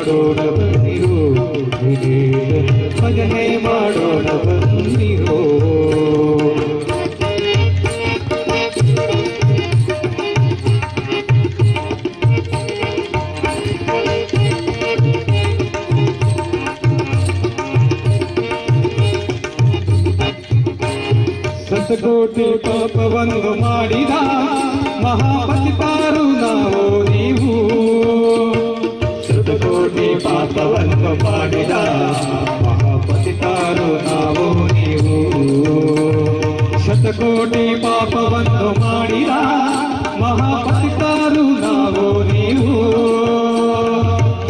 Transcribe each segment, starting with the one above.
ಮಾಡೋಣ ಬನ್ನಿರೋ, ಭಜನೆ ಮಾಡೋಣ ಬನ್ನಿರೋ. ಶತಕೋಟಿ ಪಾಪವನ್ನು ಮಾಡಿದ ಮಹಾಪತಿತಾರು ನಾವು ನೀವು. ಶತಕೋಟಿ ಪಾಪವನ್ನು ಮಾಡಿದ ಮಹಾಪತಿತಾರು ನಾವು ನೀವು. ಶತಕೋಟಿ ಪಾಪವನ್ನು ಮಾಡಿದ ಮಹಾಪತಿತಾರು ನಾವು ನೀವು.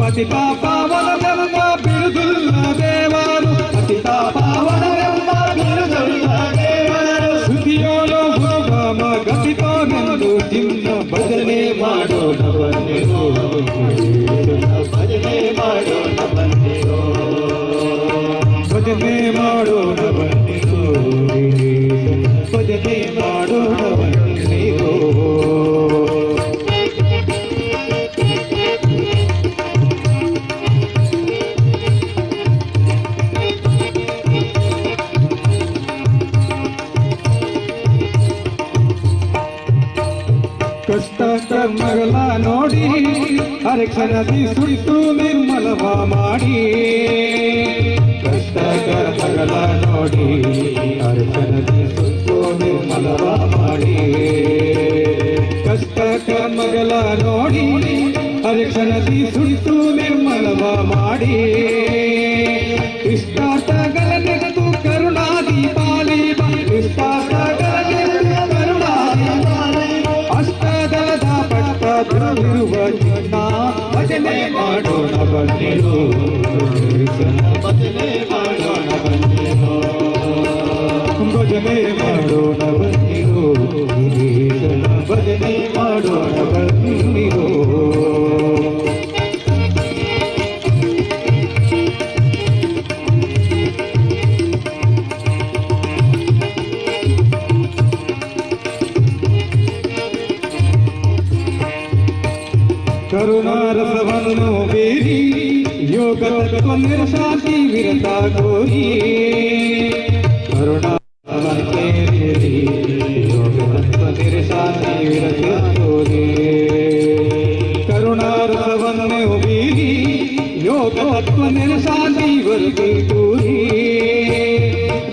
ಪತಿತ ಪಾವನವೆಂಬ ಬಿರುದುಲ್ಲ ದೇವರು, ಪತಿತ ಪಾವನವೆಂಬ ಬಿರುದುಲ್ಲ ದೇವರು. ಸುದಿಯೋಳು ಭೋಗಮ ಗತಿತೋನೆಂದು ಚಿನ್ನ ಭಜನೆ ಮಾಡೋಣ ಬನ್ನಿರೋ, ಭಜನೆ ಮಾಡೋಣ ಬನ್ನಿರೋ. ಭಜನೆ ಮಾಡೋಣ ಬನ್ನಿರೋ, ಭಜನೆ ಮಾಡೋಣ ಬನ್ನಿರೋ. ಕಷ್ಟ ಕರ್ಮಗಳ ನೋಡಿ ಅರಕ್ಷಣದಿ ಸುಟ್ಟು ನಿರ್ಮಲವ ಮಾಡಿ. ಕಷ್ಟ ಕರ್ಮಗಳ ನೋಡಿ ಅರಕ್ಷಣದಿ ಸುಟ್ಟು ನಿರ್ಮಲವ ಮಾಡಿ. ಕಷ್ಟ ಕರ್ಮಗಳ ನೋಡಿ ಅರಕ್ಷಣದಿ ಸುಟ್ಟು ನಿರ್ಮಲವ ಮಾಡಿ. ಇಷ್ಟಾರ್ಥಗಳ ನೆಗೆದು ಕರುಣಾದಿ ಪಾಲಿಬ, ಇಷ್ಟಾರ್ಥಗಳ ನೆಗೆದು ಕರುಣಾದಿ ಅಷ್ಟದಳದ ಪಟ್ಟದಲ್ಲಿರುವ ಚಿನ್ನ ಭಜನೆ ಮಾಡೋಣ ಬನ್ನಿರೋ, ಭಜನೆ ಮಾಡೋಣ ಬನ್ನಿರೋ. ಭಜನೆ ಮಾಡೋಣ ಬನ್ನಿರೋ, ಭಜನೆ ಮಾಡೋಣ ಬನ್ನಿರೋ. ಕರುಣಾರಸವನ್ನು ಬೀರಿ ಯೋಗ ತತ್ವ ನಿರ್ಶಾಂತಿ ವಿರತ ಗೋರಿ. ಕರುಣಾರಸವನ್ನೇರಿ ಯೋಗ ತತ್ವ ನಿರ್ಶಾಂತಿ ವಿರತ ಗೋರಿ. ಕರುಣಾರಸವನ್ನು ಬೀರಿ ಯೋಗ ತತ್ವ ನಿರ್ಶಾಂತಿ ವಿರತ ತೋರಿ.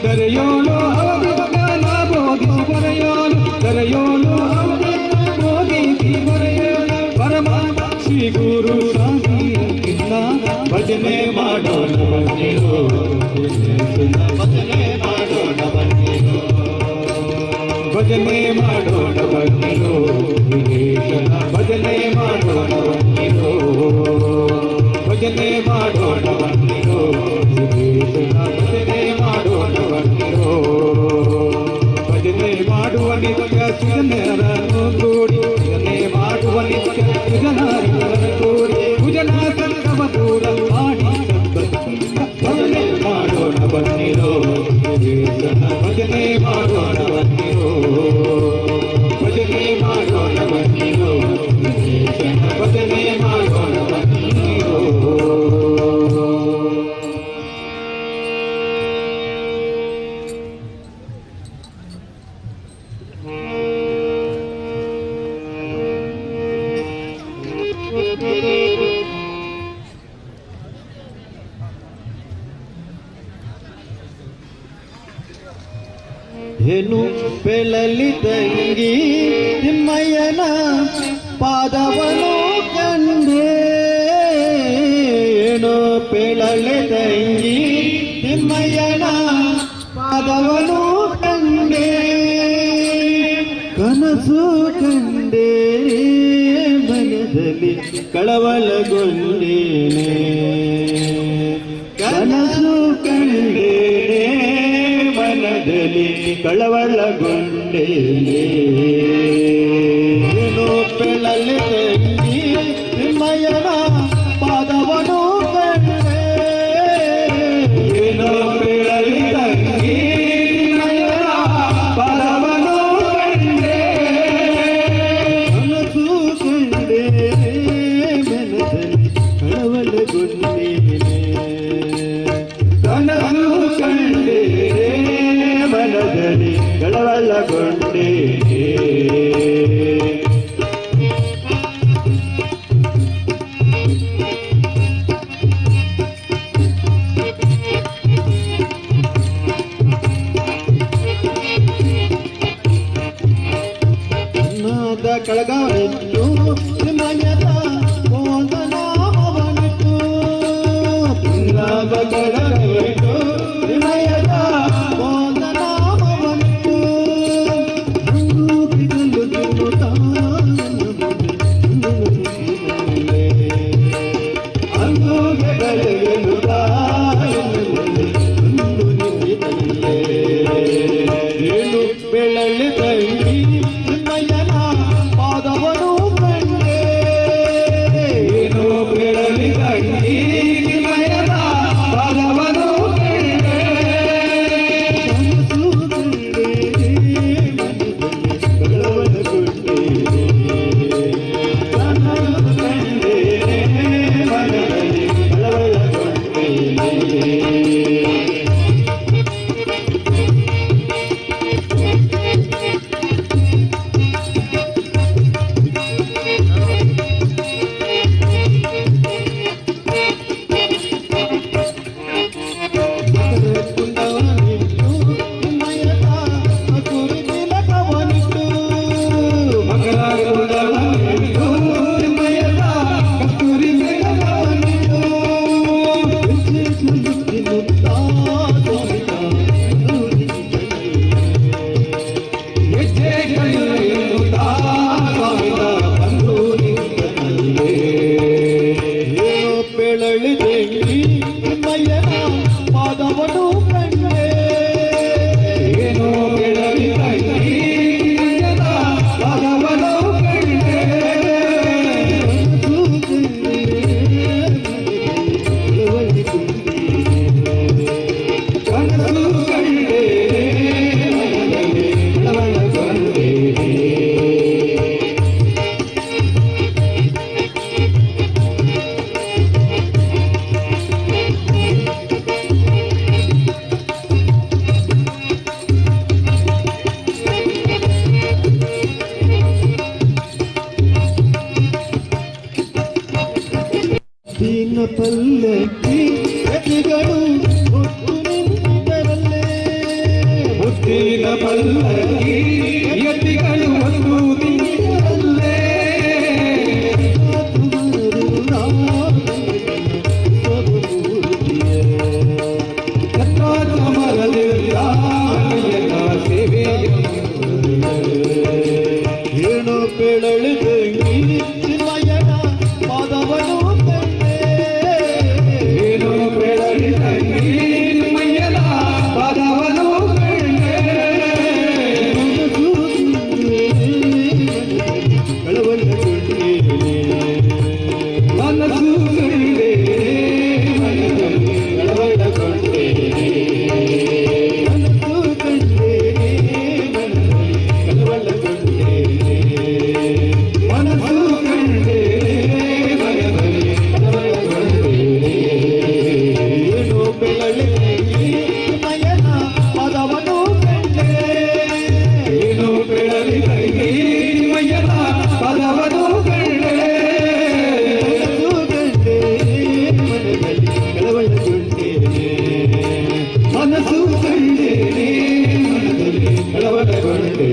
ದರೆಯೋಳು ಅವನ ಬೋಧಿಸಿ ಬರೆಯೋಳು, ದರೆಯೋಳು ಅವನ ಬೋಧಿಸಿ ಬರೆಯೋಳು. ಪರಮ ಶ್ರೀ ಗುರು ಸ್ವಾಮಿ ಭಜನೆ ಮಾಡೋಣ ಬನ್ನಿರೋ, ಭಜನೆ ಮಾಡೋಣ ಬನ್ನಿರೋ. ಭಜನೆ ಮಾಡೋಣ ಬನ್ನಿರೋ, ಭಜನೆ ಮಾಡೋಣ ಬನ್ನಿರೋ. ಭಜನೆ ಮಾಡೋಣ ಬನ್ನಿರೋ, ಭಜನೆ ಮಾಡೋಣ ಬನ್ನಿರೋ. ಭಜನೆ ಮಾಡುವ ನಿತ್ಯ ಸುಜನರನ್ನು ಕೂಡಿ, ಭಜನೆ ಮಾಡುವ ನಿತ್ಯ ಸುಜನರನ್ನು ಕೂಡಿ. ಭುಜನ ಸಂಗಮ ದೂರ ಮಾಡಿ ಭಜನೆ ಮಾಡೋಣ ಬನ್ನಿರೋ, ಭಜನೆ ಮಾಡೋಣ ಬನ್ನಿರೋ. ಭಜನೆ ಮಾಡೋಣ ಬನ್ನಿರೋ, ಭಜನೆ ಮಾಡೋಣ ಬನ್ನಿರೋ. ಏನು ಪೆಳಲಿ ತಂಗಿ ತಿಮ್ಮಯ್ಯನ ಪಾದವನು ಕಂಡೆ. ಏನು ಪೆಳಲಿ ತಂಗಿ ತಿಮ್ಮಯ್ಯನ ಪಾದವನು ಕಂಡೆ. ಕನಸು ಕಂಡೆ ಮನದಲ್ಲಿ ಕಳವಳಗೊಂಡೇನೆ. ಕನಸು ಕಂಡೇನೆ ಮನದಲ್ಲಿ ಕಳವಳಗೊಂಡೇನೆ. ಏನು ಪೆಳಲಿ ತಂಗಿ ತಿಮ್ಮಯ್ಯನ ಪಾದವನು ಕಂಡೆ. ಏನೋ ಪೆಳಲಿ ತಂಗಿ ತಿಮ್ಮಯ್ಯನ ಪಾದವನು ಕಂಡೆ. ಕನಸು ಕಂಡೆ ಮನದಲ್ಲಿ ಕಳವಳಗೊಂಡೇನೆ. ಕಳವಳಗೊಂಡೇನೆ. ಕನಸು ಕಂಡೇನೆ ಮನದಲ್ಲಿ ಕಳವಳಗೊಂಡೇನೆ. ಚಿನ್ನದ ಕಳಗವಿಟ್ಟು ತಿಮ್ಮಯ್ಯನ ನಾಮವನಿಟ್ಟು. ಚಿನ್ನದ ಕಳಗವಿಟ್ಟು ತಿಮ್ಮಯ್ಯನ ನಾಮವನಿಟ್ಟು. ಅಂದು ಬೆಳಗೆನ್ನುತ್ತಾ ಏನು ಬೆಳಲಿ ತಂಗಿ ತಿಮ್ಮಯ್ಯನ ಪಾದವನು ಕಂಡೆ. ಏನು ಬೆಳಲಿ ತಂಗಿ ತಿಮ್ಮಯ್ಯನ ಪಾದವನು ಕಂಡೆ. ಕನಸು ಕಂಡೆ ಕಳವಳಗೊಂಡೇನೆ. ಕನಸು ಕಂಡೇನೆ ಮನದಲ್ಲಿ ಕಳವಳಗೊಂಡೇನೆ. ಕುಂಡವನಿಟ್ಟು ತಿಮ್ಮಯ್ಯನ ಕಸ್ತೂರಿ ತಿಲಕವನಿಟ್ಟು. ಮಕರ ಕುಂಡವನಿಟ್ಟು ತಿಮ್ಮಯ್ಯನ ಕಸ್ತೂರಿ ತಿಲಕವನಿಟ್ಟು. ಹೆಜ್ಜೆ ಕೈಯೆನ್ನುತ್ತಾ ಸ್ವಾಮಿತ ಬಂದು ನಿಂತನಲ್ಲೇ. ಏನು ಬೆಳಳಿ ತಂಗಿ ತಿಮ್ಮಯ್ಯನ ಪಾದವನು ಕಂಡೆ. ಏನು ಬೆಳಲಿ ತಂಗಿ ತಿಮ್ಮಯ್ಯನ ಪಾದವನು ಕಂಡೆ. ಕನಸು ಕನಸು ಕಂಡೇನೆ ಮನದಲ್ಲಿ ಕಳವಳಗೊಂಡೇನೆ. ದೀನ ಪಲ್ಲಕ್ಕಿ ಯತಿಗಳು ಹೊತ್ತು ನಿಂತಿದ್ದರಲ್ಲೇ. ಮುತ್ತಿನ ಪಲ್ಲಕ್ಕಿ ಯತಿಗಳು ಹೊತ್ತು ನಿಂತಿರಲ್ಲೇ. ದತ್ತಾತ್ಮರದಿಂದ ಅಯ್ಯನ ಸೇವೆಯ ಏನು ಬೆಳಳಿ ತಂಗಿ ತಿಮ್ಮಯ್ಯನ ಪಾದವನು ಕಂಡೆ. ಏನು ಬೆಳಲಿ ತಂಗಿ ತಿಮ್ಮಯ್ಯನ ಪಾದವನು ಕಂಡೆ. ಮನಸ್ಸು ಕಳವಳಗೊಂಡೇನೆ. ಮನಸ್ಸು ಕಂಡೇನೆ ಮನದಲ್ಲಿ ಕಳವಳಗೊಂಡೇನೆ. ಮನಸ್ಸು ಕಂಡೇನೆ ಮನದಲ್ಲಿ ಕಳವಳಗೊಂಡೇನೆ. ಮನಸ್ಸು ಕಂಡೇನೆ ಮನದಲ್ಲಿ ಕಳವಳಗೊಂಡೇನೆ. ಏನು ಬೆಳಳಿ ತಂಗಿ ತಿಮ್ಮಯ್ಯನ ಪಾದವನು ಕಂಡೆ. ಏನು ಬೆಳಲಿ ತಂಗಿ ತಿಮ್ಮಯ್ಯನ ಪದವನು ಕಂಡೆ. ಮನಸ್ಸು ಕಂಡೇನೆ ಮನದಲ್ಲಿ ಕಳವಳಗೊಂಡೇನೆ. ಮನಸ್ಸು ಕಂಡೇನೆ ಮನದಲ್ಲಿ ಕಳವಳಗೊಂಡೇನೆ.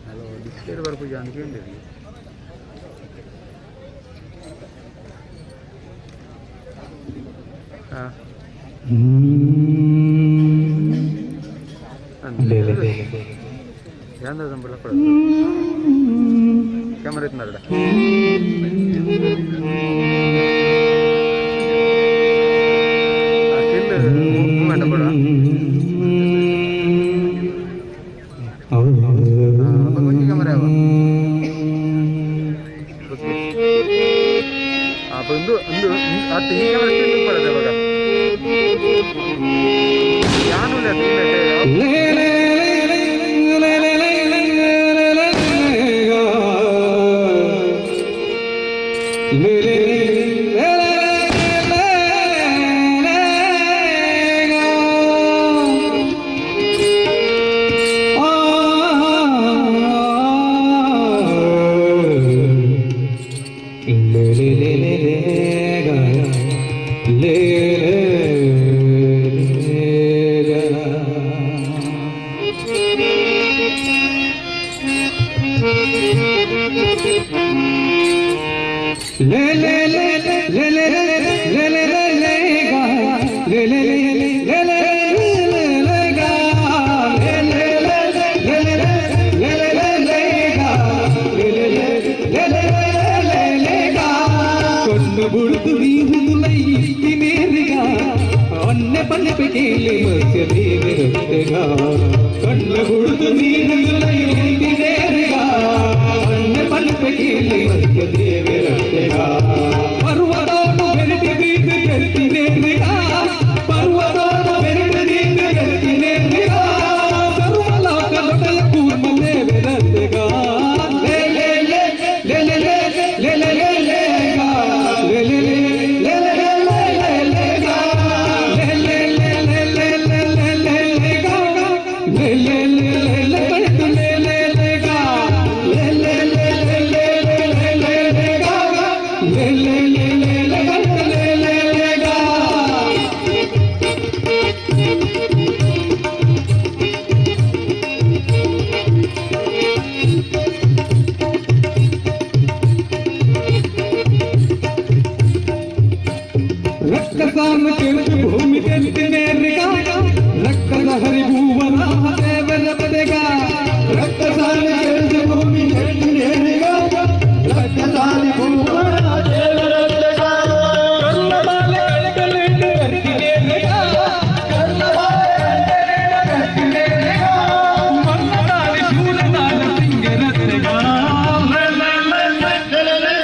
Hello display ಬರ್ಪುಜಿ ಅಂದ್ಕೊಂಡಿರಿ. ಹಾಂ. ಲೇ, ಲೇ, ಲೇ. ಕ್ಯಾಮರಾ ಇತ್ತು. ಮೂವ್ಮೆಂಟ್ ಕೊಡ. ಒಂಜಿ ಕ್ಯಾಮರಾ ಯಾವ? ಒಂದು ಒಂದು ಅತ್ತು ಈ ಕ್ಯಾಮರಾ ಸ್ಟಿಲ್ ಪಡದೆ ಇವಾಗ ಯಾನು. ले ले ले ले ले ले ले ले ले गा ले ले ले ले ले ले ले गा ले ले ले ले ले ले ले ले ले गा ले ले ले ले ले ले ले गा. ಕೊನ್ನು ಬುಡುದು ನೀರುಲೈ ತಿನೇರಿಗ ಒನ್ನೆ ಪಲ್ಪೆ ಕೇಳಿ ಮತ್ಯ ದೇವರತ್ತೆಗ. ಕಣ್ಣು ಬುಡುದು ನೀರುಲೈ ತಿನೇರಿಗ ಒನ್ನೆ ಪಲ್ಪೆ ಕೇಳಿ ಮತ್ಯ ದೇವರತ್ತೆಗ. ಪರ್ವತೋನು ಬೆರೆತಿದ್ದೀದು ಕೆತ್ತಿನೇರಿಗ, ಪರ್ವತೋನು ಬೆರೆತಿದ್ದೀದು ಕೆತ್ತಿನೇರಿಗ, ಸರ್ವಲೋಕದೊಡೆಯ ಕೂರ್ಮ ದೇವರತ್ತೆಗ. ಲೇ ಲೇ ಲೇ ಲೇ ಲೇ ಲೇ ಲೇ ಲೇ ಲೇ ಗಾ ಲೇ ಲೇ ಲೇ ಲೇ ಲೇ ಲೇ ಲೇ ಲೇ ಗಾ ಲೇ ಲೇ ಲೇ ಲೇ ಲೇ ಲೇ ಲೇ ಲೇ ಲೇ ಗಾ ಲೇ ಲೇ ಲೇ ಲೇ ಲೇ ಕಟ್ಟು ಲೇ ಲೇ ಲೇ ಗಾ ಲೇ ಲೇ ಲೇ ಲೇ ಲೇ ಲೇ ಲೇ ಲೇ ಲೇ ಗಾ ಲೇ ಲೇ ಲೇ ಲೇ ಲೇ ಕಟ್ಟು ಲೇ ಲೇ ಲೇ ಗಾ. ರಕ್ಕಸಾನ ಕೆಂಪು ಭೂಮಿ ಕೆತ್ತಿನೇರಿಗ, ರಕ್ಕದ ಹರಿಭೂವನ ದೇವರತೆಗ. ರಕ್ಕಸಾನ ಕೆಂಪು ಭೂಮಿ ಕೆತ್ತಿನೇರಿಗ, ರಕ್ಕಸಾನ ಭೂವನ ದೇವರತೆಗ. ಕರ್ಣಮಾಲೆ ಕಳಕಳಿಂಡು ಕತ್ತಿನೇರಿಗ, ಕರ್ಣಮಾಲೆ ಕತ್ತಿನೇರಿಗ, ಮನ್ನದಾರಿ ಶೂರನಾದ ಸಿಂಗರತೆಗ. ಲೇ ಲೇ ಲೇ ಲೇ ಲೇ ಲೇ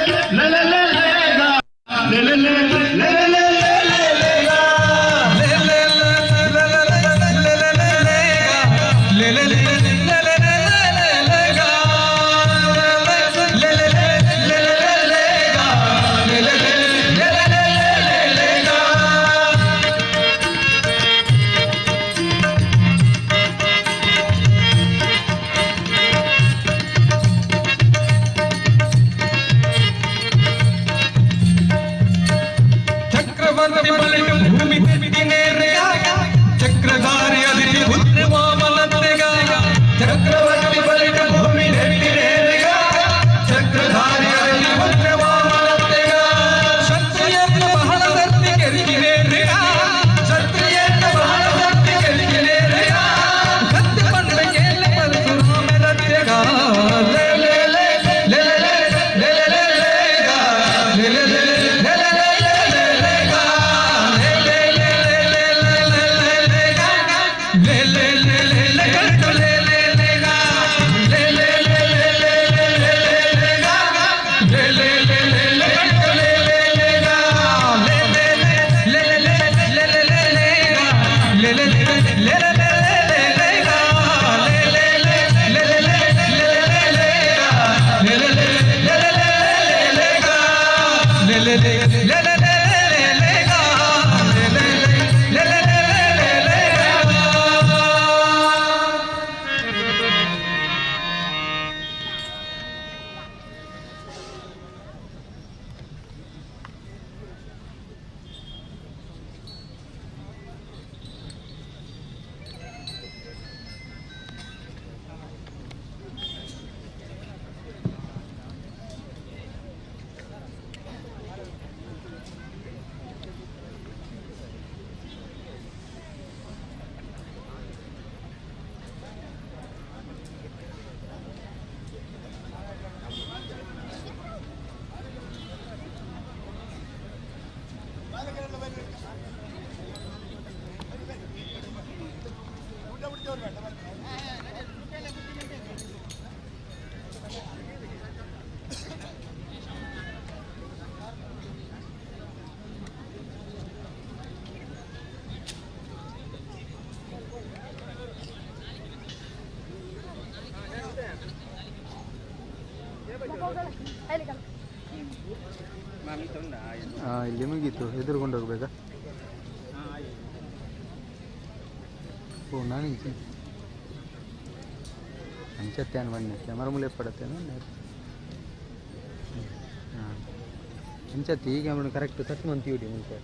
ಲೇ ಲೇ ಲೇ ಗಾ ಲೇ ಲೇ ಲೇ ಲೇ ಲೇ ಲೇ ಲೇ ಗಾ ಲೇ ಲೇ ಲೇ ಲೇ ಲೇ ಲೇ ಲೇ ಲೇ ಗಾ ಲೇ ಲೇ ಲೇ ಲೇ ಲೇ ಲೇ ಲೇ ಗಾ ಲೇ ಲೇ ಲೇ ಲೇ ಲೇ ಲೇ ಗಾ ಲೇ ಲೇ ಲೇ ಲೇ ಲೇ ಲೇ ಗಾ. ಚಕ್ರವರ್ತಿ ಬಲಿಟು ಭೂಮಿ ತೆತ್ತಿನೇರಿಗ, ಚಕ್ರಧಾರಿ ಅದಿತಿ ಪುತ್ರ ವಾಮನತ್ತೆಗ. ಇಲ್ಲಿ ಮುಗೀತು, ಎದುರುಕೊಂಡು ಹೋಗ್ಬೇಕಾ? ಓ, ನಾನು ಅಂಚತ್ತೆ ಬನ್ನಿ, ಕ್ಯಾಮರಾ ಮೂಲೆ ಪಡತ್ತೇನೆ. ಹಾಂ, ಅಂಚತ್ತಿ ಈ ಕ್ಯಾಮ್ರಾ ಕರೆಕ್ಟ್ ಸೆಟ್ ಮಂತೀವಿ ಮುಂಚೆ.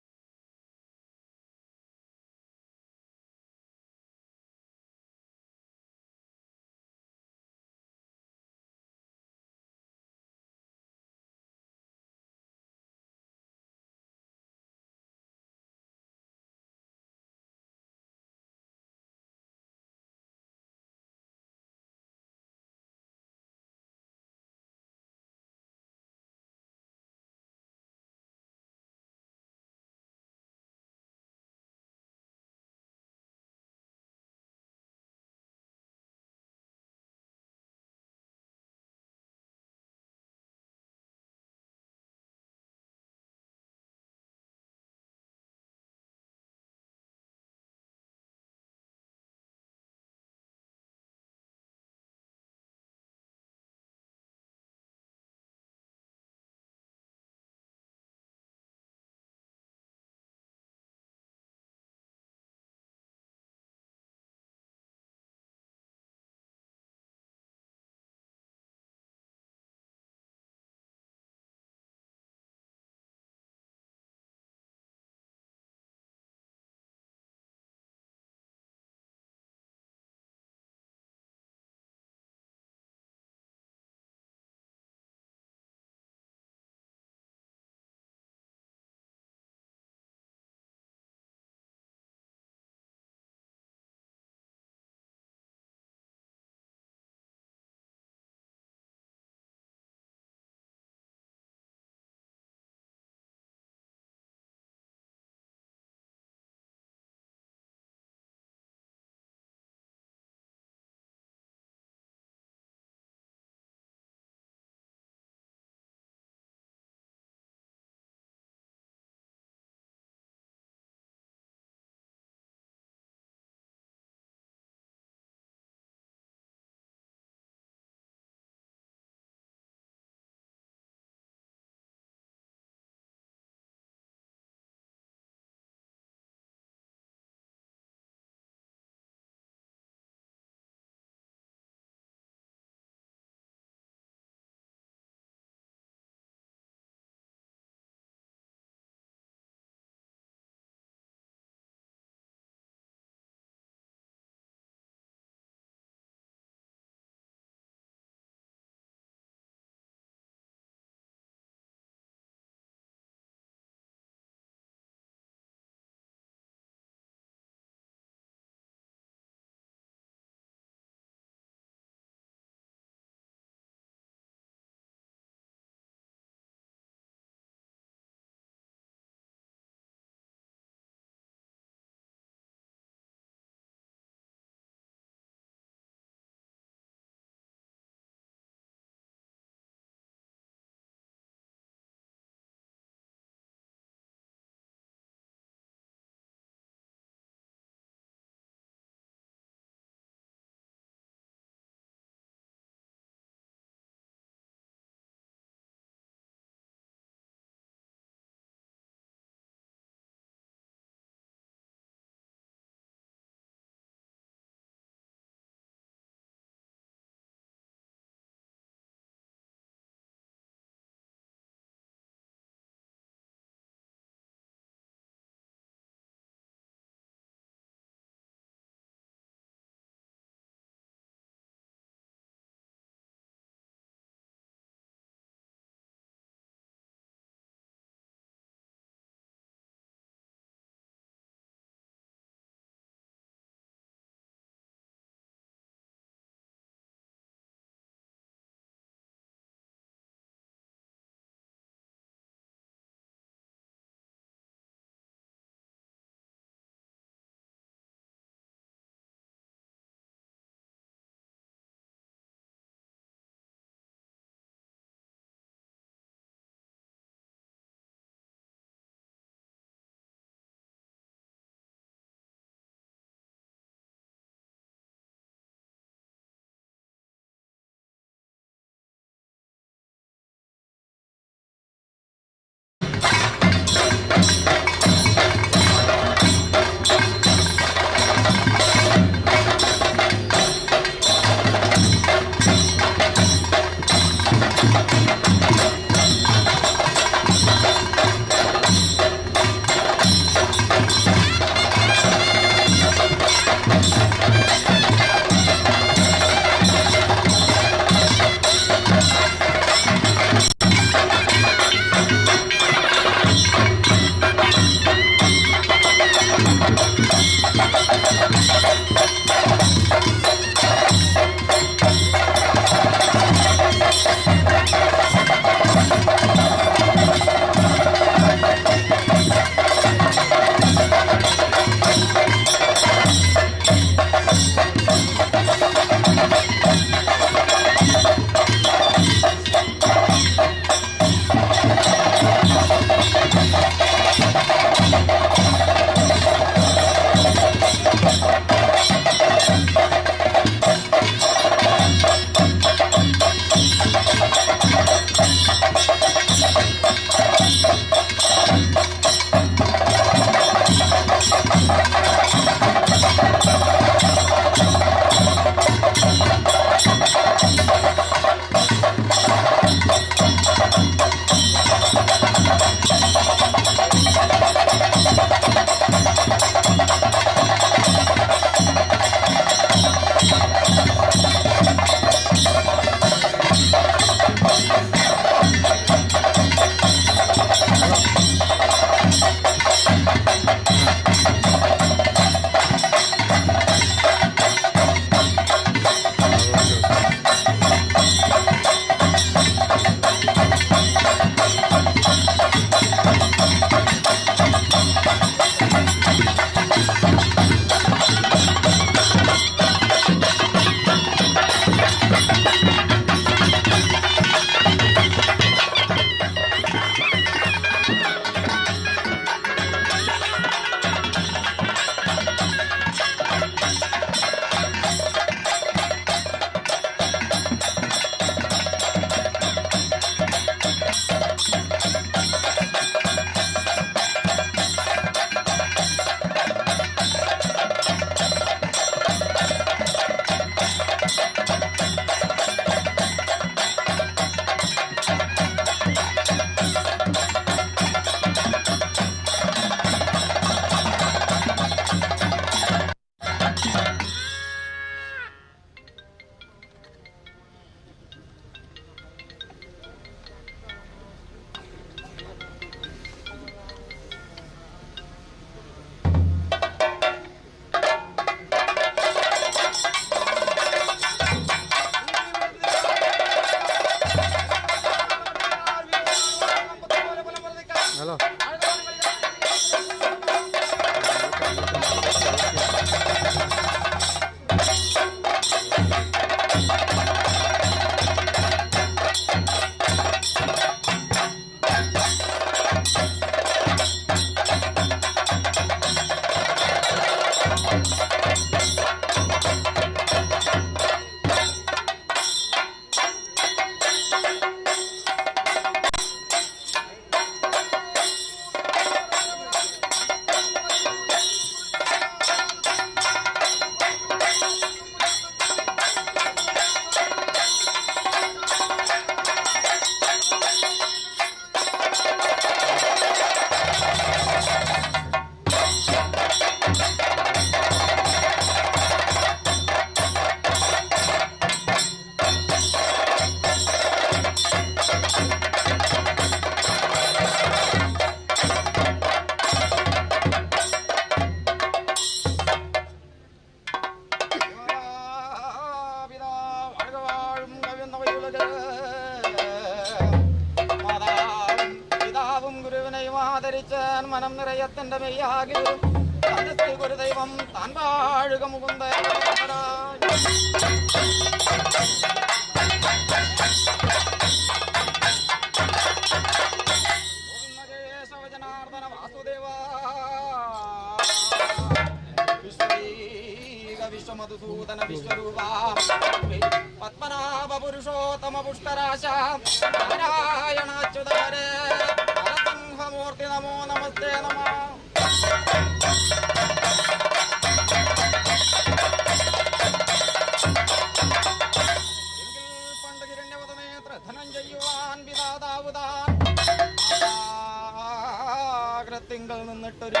തിങ്കൾ നിന്നിട്ടൊരു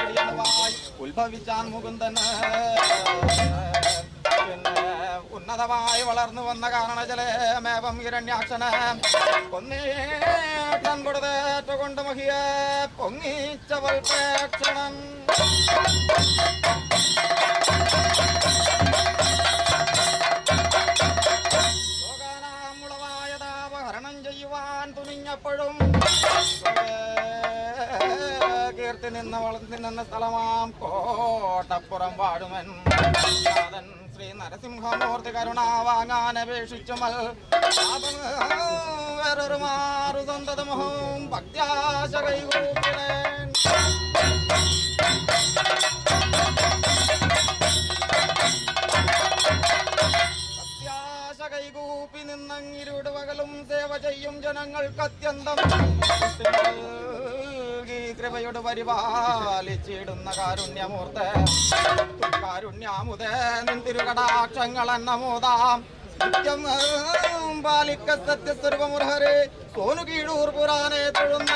ഉത്ഭവിച്ചാൻ മുകുന്ദൻ. പിന്നെ ഉന്നതമായി വളർന്നു വന്ന കാരണജലമേവം ഹിരണ്യാക്ഷന് കൊന്നേട്ടൻ കൊടുതേറ്റുകൊണ്ട് മഹിയെ പൊങ്ങിച്ചവൾ പ്രേക്ഷണൻ. ലോകാനാമുളവായതാപഹരണം ചെയ്യുവാൻ തുനിഞ്ഞപ്പോഴും കീർത്തി നിന്ന് വളർന്നു നിന്ന സ്ഥലമാം കോട്ടപ്പുറം വാഴുമൻ നാഥൻ ശ്രീ നരസിംഹമൂർത്തി കരുണ വാങ്ങാൻ അപേക്ഷിച്ചുമൽ വേറൊരു മാറു സന്തതമുഖവും ഭക്ത്യാശ കൈകൂപ്പിടേൻ. ഭക്ത്യാശ കൈകൂപ്പി നിന്നങ്ങിരുട് പകലും സേവ ചെയ്യും ജനങ്ങൾക്ക് അത്യന്തം കൃപയോട് പരിപാലിച്ചിടുന്ന കാരുണ്യമൂർത്ത കാരുണ്യാമുദേ നിൻ തിരുകടാക്ഷങ്ങൾ എന്നമോദാം നിത്യം പാലിക്ക സത്യസ്വരൂപമുരഹരേ സോനു കീഴൂർ പുരാനെ തൊഴുന്ന.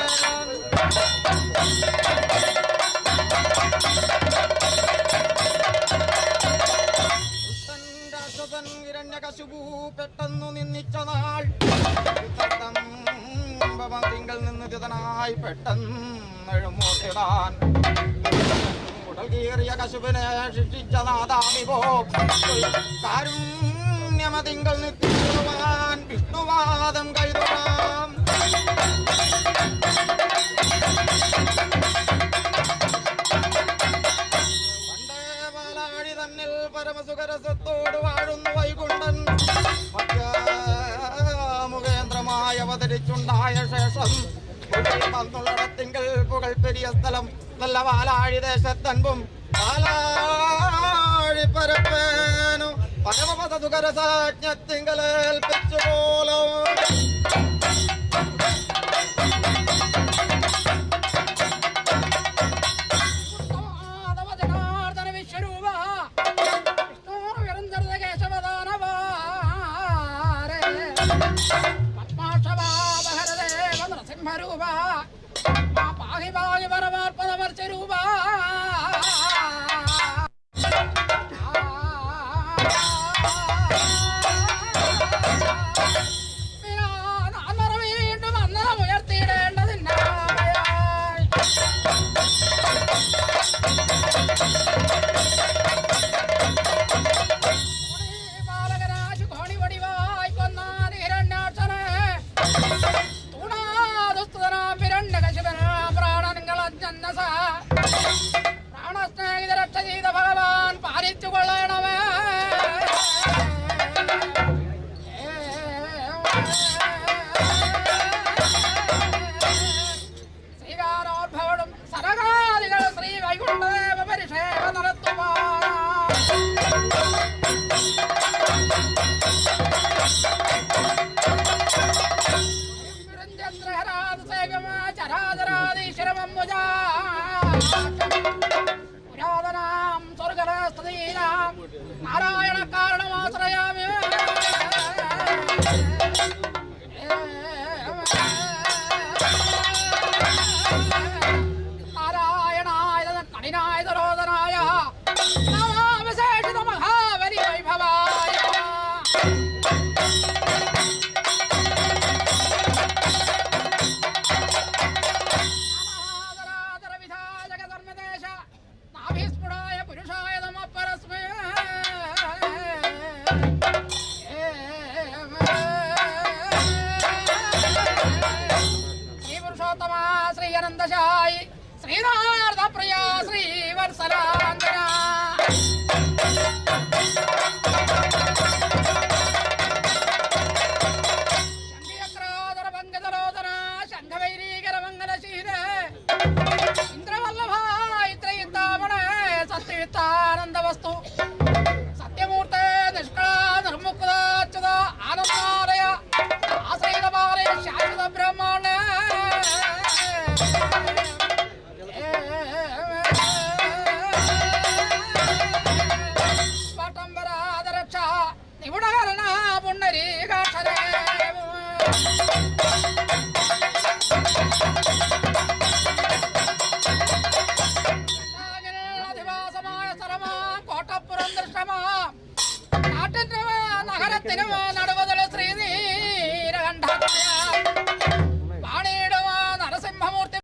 രാക്ഷസൻ ഹിരണ്യകശിപു പെട്ടെന്നു നിന്നിച്ച നാൾ തിങ്കൾ നിന്ന് ദ്യുതനായി പെട്ടെന്നെഴുമൂർത്തിടാൻ ഉടൽ കീറിയ കശുവിനെ ശിക്ഷിച്ച നാദാമിപോ കാരുണ്യമതിങ്കൾ നിത്യവാൻ വിഷ്ണുവാദം കൈതൊഴാം. പണ്ടേ പാലാഴി തന്നിൽ പരമസുഖരസത്തോട് വാഴുന്നു വൈകുണ്ഠൻ മുഖേന്ദ്രമായി അവതരിച്ചുണ്ടായ ശേഷം വന്നുള്ളിടത്തിങ്കൾ പുകൾ പെരിയ സ്ഥലം നല്ല പാലാഴി ദേശത്തൻപും പാലാഴി പരപ്പേനു പരമപദ സുഖരസാജ്ഞത്തിങ്കലേൽപ്പിച്ചു പോലും. ഭഗവാൻ പാലിച്ചു കൊള്ളണമേ. ശ്രീകാരോദ്ഭവനും സരകാദികൾ ശ്രീ വൈകുണ്ഠദേവ പരിഷേവ നടത്തുവാൻ. പുരാതനാം സ്വർഗസ്തുതീനാം നാരായണ കാരണമാശ്രയാമി. നാരായണായ കഠിനായ സരോദനായ നമാവിശേഷിത മഹാബലി വൈഭവായ. നാഭിസ്ഫുടായ പുരുഷായ നമ പരസ്മേ. ശ്രീ പുരുഷോത്തമ ശ്രീ അനന്തശായി ശ്രീനാരദ പ്രിയ ശ്രീ വത്സലാംഗന. ശംഖയക്രാതര പങ്കജലോചന ശംഖവൈരീകര മംഗലശീല ഇന്ദ്രവല്ലഭായിത്രയിത്താമണ സത്യവിത്താനന്ദവസ്തു സത്യമൂർത്തേ നിഷ്കള നിർമുക്താച്യുത ആനന്ദാലയ ആശ്രയിതപാലയ ശാശ്വത ബ്രഹ്മണ. പട്ടംബരാദരക്ഷ നിപുണകരണ പുണ്ണരീകാക്ഷരേ. അധിവാസമായ സ്ഥലമാം കോട്ടപ്പുറം ദൃഷ്ടമാം നാട്ടിനും നഗരത്തിനും നടുവതല ശ്രീനീലകണ്ഠായ വാണിയിടുക നരസിംഹമൂർത്തി.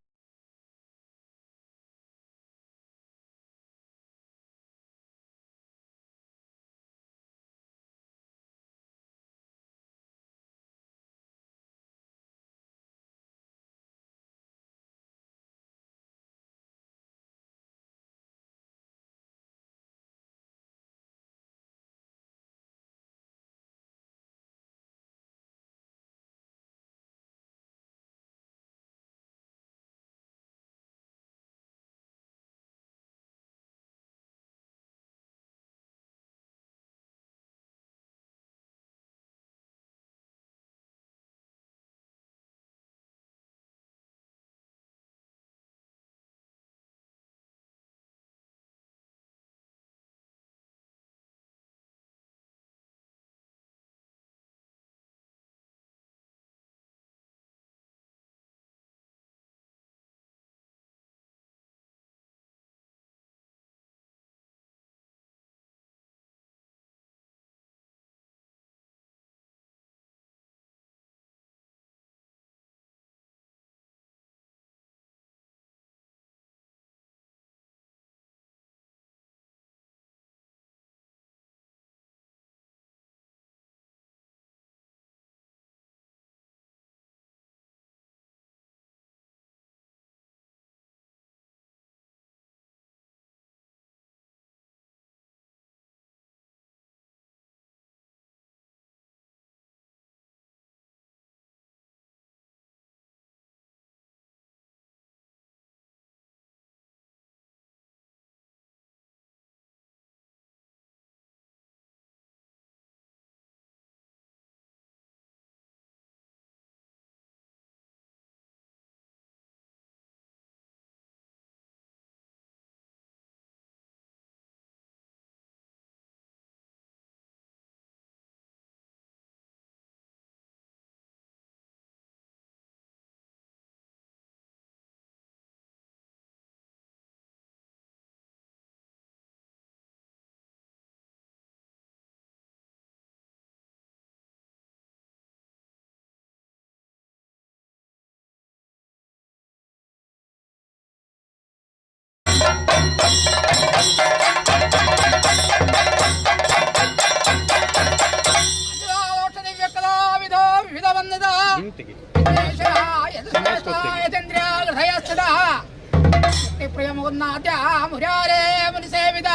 മുരാരേ മുനിസേവിത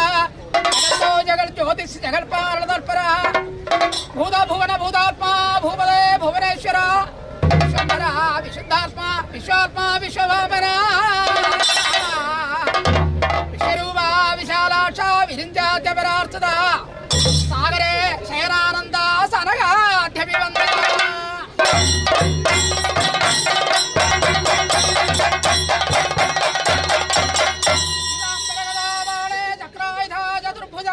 ജഗൽ ജ്യോതിഷ് ജഗൽപാല തൽപര ഭൂതഭുവന ഭൂതാത്മാ ഭൂപദേ ഭുവനേശ്വര വിശ്വംഭര വിശുദ്ധാത്മാ വിശ്വാത്മാ വിശ്വവാമന വിശ്വരൂപ വിശാലാക്ഷ വിരിഞ്ചാദ്യപരാർത്ഥത സാഗരേ ശയനാനന്ദ സനകാധ്യഭിവന്ദ. ചതുർഭുജ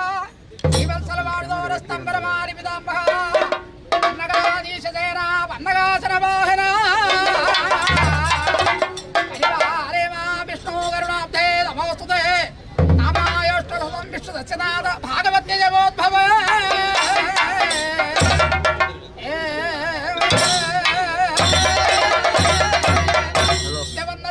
ശ്രീവത്സലവാടുദോരസ്തംഭരമാരി പിതാംബ പന്നകാധീശസേന പന്നകാസനവാഹന പരിവാരേ മാ വിഷ്ണു കരുണാബ്ധേ നമോസ്തുതേ നാമായോഷ്ടം വിഷ്ണു സത്യനാഥ ഭാഗവത്യജവോദ്ഭവ. ജവന്ന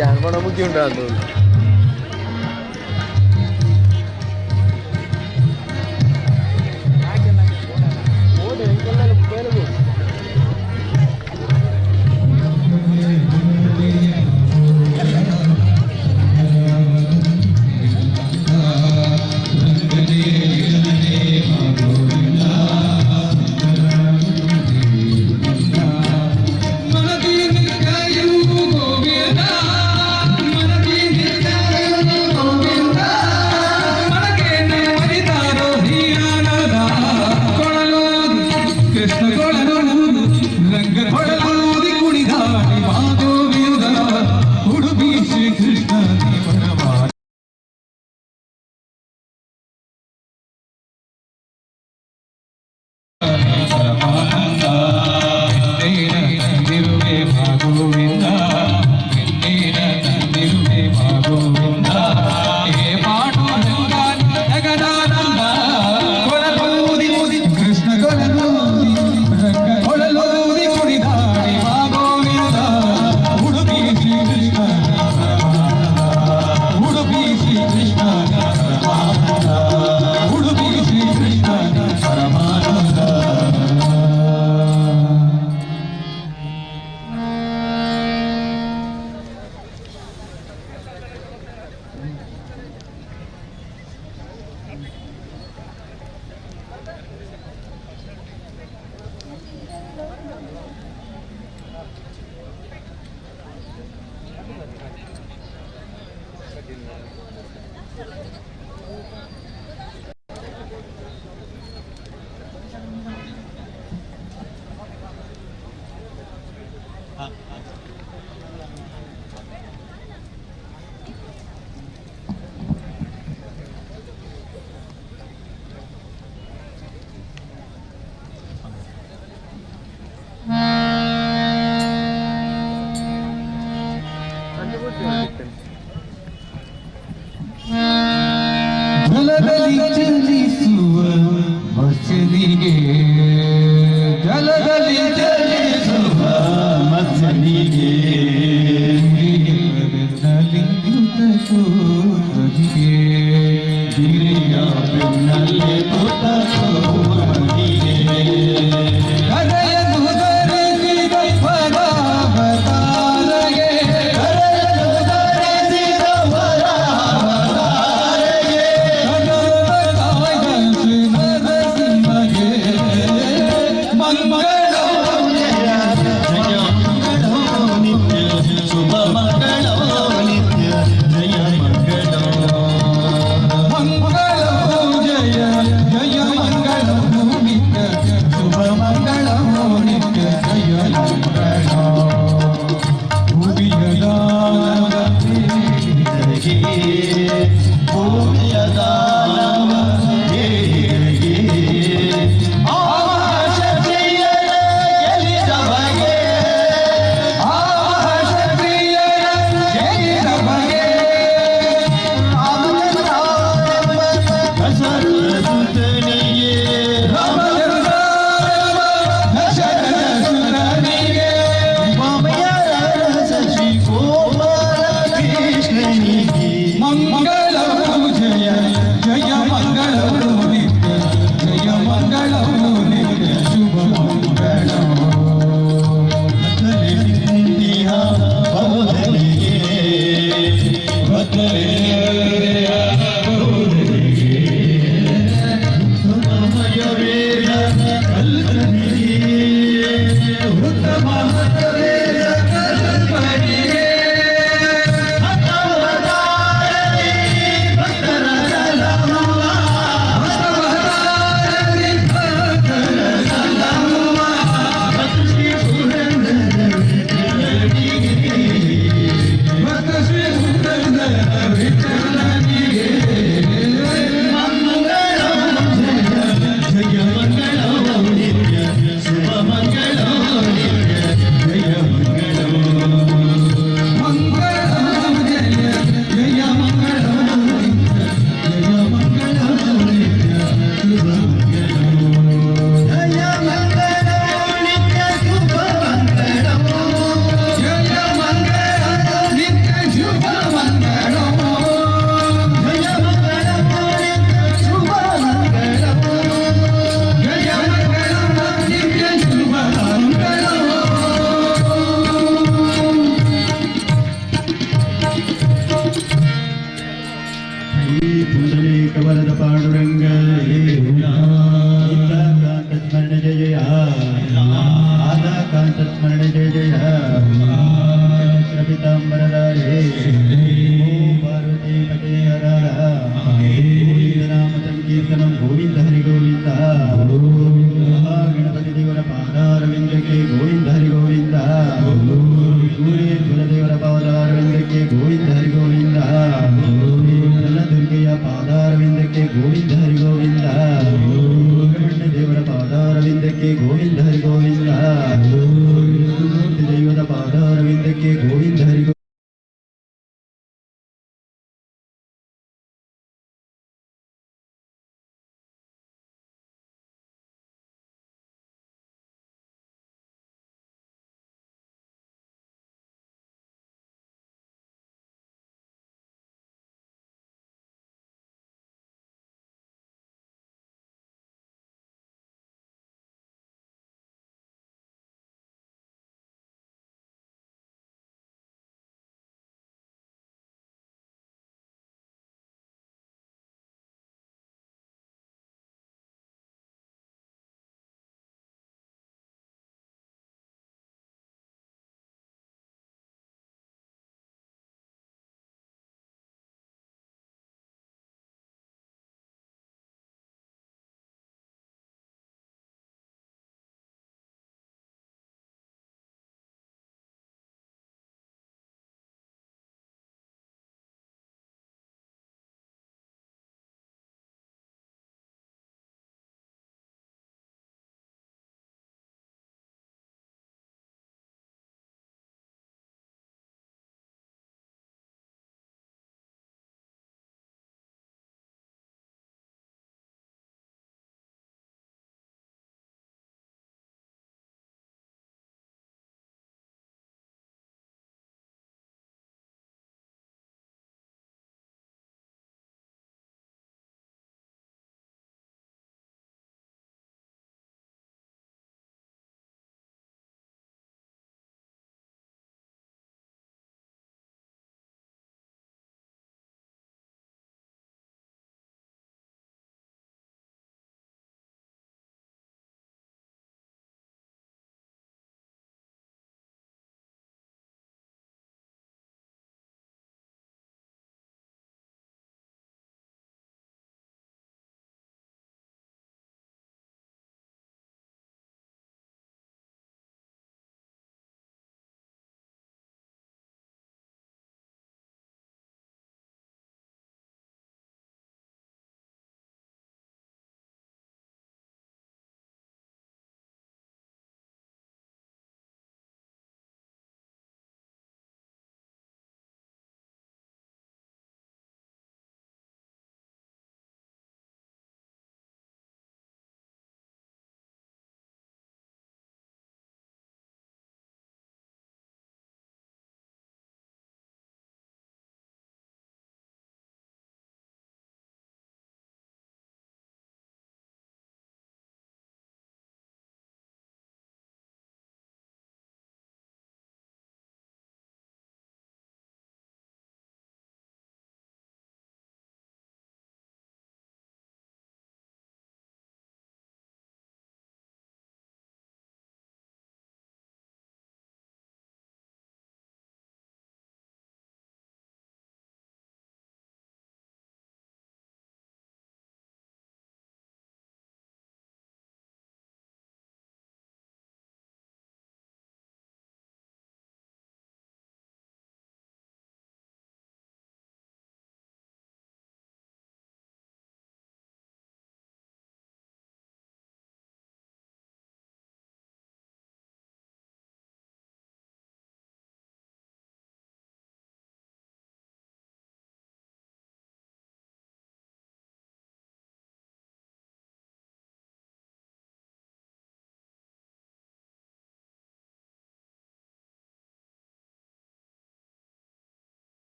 ಯಾನ್ ಪಂಡ ಮುಗಿಯುಂಡು ಅಂದು. ಜಲದಲ್ಲಿ ಚಲಿಸುವ ಮತ್ಸ್ಯನಿಗೆ, ಜಲದಲ್ಲಿ ಚಲಿಸುವ ಮತ್ಸ್ಯನಿಗೆ, ಬೆನ್ನಲಿಂಗುತಕೋರಿಗೆ, ಗಿರಿಯ ಬೆನ್ನಲ್ಲಿ ತುತಕೋರಿಗೆ, ಕರೆಯನ್ನು ಧರಿಸಿದ ಪರಾವತಾರಗೆ, ಕರೆಯನ್ನು ಧರಿಸಿದ ಪರಾವತಾರಗೆ, ನರಸಿಂಹಗೆ ಮಂಗಳ ಜಯ ಮಂಗಳೋ ನಿತ್ಯ ಶುಭ ಮಂಗಳೋ ನಿತ್ಯ ಜಯ ಮಂಗಳೋ ಮಂಗಳೋ ಜಯ ಜಯ ಮಂಗಳೋ ನಿತ್ಯ ಶುಭ ಮಂಗಳೋ ನಿತ್ಯ ಜಯ ಮಂಗಳೋ. ಭೂಮಿಯ ದಾನವ ದೇವಿಗೆ, ಭೂಮಿಯ ದಾನವ ದೇವಿಗೆ, ಆಮಹಾಶಕ್ತಿಯರ ಗೆಲ್ಲಿದವಗೆ, ಆಮಹಾಶಕ್ತಿಯರ ಗೆಲ್ಲಿದವಗೆ, ರಾಮಚಂದ್ರರೆಂಬ ದಶರಥಸುತನಿಗೆ, ರಾಮಚಂದ್ರರೆಂಬ ದಶರಥಸುತನಿಗೆ, ಮಮಯರ ಶಶಿ ಗೋಪಾಲ ಕೃಷ್ಣನಿಗೆ, ಮಂಗಳೋ ಜಯ ಜಯ ಮಂಗಳೋ ನಿತ್ಯ ಜಯ ಮಂಗಳೋ ನಿತ್ಯ ಶುಭ ಮಂಗಳೋ. ಬದಲಿಂದಿಹ ಬಹುದಲಿಗೆ, ಬದಲಿಂದಿಹ ಬಹುದಲಿಗೆ, ಉತ್ತಮಮಯ ವೇದ ಕಲ್ಪನಿಗೆ, ಉತ್ತಮ ವೇದ ಕಲ್ಪನಿಗೆ, ಹತವತಾರತಿ ಭಕ್ತರ ಸಲಹುವ, ಹತವತಾರತಿ ಭಕ್ತರ ಸಲಹುವ, ಭಕ್ತಿ ಪುರಂದರ ವಿಠಲನಿಗೆ, ಭಕ್ತ ಶ್ರೀ ಪುರಂದರ ವಿಠಲನಿಗೆ, ಮಂಗಳೋ ಜಯ ಜಯ ಮಂಗಳೋ ನಿತ್ಯ ಶುಭ ಮಂಗಳೋ ನಿತ್ಯ ಜಯ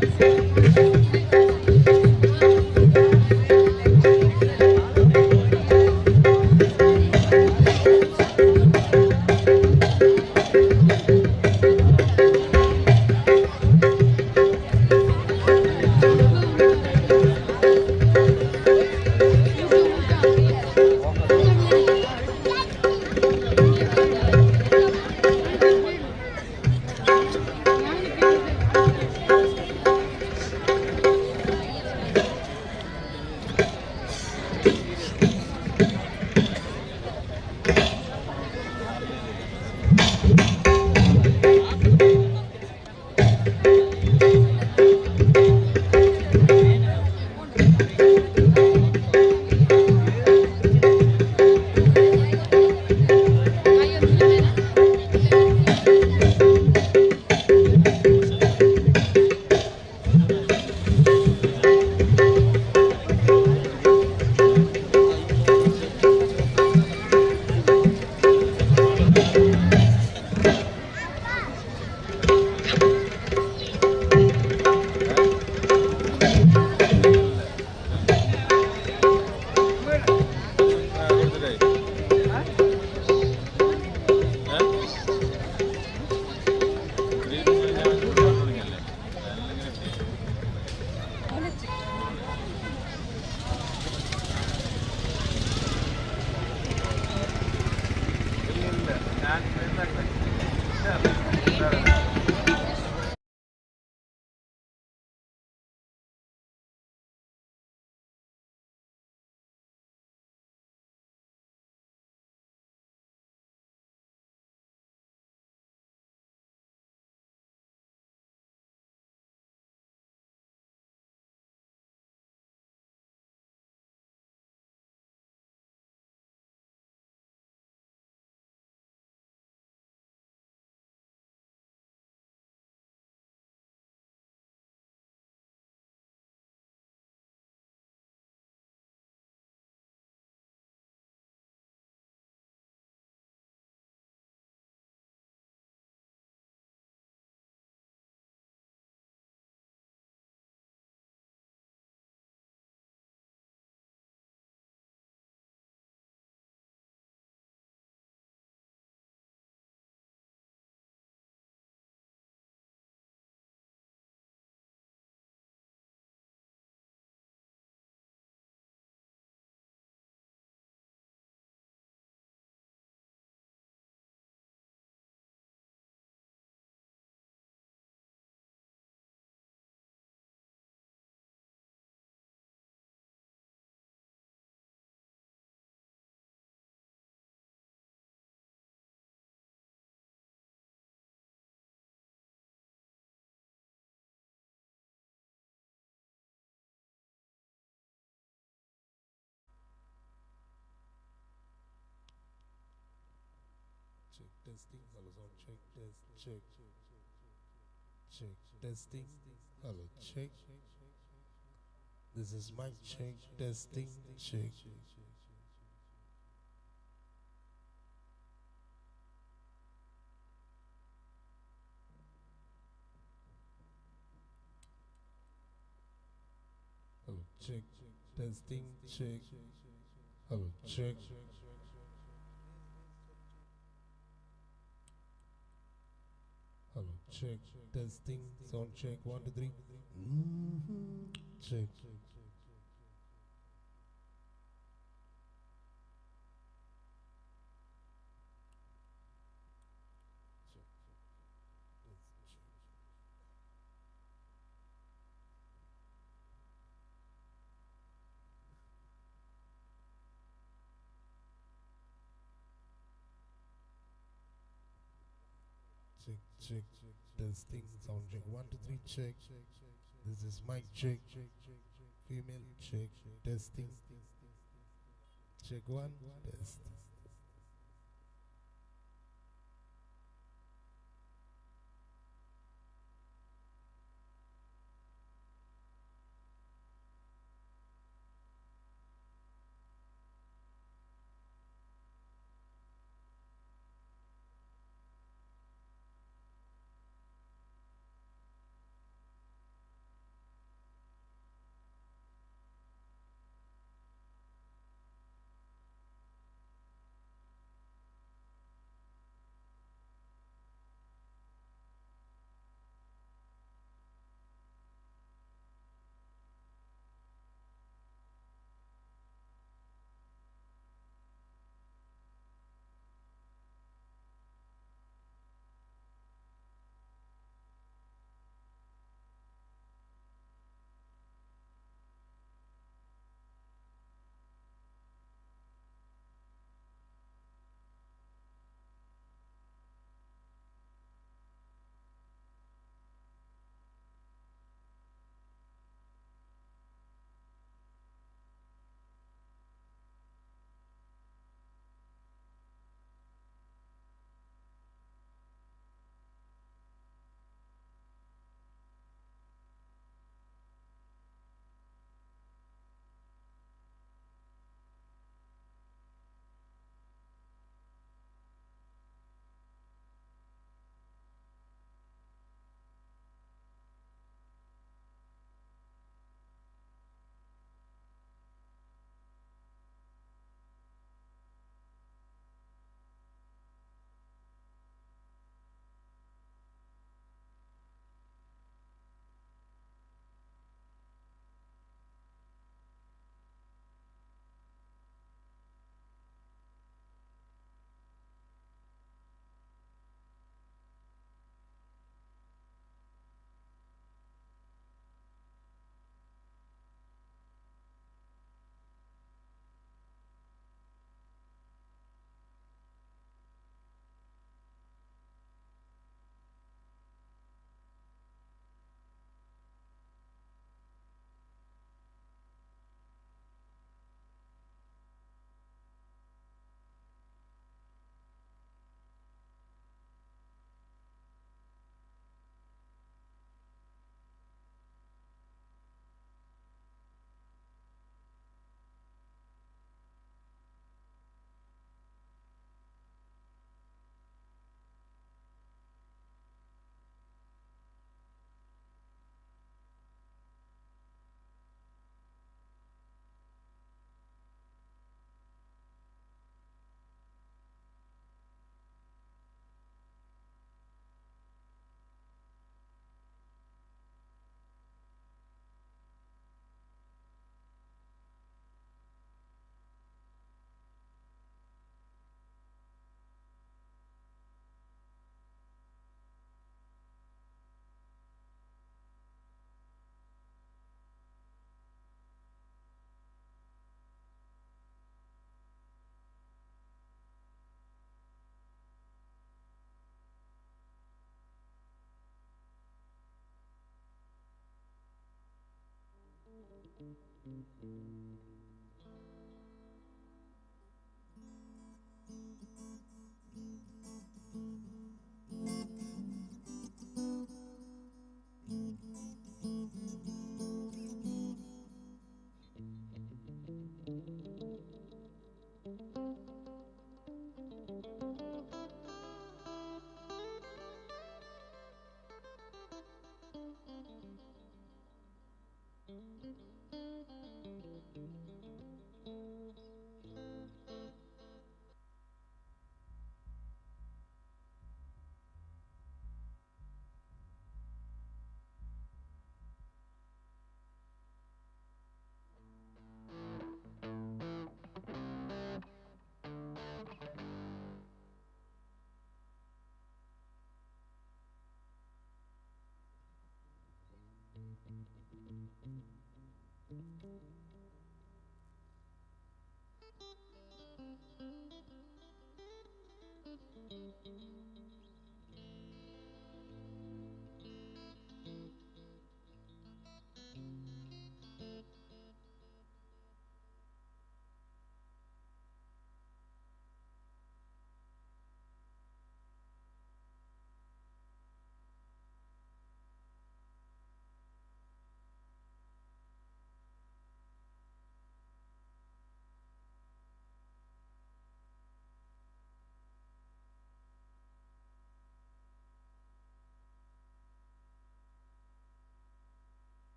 Check testing, hello sound check, test, check, check, testing, hello check. This is mic check, testing, check. Hello check, testing, check, hello check. Hello, check, testing, sound check, 1, 2, 3. Check. Check. Test, check. Check, check, testing, sound check, 1, 2, 3, check. This is mic check, female check, testing, check 1, test.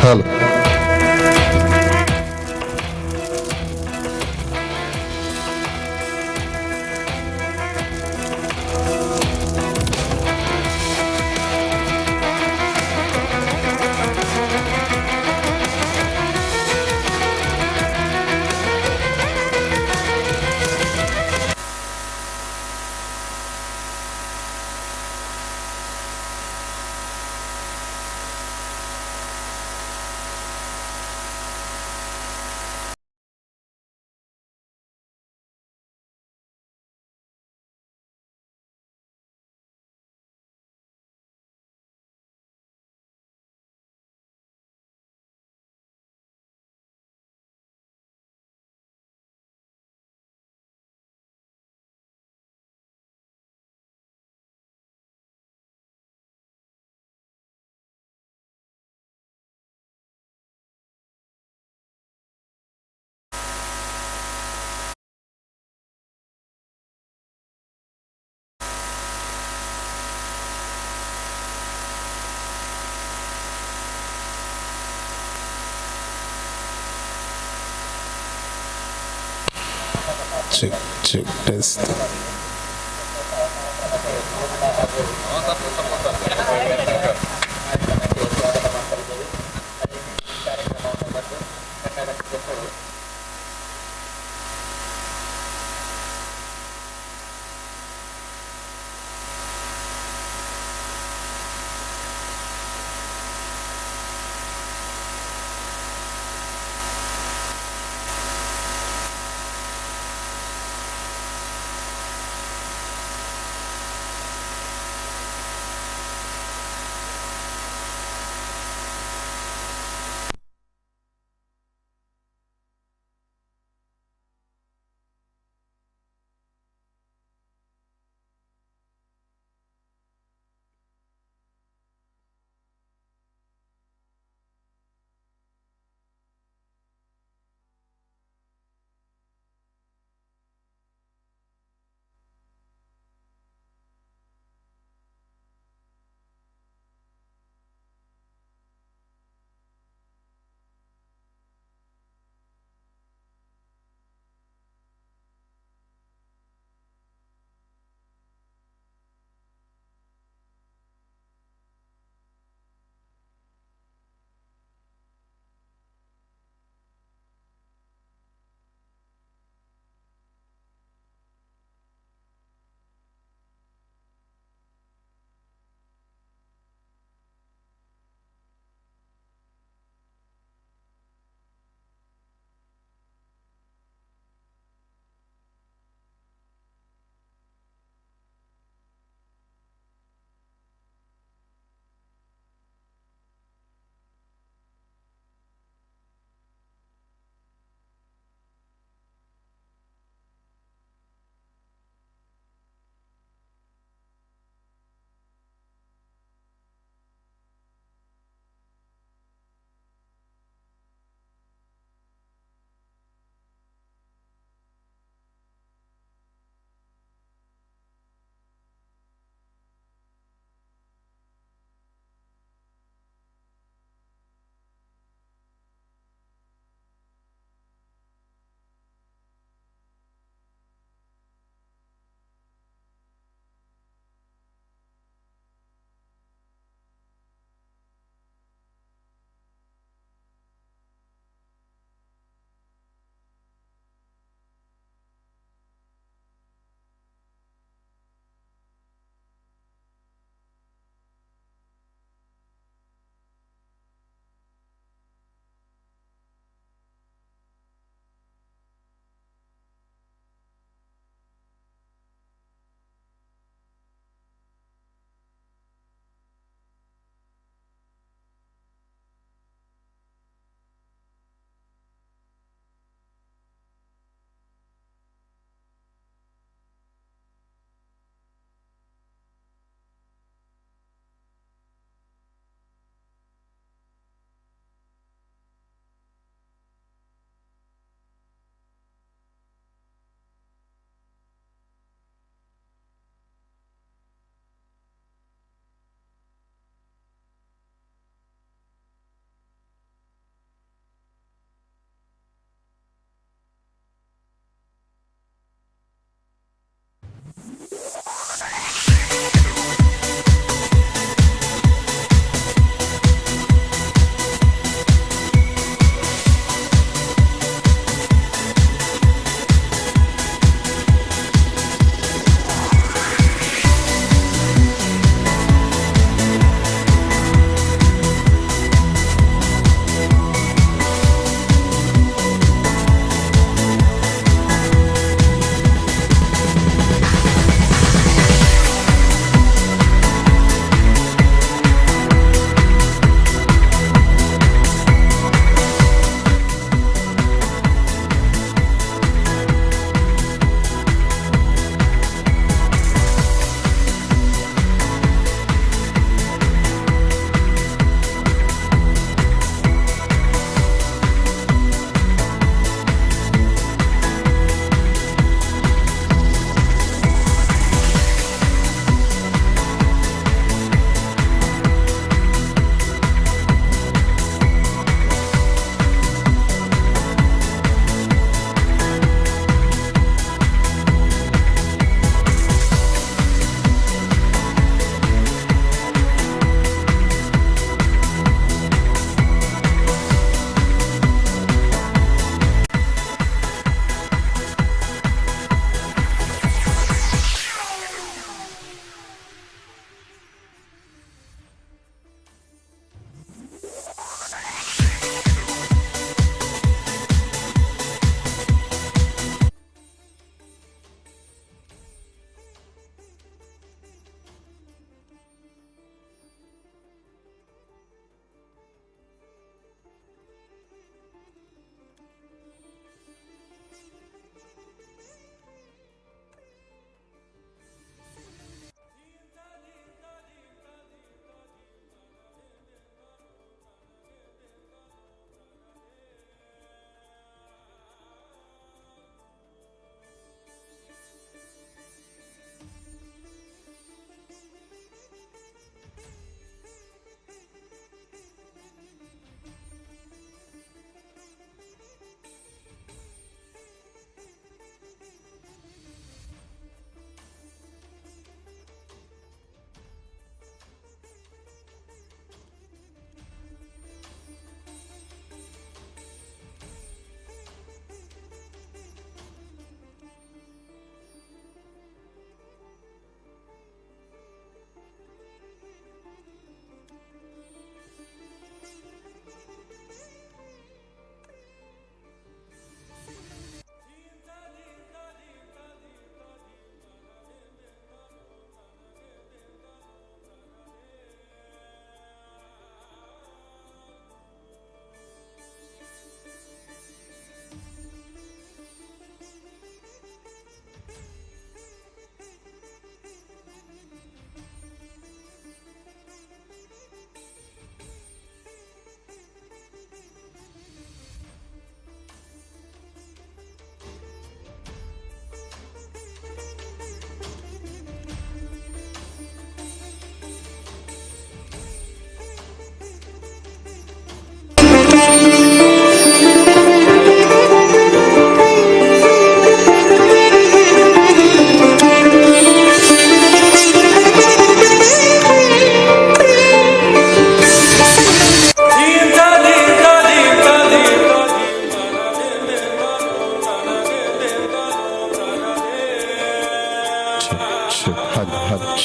Hello. Check, check, test.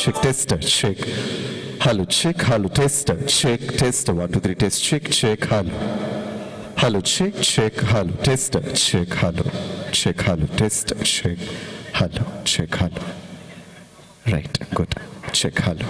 Check test check hello check hello test check test 1 2 3 test check check hello hello check check hello test check hello check hello test check hello check hello right good check hello.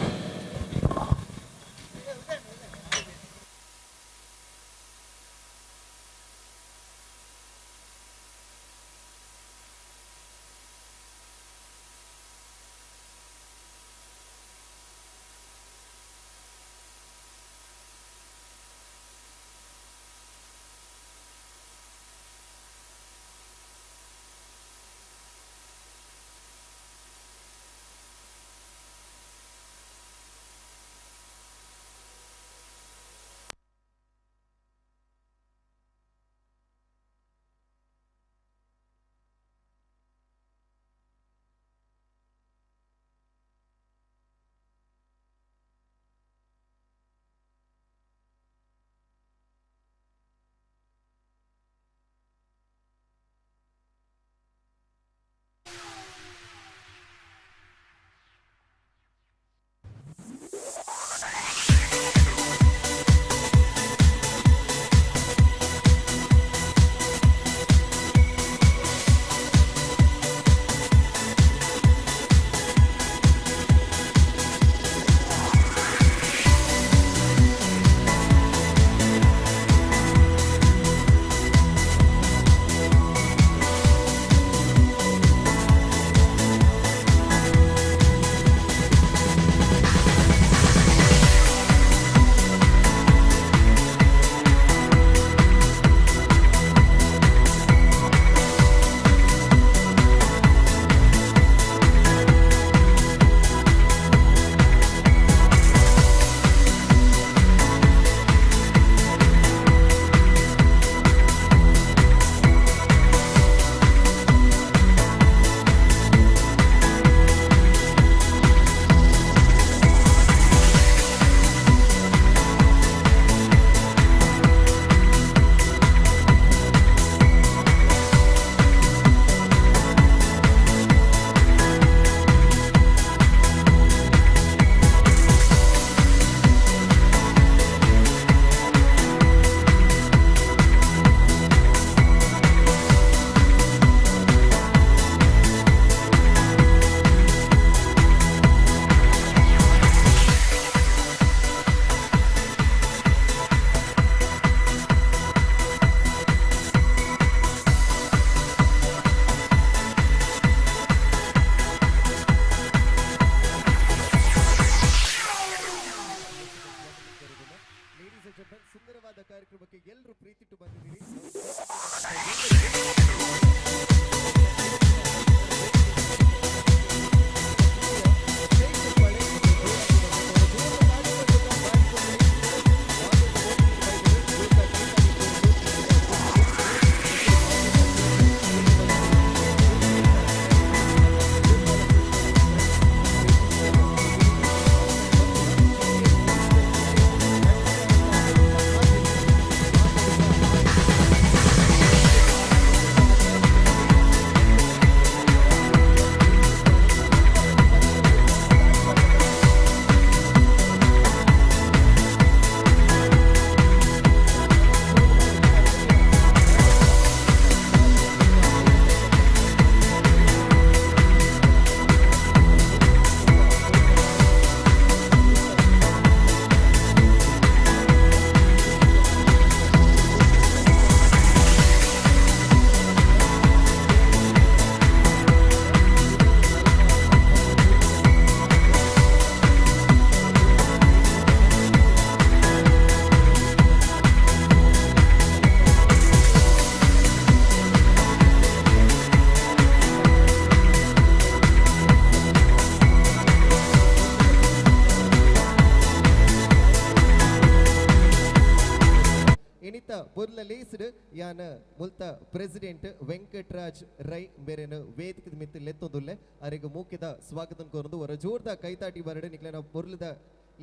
ಯಾನ ಮುಲ್ತ president Venkataraj Rai ಮೇರೆನು ವೇದಿಕೆ ಮಿತ್ತು ಲೆತ್ತೊಂದುಲ್ಲೆ ಅರೆಗ್ ಮೂಕೆದ ಸ್ವಾಗತ ಕೋರ್ದು ಒರ ಜೋರ್ದ ಕೈತಾಟಿ ಬರಡೆ ನಿಕ್ಲೆನ ಪೊರ್ಲದ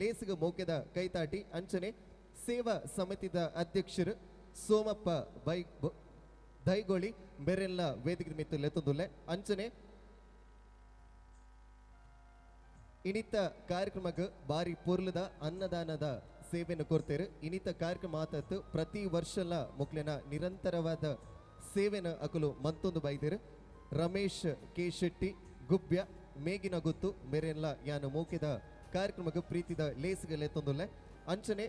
ಲೇಸಿಗೆ ಮೋಕೆದ ಕೈತಾಟಿ ಅಂಚನೆ ಸೇವಾ ಸಮಿತಿದ ಅಧ್ಯಕ್ಷರು ಸೋಮಪ್ಪ ಬೈ ದೈಗೋಳಿ ಮೇರೆಲ್ಲ ವೇದಿಕೆ ಮಿತ್ತು ಲೆತ್ತೊಂದುಲ್ಲೆ ಅಂಚನೆ ಇನಿತ ಕಾರ್ಯಕ್ರಮಕ್ಕೆ ಬಾರಿ ಪೊರ್ಲುದ ಅನ್ನದಾನದ ಸೇವೆಯನ್ನು ಕೊಡ್ತೇರು. ಇನಿತ ಕಾರ್ಯಕ್ರಮ ಆತತ್ತು ಪ್ರತಿ ವರ್ಷಲ ಮೊಕ್ಲೆನ ನಿರಂತರವಾದ ಸೇವೆನ ಅಕಲು ಮಂತೊಂದು ಬೈದೇರು. ರಮೇಶ್ ಕೆ ಶೆಟ್ಟಿ ಗುಬ್ಬ್ಯ ಮೇಗಿನ ಗುತ್ತು ಮೇರೆಲ್ಲ ಯಾನು ಮೋಕೆದ ಕಾರ್ಯಕ್ರಮಕ್ಕೆ ಪ್ರೀತಿದ ಲೇಸ್ಗೆ ಲೆತ್ತೊಂದುಲ್ಲೆ. ಅಂಚನೆ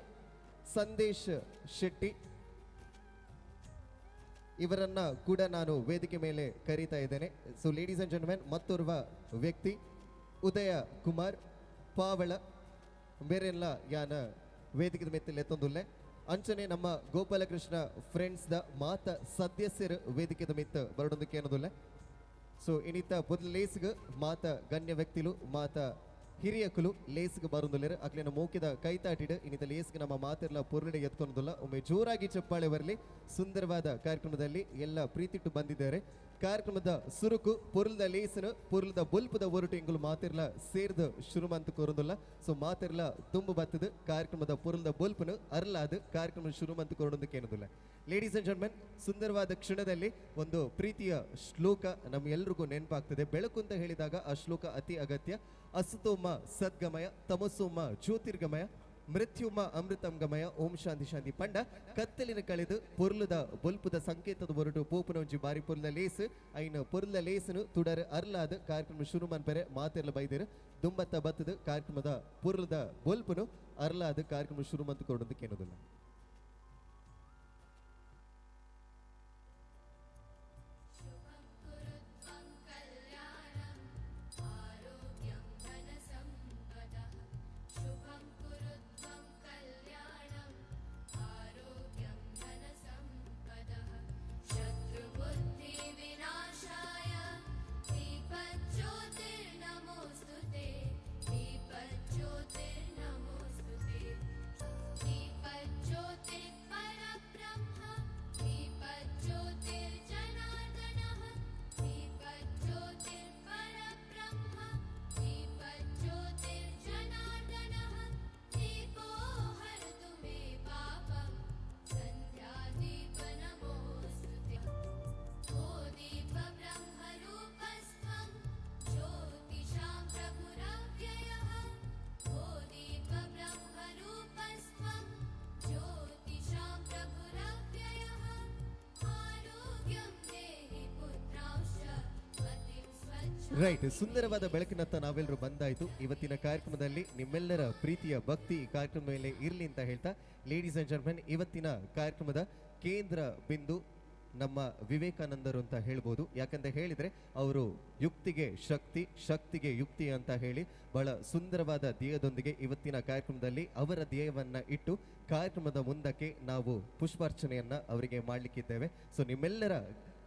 ಸಂದೇಶ್ ಶೆಟ್ಟಿ ಇವರನ್ನ ಕೂಡ ನಾನು ವೇದಿಕೆ ಮೇಲೆ ಕರೀತಾ ಇದ್ದೇನೆ. ಸೊ ಲೇಡೀಸ್ ಅಂಡ್ ಜೆಂಟಲ್ಮೆನ್, ಮತ್ತೋರ್ವ ವ್ಯಕ್ತಿ ಉದಯ ಕುಮಾರ್ ಪಾವಳ ಬೇರೆಲ್ಲ ಯಾನ ವೇದಿಕೆ ಮೆತ್ತಲೆ ಎತ್ತೊಂದುಲ್ಲೆ. ಅಂಚನೆ ನಮ್ಮ ಗೋಪಾಲಕೃಷ್ಣ ಫ್ರೆಂಡ್ಸ್ the ಮಾತ ಸದಸ್ಯರು ವೇದಿಕೆದ ಮಿತ್ತ ಬರಡೊಂದಕ್ಕೆ ಏನದುಲ್ಲೆ. ಸೊ ಇನಿತ ಪೊದಲ ಲೇಸ್ಗ್ ಮಾತ ಗಣ್ಯ ವ್ಯಕ್ತಿಲು ಮಾತ ಹಿರಿಯಕುಲು ಲೇಸ್ಗ್ ಬರೊಂದುಲ್ಲೆರ್. ಅಕ್ಲೆನ ಮೋಕಿದ ಕೈತಾಟಿಡ್ ಇನಿತ ಲೇಸ್ಗ್ ನಮ್ಮ ಮಾತೆರ್ಲ ಪೊರ್ಲುಡೆ ಎತ್ಕೊಂದುಲ್ಲ. ಒಮ್ಮೆ ಜೋರಾಗಿ ಚಪ್ಪಾಳೆ ಬರಲಿ. ಸುಂದರವಾದ ಕಾರ್ಯಕ್ರಮದಲ್ಲಿ ಎಲ್ಲ ಪ್ರೀತಿಟ್ಟು ಬಂದಿದ್ದಾರೆ. ಕಾರ್ಯಕ್ರಮದ ಸುರುಕು ಪೊರ್ಲದ ಲೇಸನು ಪೊರ್ಲದ ಬೊಲ್ಪದ ಒರಟು ಎಂಗುಲು ಮಾತೆರ್ಲ ಸೇರ್ದು ಶುರುಮಂತ ಕೊರೊಂದುಲ್ಲ. ಸೊ ಮಾತೆರ್ಲ ತುಂಬು ಬತ್ತದು ಕಾರ್ಯಕ್ರಮದ ಪೊರ್ಲದ ಬೊಲ್ಪನು ಅರ್ಲಾದು ಕಾರ್ಯಕ್ರಮ ಶುರುಮಂತ ಕೊರೊಂದಕ್ಕೇನದಿಲ್ಲ. ಲೇಡೀಸ್ ಅಂಡ್ ಜೆಂಟಲ್ಮೆನ್, ಸುಂದರವಾದ ಕ್ಷಣದಲ್ಲಿ ಒಂದು ಪ್ರೀತಿಯ ಶ್ಲೋಕ ನಮ್ಮೆಲ್ರಿಗೂ ನೆನಪಾಗ್ತದೆ. ಬೆಳಕು ಅಂತ ಹೇಳಿದಾಗ ಆ ಶ್ಲೋಕ ಅತಿ ಅಗತ್ಯ. ಅಸುತೋಮ ಸದ್ಗಮಯ, ತಮಸೋಮ ಜ್ಯೋತಿರ್ಗಮಯ, ಮೃತ್ಯುಮ ಅಮೃತಂ ಗಮಯ, ಓಂ ಶಾಂತಿ ಶಾಂತಿ. ಪಂಡ ಕತ್ತಲಿನ ಕಳೆದು ಪೊರ್ಲುದ ಬೊಲ್ಪುದ ಸಂಕೇತದ ಹೊರಟು ಪೋಪುನ ಒಂಜಿ ಬಾರಿ ಪೊರ್ಲ ಲೇಸ್ ಐನ ಪೊರ್ಲ ಲೇಸನು ತುಡರ್ ಅರ್ಲಾದ ಕಾರ್ಯಕ್ರಮ ಶುರು ಮನ್ಪೆರೆ ಮಾತೆರ್ಲ ಬೈದೇರು. ದುಂಬತ್ತ ಬತ್ತದ ಕಾರ್ಯಕ್ರಮದ ಪೊರ್ಲದ ಬೊಲ್ಪುನು ಅರ್ಲಾದ ಕಾರ್ಯಕ್ರಮ ಶುರು ಮಂತು ಕೊಡೋದಕ್ಕೇನೋದಿಲ್ಲ. ರೈಟ್, ಸುಂದರವಾದ ಬೆಳಕಿನತ್ತ ನಾವೆಲ್ಲರೂ ಬಂದಾಯಿತು. ಇವತ್ತಿನ ಕಾರ್ಯಕ್ರಮದಲ್ಲಿ ನಿಮ್ಮೆಲ್ಲರ ಪ್ರೀತಿಯ ಭಕ್ತಿ ಈ ಕಾರ್ಯಕ್ರಮ ಮೇಲೆ ಇರಲಿ ಅಂತ ಹೇಳ್ತಾ, ಲೇಡೀಸ್ ಅಂಡ್ ಜೆಂಟಲ್ಮೆನ್, ಇವತ್ತಿನ ಕಾರ್ಯಕ್ರಮದ ಕೇಂದ್ರ ಬಿಂದು ನಮ್ಮ ವಿವೇಕಾನಂದರು ಅಂತ ಹೇಳ್ಬೋದು. ಯಾಕಂತ ಹೇಳಿದರೆ ಅವರು ಯುಕ್ತಿಗೆ ಶಕ್ತಿ, ಶಕ್ತಿಗೆ ಯುಕ್ತಿ ಅಂತ ಹೇಳಿ ಬಹಳ ಸುಂದರವಾದ ಧ್ಯೇಯದೊಂದಿಗೆ ಇವತ್ತಿನ ಕಾರ್ಯಕ್ರಮದಲ್ಲಿ ಅವರ ಧ್ಯೇಯವನ್ನು ಇಟ್ಟು ಕಾರ್ಯಕ್ರಮದ ಮುಂದಕ್ಕೆ ನಾವು ಪುಷ್ಪಾರ್ಚನೆಯನ್ನು ಅವರಿಗೆ ಮಾಡಲಿಕ್ಕಿದ್ದೇವೆ. ಸೊ ನಿಮ್ಮೆಲ್ಲರ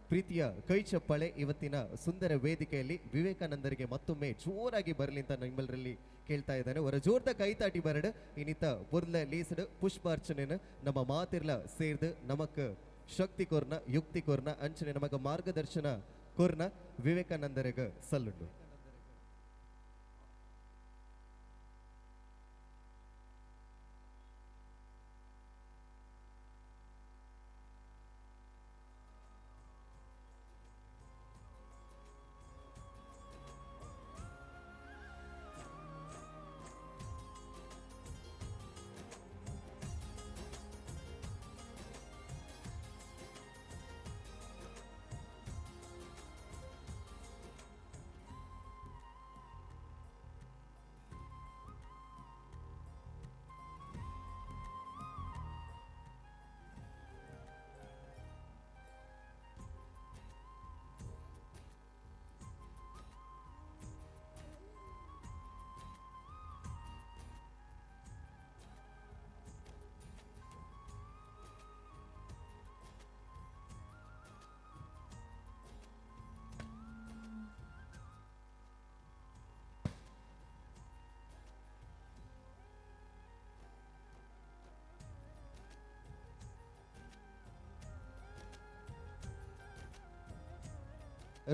ಪ್ರೀತಿಯ ಕೈ ಚಪ್ಪಾಳೆ ಇವತ್ತಿನ ಸುಂದರ ವೇದಿಕೆಯಲ್ಲಿ ವಿವೇಕಾನಂದರಿಗೆ ಮತ್ತೊಮ್ಮೆ ಜೋರಾಗಿ ಬರಲಿ ಅಂತ ನಿಮ್ಮೆಲ್ಲರಲ್ಲಿ ಕೇಳ್ತಾ ಇದ್ದಾನೆ. ಅವರ ಜೋರ್ದ ಕೈತಾಟಿ ಬರಡು ಇನ್ನಿತ ಪೊರ್ಲ ಲೇಸಡು ಪುಷ್ಪಾರ್ಚನೆಯನ್ನು ನಮ್ಮ ಮಾತಿರ್ಲ ಸೇರ್ದು ನಮಕ್ ಶಕ್ತಿ ಕೋರ್ನ, ಯುಕ್ತಿ ಕೋರ್ನ, ಅಂಚನೆ ನಮಗ ಮಾರ್ಗದರ್ಶನ ಕೋರ್ನ ವಿವೇಕಾನಂದರಿಗೆ ಸಲ್ಲುಂಡು.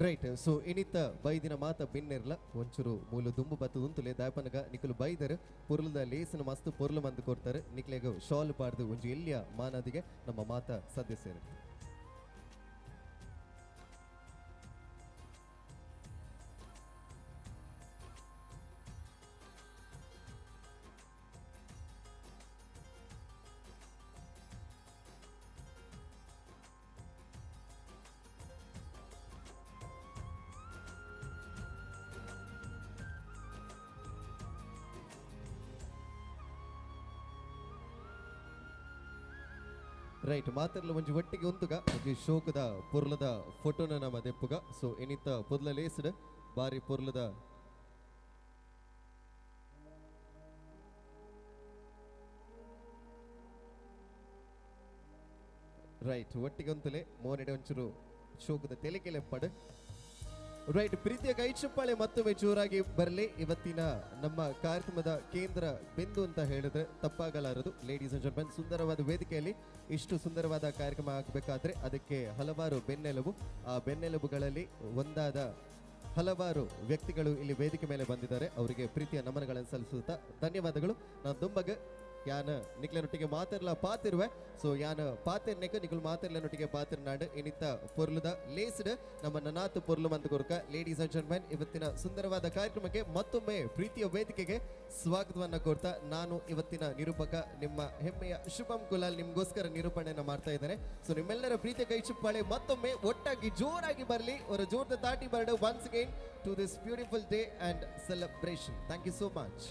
ರೈಟ್, ಸೊ ಇನಿತ ಬೈದಿನ ಮಾತ ಬಿನ್ನೆರ್ಲ ಒಂಚೂರು ಮೂಲು ದುಂಬು ಬತ್ತದುಂತುಲೆ ದಾಪನಗ ನಿಕುಲು ಬೈದರು ಪೊರ್ಲದ ಲೇಸನ ಮಸ್ತ್ ಪೊರ್ಲು ಮಂದು ಕೊಡ್ತಾರೆ. ನಿಕ್ಲೆಗ್ ಶಾಲ್ ಪಾಡ್ದು ಒಂಜಿ ಎಲ್ಲಿಯ ಮಾನದಿಗೆ ನಮ್ಮ ಮಾತ ಸದಸ್ಯರು. ರೈಟ್ ಮಾತೆರ್ಲ ಒಂಜಿ ಒಟ್ಟಿಗೆ ಉಂತುಗ ಒಂಜಿ ಶೋಕದ ಪೊರ್ಲದ ಫೋಟೋನ ನಮ್ಮ ದೆಪ್ಪುಗ. ಸೊ ಇನಿತ ಪೊರ್ಲ ಲೇಸ್ಡ್ ಬಾರಿ ಪೊರ್ಲದ ರೈಟ್ ಒಟ್ಟಿಗೆ ಉಂತುಲೆ ಮೋನೆಡೆ ಒಂಚೂರು ಶೋಕದ ತೆಲಿಕೆಲೆ ಪಡು. ರೈಟ್, ಪ್ರೀತಿಯ ಕೈ ಚಪ್ಪಾಳೆ ಮತ್ತೊಮ್ಮೆ ಜೋರಾಗಿ ಬರಲಿ. ಇವತ್ತಿನ ನಮ್ಮ ಕಾರ್ಯಕ್ರಮದ ಕೇಂದ್ರ ಬಿಂದು ಅಂತ ಹೇಳಿದ್ರೆ ತಪ್ಪಾಗಲಾರದು. ಲೇಡೀಸ್ ಅಂಡ್ ಜೆಂಟಲ್ಮೆನ್, ಸುಂದರವಾದ ವೇದಿಕೆಯಲ್ಲಿ ಇಷ್ಟು ಸುಂದರವಾದ ಕಾರ್ಯಕ್ರಮ ಆಗಬೇಕಾದ್ರೆ ಅದಕ್ಕೆ ಹಲವಾರು ಬೆನ್ನೆಲುಬು, ಆ ಬೆನ್ನೆಲುಬುಗಳಲ್ಲಿ ಒಂದಾದ ಹಲವಾರು ವ್ಯಕ್ತಿಗಳು ಇಲ್ಲಿ ವೇದಿಕೆ ಮೇಲೆ ಬಂದಿದ್ದಾರೆ. ಅವರಿಗೆ ಪ್ರೀತಿಯ ನಮನಗಳನ್ನು ಸಲ್ಲಿಸುತ್ತಾ ಧನ್ಯವಾದಗಳು. ನಾನು ದುಂಬಗ ಯಾನ ನಿಕ್ಲೆನೊಟ್ಟಿಗೆ ಮಾತಿರ್ಲ ಪಾತಿರುವೆ. ಸೊ ಯಾನ ಪಾತಿರ್ನೆಕ್ ನಿಕುಲ್ ಮಾತಿರ್ಲನೊಟ್ಟಿಗೆ ಪಾತಿರ್ನಾಡು ಇನಿತ ಪೊರ್ಲುದ ಲೇಸ್ಡ್ ನಮ್ಮ ನನಾತು ಪೊರ್ಲು ಮಂತ್ ಕೊರ್ಕ. ಲೇಡೀಸ್ ಅಂಡ್ ಜೆಂಟಲ್ಮೆನ್, ಇವತ್ತಿನ ಸುಂದರವಾದ ಕಾರ್ಯಕ್ರಮಕ್ಕೆ ಮತ್ತೊಮ್ಮೆ ಪ್ರೀತಿಯ ವೇದಿಕೆಗೆ ಸ್ವಾಗತವನ್ನ ಕೋರ್ತಾ ನಾನು ಇವತ್ತಿನ ನಿರೂಪಕ ನಿಮ್ಮ ಹೆಮ್ಮೆಯ ಶುಭಂ ಕುಲಾಲ್ ನಿಮ್ಗೋಸ್ಕರ ನಿರೂಪಣೆಯನ್ನ ಮಾಡ್ತಾ ಇದ್ದೇನೆ. ಸೊ ನಿಮ್ಮೆಲ್ಲರ ಪ್ರೀತಿಯ ಕೈ ಚಪ್ಪಾಳೆ ಮತ್ತೊಮ್ಮೆ ಒಟ್ಟಾಗಿ ಜೋರಾಗಿ ಬರಲಿ. ಅವರ ಜೋರದ ತಾಟಿ ಬರಡು. Once again to this beautiful day and celebration. Thank you so much.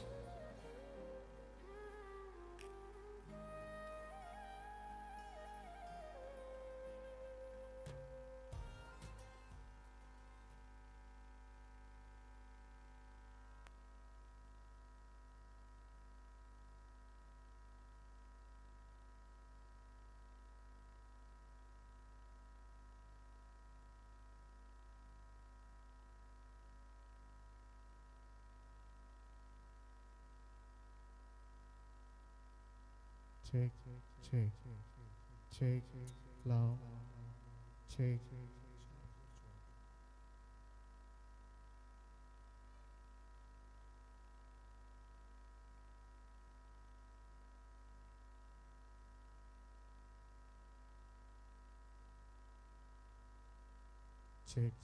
Check, check, check, loud, check. Check,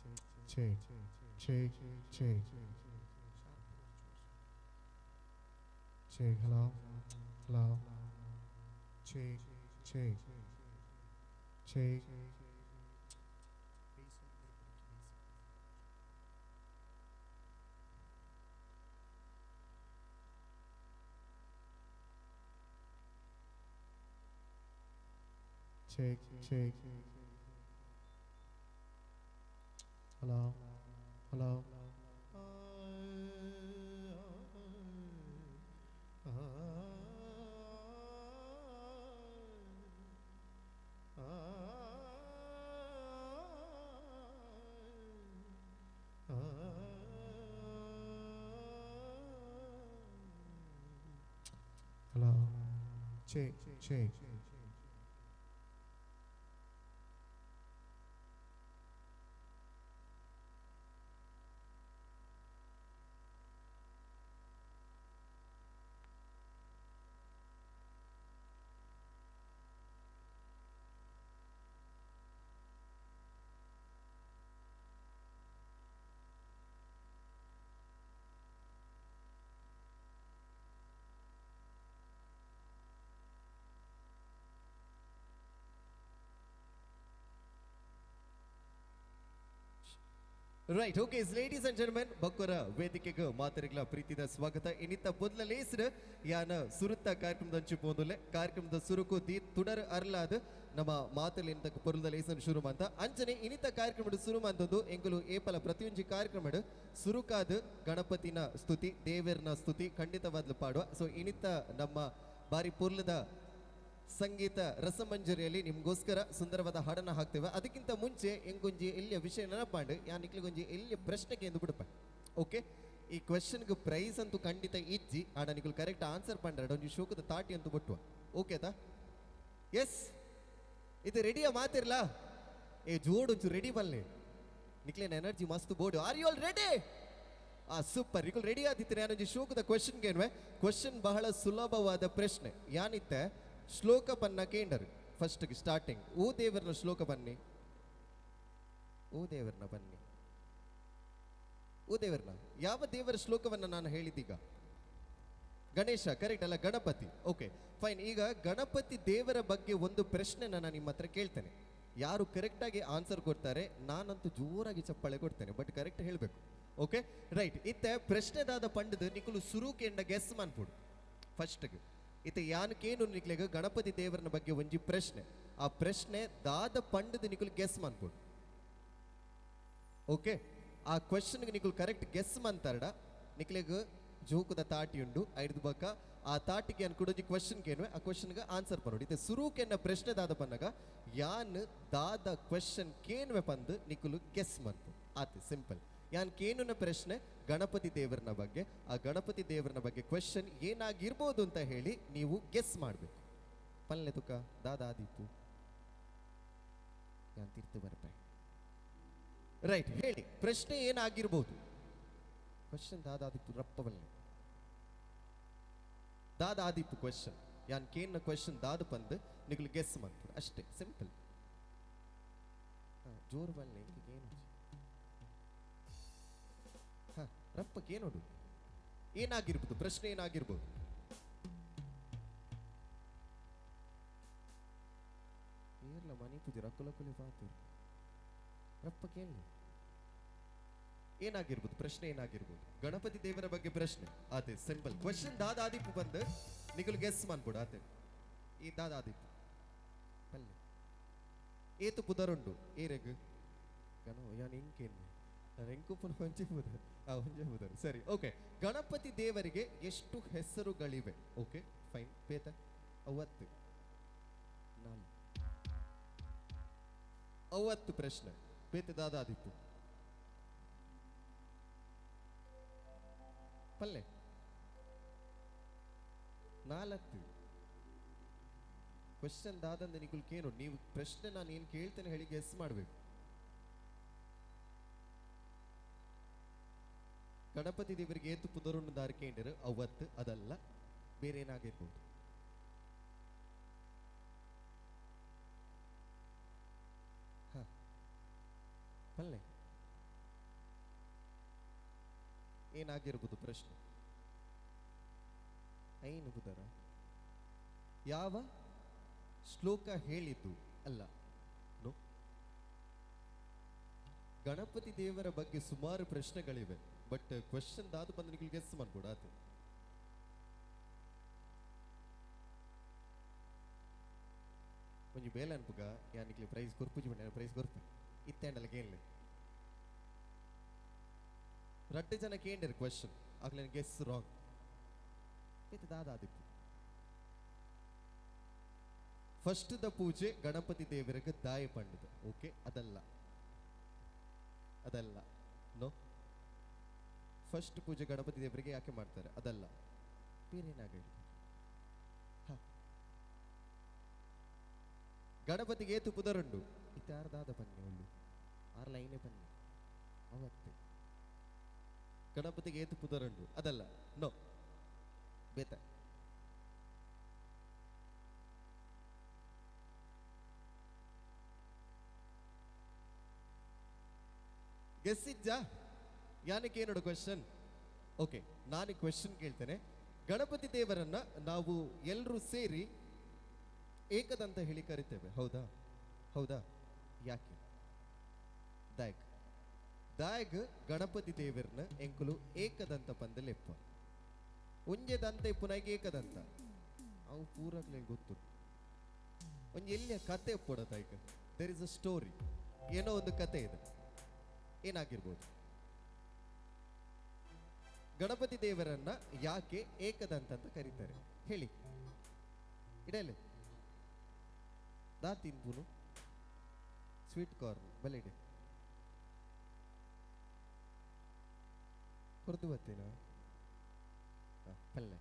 check, check, check. Check, hello, hello. Check, check, check. Check, check. Hello, hello. Hello. Check, check. Right, okay ladies and gentlemen, ಬಕ್ಕೊರ ವೇದಿಕೆಗೆ ಮಾತರಿಗಳ ಪ್ರೀತಿದ ಸ್ವಾಗತ. ಇನ್ನಿತ್ತ ಮೊದಲ ಲೇಸ್ಡ್ ಯಾನ ಸುರುತ್ತ ಕಾರ್ಯಕ್ರಮದ ಅಂಚು ಪೋಂದುಲೆ ಕಾರ್ಯಕ್ರಮದ ಸುರುಕು ದಿ ತುಡರ್ ಅರ್ಲಾದ್ ನಮ್ಮ ಮಾತಲ್ಲಿ ಪೊರುದ ಲೇಸನ್ ಶುರು ಮಂತ ಅಂಚನೆ ಇನ್ನಿತ ಕಾರ್ಯಕ್ರಮದ ಶುರು ಮಂತದ್ದು ಎಂಕುಲು ಏಪಲ ಪ್ರತಿಯೊಂಜಿ ಕಾರ್ಯಕ್ರಮದ ಸುರುಕಾದ ಗಣಪತಿನ ಸ್ತುತಿ, ದೇವರನ ಸ್ತುತಿ ಖಂಡಿತವಾದ್ಲು ಪಾಡುವ. ಸೊ ಇನ್ನಿತ ನಮ್ಮ ಬಾರಿ ಪೊರ್ಲದ ಸಂಗೀತ ರಸಮಂಜರಿಯಲ್ಲಿ ನಿಮ್ಗೋಸ್ಕರ ಸುಂದರವಾದ ಹಾಡನ್ನು ಹಾಕ್ತೇವೆ. ಅದಕ್ಕಿಂತ ಮುಂಚೆ ಎಂಗೊಂಜಿ ಎಲ್ಲಿಯ ವಿಷಯ ನೆನಪಾಂಡು ಯಾ ನಿಕ್ಲಿಗೊಂಜಿ ಎಲ್ಲಿಯ ಪ್ರಶ್ನೆಗೆ ಎಂದು ಬಿಡಪ. ಓಕೆ, ಈ ಕ್ವೆಶನ್ಗೆ ಪ್ರೈಸ್ ಅಂತೂ ಖಂಡಿತ ಇಜ್ಜಿ ಆಡ ನಿಕ್ಲು ಕರೆಕ್ಟ್ ಆನ್ಸರ್ ಪಂಡ್ರೆ ಒಂಜಿ ಶೋಕದ ತಾಟಿ ಅಂತೂ ಬಿಟ್ಟುವ. ಓಕೆ ತಾ? ಎಸ್, ಇದು ರೆಡಿಯಾ ಮಾತಿರ್ಲಾ? ಏ ಜೋಡು ಒಂಚೂರು ರೆಡಿ ಬಲ್ಲೆ, ನಿಕ್ಲೇನ ಎನರ್ಜಿ ಮಸ್ತ್ board. Are you all ready? ಆ ಸೂಪರ್, ನಿಕ್ಲು ರೆಡಿ ಆದಿತ್ತಾರೆ. ಯಾನೊಂಜಿ ಶೋಕದ ಕ್ವೆಶನ್ಗೆ ಏನ್ವೆ ಕ್ವೆಶನ್ ಬಹಳ ಸುಲಭವಾದ ಪ್ರಶ್ನೆ. ಯಾನಿತ್ತೆ ಶ್ಲೋಕ ಬನ್ನ ಕೇಂಡರು ಫಸ್ಟ್ ಸ್ಟಾರ್ಟಿಂಗ್ ಓ ದೇವರನ ಶ್ಲೋಕ ಬನ್ನಿ, ಓ ದೇವರನ ಬನ್ನಿ, ಓ ದೇವರನ ಯಾವ ದೇವರ ಶ್ಲೋಕವನ್ನು ನಾನು ಹೇಳಿದ್ದೀಗ? ಗಣೇಶ, ಕರೆಕ್ಟ್ ಅಲ್ಲ? ಗಣಪತಿ. Okay fine. ಈಗ ಗಣಪತಿ ದೇವರ ಬಗ್ಗೆ ಒಂದು ಪ್ರಶ್ನೆ ನಾನು ನಿಮ್ಮ ಹತ್ರ ಕೇಳ್ತೇನೆ. ಯಾರು ಕರೆಕ್ಟಾಗಿ ಆನ್ಸರ್ ಕೊಡ್ತಾರೆ ನಾನಂತೂ ಜೋರಾಗಿ ಚಪ್ಪಾಳೆ ಕೊಡ್ತೇನೆ, ಬಟ್ ಕರೆಕ್ಟ್ ಹೇಳಬೇಕು. ಓಕೆ ರೈಟ್, ಇತ್ತೆ ಪ್ರಶ್ನೆದಾದ ಪಂಡದು ನಿಕುಲು ಸುರುಕೆಂಡ ಗೆಸ್ ಮನ್ಪುಡು ಫಸ್ಟ್ಗೆ. ಇತ್ತೆ ಯಾನಕೇನು ನಿಕ್ಲೆಗ ಗಣಪತಿ ದೇವರನ ಬಗ್ಗೆ ಒಂಜಿ ಪ್ರಶ್ನೆ, ಆ ಪ್ರಶ್ನೆ ದಾದ ಪಂಡದ ನಿಕುಲು ಗೆಸ್ ಮನ್ಪೊಡು. ಓಕೆ, ಆ ಕ್ವಶನ್ಗೆ ನಿಕುಲು ಕರೆಕ್ಟ್ ಗೆಸ್ ಮಂತಾರಡ ನಿಕ್ಲೆಗ್ ಜೋಕುದ ತಾಟಿ ಉಂಡು. ಐದು ಬಕ್ಕ ಆ ತಾಟಿಗೆ ಅನ್ಕೊಡೊಂಜಿ ಕ್ವಶನ್ ಕೇನುವೆ, ಆ ಕ್ವಶನ್ಗೆ ಆನ್ಸರ್ ಪನೋಡು. ಇತ್ತೆ ಸುರುಕೆನ್ನ ಪ್ರಶ್ನೆ ದಾದ ಪನ್ನಗ ಯಾನ್ ದಾದ ಕ್ವಶನ್ ಕೇನುವೆ ಪಂದು ನಿಕುಲು ಗೆಸ್ ಮನ್ಪು. ಆತೆ ಸಿಂಪಲ್. ಯಾನ್ ಕೇನುನ ಪ್ರಶ್ನೆ ಗಣಪತಿ ದೇವರನ ಬಗ್ಗೆ, ಆ ಗಣಪತಿ ದೇವರನ ಬಗ್ಗೆ ಕ್ವಶನ್ ಏನಾಗಿರ್ಬೋದು ಅಂತ ಹೇಳಿ ನೀವು ಗೆಸ್ ಮಾಡಬೇಕು. ಪಲ್ಲೆ ತುಕ ದಾದ ಆದಿಪ್ಪು ಯಾನ್ ತೀರ್ತು ಬರ್ಪೆ. ರೈಟ್, ಹೇಳಿ ಪ್ರಶ್ನೆ ಏನಾಗಿರ್ಬೋದು? ಕ್ವಶನ್ ದಾದಾದಿಪ್ಪು ರಪ್ಪ ಬಲ್ಲೆ ದಾದ ಆದಿಪ್ಪು ಕ್ವಶನ್. ಯಾನ್ ಕೇನ್ನ ಕ್ವಶನ್ ದಾದ ಪಂದು ನಿಕುಲು ಗೆಸ್ ಮನ್ಪುಡು ಅಷ್ಟೇ, ಸಿಂಪಲ್. ಜೋರು ಬಲ್ಲೆ ಏನು ಹಾ ರಪ್ಪಕ್ಕೇನೋಡು ಏನಾಗಿರ್ಬೋದು ಪ್ರಶ್ನೆ ಏನಾಗಿರ್ಬೋದು? ಏರ್ಲ ಮನಿ ಪೂಜೆ ರಕ್ಕುಲ ಕುಲಿ ಪಾತೂರು ರಪ್ಪಕ್ಕೇನು ಏನಾಗಿರ್ಬೋದು ಪ್ರಶ್ನೆ ಏನಾಗಿರ್ಬೋದು? ಗಣಪತಿ ದೇವರ ಬಗ್ಗೆ ಪ್ರಶ್ನೆ ಆತೆ, ಸಿಂಪಲ್ ಕ್ವಶನ್. ದಾದಾದಿಪ್ಪು ಬಂದು ನಿಕುಲು ಗೆಸ್ ಮನ್ಪುಡು. ಆತೆ ಈ ದಾದಾದಿಪ್ಪು ಪಲ್ಲೆ ಏತು ಪುದರುಂಡು ಏರೆಗ್ ಗಣ ಯಾನ್ ಎಂಕೇನು ನಾನು ಎಂಕುಪ್ಪನ ಒಂಜೆ ಪುದರ್, ಆ ಒಂಜೆ ಪುದರ್ ಸರಿ. ಓಕೆ, ಗಣಪತಿ ದೇವರಿಗೆ ಎಷ್ಟು ಹೆಸರುಗಳಿವೆ? Okay fine. ಪೇತ ಅವತ್ತು ನಾಲ್ಕು ಅವತ್ತು ಪ್ರಶ್ನೆ. ಪೇತೆ ದಾದಾದಿಪ್ಪು ಪಲ್ಲೆ ನಾಲ್ಕು ಕ್ವಶನ್ ದಾದಂದ ನಿಕುಲ್ ಕೇನು. ನೀವು ಪ್ರಶ್ನೆ ನಾನು ಏನು ಕೇಳ್ತೇನೆ ಹೇಳಿ ಗೆಸ್ ಮಾಡಬೇಕು. ಗಣಪತಿ ದೇವರಿಗೆ ಏತು ಪುದರುಂಡು ದಾರಿ ಕೇಂಡಿರು ಅವತ್ತು ಅದಲ್ಲ, ಬೇರೆ ಏನಾಗಿರ್ಬೋದು? ಹ ಪಲ್ಲೆ ಏನಾಗಿರ್ಬೋದು ಪ್ರಶ್ನೆ? ಐನು ಪುದರ ಯಾವ ಶ್ಲೋಕ ಹೇಳಿದ್ದು ಅಲ್ಲ. ನೋ, ಗಣಪತಿ ದೇವರ ಬಗ್ಗೆ ಸುಮಾರು ಪ್ರಶ್ನೆಗಳಿವೆ, ಬಟ್ ಕ್ವಶನ್ ದಾದು ಬಂದು ನಿಮಗೆ ಗೆಸ್ ಮಾಡ್ಬೋಡ. ಆತ ಒಂಜಿ ಬೇಲೆ ಅನ್ಪುಗ ಯಾನಿಕ್ಲೆ ಪ್ರೈಸ್ ಕೊರ್ಪುಜಿ ಬಂಡ ಪ್ರೈಸ್ ಕೊರ್ಪೆ ಇತ್ತೇಂಡಲ್ಲ ಕೇಳಲಿ. ರಡ್ಡು ಜನ ಕೇಂಡಿರು ಕ್ವಶನ್ ಆಗ್ಲೇ ಗೆಸ್ ರಾಂಗ್. ಇದು ದಾದಾದಿಪ್ಪು ಫಸ್ಟ್ the ಪೂಜೆ ಗಣಪತಿ ದೇವರಿಗೆ ದಾಯ ಪಂಡದು. ಓಕೆ, ಅದಲ್ಲ ಅದಲ್ಲ ನೋ. ಫಸ್ಟ್ ಪೂಜೆ ಗಣಪತಿ ದೇವರಿಗೆ ಯಾಕೆ ಮಾಡ್ತಾರೆ? ಅದಲ್ಲ, ಬೇರೆ ಏನಾಗಿರ್ಬೋದು? ಗಣಪತಿಗೆ ಏತು ಪುದರುಂಡು ಇತ್ತಾರದಾದ ಬನ್ನಿ ಒಳ್ಳು ಆರ್ ಲೈನೇ ಬನ್ನಿ ಅವತ್ತೆ ಗಣಪತಿಗೆ ಏತು ಪುದರುಂಡು ಅದಲ್ಲ ನೋ. ಬೇತ ಗೆಸ್ ಇಜ್ಜಾ? ಯಾನಕ್ಕೆ ಏನೋಡು ಕ್ವೆಶನ್? ಓಕೆ, ನಾನು ಕ್ವೆಶನ್ ಕೇಳ್ತೇನೆ. ಗಣಪತಿ ದೇವರನ್ನ ನಾವು ಎಲ್ಲರೂ ಸೇರಿ ಏಕದಂತ ಹೇಳಿ ಕರಿತೇವೆ, ಹೌದಾ? ಹೌದಾ? ಯಾಕೆ? ದಾಯಕ್ ದಾಯಗ್ ಗಣಪತಿ ದೇವರನ್ನ ಎಂಕುಲು ಏಕದಂತ ಪಂದಲೆಪ್ಪ ಒಂಜೆದಂತ ಇಪ್ಪುನಾಗ ಏಕದಂತ ಅವು ಪೂರಕ್ಲೆ ಗೊತ್ತು. ಒಂಜಿ ಎಲ್ಲಿಯ ಕತೆ ಒಪ್ಪೋಡ ತಾಯ್ಕ, there is a story, ಏನೋ ಒಂದು ಕತೆ ಇದೆ. ಏನಾಗಿರ್ಬೋದು? ಗಣಪತಿ ದೇವರನ್ನ ಯಾಕೆ ಏಕದಂತ ಅಂತ ಕರೀತಾರೆ ಹೇಳಿ? ಇಡಲೆ ದಾ ತಿನ್ಪುನು ಸ್ವೀಟ್ ಕಾರ್ನ್ ಬಲೆ ಇಡೆ ಕೊರ್ದು ಬತ್ತೇನ ಪಲ್ಲೆ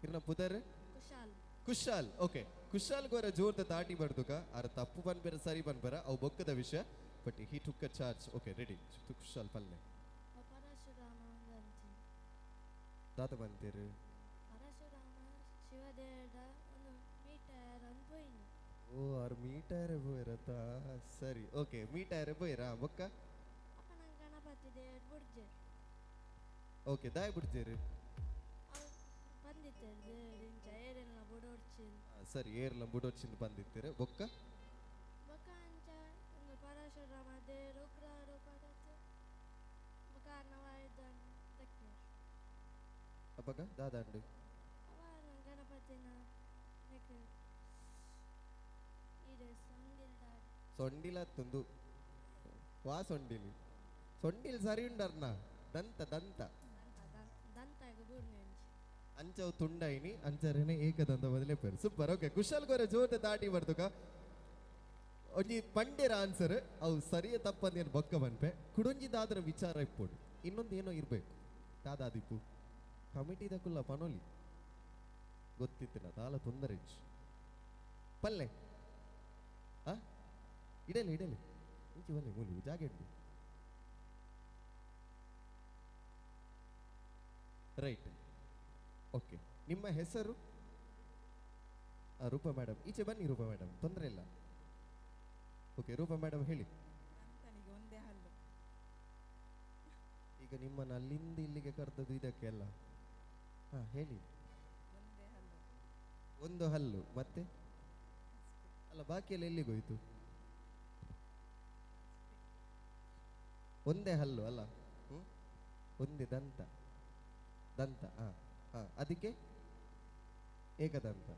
ಇರ್ನ ಪುದರ್ ಕುಶಾಲ್. ಕುಶಾಲ್, ಓಕೆ. ಕುಶಾಲ್ ಗೋರ ಜೋರ್ದ ತಾಟಿ ಬರ್ದುಕ ಆರ ತಪ್ಪು ಬನ್ಬೇರ ಸರಿ ಬನ್ಬೇರ ಅವು ಬೊಕ್ಕದ ವಿಷಯ, but he took a charge. Okay, ready Kushal ಪಲ್ಲೆ. ಪರಶುರಾಮ ಅಂತಿ ದಾತ ಬಂತೀರು ಪರಶುರಾಮ ಶಿವದೇವಡ ಒಂದು ಮೀಟರ್ ಅನ್ಪೋಯಿನಿ. ಓ ಆರು ಮೀಟರ್ ಬೋಯ್ರತ, ಸರಿ ಓಕೆ ಮೀಟರ್ ಬೋಯ್ರಾ ಬೊಕ್ಕ ಅಪ್ಪ ನಂಗೆ ಗಣಪತಿ ದೇವರು ಬುಡ್ಜೆ. ಓಕೆ ದಾಯ ಬುಡ್ಜೇರು ಬಂದಿತ್ತೇರು ದೇವರು ಇಂಚ ಏರೆಲ್ಲ ಬುಡೋಡ್ಚಿನ್. ಸರಿ ಏರ್ಲ ಬುಡೋಡ್ಚಿನ್ ಬಂದಿತ್ತೀರ ಬೊಕ್ಕ. ಬೊಕ್ಕ ಅಂಚ ಒಂದು ಪರಶುರಾಮ ದೇವರು ಉಗ್ರ ರೂಪದತ್ತು ಬೊಕ್ಕ ಅರ್ಣವಾಯುಧನ್ ದಕ್ಕೆ ಅಪ್ಪಗ ದಾದಾಂಡು ಅವ ಗಣಪತಿನ ನೆಕ್ ಈಡೇಸ. ಸೊಂಡಿಲ ತುಂದು ವಾ ಸೊಂಡಿಲ್ ಸೊಂಡಿಲ್ ಸರಿ ಉಂಡರ್ನ ದಂತ ದಂತ ಅಂಚವು ತುಂಡೈನಿ ಅಂಚರೇನೆ ಏಕದಂತ ಬದಲೇ ಪೇರು. ಸೂಪರ್. ಓಕೆ ಕುಶಲ್ ಗೊರ ಜೋತೆ ದಾಟಿ ಬರ್ತುಕ ಒಂಜಿ ಪಂಡೆರ ಆನ್ಸರ್ ಅವು ಸರಿಯ ತಪ್ಪಂದೇನು ಬೊಕ್ಕ ಬನ್ಪೆ ಕುಡೊಂಜಿದಾದ್ರ ವಿಚಾರ ಇಪ್ಪೋಡು ಇನ್ನೊಂದು ಏನೋ ಇರಬೇಕು ದಾದಾದಿಪ್ಪು ಕಮಿಟಿದ ಕುಲ್ಲ ಪನೋಲಿ ಗೊತ್ತಿತ್ತಿನ ತಾಲ ತೊಂದರೆ ಪಲ್ಲೆ ಆ ಇಡಲಿ ಇಡಲಿ ಇಂಚಿ ಬಲ್ಲೆ ಮೂಲಿ ಜಾಗೆ ಉಂಟು. ರೈಟ್ ಓಕೆ ನಿಮ್ಮ ಹೆಸರು? ರೂಪಾ ಮೇಡಮ್ ಈಚೆ ಬನ್ನಿ. ರೂಪಾ ಮೇಡಮ್ ತೊಂದರೆ ಇಲ್ಲ. ಓಕೆ ರೂಪಾ ಮೇಡಮ್ ಹೇಳಿ. ಒಂದೇ ಹಲ್ಲು. ಈಗ ನಿಮ್ಮನ್ನು ಅಲ್ಲಿಂದ ಇಲ್ಲಿಗೆ ಕರೆದದ್ದು ಇದಕ್ಕೆ ಅಲ್ಲ. ಹಾ ಹೇಳಿ. ಒಂದು ಹಲ್ಲು ಮತ್ತೆ ಅಲ್ಲ ಬಾಕಿಯೆಲ್ಲ ಎಲ್ಲಿಗೋಯ್ತು? ಒಂದೇ ಹಲ್ಲು ಅಲ್ಲ, ಒಂದೇ ದಂತ ದಂತ. ಹಾ ಹಾ ಅದಕ್ಕೆ ಏಕದಂತ.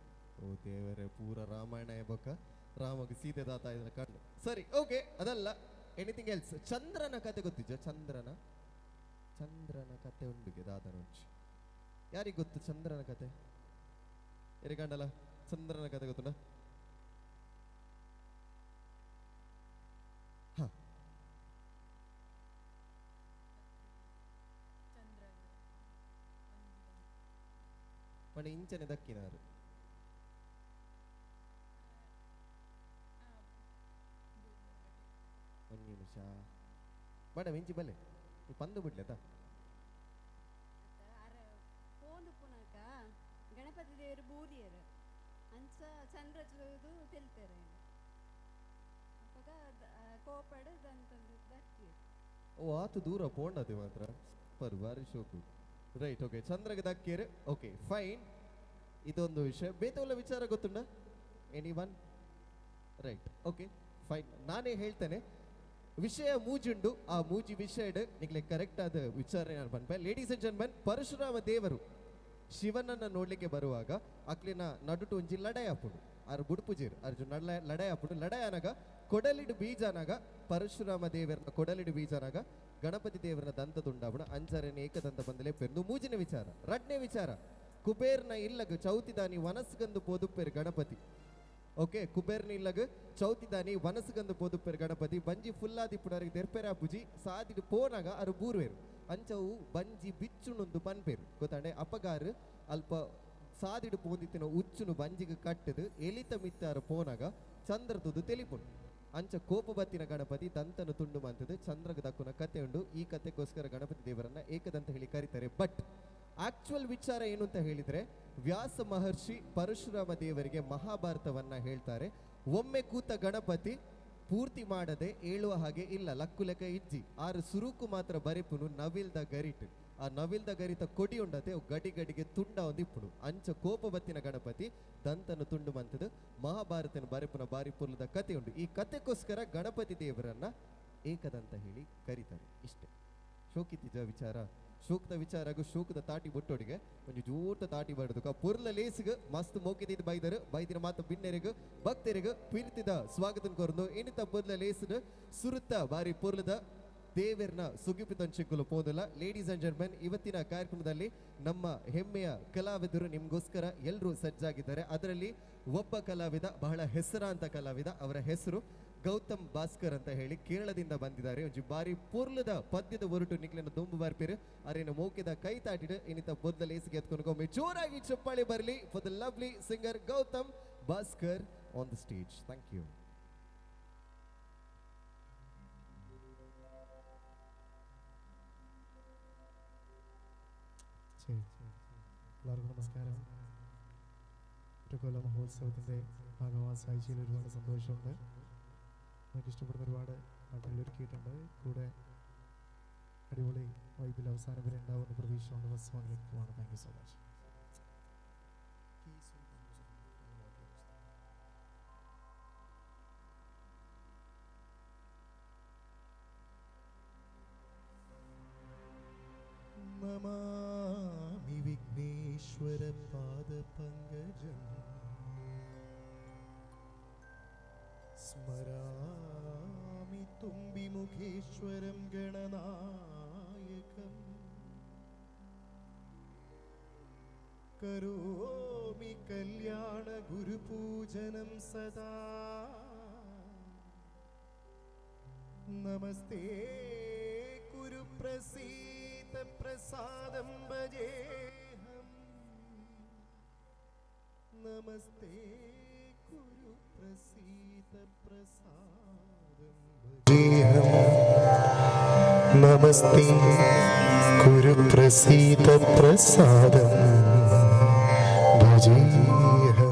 ಓ ದೇವರೇ, ಪೂರ ರಾಮಾಯಣ ಬೊಕ್ಕ ರಾಮಗೆ ಸೀತೆ ದಾತ ಇದ್ರ ಕಣ್ಣು. ಸರಿ ಓಕೆ ಅದಲ್ಲ, ಎನಿಥಿಂಗ್ ಎಲ್ಸ್? ಚಂದ್ರನ ಕತೆ ಗೊತ್ತಿದ್ಯಾ? ಚಂದ್ರನ ಚಂದ್ರನ ಕತೆ ಉಂಡುಗೆ ದಾದನ ಉಂಚು. ಯಾರಿಗೆ ಗೊತ್ತು ಚಂದ್ರನ ಕತೆ? ಎರಿಗಂಡಲ್ಲ ಚಂದ್ರನ ಕತೆ ಗೊತ್ತುಂಡ? ಹಾ ಪಂಡ ಇಂಚನೆ ದಕ್ಕಿನಾರು. ಒಂದು ನಿಮಿಷ ಮೇಡಮ್ ಇಂಚಿ ಬಲ್ಲೆ ಪಂದು ಬಿಡ್ಲೇತಾ? ಪೋಂದು ಪುನಕ ಗಣಪತಿ ದೇವರು ಬೂದಿಯರು ಅಂಚ ಚಂದ್ರ ಚೂದು ತೆಲ್ತಾರೆ ಅಪ್ಪಗ ಕೋಪಡು ದಂತಂದು ದಕ್ಕಿ. ಓ ಆತು ದೂರ ಪೋಂಡತೆ ಮಾತ್ರ. ಸೂಪರ್, ಭಾರಿ ಶೋಕು. ರೈಟ್ ಓಕೆ ಚಂದ್ರಗೆ ದಕ್ಕೇರು. ಓಕೆ ಫೈನ್, ಇದೊಂದು ವಿಷಯ. ಬೇತವಲ್ಲ ವಿಚಾರ ಗೊತ್ತುಂಡ? Any one? Right okay fine, ನಾನೇ ಹೇಳ್ತೇನೆ. ವಿಷಯ ಮೂಜುಂಡು, ಆ ಮೂಜಿ ವಿಷಯಡ್ ನಿಗ್ಲೆ ಕರೆಕ್ಟ್ ಆದ ವಿಚಾರ ನಾನು ಪನ್ಪೆ. ಲೇಡೀಸ್ ಅಂಡ್ ಜೆಂಟ್ಮನ್, ಪರಶುರಾಮ ದೇವರು ಶಿವನನ್ನ ನೋಡ್ಲಿಕ್ಕೆ ಬರುವಾಗ ಅಕ್ಲಿನ ನಡುಟು ಒಂಜಿ ಲಡಾಯಿ ಆಪುಂಡು. ಆರು ಬುಡ್ಪುಜೀರ್ ಅರ್ಜುನ್ ಲಡಾಯಿ ಆಪುಂಡು. ಲಡಾಯಿ ಅನಗ ಕೊಡಲಿಡು ಬೀಜನಾಗ ಪರಶುರಾಮ ದೇವರನ್ನ ಕೊಡಲಿಡು ಬೀಜನಾಗ ಗಣಪತಿ ದೇವರನ್ನ ದಂತ ತುಂಡಾಪುಣ ಅಂಚರನೆ ಏಕದಂತ ಬಂದಲೇ ಪೆರ್ದು. ಮೂಜಿನ ವಿಚಾರ. ರಡ್ನೇ ವಿಚಾರ, ಕುಬೇರ್ನ ಇಲ್ಲಗ ಚೌತಿದಾನಿ ವನಸ್ಗಂದು ಪೋದುಪ್ಪೇರು ಗಣಪತಿ. ಓಕೆ ಕುಬೇರ್ನ ಇಲ್ಲಗ ಚೌತಿದಾನಿ ವನಸ್ಗಂದು ಪೋದುಪ್ಪೇರು ಗಣಪತಿ. ಬಂಜಿ ಫುಲ್ಲಾದಿಪ್ಪುನರಿಗೆ ದೆರ್ಪೆರ ಪುಜಿ ಸಾದಿಡು ಪೋನಾಗ ಅರು ಬೂರ್ವೇರು ಅಂಚವು ಬಂಜಿ ಬಿಚ್ಚುನೊಂದು ಪನ್ಪೇರು ಗೊತ್ತಾಂಡೆ. ಅಪಗಾರು ಅಲ್ಪ ಸಾದಿಡು ಪೋಂದಿತ್ತಿನ ಉಚ್ಚುನು ಬಂಜಿಗೆ ಕಟ್ಟದು ಎಲಿತ ಮಿತ್ತಾರು ಪೋನಾಗ ಚಂದ್ರದುದು ತೆಲಿಪುನು. ಅಂಚ ಕೋಪ ಬತ್ತಿನ ಗಣಪತಿ ದಂತನು ತುಂಡು ಮಂತದ್ದು ಚಂದ್ರಗ ದಕ್ಕುನ ಕತೆ ಉಂಡು. ಈ ಕತೆಗೋಸ್ಕರ ಗಣಪತಿ ದೇವರನ್ನ ಏಕದಂತ ಹೇಳಿ ಕರೀತಾರೆ. ಬಟ್ ಆಕ್ಚುಯಲ್ ವಿಚಾರ ಏನು ಅಂತ ಹೇಳಿದ್ರೆ, ವ್ಯಾಸ ಮಹರ್ಷಿ ಪರಶುರಾಮ ದೇವರಿಗೆ ಮಹಾಭಾರತವನ್ನ ಹೇಳ್ತಾರೆ. ಒಮ್ಮೆ ಕೂತ ಗಣಪತಿ ಪೂರ್ತಿ ಮಾಡದೆ ಏಳುವ ಹಾಗೆ ಇಲ್ಲ, ಲಕ್ಕು ಲೆಕ್ಕ ಇಜ್ಜಿ ಆರು ಸುರುಕು ಮಾತ್ರ ಬರಿಪುನು ನವಿಲ್ದ ಗರಿಟ್. ಆ ನವಿಲ್ದ ಗರಿತ ಕೊಡಿ ಉಂಡತೆ ಗಡಿ ಗಡಿಗೆ ತುಂಡ ಒಂದಿಪ್ಪುಡು. ಅಂಚ ಕೋಪ ಬತ್ತಿನ ಗಣಪತಿ ದಂತನು ತುಂಡು ಮಂತದ್ದು ಮಹಾಭಾರತನ ಬರಿಪುನ ಬಾರಿ ಪುರ್ಲದ ಕತೆ ಉಂಡು. ಈ ಕತೆಗೋಸ್ಕರ ಗಣಪತಿ ದೇವರನ್ನ ಏಕದಂತ ಹೇಳಿ ಕರೀತಾರೆ. ಇಷ್ಟೇ ಶೋಕಿತಿಜ ವಿಚಾರ. ಶೋಕದ ವಿಚಾರಗೂ ಶೋಕದ ತಾಟಿ ಬೊಟ್ಟೋಡಿಗೆ ಒಂಜಿ ಜೋಟ ತಾಟಿ ಬಡದುಕ ಪುರ್ಲ ಲೇಸಿಗೆ ಮಸ್ತ್ ಮೋಕಿದ ಬೈದರು ಬೈದಿನ ಮಾತು ಬಿನ್ನೆರಿಗು ಭಕ್ತರಿಗು ಪೀರ್ತಿದ ಸ್ವಾಗತ ಕೊರಂದು ಇನಿತ ಪುರ್ಲ ಲೇಸಿನ ಸುರುತ್ತ ಬಾರಿ ಪುರ್ಲದ ದೇವರನ್ನ ಸುಗಿಪಿತಂಚಿಕ್ಕಲು ಪೋದಲ್ಲ. ಲೇಡೀಸ್ ಅಂಡ್ ಜೆಂಟ್ಮನ್, ಇವತ್ತಿನ ಕಾರ್ಯಕ್ರಮದಲ್ಲಿ ನಮ್ಮ ಹೆಮ್ಮೆಯ ಕಲಾವಿದರು ನಿಮಗೋಸ್ಕರ ಎಲ್ಲರೂ ಸಜ್ಜಾಗಿದ್ದಾರೆ. ಅದರಲ್ಲಿ ಒಬ್ಬ ಕಲಾವಿದ ಬಹಳ ಹೆಸರಾಂತ ಕಲಾವಿದ, ಅವರ ಹೆಸರು ಗೌತಮ್ ಭಾಸ್ಕರ್ ಅಂತ ಹೇಳಿ ಕೇರಳದಿಂದ ಬಂದಿದ್ದಾರೆ. ಒಂಜಿ ಬಾರಿ ಪೂರ್ಲದ ಪದ್ಯದ ಒರಟು ನಿಕ್ಲೆನ ದುಂಬು ಬರ್ಪೇರು ಅರೇನ ಮೋಕೆದ ಕೈ ತಾಟಿಡು ಇನ್ನಿತ ಬೊದ್ದ ಲೇಸಿಗೆ ಎತ್ಕೊಂಡು ಜೋರಾಗಿ ಚಪ್ಪಾಳೆ ಬರಲಿ for the lovely singer Gautam Bhaskar on the stage. Thank you. എല്ലാവർക്കും നമസ്കാരം. ഒറ്റക്കൊല്ല മഹോത്സവത്തിൻ്റെ ഭാഗമാകാൻ സാധിച്ചതിൽ ഒരുപാട് സന്തോഷമുണ്ട്. നമുക്ക് ഇഷ്ടപ്പെടുന്ന ഒരുപാട് പാട്ടുകൾ ഒരുക്കിയിട്ടുണ്ട്. കൂടെ അടിപൊളി വൈബിൽ അവസാനം വരെ ഉണ്ടാവുമെന്ന് പ്രതീക്ഷയുണ്ട്. ഫസ്റ്റ് സോങ്ങിലേക്ക് പോവാണ്. Thank you so much. Namami Vighneshwara പാദപങ്കജം സ്മരാമി മുഖേശ്വരം ഗണനായകം കരോമി കല്യാണ ഗുരുപൂജനം സദാ. നമസ്തേ കുരു പ്രസീത പ്രസാദം ഭജേഹം. നമസ്തേ കുരു പ്രസീത പ്രസാദം ഭജേഹം. നമസ്തേ കുരു പ്രസീത പ്രസാദം ഭജേഹം.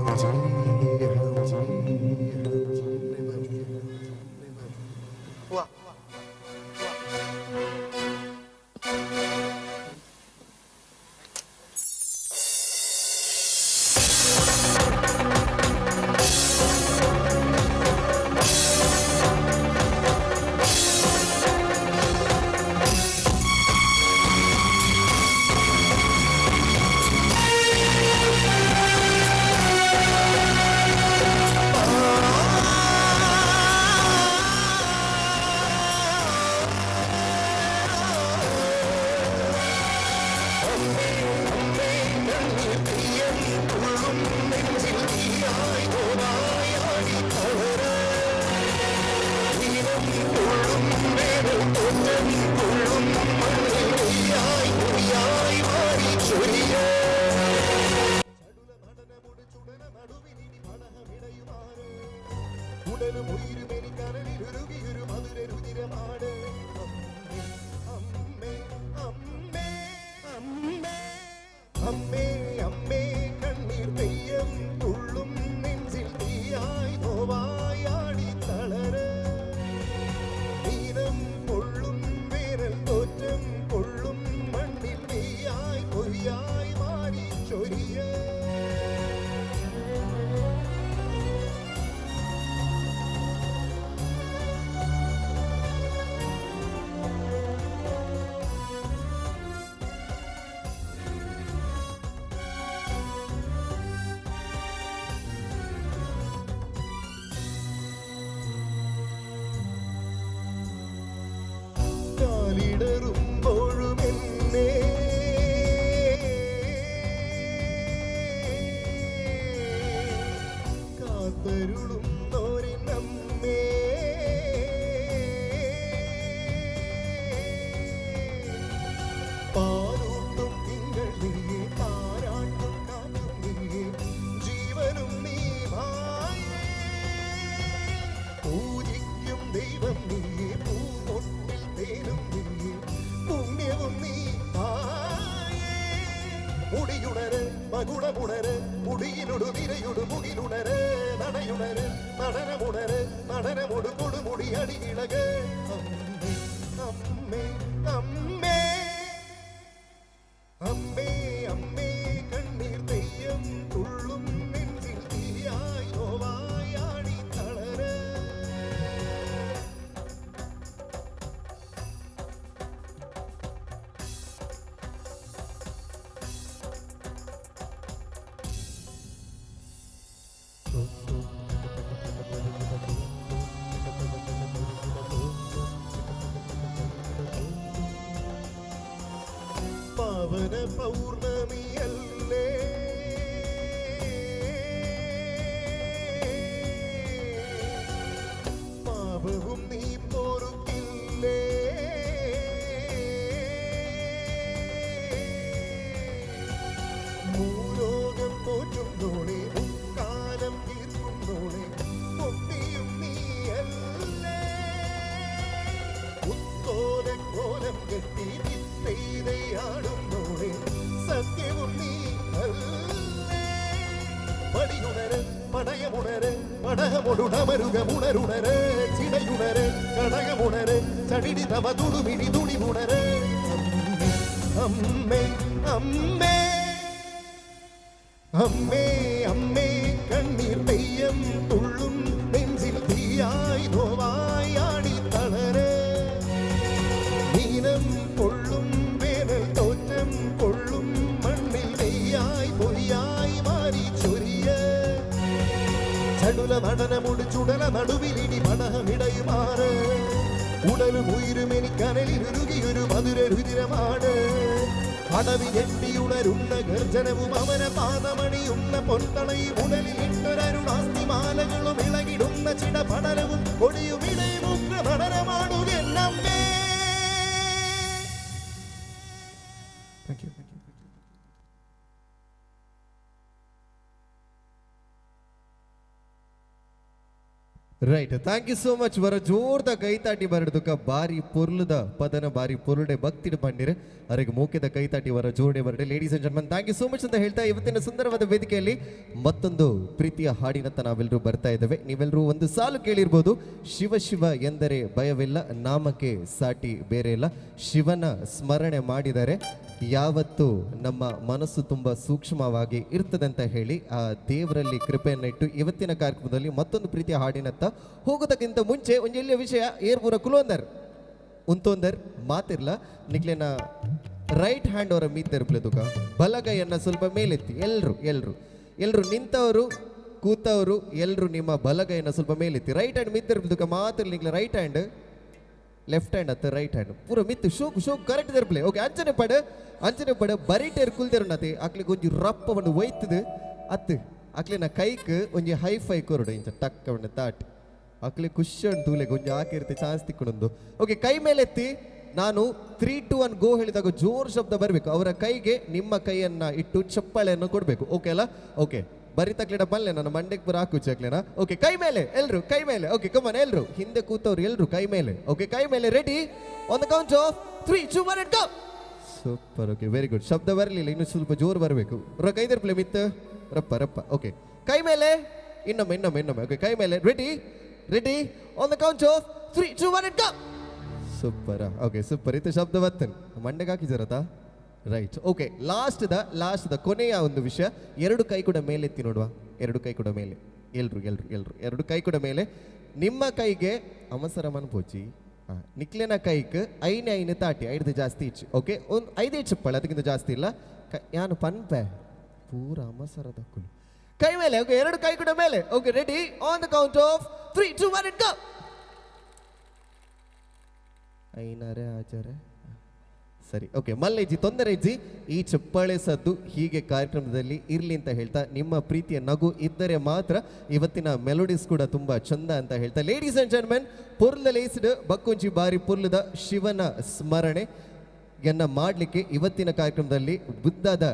അമ്മേ അമ്മേ കണ്ണീർ തെയ്യം തുള്ളും നെഞ്ചിൽ തീയായി നോവായാടി തളര. നീനം പൊള്ളും വേനൽ തോറ്റം കൊള്ളും മണ്ണിൽ നെയ്യായി പൊയ്യായി മാറി ചൊരിയ. കാലിടറുമ്പോഴുമെന്നേ കാത്തരുളുന്നോരിനമ്മേ. പാലൂട്ടും തിങ്കൾ നീയേ, താരാട്ടും കാറ്റും നീയേ, ജീവനും നീ മായേ. പൂജിക്കും ദൈവം നീയേ, പൂമൊട്ടിൽ തേനും നീയേ, പുണ്യവും നീ തായേ. മുടിയുണര് മകുടമുണര് മുടിയിലൊടു വിരയൊടു മുകിലുണര് നടയുണര് നടനമുണര് നടനമൊടു കൊടുമുടി അടിയിളക്. അമ്മേ അമ്മേ അമ്മേ അമ്മേ കണ്ണീർ തെയ്യം തുള്ളും നെഞ്ചിൽ തീയായി നോവായാടി തളര. പാവന പൗർണമിയല്ലേ പാപവും നീ പൊറുക്കില്ലേ. മൂലോകം പോറ്റുന്നോളെ മുക്കാലം തീർക്കുന്നോളെ പൊട്ടിയും നീയല്ലേ. ഉത്തോല കോലം കെട്ടി വിത്തൈതയാടുന്നോളെ സത്യവും നീ അല്ലേ. പടിയുണര് പടയമുണര് പടഹമൊടുണമരുകമുണരുണര് ചിടയുണര് കടകമുണര് ചടിടി തവ തുടുമിടി തുണിമുണര്. അമ്മേ അമ്മേ അമ്മേ അമ്മേ കണ്ണീർ തെയ്യം തുള്ളും നെഞ്ചിൽ തീയായി നോവായാടി തളര്. നീനം കൊള്ളും വേനൽ തോറ്റം കൊള്ളും മണ്ണിൽ നെയ്യായി പൊയ്യായി മാറി ചൊരിയ. ചടുല നടനമൊടു ചുടല നടുവിലിടി പടഹമിടയുമാറ്. ഉടലും ഉയരും എനിക്കനലിലുരുകിയൊരു മധുര രുതിരമാണ്. അടവി ഞെട്ടിയുണരുന്ന ഗർജനവും അവന പാദമണിയുന്ന പൊൻതളയും ഉടലിൽ ഇട്ടൊരരുണാസ്തിമാലകളും ഇളകിടുന്ന ചിടപടലവും കൊടിയും ഇടയും ഉഗ്ര നടനമാടുകെന്നമ്മേ. Thank you. Right, thank you so much. ವರ ಜೋರ್ದ ಕೈತಾಟಿ ಬರಡ್ದುಕ ಬಾರಿ ಪೊರ್ಲುದ ಪದನ ಬಾರಿ ಪೊರುಡೆ ಭಕ್ತಿಡು ಪಂಡಿರು ಅವರಿಗೆ ಮೂಕ್ಯದ ಕೈತಾಟಿ ವರ ಜೋಡೆ ಬರಡೆ. Ladies and gentlemen, thank you so much ಅಂತ ಹೇಳ್ತಾ ಇವತ್ತಿನ ಸುಂದರವಾದ ವೇದಿಕೆಯಲ್ಲಿ ಮತ್ತೊಂದು ಪ್ರೀತಿಯ ಹಾಡಿನತ್ತ ನಾವೆಲ್ಲರೂ ಬರ್ತಾ ಇದ್ದೇವೆ. ನೀವೆಲ್ಲರೂ ಒಂದು ಸಾಲು ಕೇಳಿರ್ಬೋದು, ಶಿವ ಶಿವ ಎಂದರೆ ಭಯವಿಲ್ಲ, ನಾಮಕ್ಕೆ ಸಾಟಿ ಬೇರೆ ಇಲ್ಲ. ಶಿವನ ಸ್ಮರಣೆ ಮಾಡಿದರೆ ಯಾವತ್ತು ನಮ್ಮ ಮನಸ್ಸು ತುಂಬ ಸೂಕ್ಷ್ಮವಾಗಿ ಇರ್ತದೆ ಅಂತ ಹೇಳಿ ಆ ದೇವರಲ್ಲಿ ಕೃಪೆಯನ್ನು ಇಟ್ಟು ಇವತ್ತಿನ ಕಾರ್ಯಕ್ರಮದಲ್ಲಿ ಮತ್ತೊಂದು ಪ್ರೀತಿಯ ಹಾಡಿನತ್ತ ಹೋಗೋದಕ್ಕಿಂತ ಮುಂಚೆ ಒಂದು ಎಲ್ಲಿಯ ವಿಷಯ, ಏರ್ಪುರ ಕುಲೋಂದರ್ ಉಂತೋಂದರ್ ಮಾತಿರ್ಲ ನಿಕ್ಲೇನ ರೈಟ್ ಹ್ಯಾಂಡ್ ಅವರ ಮೀತೆರ್ಪ್ಲೆ ತುಕ ಬಲಗೈಯನ್ನು ಸ್ವಲ್ಪ ಮೇಲೆತ್ತಿ ಎಲ್ಲರೂ ಎಲ್ಲರೂ ಎಲ್ಲರೂ ನಿಂತವರು ಕೂತವರು ಎಲ್ಲರೂ ನಿಮ್ಮ ಬಲಗೈಯನ್ನು ಸ್ವಲ್ಪ ಮೇಲೆತ್ತಿ ರೈಟ್ ಹ್ಯಾಂಡ್ ಮೀತೆರ್ಪ್ಲೆ ತುಕ ಮಾತಿರ್ಲ ನಿಕ್ಲೆ ರೈಟ್ ಹ್ಯಾಂಡ್ ಲೆಫ್ಟ್ ಹ್ಯಾಂಡ್ ಅತ್ತ ರೈಟ್ ಹ್ಯಾಂಡ್ ಪೂರ ಮಿತ್ತು ಶೋಕ್ ಶೋಕ್ ಕರೆಕ್ಟ್ ದರ್ಪ್ಲೆ. ಓಕೆ, ಅಂಚನೆ ಪಡ ಅಂಚನೆ ಪಡ ಬರಿಟೇರ್ ಕುಲ್ದೇರು ನಾತೆ ಅಕ್ಲೆ ಒಂಜಿ ರಪ್ಪ ಒಂದು ಒಯ್ತದು ಅತ್ತು ಅಕ್ಲೆನ ಕೈಕ್ ಒಂಜಿ ಹೈ ಫೈ ಕೊರಡು ಇಂಚ ಟಕ್ಕ ಒಂದು ತಾಟ್ ಅಕ್ಲೆ ಖುಷಿ ಉಂಟು ತೂಲೆಗೆ ಒಂಜಿ ಹಾಕಿರ್ತೆ ಚಾನ್ಸ್ ತಿಕ್ಕೊಂಡೊಂದು. ಓಕೆ, ಕೈ ಮೇಲೆತ್ತಿ ನಾನು 3 2 1 ಗೋ ಹೇಳಿದಾಗ ಜೋರು ಶಬ್ದ ಬರಬೇಕು. ಅವರ ಕೈಗೆ ನಿಮ್ಮ ಕೈಯನ್ನು ಇಟ್ಟು ಚಪ್ಪಾಳೆಯನ್ನು ಕೊಡಬೇಕು. ಓಕೆ ಅಲ್ಲ? ಓಕೆ, ಬರಿ ತಕ್ಲೆಡ ಬಲ್ಲೆ ನನ್ನ ಮಂಡೆಗೆ ಬರ ಹಾಕು ಚಕ್ಲೆನ. ಓಕೆ, ಕೈ ಮೇಲೆ ಎಲ್ರು, ಕೈ ಮೇಲೆ. ಓಕೆ, ಕಮನ್ ಎಲ್ರು ಹಿಂದೆ ಕೂತವ್ರು ಎಲ್ರು ಕೈ ಮೇಲೆ. ಓಕೆ, ಕೈ ಮೇಲೆ. Ready on the count of 3 2 1 go. Super, okay, very good. ಶಬ್ದ ಬರಲಿಲ್ಲ, ಇನ್ನು ಸ್ವಲ್ಪ ಜೋರು ಬರಬೇಕು. ಕೈದರ್ಪ್ಲೆ ಮಿತ್ ರಪ್ಪ ರಪ್ಪ. ಓಕೆ, ಕೈ ಮೇಲೆ ಇನ್ನೊಮ್ಮೆ ಇನ್ನೊಮ್ಮೆ ಇನ್ನೊಮ್ಮೆ. ಓಕೆ, ಕೈ ಮೇಲೆ. Ready ready on the count of 3 2 1 go. Super, okay, super. ಇದು ಶಬ್ದ ಬರ್ತೇನೆ ಮಂಡೆಗೆ ಹಾಕಿದಾರತಾ? Right, okay. ಲಾಸ್ಟ್ the ಕೊನೆಯ ಒಂದು ವಿಷಯ, ಎರಡು ಕೈ ಕೂಡ ಮೇಲೆತ್ತಿ ನೋಡುವ. ಎರಡು ಕೈ ಕೂಡ ಮೇಲೆ, ಎಲ್ರು ಎಲ್ರು ಎಲ್ರು ಎರಡು ಕೈ ಕೂಡ ಮೇಲೆ. ನಿಮ್ಮ ಕೈಗೆ ಅವಸರ ಮನ್ಪೋಚಿ ನಿಕ್ಲೆನ ಕೈಕ್ ಐನೆ ಐನೆ ತಾಟಿ ಐದು ಜಾಸ್ತಿ ಇಚ್ಚು. ಓಕೆ, ಒಂದು ಐದೇ ಚಪ್ಪಳ, ಅದಕ್ಕಿಂತ ಜಾಸ್ತಿ ಇಲ್ಲ. ಯಾನು ಪನ್ಪೆ ಪೂರ ಅವಸರ ದಕ್ಕುಲು. ಕೈ ಮೇಲೆ. ಓಕೆ, ಎರಡು ಕೈ ಕೂಡ ಮೇಲೆ. Okay, ready on the count of 3 2 1 go. ಐನಾರೆ ಆಚಾರೆ ಸರಿ. ಓಕೆ, ಮಲ್ಲೇಜಿ ತೊಂದರೆ ಇಜ್ಜಿ, ಈ ಚಪ್ಪಾಳೆ ಸದ್ದು ಹೀಗೆ ಕಾರ್ಯಕ್ರಮದಲ್ಲಿ ಇರಲಿ ಅಂತ ಹೇಳ್ತಾ, ನಿಮ್ಮ ಪ್ರೀತಿಯ ನಗು ಇದ್ದರೆ ಮಾತ್ರ ಇವತ್ತಿನ ಮೆಲೋಡಿಸ್ ಕೂಡ ತುಂಬ ಚಂದ ಅಂತ ಹೇಳ್ತಾ, ಲೇಡೀಸ್ ಆ್ಯಂಡ್ ಜೆಂಟ್ಲ್ಮೆನ್, ಪೊರ್ಲ ಲೇಸಿಡ್ ಬಕ್ಕೊಂಜಿ ಬಾರಿ ಪೊರ್ಲದ ಶಿವನ ಸ್ಮರಣೆಯನ್ನು ಮಾಡಲಿಕ್ಕೆ ಇವತ್ತಿನ ಕಾರ್ಯಕ್ರಮದಲ್ಲಿ ಬುದ್ಧದ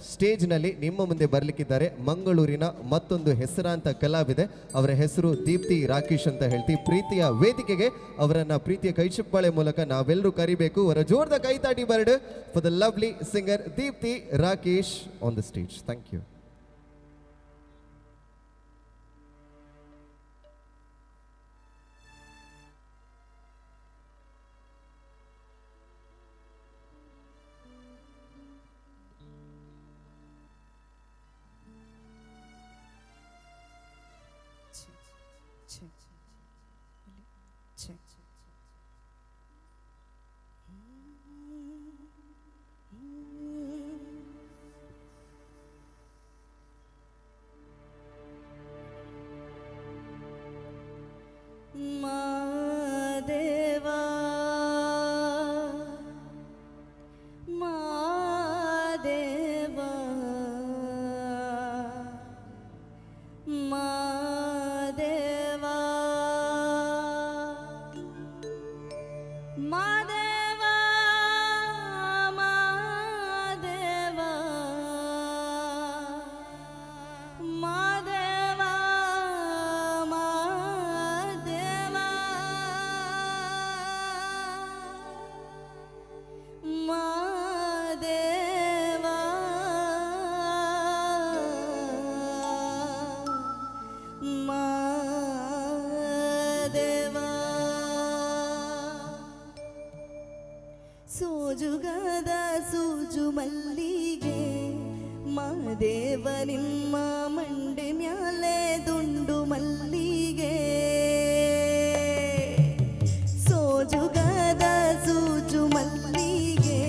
ಸ್ಟೇಜ್ನಲ್ಲಿ ನಿಮ್ಮ ಮುಂದೆ ಬರಲಿಕ್ಕಿದ್ದಾರೆ ಮಂಗಳೂರಿನ ಮತ್ತೊಂದು ಹೆಸರಾಂತ ಕಲಾವಿದೆ. ಅವರ ಹೆಸರು ದೀಪ್ತಿ ರಾಕೇಶ್ ಅಂತ ಹೇಳ್ತೀವಿ. ಪ್ರೀತಿಯ ವೇದಿಕೆಗೆ ಅವರನ್ನು ಪ್ರೀತಿಯ ಕೈಚಪ್ಪಾಳೆ ಮೂಲಕ ನಾವೆಲ್ಲರೂ ಕರಿಬೇಕು. ಅವರ ಜೋರದ ಕೈತಾಟಿ bird for the lovely singer Deepti Rakesh on the stage. Thank you. Madeva Madeva Madeva Madeva Madeva Madeva Madeva Madeva Madeva ಸೋಜುಗದ ಸೂಜು ಮಲ್ಲಿಗೆ ಮಾದೇವ ನಿಮ್ಮ ಮಂಡೆ ಮ್ಯಾಲೆ ದುಂಡು ಮಲ್ಲಿಗೆ ಸೋಜುಗದ ಸೂಜು ಮಲ್ಲಿಗೆ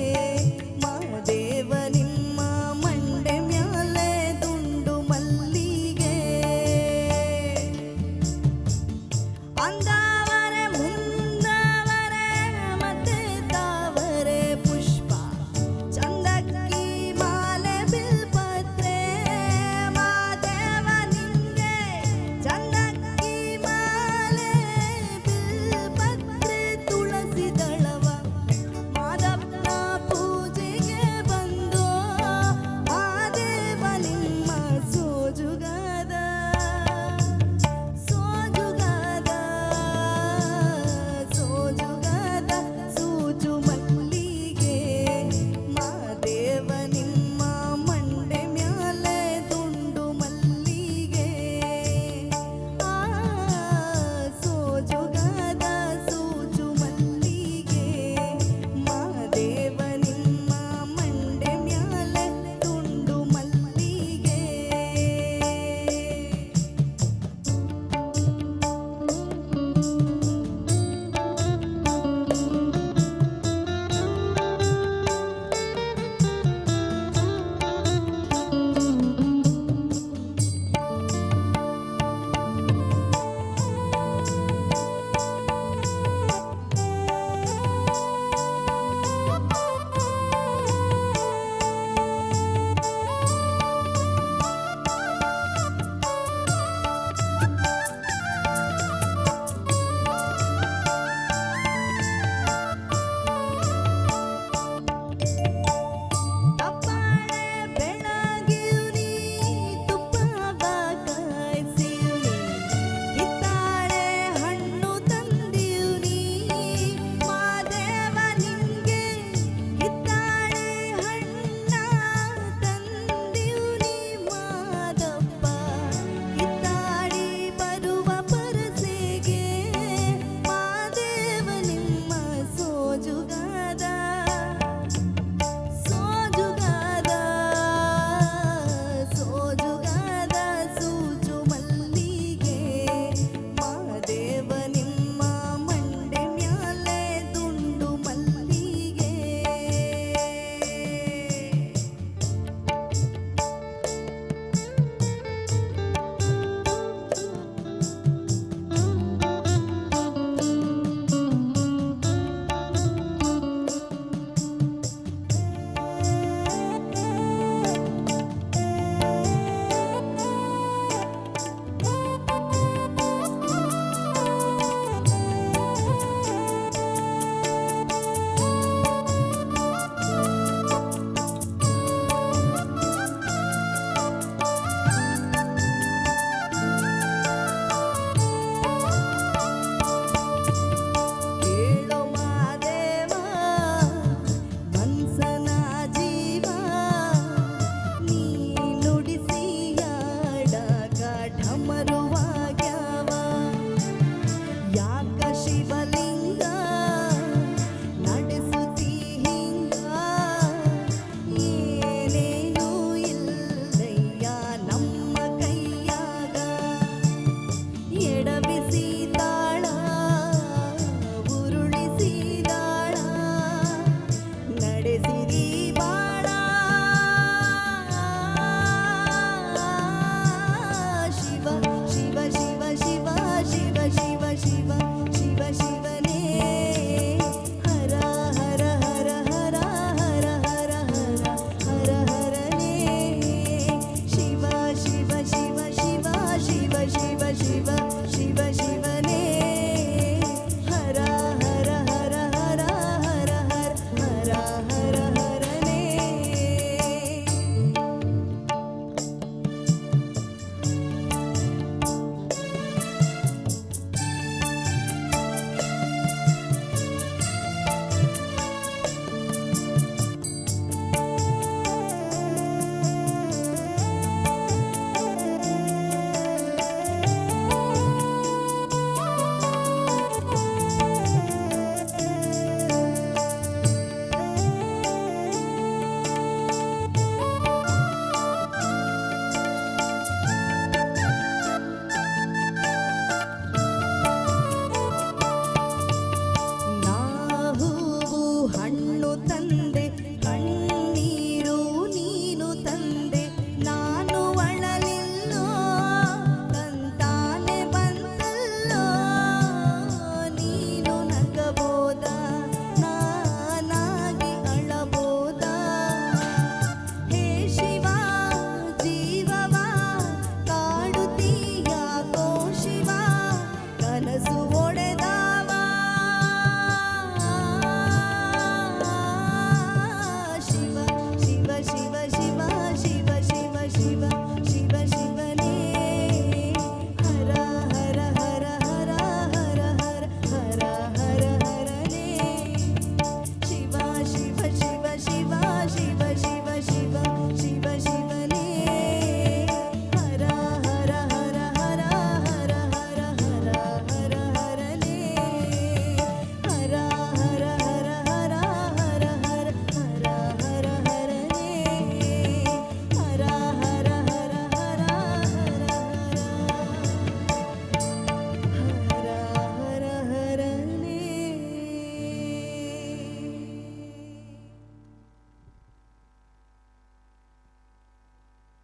ಮಾದೇವ ನಿಮ್ಮ ಮಂಡೆ ಮ್ಯಾಲೆ ದುಂಡು ಮಲ್ಲಿಗೆ ಅಂದಾವರೆ ಮುಂದಾವರೆ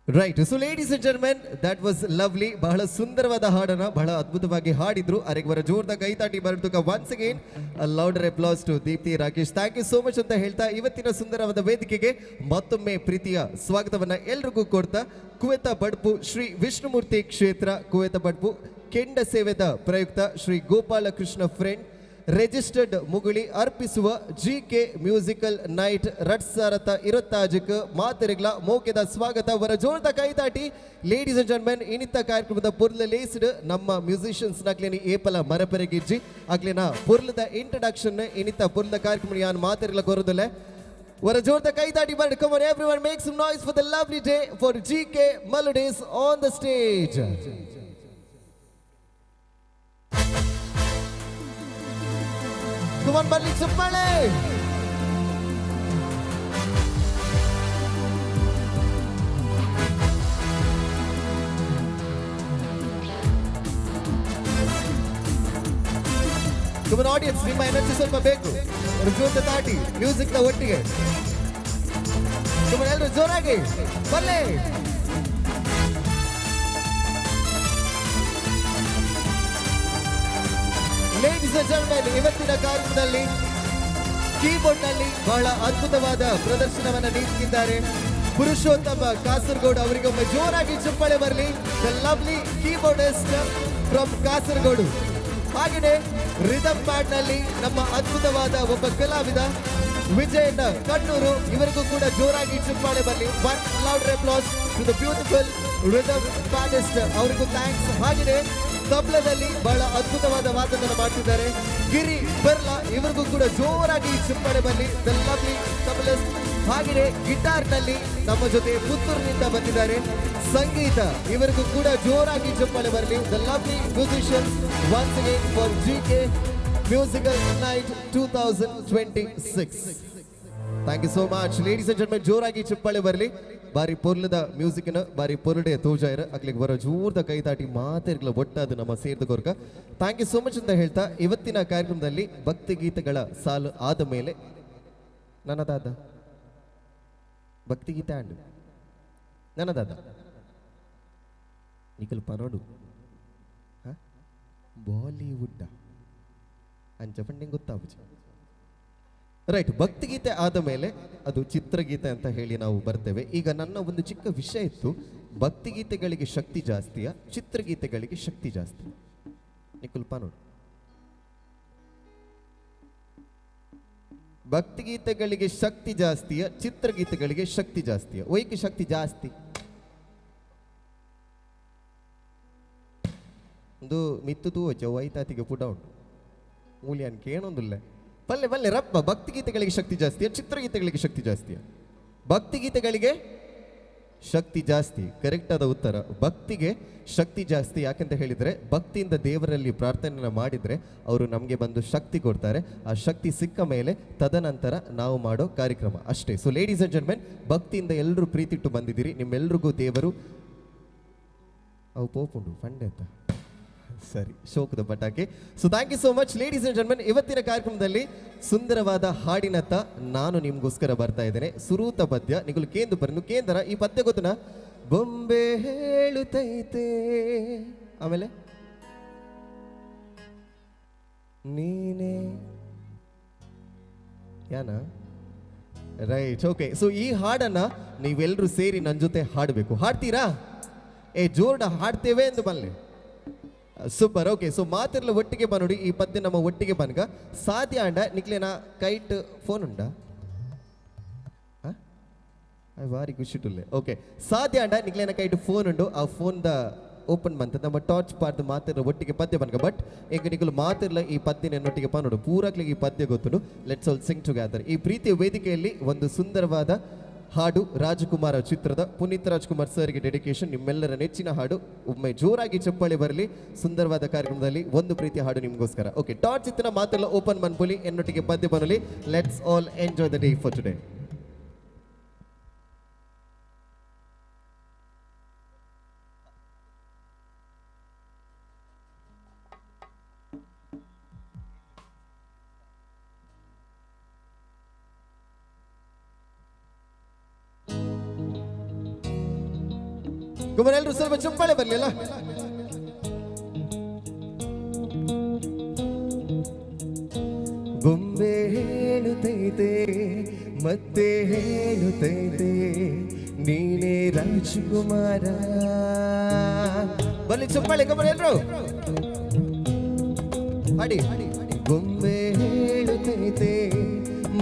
Right, so ladies and gentlemen, that was lovely. ಬಹಳ ಸುಂದರವಾದ ಹಾಡನ್ನ ಬಹಳ ಅದ್ಭುತವಾಗಿ ಹಾಡಿದ್ರು. ಅರೆಗೆ ಜೋರ್ದ ಕೈತಾಟಿ ಬರತುಕ once again louder applause to Deepti Rakesh. Thank you so much ಅಂತ ಹೇಳ್ತಾ ಇವತ್ತಿನ ಸುಂದರವಾದ ವೇದಿಕೆಗೆ ಮತ್ತೊಮ್ಮೆ ಪ್ರೀತಿಯ ಸ್ವಾಗತವನ್ನ ಎಲ್ರಿಗೂ ಕೊಡ್ತಾ ಕುವೆತ ಬಡ್ಪು ಶ್ರೀ ವಿಷ್ಣುಮೂರ್ತಿ ಕ್ಷೇತ್ರ ಕುವೆತ ಬಡ್ಪು ಕೆಂಡ ಸೇವೆದ ಪ್ರಯುಕ್ತ ಶ್ರೀ ಗೋಪಾಲಕೃಷ್ಣ ಫ್ರೆಂಡ್ ರಿಜಿಸ್ಟರ್ಡ್ ಮುಗುಳಿ ಅರ್ಪಿಸುವ ಜಿ ಕೆ ಮ್ಯೂಸಿಕಲ್ ನೈಟ್ 2026 ಮಾತೆರೆಗ್ಲ ಮೋಕೆದ ಸ್ವಾಗತ ವರ ಜೋರ್ದ ಕೈತಾಟಿ. ಲೇಡೀಸ್ ಅಂಡ್ ಜೆಂಟ್ಮೆನ್, ಇನಿತ ಕಾರ್ಯಕ್ರಮದ ಪೊರ್ಲ ಲೇಸ್ಡ್ ನಮ್ಮ ಮ್ಯೂಸಿಷಿಯನ್ಸ್ ನಕ್ಲೇನಿ ಏಪಲ ಮರಪೆರಗಿಜ್ಜಿ ಅಕ್ಲೇನ ಪೊರ್ಲದ ಇಂಟ್ರಡಕ್ಷನ್ ಇನಿತ ಪೊರ್ಲದ ಕಾರ್ಯಕ್ರಮ ಯಾನ್ ಮಾತೆರೆಗ್ಲ ಕೊರದಲೆ ವರ ಜೋರ್ದ ಕೈತಾಟಿ bird. Come on everyone, make some noise for the lovely day for G K melodies on the stage. Come on, ಬರ್ಲಿ ಚಪ್ಪಾಳೆ. Come on, audience, ನಿಮ್ಮ ಎನರ್ಜಿ ಸ್ವಲ್ಪ ಬೇಕು. ಜೋರ್ದ ತಾಟಿ ಮ್ಯೂಸಿಕ್ ನ ಒಟ್ಟಿಗೆ. Come on, ಎಲ್ಲರೂ ಜೋರಾಗಿ ಬರ್ಲಿ. ಲೇಡೀಸ್ ಅಂಡ್ ಜೆಂಟಲ್ಮೆನ್, ಇವತ್ತಿನ ಕಾರ್ಯಕ್ರಮದಲ್ಲಿ ಕೀಬೋರ್ಡ್ ನಲ್ಲಿ ಬಹಳ ಅದ್ಭುತವಾದ ಪ್ರದರ್ಶನವನ್ನು ನೀಡುತ್ತಿದ್ದಾರೆ ಪುರುಷೋತ್ತಮ ಕಾಸರಗೋಡು ಅವರಿಗೆ ಒಮ್ಮೆ ಜೋರಾಗಿ ಚಪ್ಪಾಳೆ ಬರಲಿ. The lovely keyboardist from Kasaragod. ಹಾಗೆಯೇ ರಿದಮ್ ಪ್ಯಾಡ್ ನಲ್ಲಿ ನಮ್ಮ ಅದ್ಭುತವಾದ ಒಬ್ಬ ಕಲಾವಿದ ವಿಜಯಣ್ಣ ಕಣ್ಣೂರು ಇವರಿಗೂ ಕೂಡ ಜೋರಾಗಿ ಚಪ್ಪಾಳೆ ಬರಲಿ. One loud applause to the beautiful rhythm padist ಅವರಿಗೂ thanks. ಹಾಗೆಯೇ ತಬ್ಲದಲ್ಲಿ ಬಹಳ ಅದ್ಭುತವಾದ ವಾದನವನ್ನು ಮಾಡ್ತಿದ್ದಾರೆ ಗಿರಿ ಬಿರ್ಲಾ ಇವರಿಗೂ ಕೂಡ ಜೋರಾಗಿ ಚಪ್ಪಾಳೆ ಬರಲಿ. The lovely ತಬಲಿಸ್ಟ್. ಹಾಗೆಯೇ ಗಿಟಾರ್ ನಲ್ಲಿ ನಮ್ಮ ಜೊತೆ ಪುತ್ತೂರಿನಿಂದ ಬಂದಿದ್ದಾರೆ ಸಂಗೀತ ಇವರಿಗೂ ಕೂಡ ಜೋರಾಗಿ ಚಪ್ಪಾಳೆ ಬರಲಿ. The lovely musicians once again for G K musical night 2026. Thank you so much, ladies and gentlemen. ಜೋರಾಗಿ ಚಪ್ಪಾಳೆ ಬರಲಿ. ಬಾರಿ ಪೊರ್ಲದ ಮ್ಯೂಸಿಕ್ನ ಬಾರಿ ಪೊರ್ಲಡೆ ತೋಜಾಯರ್ ಅಕ್ಲಿಗೆ ಬರೋ ಜೋರ್ದ ಕೈ ತಾಟಿ ಮಾತೆರ್ಗ್ಲ ಒಟ್ಟಾದ ನಮ್ಮ ಸೇರ್ದ ಕೊರ್ಕ. Thank you so much ಅಂತ ಹೇಳ್ತಾ ಇವತ್ತಿನ ಕಾರ್ಯಕ್ರಮದಲ್ಲಿ ಭಕ್ತಿಗೀತೆಗಳ ಸಾಲು ಆದ ಮೇಲೆ ನನ್ನದಾದ ಭಕ್ತಿಗೀತೆ ಅಂಡು ನನ್ನದಾದ ನಿಖಲ್ ಪನೋಡು ಬಾಲಿವುಡ್ ಅಂಚ ಪಂಡಿಂಗ್ ಗೊತ್ತಾಪುಜಿ. ರೈಟ್, ಭಕ್ತಿಗೀತೆ ಆದ ಮೇಲೆ ಅದು ಚಿತ್ರಗೀತೆ ಅಂತ ಹೇಳಿ ನಾವು ಬರ್ತೇವೆ. ಈಗ ನನ್ನ ಒಂದು ಚಿಕ್ಕ ವಿಷಯ ಇತ್ತು, ಭಕ್ತಿಗೀತೆಗಳಿಗೆ ಶಕ್ತಿ ಜಾಸ್ತಿಯಾ ಚಿತ್ರಗೀತೆಗಳಿಗೆ ಶಕ್ತಿ ಜಾಸ್ತಿ? ನಿಖುಲ್ ಪಾನೋಡು, ಭಕ್ತಿಗೀತೆಗಳಿಗೆ ಶಕ್ತಿ ಜಾಸ್ತಿಯ ಚಿತ್ರಗೀತೆಗಳಿಗೆ ಶಕ್ತಿ ಜಾಸ್ತಿಯ? ಒಯ್ಕೆ ಶಕ್ತಿ ಜಾಸ್ತಿ? ಒಂದು ಮಿತ್ತು ತೂವಚ್ಚ ವೈತಾತಿಗೆ ಪುಟ ಉಂಟು ಮೂಲ್ಯಾನ್ ಕೇಣೊಂದಿಲ್ಲ. ಪಲ್ಲೆ ಪಲ್ಲೆ ರಪ್ಪ, ಭಕ್ತಿಗೀತೆಗಳಿಗೆ ಶಕ್ತಿ ಜಾಸ್ತಿಯ ಚಿತ್ರಗೀತೆಗಳಿಗೆ ಶಕ್ತಿ ಜಾಸ್ತಿಯ? ಭಕ್ತಿಗೀತೆಗಳಿಗೆ ಶಕ್ತಿ ಜಾಸ್ತಿ. ಕರೆಕ್ಟ್ ಆದ ಉತ್ತರ ಭಕ್ತಿಗೆ ಶಕ್ತಿ ಜಾಸ್ತಿ. ಯಾಕಂತ ಹೇಳಿದರೆ ಭಕ್ತಿಯಿಂದ ದೇವರಲ್ಲಿ ಪ್ರಾರ್ಥನೆಯನ್ನು ಮಾಡಿದರೆ ಅವರು ನಮಗೆ ಬಂದು ಶಕ್ತಿ ಕೊಡ್ತಾರೆ. ಆ ಶಕ್ತಿ ಸಿಕ್ಕ ಮೇಲೆ ತದನಂತರ ನಾವು ಮಾಡೋ ಕಾರ್ಯಕ್ರಮ ಅಷ್ಟೇ. ಸೊ ಲೇಡೀಸ್ ಅಂಡ್ ಜೆಂಟ್ಮೆನ್, ಭಕ್ತಿಯಿಂದ ಎಲ್ಲರೂ ಪ್ರೀತಿಟ್ಟು ಬಂದಿದ್ದೀರಿ, ನಿಮ್ಮೆಲ್ರಿಗೂ ದೇವರು ಅವು ಪೋಪುಂಡು ಫಂಡೆ ಅಂತ ಸರಿ ಶೋಕದ ಪಟಾಕಿ. So thank you so much ladies and gentlemen. ಇವತ್ತಿನ ಕಾರ್ಯಕ್ರಮದಲ್ಲಿ ಸುಂದರವಾದ ಹಾಡಿನತ್ತ ನಾನು ನಿಮಗೋಸ್ಕರ ಬರ್ತಾ ಇದ್ದೇನೆ. ಸುರೂತ ಪದ್ಯ ನಿಗುಲು ಕೇಂದ್ರ ಬರನು ಕೇಂದ್ರ ಈ ಪದ್ಯ ಗೊತ್ತನ? ಬೊಂಬೆ ಹೇಳುತ್ತೈತೆ, ಆಮೇಲೆ ನೀನೇ ಯಾನ. Right, okay. ಸೊ ಈ ಹಾಡನ್ನ ನೀವೆಲ್ಲರೂ ಸೇರಿ ನನ್ನ ಜೊತೆ ಹಾಡಬೇಕು. ಹಾಡ್ತೀರಾ? ಏ ಜೋರ್ಡ ಹಾಡ್ತೇವೆ ಎಂದು ಬನ್ನಿ. Super, okay. ಸೊ ಮಾತಿರ್ಲ ಒಟ್ಟಿಗೆ ಬನ್ನೋಡಿ ಈ ಪದ್ಯ ನಮ್ಮ ಒಟ್ಟಿಗೆ ಬನ್ಗ ಸಾಧ್ಯ ಅಂಡ ನಿಕ್ಲೇನ ಕೈಟ್ ಫೋನ್ ಉಂಡ ಭಾರಿ ಖುಷಿ. ಓಕೆ, ಸಾಧ್ಯ ಅಂಡ ನಿಕ್ಲೇನ ಕೈಟ್ ಫೋನ್ ಉಂಡು, ಆ ಫೋನ್ the open ಬಂತ ನಮ್ಮ ಟಾರ್ಚ್ ಪಾರ್ದ ಮಾತಿರ್ಲ ಒಟ್ಟಿಗೆ ಪದ್ಯ ಬನ್ಗ. ಬಟ್ ಈಗ ನಿಕಲು ಮಾತಿರ್ಲ ಈ ಪದ್ಯನ ಒಟ್ಟಿಗೆ ಪನ್ನೋಡು ಪೂರಾಕ್ಲಿಗೆ ಈ ಪದ್ಯ ಗೊತ್ತುಂಡು. Let's all Singh together. ಈ ಪ್ರೀತಿಯ ವೇದಿಕೆಯಲ್ಲಿ ಒಂದು ಸುಂದರವಾದ ಹಾಡು ರಾಜಕುಮಾರ ಚಿತ್ರದ ಪುನೀತ್ ರಾಜ್ಕುಮಾರ್ ಸರ್ಗೆ ಡೆಡಿಕೇಶನ್, ನಿಮ್ಮೆಲ್ಲರ ನೆಚ್ಚಿನ ಹಾಡು. ಒಮ್ಮೆ ಜೋರಾಗಿ ಚಪ್ಪಾಳೆ ಬರಲಿ. ಸುಂದರವಾದ ಕಾರ್ಯಕ್ರಮದಲ್ಲಿ ಒಂದು ಪ್ರೀತಿಯ ಹಾಡು ನಿಮಗೋಸ್ಕರ. ಓಕೆ, ಟಾರ್ಚ್ ಚಿತ್ರ ಮಾತೆಲ್ಲ ಓಪನ್ ಮನ್ಪುಲಿ, ಎನ್ನೊಟ್ಟಿಗೆ ಪದ್ಯ ಬನಲಿ. Let's all enjoy the day for today. Kumar ಎಲ್ಲರೂ ಸ್ವಲ್ಪ ಚಪ್ಪಾಳೆ ಬರಲಿಲ್ಲ. ಬೊಂಬೆ ಹೇಳುತ್ತೈತೆ ಮತ್ತೆ ಹೇಳುತ್ತೈತೆ ನೀನೇ ರಾಜಕುಮಾರ. ಬನ್ನಿ ಚಪ್ಪಾಳೆ ಕುಮಾರ್ ಎಲ್ಲರೂ ಹಾಡಿ. ಬೊಂಬೆ ಹೇಳುತ್ತೈತೆ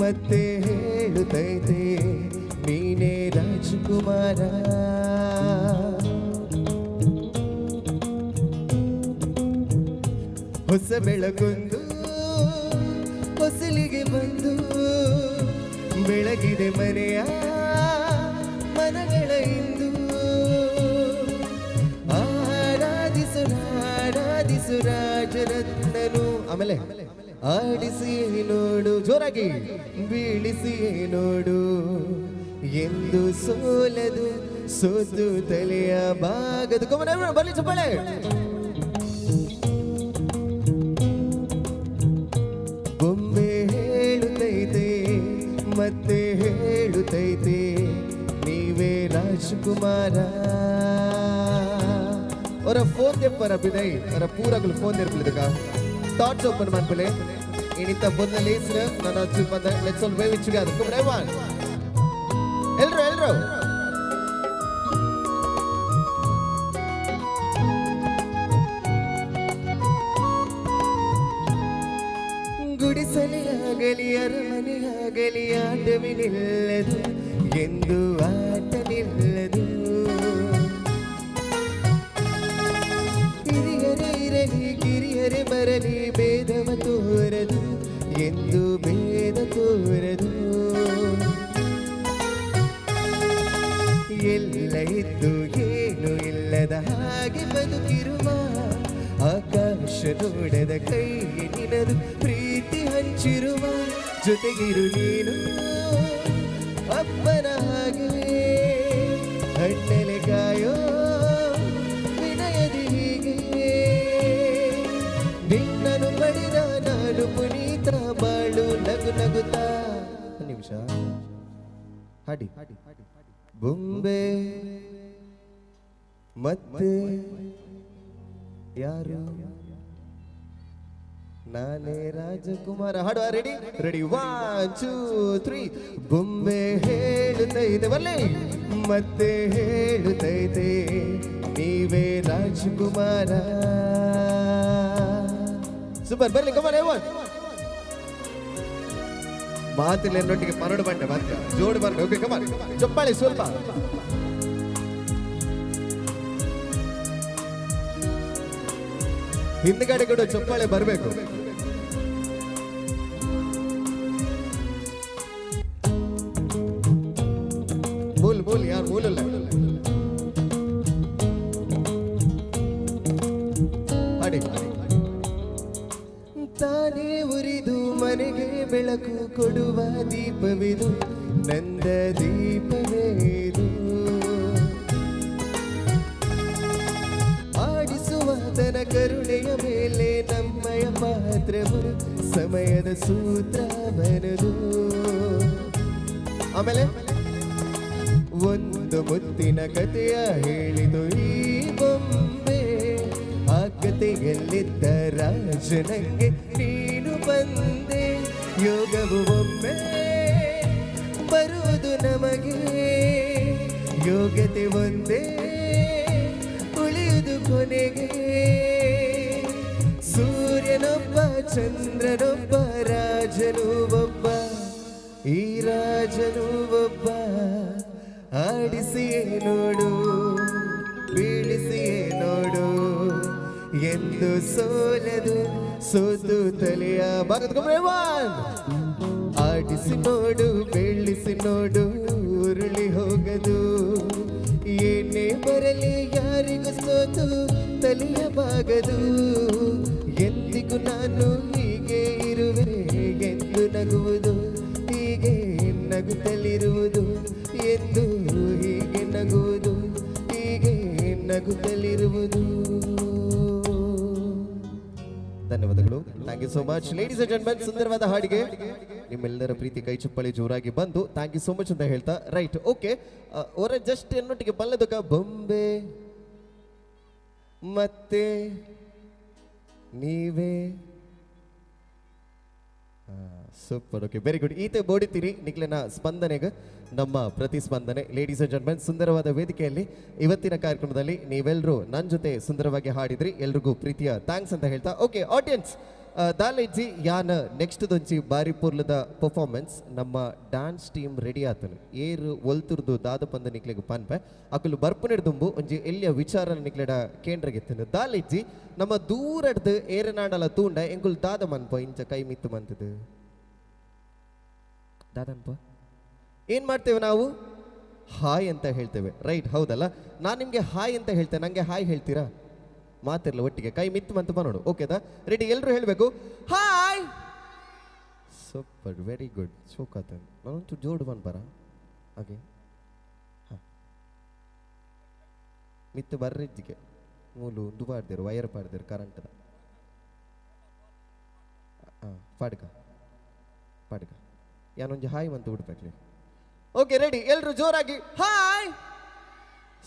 ಮತ್ತೆ ಹೇಳುತ್ತೈತೆ ನೀನೇ ರಾಜಕುಮಾರ. ಹೊಸ ಬೆಳಕೊಂದು ಹೊಸಲಿಗೆ ಬಂದು ಬೆಳಗಿದೆ ಮನೆಯ ಮನಗಳ ಇಂದು. ಆರಾಧಿಸು ಆರಾಧಿಸು ರಾಜರತ್ನನು. ಆಮೇಲೆ ಆಡಿಸಿ ನೋಡು ಜೋರಾಗಿ, ಬೀಳಿಸಿ ನೋಡು ಎಂದು ಸೋಲದು ಸೋತು ತಲೆಯ ಬಾಗದು. ಕೊಮ್ಮನ ಬರ್ಲಿ ಚಪ್ಪಾಳೆ. ಬೊಂಬೆ ಹೇಳುತ್ತೈತೆ ಮತ್ತೆ ಹೇಳುತ್ತೈತೆ ನೀವೇ ರಾಜಕುಮಾರ. ಅವರ ಫೋನ್ ದೆಪ್ಪರ ಬಿದೈ ಅವರ ಪೂರಗಳು ಫೋನ್ ದೆರ್ಪಲಿದಕ ಟಾರ್ಚ್ ಓಪನ್ ಮಾಡ್ಪಲೆ ಇನಿತ ಬೊನ್ನ ಲೇಸ್ರ ನನ್ನ ಚುಪ್ಪಂದ. Let's all wave it together. Come on everyone. ಎಲ್ರು ಎಲ್ರು ಗುಡಿಸಲಿಯಾಗಲಿ ಅರಮನೆಯಾಗಲಿ ಆಟವೇ ನಿಲ್ಲದು ಎಂದು ಆಟ ನಿಲ್ಲದು. ಹಿರಿಯರೇ ಇರಲಿ ಕಿರಿಯರೇ ಬರಲಿ ಭೇದವ ತೋರದು ಎಂದು ಭೇದ ತೋರದು. ಎಲ್ಲ ಇದ್ದು ಏನು ಇಲ್ಲದ ಹಾಗೆ ಬದುಕಿರುವ ಆಕಾಶ ನೋಡದ ಕೈಗೆ ನಿನದು ಪ್ರೀತಿ ಹಂಚಿರುವ ಜೊತೆಗಿರು ನೀನು ಅಪ್ಪನ ಹಾಗೆ ಹಣ್ಣೆಲೆ ಕಾಯೋ ವಿನಯದಿ ಹೀಗೆ. ನಿನ್ನನು ಪಡೆದ ನಾನು ಪುನೀತ ಬಾಳು ನಗು ನಗುತ್ತಾ. ಒಂದು ನಿಮಿಷ ಹಾಡಿ. ಬೊಂಬೆ ಮತ್ತೆ ಯಾರು ನಾನೇ ರಾಜಕುಮಾರ. ಹಾಡುವ ರೆಡಿ ರೆಡಿ 1 2 3. ಬೊಂಬೆ ಹೇಳುತ್ತೈತೆ ಬಲ್ಲೆ ಮತ್ತೆ ಹೇಳುತ್ತೈತೆ ನೀವೇ ರಾಜಕುಮಾರ. ಸೂಪರ್ ಬರ್ಲಿ ಕಮಾನ್ ಎವನ್. ಮಾತಿಲ್ಲ എന്നೊಟ್ಟಿಗೆ ಪನ್ನಡು ಬಂಡೆ ಮತ್ತೆ ಜೋಡು ಬಂಡೆ. ಓಕೆ ಕಮಾನ್ ಚಪ್ಪಾಳೆ ಸ್ವಲ್ಪ. ಹಿಂದ್ಗಡೆ ಕೂಡ ಚಪ್ಪಾಳೆ ಬರಬೇಕು. ಮೂಲ್ ಮೂಲ್ ಯಾರು ಮೂಲಲ್ಲ. ಹಾಡಿ. ತಾನೇ ಉರಿದು ಮನೆಗೆ ಬೆಳಕು ಕೊಡುವ ದೀಪವಿದು ನಂದ ದೀಪವೇದು. ಆಡಿಸುವಾತನ ಕರುಣೆಯ ಮೇಲೆ ನಮ್ಮಯ ಪಾತ್ರವು ಸಮಯದ ಸೂತ್ರವನದು. ಆಮೇಲೆ ಒಂದು ಮುತ್ತಿನ ಕಥೆಯ ಹೇಳಿದು ಈ ಬೊಂಬೆ, ಆ ಕಥೆಯಲ್ಲಿದ್ದ ರಾಜನಂಗೆ ನೀನು ಬಂದೆ. ಯೋಗವು ಒಮ್ಮೆ ಬರುವುದು ನಮಗೆ, ಯೋಗ್ಯತೆ ಒಂದೇ ಉಳಿಯುವುದು ಕೊನೆಗೆ. ಸೂರ್ಯನೊಬ್ಬ ಚಂದ್ರನೊಬ್ಬ ರಾಜನು ಒಬ್ಬ, ಈ ರಾಜನು ಒಬ್ಬ. ಆಡಿಸಿಯೇ ನೋಡು ಬೀಳಿಸಿಯೇ ನೋಡು ಎಂದು ಸೋಲದು ಸೋತು ತಲೆಯ ಭಾಗದ. ಆಡಿಸಿ ನೋಡು ಬೀಳಿಸಿ ನೋಡು ಉರುಳಿ ಹೋಗದು, ಏನೇ ಬರಲಿ ಯಾರಿಗೂ ಸೋತು ತಲೆಯ ಬಾಗದು. ಎಂದಿಗೂ ನಾನು ಹೀಗೆ ಇರುವೆ ಎಂದು ನಗುವುದು, ಹೀಗೆ ನಗುತ್ತಲಿರುವುದು ಎಂದು, ಹೀಗೆ ನಗುವುದು, ಹೀಗೆ ನಗುತ್ತಲಿರುವುದು. ಧನ್ಯವಾದಗಳು. Thank you so much ladies and gentlemen. ಸುಂದರವಾದ ಹಾಡಿಗೆ ನಿಮ್ಮೆಲ್ಲರ ಪ್ರೀತಿ ಕೈ ಚಪ್ಪಾಳಿ ಜೋರಾಗಿ ಬಂದು thank you so much ಅಂತ ಹೇಳ್ತಾ ರೈಟ್ ಓಕೆ. ಅವರ ಜಸ್ಟ್ ಎನ್ನೊಟ್ಟಿಗೆ ಬಲ್ಲದಕ್ಕ ಬೊಂಬೆ ಮತ್ತೆ ನೀವೇ. Super, okay, very good. ಈತೆ ಬೋಡಿತೀರಿ ನಿಕ್ಲೆನ ಸ್ಪಂದನೆಗೆ ನಮ್ಮ ಪ್ರತಿಸ್ಪಂದನೆ. ಲೇಡೀಸ್ ಅಂಡ್ ಜೆಂಟ್ಲ್ಮೆನ್, ಸುಂದರವಾದ ವೇದಿಕೆಯಲ್ಲಿ ಇವತ್ತಿನ ಕಾರ್ಯಕ್ರಮದಲ್ಲಿ ನೀವೆಲ್ಲರೂ ನನ್ನ ಜೊತೆ ಸುಂದರವಾಗಿ ಹಾಡಿದ್ರಿ. ಎಲ್ರಿಗೂ ಪ್ರೀತಿಯ thanks ಅಂತ ಹೇಳ್ತಾ, ಓಕೆ ಆಡಿಯನ್ಸ್, ದಾಲೇಜಿ ಯಾನ ನೆಕ್ಸ್ಟ್ ದೊಂಚಿ ಬಾರಿ ಪೂರ್ಲದ ಪರ್ಫಾರ್ಮೆನ್ಸ್ ನಮ್ಮ ಡ್ಯಾನ್ಸ್ ಟೀಮ್ ರೆಡಿ ಆತನು. ಏರು ಒಲ್ತುರ್ದು ದಾದ ಪಂದ ನಿಕ್ಲೆಗ್ ಪನ್ಪೆ ಅಕುಲು ಬರ್ಪುನೆಡ್ ದುಂಬು ಒಂಜಿ ಎಲ್ಲಿಯ ವಿಚಾರ ನಿಕ್ಲೆಡ ಕೇಂದ್ರಗೆತ್ತನು. ದಾಲೇಜಿ ನಮ್ಮ ದೂರಡ್ದು ಏರನಾಡಲ ತೂಂಡ ಎಂಕುಲು ದಾದ ಮನ್ಪ ಇಂಚ ಕೈ ಮಿತ್ತು ಮಂತದು ದಾದನ್ಪ ಏನ್ ಮಾಡ್ತೇವೆ ನಾವು? ಹಾಯ್ ಅಂತ ಹೇಳ್ತೇವೆ, ರೈಟ್? ಹೌದಲ್ಲ? ನಾನು ನಿಮಗೆ ಹಾಯ್ ಅಂತ ಹೇಳ್ತೇನೆ, ನನಗೆ ಹಾಯ್ ಹೇಳ್ತೀರಾ? ಮಾತಿರಲ್ಲ ಒಟ್ಟಿಗೆ ಕೈ ಮಿತ್ತು ಮಂತು ಬರೋಣ. ಓಕೆದಾ? ರೆಡಿ? ಎಲ್ಲರೂ ಹೇಳಬೇಕು ಹಾಯ್. Super, very good. ಶೋಕಾತ ನಾನೊಂಚೂರು ಜೋಡು ಬಂದ್ಬಾರ ಹಾಗೆ. ಹಾಂ, ಮಿತ್ತು ಬರ್ರಿಜ್ಜಿಗೆ ಮೂಲು ಉಂದು ಪಾಡ್ದೇರು, ವೈರ್ ಪಾಡ್ದೇರು ಕರೆಂಟ್ದ. ಹಾಂ, ಪಾಡ್ಕ ಪಾಡ್ಕ ಯಾನೊಂಜಿ ಹಾಯ್ ಅಂತ ಬಿಡ್ಬೇಕ್ಲಿ. Okay, ready? ಎಲ್ಲರೂ ಜೋರಾಗಿ ಹಾಯ್.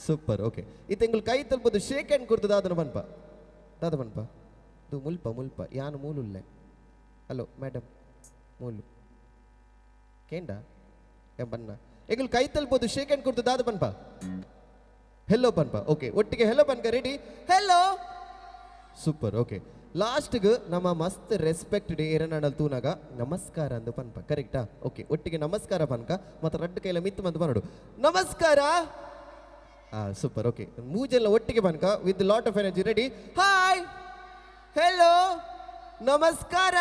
Super, okay. ಈ ತಿಂಗಳು ಕೈ ತಲುಪೋದು ಶೇಕ್ ಹ್ಯಾಂಡ್ ಕೊಡ್ತು. ದಾದನ ಬನ್ಪ, ದಾದ ಬನ್ಪ ಇದು ಮುಲ್ಪ ಮುಲ್ಪ ಯಾನು ಮೂಲುಲ್ಲೆ. ಹಲೋ ಮೇಡಮ್, ಮೂಲು ಕೇಂಡ ಬನ್ನ ಎಂಗಳು ಕೈ ತಲುಪೋದು ಶೇಕ್ ಹ್ಯಾಂಡ್ ಕೊಡ್ತು. ದಾದ ಬನ್ಪ, ಹೆಲೋ ಬನ್ಪ. ಓಕೆ, ಒಟ್ಟಿಗೆ ಹೆಲೋ ಬನ್ಕ. ರೆಡಿ? ಹೆಲೋ. Super, okay. ಲಾಸ್ಟ್ಗೆ ನಮ್ಮ ಮಸ್ತ್ ರೆಸ್ಪೆಕ್ಟ್ ಏರನಾಡಲ್ ತೂನಾಗ ನಮಸ್ಕಾರ ಅಂದು ಪನ್ಪ, ಕರೆಕ್ಟಾ? ಓಕೆ, ಒಟ್ಟಿಗೆ ನಮಸ್ಕಾರ ಪನ್ಕ ಮತ್ತು ರಡ್ಡು ಕೈಲ ಮಿತ್ತು ಬಂದು ಬರೋಡು ನಮಸ್ಕಾರ. Super, okay. ಮೂಜೆಲ್ಲ ಒಟ್ಟಿಗೆ ಬನ್ಕ with lot of energy. Ready? Hi, hello, ನಮಸ್ಕಾರ.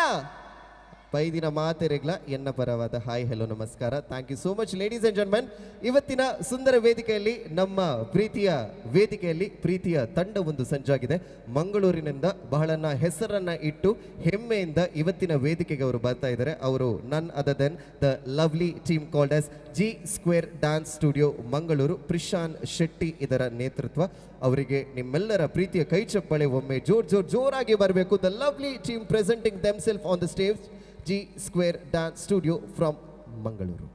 ಪೈದಿನ ಮಾತೆರೆಗ್ಲ ಎನ್ನ ಪರವಾದ ಹಾಯ್, ಹೆಲೋ, ನಮಸ್ಕಾರ. Thank you so much ladies and gentlemen. ಇವತ್ತಿನ ಸುಂದರ ವೇದಿಕೆಯಲ್ಲಿ, ನಮ್ಮ ಪ್ರೀತಿಯ ವೇದಿಕೆಯಲ್ಲಿ ಪ್ರೀತಿಯ ತಂಡ ಒಂದು ಸಂಜಾಗಿದೆ. ಮಂಗಳೂರಿನಿಂದ ಬಹಳನ ಹೆಸರನ್ನ ಇಟ್ಟು ಹೆಮ್ಮೆಯಿಂದ ಇವತ್ತಿನ ವೇದಿಕೆಗೆ ಅವರು ಬರ್ತಾ ಇದ್ದಾರೆ. ಅವರು none other than the lovely team called as G square dance studio Mangaluru. Prishan Shetty ಇದರ ನೇತೃತ್ವ. ಅವರಿಗೆ ನಿಮ್ಮೆಲ್ಲರ ಪ್ರೀತಿಯ ಕೈ ಚಪ್ಪಾಳೆ ಒಮ್ಮೆ ಜೋರ್ ಜೋರ್ ಜೋರಾಗಿ ಬರಬೇಕು. The lovely team presenting themself on the stage, G square dance studio from Mangaluru.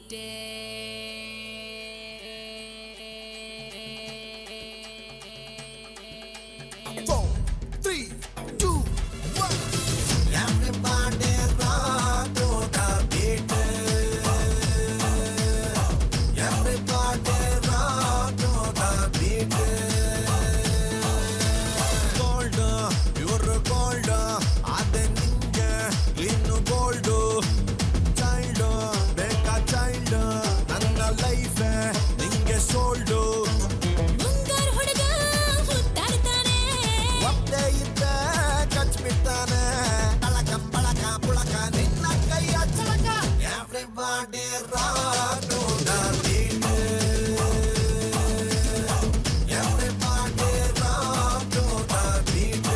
Four, three, two, one. Everybody rock to the beat. Everybody rock to the beat. Gold, pure gold, ಅದೇ ನಿಂಗೆ clean gold. Child ಬೇಕಾ child, ನನ್ನ life ನಿಂಗೆ sold. ಮುಂಗಾರು ಹುಡುಗ ಹುತ್ತಾಡ್ತಾನೆ, ಒದ್ದೆ ಇದ್ದೆ ಕಚ್ಬಿಡ್ತಾನೆ. ತಳಕ ಬಳಕ ಪುಳಕ ನಿನ್ನ ಕೈಯ ಚಳಕ. Everybody rock to the beat. Everybody rock to the beat.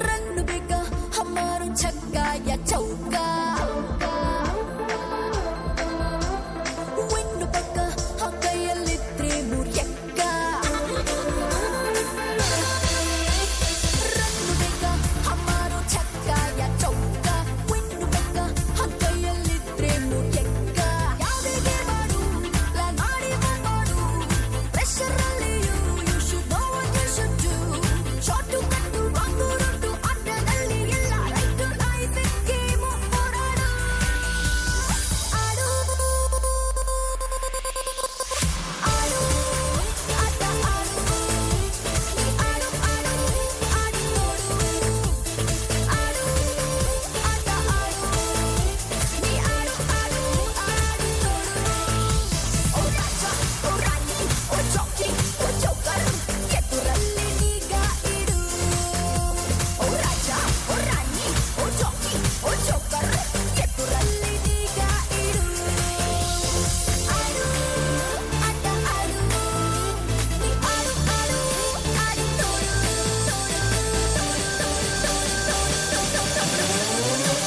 Run ಬೇಕಾ ಹಮಾರು छक्का या ಚೌಕ, ವಿನ್ನು ಪಕ್ಕ ಆ ಕೈಯಲ್ಲಿದ್ರೆ ಮೂರ್ಯಕ್ಕ. ರನ್ನು ಬೇಕಾ ಹಮಾರು छक्का या ಚೌಕ, ವಿನ್ನು ಪಕ್ಕ ಆ ಕೈಯಲ್ಲಿದ್ರೆ ಮೂರ್ಯಕ್ಕ. ಯಾವುದೇ ಮಾಡು ಪ್ಲಾನ್ ಮಾಡಿ ಮಾಡು, ಪ್ರೆಷರ್ ಅಲ್ಲಿಯೂ you should know what you should do. Short cut wrong ರೊಟ್ಟು ಆಟದಲ್ಲಿ ಎಲ್ಲ ರೈಟ್, ಲೈಫ್ ಗೇಮ್ ಹೋರಾಡು. ಆಡು ಆಡು ಆಟ ಆಡು, ನೀ ಆಡು ಆಡು ಆಡಿ ನೋಡು. ಆಡು ಆಟ ಆಡು, ನೀ ಆಡು ಆಡು ಆಡಿ ನೋಡು. ಓ ರಾಜ ಓ ರಾಣಿ ಓ ಚೌಕಿ ಓ ಚೌಕರ್ ಎದುರಲ್ಲಿ ನಿಗಾ ಇಡು. ಓ ರಾಜ ಓ ರಾಣಿ ಓ ಚೌಕಿ ಓ ಚೌಕರ್ ಎದುರಲ್ಲಿ ನಿಗಾ ಇಡು. ಆಡು ಆಟ ಆಡು, ನೀ ಆಡು ಆಡು ಆಡಿ ನೋಡು.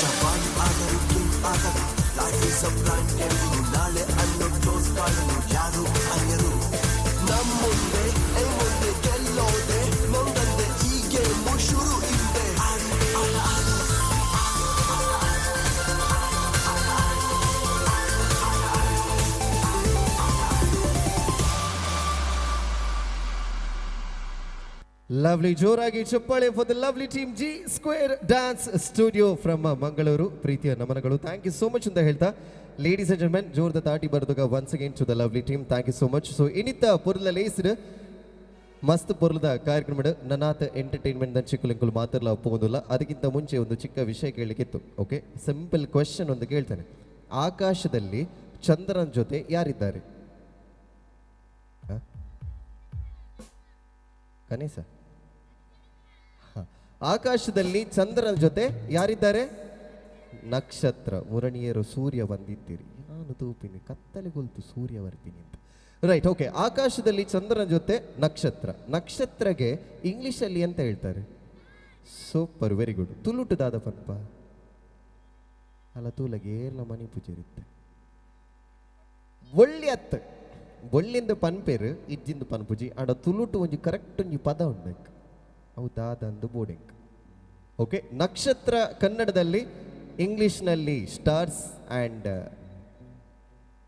ಜವಾನ್ ಆಗರು ಕಿಂಗ್ ಆಗರು, life is a blind game. ನಾಳೆ ಅನ್ನೋ ಕ್ಲೋಸ್ ಕಾಣಲು ಯಾರು ಅನ್ಯರು. ನಮ್ಮ ಮುಂದೆ ಎ ಮುಂದೆ ಗೆಲ್ಲೋದೆ ನೊಂದಂದೆ, ಈ ಗೇಮು ಶುರು ಇದೆ. ಆಡು ಆಟ ಆಡು. ಲವ್ಲಿ, ಜೋರಾಗಿ ಚಪ್ಪಾಳೆ for the lovely team G Square Dance Studio from Mangaluru. ಪ್ರೀತಿಯ ನಮನಗಳು, thank you so much ಅಂತ ಹೇಳ್ತಾ, ಲೇಡೀಸ್ ಅಂಡ್ ಜೆಂಟ್ಮೆನ್, ಜೋರದ ತಾಟಿ ಬರೆದಾಗ once again to the lovely team. Thank you so much. So ಇನ್ನಿತ್ತ ಪೊರ್ಲ ಲೇಸ್ಡ್ ಮಸ್ತ್ ಪೊರ್ಲದ ಕಾರ್ಯಕ್ರಮ ನನಾಥ ಎಂಟರ್ಟೈನ್ಮೆಂಟ್ ಚಿಕ್ಕುಲಿಂಕುಲು ಮಾತಾಡಲ ಒಪ್ಪುವುದಿಲ್ಲ. ಅದಕ್ಕಿಂತ ಮುಂಚೆ ಒಂದು ಚಿಕ್ಕ ವಿಷಯ ಕೇಳಲಿಕ್ಕಿತ್ತು. ಓಕೆ, ಸಿಂಪಲ್ ಕ್ವೆಶನ್ ಒಂದು ಕೇಳ್ತಾನೆ. ಆಕಾಶದಲ್ಲಿ ಚಂದ್ರನ ಜೊತೆ ಯಾರಿದ್ದಾರೆ? ಹ? ಕನೀಸ, ಹ. ಆಕಾಶದಲ್ಲಿ ಚಂದ್ರನ ಜೊತೆ ಯಾರಿದ್ದಾರೆ? ನಕ್ಷತ್ರ ಮುರಣಿಯರು ಸೂರ್ಯ ಬಂದಿದ್ದೀರಿ, ನಾನು ತೂಪಿನಿ ಕತ್ತಲೆ ಗೊಲ್ತು ಸೂರ್ಯ ಬರ್ತೀನಿ ಅಂತ. Right, okay. ಆಕಾಶದಲ್ಲಿ ಚಂದ್ರನ ಜೊತೆ ನಕ್ಷತ್ರ. ನಕ್ಷತ್ರಗೆ ಇಂಗ್ಲಿಷಲ್ಲಿ ಅಂತ ಹೇಳ್ತಾರೆ? Super, very good. ತುಳುಟು ದಾದ ಪನ್ಪ ಅಲ್ಲ, ತೂಲಗೆ ಏರ್ಲ ಮನಿ ಪೂಜೆ ಇರುತ್ತೆ. ಒಳ್ಳೆ ಅತ್ತ ಒಳ್ಳಿಂದ ಪನ್ಪೇರು ಇಜ್ಜಿಂದ ಪನ್ಪುಜಿ ಆಂಡ ತುಳುಟು ಒಂಜಿ ಕರೆಕ್ಟ್ ಒಂಜಿ ಪದ ಉಂಡಕ್ ಅವು ದಾದಂದು ಬೋಡೆಂಕ್. ಓಕೆ, ನಕ್ಷತ್ರ ಕನ್ನಡದಲ್ಲಿ, ಇಂಗ್ಲಿಷ್ನಲ್ಲಿ ಸ್ಟಾರ್ಸ್ ಆ್ಯಂಡ್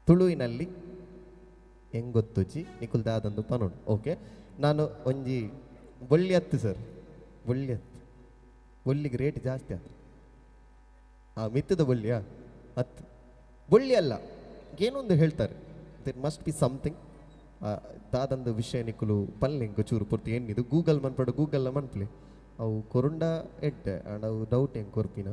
ತುಳುವಿನಲ್ಲಿ ಹೆಂಗೊತ್ತುಜಿ ನಿಕುಲ್ ದಾದಂದು ಪನೋಡು. ಓಕೆ, ನಾನು ಒಂಜಿ ಒಳ್ಳೆ ಹತ್ತು ಸರ್, ಒಳ್ಳೆ ಹತ್ತು, ಒಳ್ಳಿಗೆ ರೇಟ್ ಜಾಸ್ತಿ ಆಯ್ತು. ಹಾಂ, ಮಿತ್ತದ ಬೊಳ್ಳಿಯಾ? ಹತ್ತು ಬೊಳ್ಳಿ ಅಲ್ಲ, ಏನೊಂದು ಹೇಳ್ತಾರೆ, there must be something. ದಾದಂದು ವಿಷಯ ನಿಕುಲು ಪಲ್ಲೆಂಕು ಚೂರು ಪೂರ್ತಿ ಎಣ್ಣಿದು ಗೂಗಲ್ ಮನ್ಪಡು, ಗೂಗಲ್ ಮನ್ಪ್ಲೆ ಅವು ಕೊರುಂಡ ಎಡ್ಡೆ ಆ್ಯಂಡ್ ಅವು ಡೌಟ್ ಹೆಂಗೆ ಕೊರ್ಪಿನ.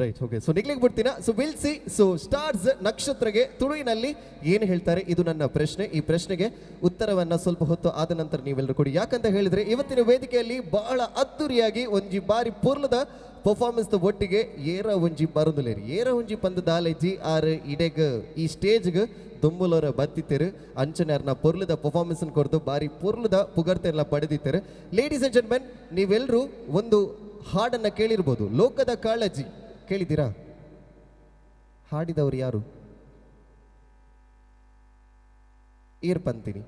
ರೈಟ್, ಓಕೆ, ಸೊ ನಿಗ್ಲಿಗೆ ಬಿಡ್ತೀನ. So will see. So stars ನಕ್ಷತ್ರಗೆ ತುಳುವಿನಲ್ಲಿ ಏನು ಹೇಳ್ತಾರೆ? ಇದು ನನ್ನ ಪ್ರಶ್ನೆ. ಈ ಪ್ರಶ್ನೆಗೆ ಉತ್ತರವನ್ನು ಸ್ವಲ್ಪ ಹೊತ್ತು ಆದ ನಂತರ ನೀವೆಲ್ಲರೂ ಕೊಡಿ. ಯಾಕಂತ ಹೇಳಿದ್ರೆ ಇವತ್ತಿನ ವೇದಿಕೆಯಲ್ಲಿ ಬಹಳ ಅದ್ದೂರಿಯಾಗಿ ಒಂಜಿ ಬಾರಿ ಪೂರ್ಣದ ಪರ್ಫಾರ್ಮೆನ್ಸ್ ಒಟ್ಟಿಗೆ ಏರ ಒಂಜಿ ಬರುದುಲೇರು ಏರ ಒಂಜಿ ಪಂದ್ ದಾಲೆಜ್ಜಿ ಆರ್ ಇಡೆಗ್ ಈ ಸ್ಟೇಜ್ಗ್ ದುಂಬುಲೋರ ಬತ್ತಿತ್ತೇರು ಅಂಚನೆ ಅರ್ನ ಪೊರ್ಲುದ ಪರ್ಫಾರ್ಮೆನ್ಸ್ ಕೊರ್ದು ಬಾರಿ ಪೊರ್ಲುದ ಪುಗರ್ತೆಲ್ಲ ಪಡೆದಿತ್ತೇರು. ಲೇಡೀಸ್ ಅಂಡ್ ಜೆಂಟ್ಮೆನ್, ನೀವೆಲ್ಲರೂ ಒಂದು ಹಾಡನ್ನು ಕೇಳಿರ್ಬೋದು, ಲೋಕದ ಕಾಳಜಿ ಕೇಳಿದ್ದೀರಾ? ಹಾಡಿದವರು ಯಾರು? ಏರ್ ಪಂತಿನಿ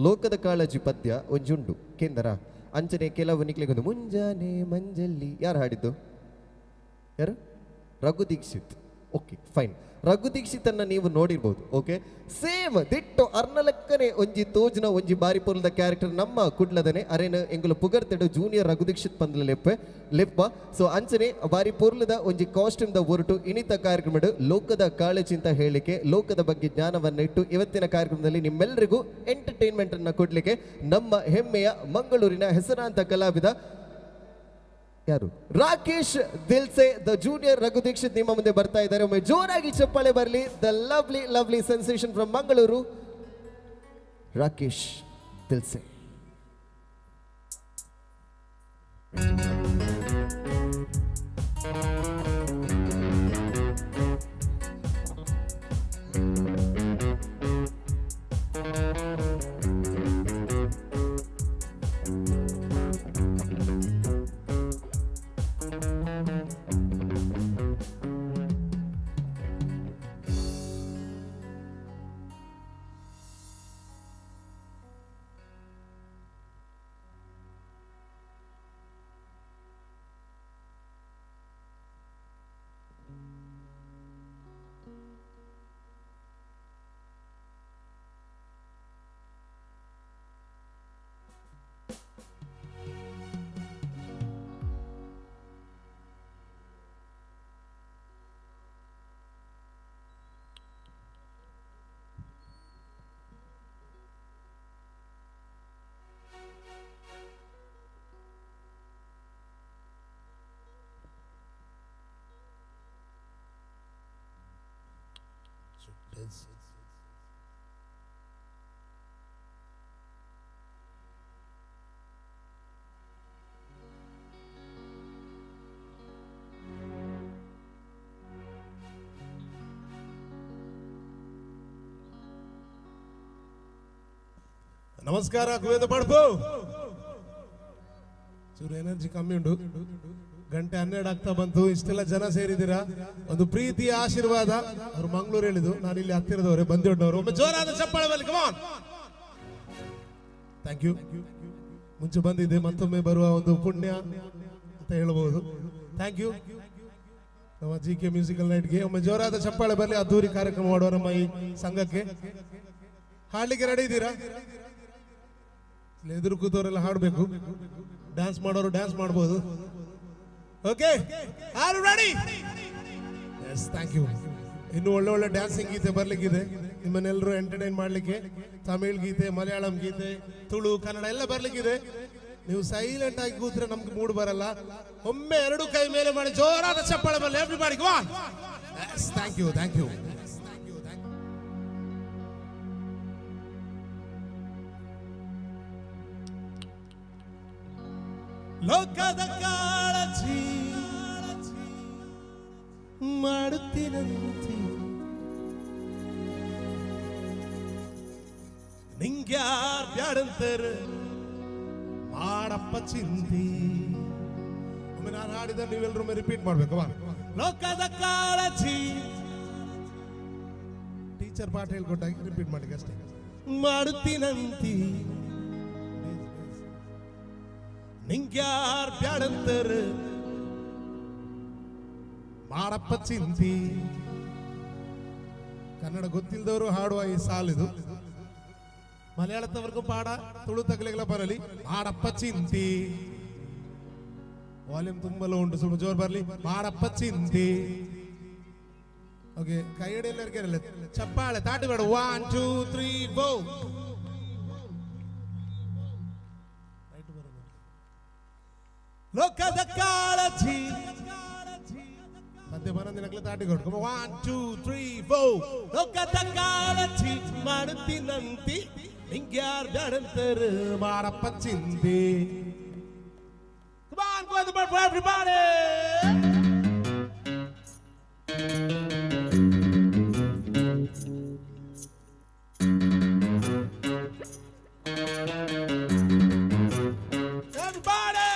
ಲೋಕದ ಕಾಳಜಿ ಪದ್ಯ ಒಂಜುಂಡು ಕೇಂದ್ರ ಅಂಚನೆ ಕೆಲವು ನಿಕ್ಲೆಗೊಂದು ಮುಂಜಾನೆ ಮಂಜಲ್ಲಿ ಯಾರು ಹಾಡಿದ್ದು? ಯಾರು? ರಘು ದೀಕ್ಷಿತ್. ಓಕೆ ಫೈನ್, ರಘು ದೀಕ್ಷಿತನ್ನ ನೀವು ನೋಡಿರ್ಬೋದು. ಓಕೆ, ಸೇಮ್ ದಿಟ್ಟು ಅರ್ನಲಕ್ಕನೆ ಒಂಜಿ ತೋಜಿನ ಒಂಜಿ ಬಾರಿ ಪೊರ್ಲದ ಕ್ಯಾರೆಕ್ಟರ್ ನಮ್ಮ ಕುಡ್ಲದನೆ ಅರೇನು ಎಂಗುಲು ಪುಗರ್ತೆಡು ಜೂನಿಯರ್ ರಘು ದೀಕ್ಷಿತ್ ಪಂದ್ಲ ಲೆಪ್ಪೆ ಲೆಪ್ಪ. ಸೊ ಅಂಚನೆ ಬಾರಿ ಪೊರ್ಲದ ಒಂಜಿ ಕಾಸ್ಟ್ಯೂಮ್ the ಒರಟು ಇನಿತ ಕಾರ್ಯಕ್ರಮಡು ಲೋಕದ ಕಾಳಜಿ ಅಂತ ಹೇಳಿಕೆ ಲೋಕದ ಬಗ್ಗೆ ಜ್ಞಾನವನ್ನು ಇಟ್ಟು ಇವತ್ತಿನ ಕಾರ್ಯಕ್ರಮದಲ್ಲಿ ನಿಮ್ಮೆಲ್ಲರಿಗೂ ಎಂಟರ್ಟೈನ್ಮೆಂಟ್ ಅನ್ನು ಕೊಡ್ಲಿಕ್ಕೆ ನಮ್ಮ ಹೆಮ್ಮೆಯ ಮಂಗಳೂರಿನ ಹೆಸರಾಂತ ಕಲಾವಿದ ಯಾರು? Rakesh Dil Se the junior Raghu Dixit ನಿಮ್ಮ ಮುಂದೆ ಬರ್ತಾ ಇದ್ದಾರೆ. ಒಮ್ಮೆ ಜೋರಾಗಿ ಚಪ್ಪಾಳೆ ಬರಲಿ. The lovely lovely sensation from Mangaluru, Rakesh Dilse. ನಮಸ್ಕಾರ ಕುವೇದ ಪಡ್ಪು. ಚೂರು ಎನರ್ಜಿ ಕಮ್ಮಿ ಉಂಟು, ಗಂಟೆ 12 ಆಗ್ತಾ ಬಂತು, ಇಷ್ಟೆಲ್ಲ ಜನ ಸೇರಿದ್ದೀರಾ, ಒಂದು ಪ್ರೀತಿಯ ಆಶೀರ್ವಾದ. ಅವರು ಮಂಗಳೂರು ಹೇಳಿದ್ದು, ನಾನು ಇಲ್ಲಿ ಹತ್ತಿರದವರು ಬಂದಿದ್ದವರು. ಒಮ್ಮೆ ಜೋರಾದ ಚಪ್ಪಾಳೆ ಬರಲಿ. Come on, thank you. ಮುಂಚೆ ಬಂದಿದ್ದೆ, ಮತ್ತೊಮ್ಮೆ ಬರುವ ಒಂದು ಪುಣ್ಯ ಅಂತ ಹೇಳ್ಬೋದು. Thank you. ನಮ್ಮ ಜಿ ಕೆ ಮ್ಯೂಸಿಕಲ್ ನೈಟ್ಗೆ ಒಮ್ಮೆ ಜೋರಾದ ಚಪ್ಪಾಳೆ ಬರಲಿ. ಅದ್ದೂರಿ ಕಾರ್ಯಕ್ರಮ ಮಾಡುವ ನಮ್ಮ ಈ ಸಂಘಕ್ಕೆ. ಹಾಡ್ಲಿಕ್ಕೆ ರೆಡಿ ಇದ್ದೀರಾ? ಎದುರು ಕೂತವರೆಲ್ಲ ಹಾಡಬೇಕು, ಡ್ಯಾನ್ಸ್ ಮಾಡೋರು ಡ್ಯಾನ್ಸ್ ಮಾಡ್ಬೋದು. Okay, are you ready? Yes, thank you. ಇನ್ನು ಒಳ್ಳೆ ಒಳ್ಳೆ ಡ್ಯಾನ್ಸಿಂಗ್ ಗೀತೆ ಬರ್ಲಿಕ್ಕಿದೆ, ನಿಮ್ಮನ್ನೆಲ್ಲರೂ ಎಂಟರ್ಟೈನ್ ಮಾಡಲಿಕ್ಕೆ. ತಮಿಳ್ ಗೀತೆ, ಮಲಯಾಳಂ ಗೀತೆ, ತುಳು, ಕನ್ನಡ ಎಲ್ಲ ಬರ್ಲಿಕ್ಕಿದೆ. ನೀವು ಸೈಲೆಂಟ್ ಆಗಿ ಕೂತ್ರೆ ನಮ್ಗೆ ಮೂಡ್ ಬರಲ್ಲ. ಒಮ್ಮೆ ಎರಡು ಕೈ ಮೇಲೆ ಮಾಡಿ ಜೋರಾದ ಚಪ್ಪಾಳೆ ಬರಲಿ. Everybody go on. Yes, thank you, thank you. ಲೋಕದ ಕಾಳಜಿ ಮಾಡುತ್ತೀನಂತೆ ನಿಂಗ್ಯಾರ್ ಬ್ಯಾಡಂತಾರೆ ಮಾಡಪ್ಪ ಚಿಂತಿ. ಒಮ್ಮೆ ನಾನು ಹಾಡಿದ ನೀವೆಲ್ಲರೂ ರಿಪೀಟ್ ಮಾಡ್ಬೇಕು. ಲೋಕದ ಕಾಳಜಿ ಟೀಚರ್ ಪಾಠ ಹೇಳ್ಕೊಟ್ಟಾಗಿ ರಿಪೀಟ್ ಮಾಡಿ ಅಷ್ಟೇ. ಮಾಡುತ್ತೀನಂತಿ ನಿಂಗ್ಯಾರ್ ಬ್ಯಾಡಂತಾರೆ ಮಾಡಪ್ಪ ಚಿಂತಿ. ಕನ್ನಡ ಗೊತ್ತಿಲ್ಲದವರು ಹಾಡುವ ಈ ಸಾಲಿದು. ಮಲಯಾಳದವರೆಗೂ ಪಾಡ, ತುಳು ತಗಲಿಗಳ ಬರಲಿ. ಮಾಡಪ್ಪ ಚಿಂತಿ. ವಾಲ್ಯೂಮ್ ತುಂಬಾ ಲೋ ಉಂಟು, ಸ್ವಲ್ಪ ಜೋರ್ ಬರಲಿ. ಮಾಡಪ್ಪ ಚಿಂತಿ. ಓಕೆ, ಕೈ ಹಿಡಿಯಲ್ಲ, ಚಪ್ಪಾಳೆ ತಾಟಿ ಬೇಡ. 1 2 3 4. ಲೋಕದ ಕಾಳಜಿ ಪದ್ಯ ಬರಂದಿನಕ್ಲೆ ತಾಟಿ ಕೊಟ್ಟು. 1 2 3 4. ಲೋಕದ ಕಾಳಜಿ ಮಾಡುತ್ತೀನಂತಿ ನಿಂಗ್ಯಾರ್ ಬ್ಯಾಡಂತಾರೆ ಮಾಡಪ್ಪ ಚಿಂತಿ. Come on, go to number for everybody. Everybody.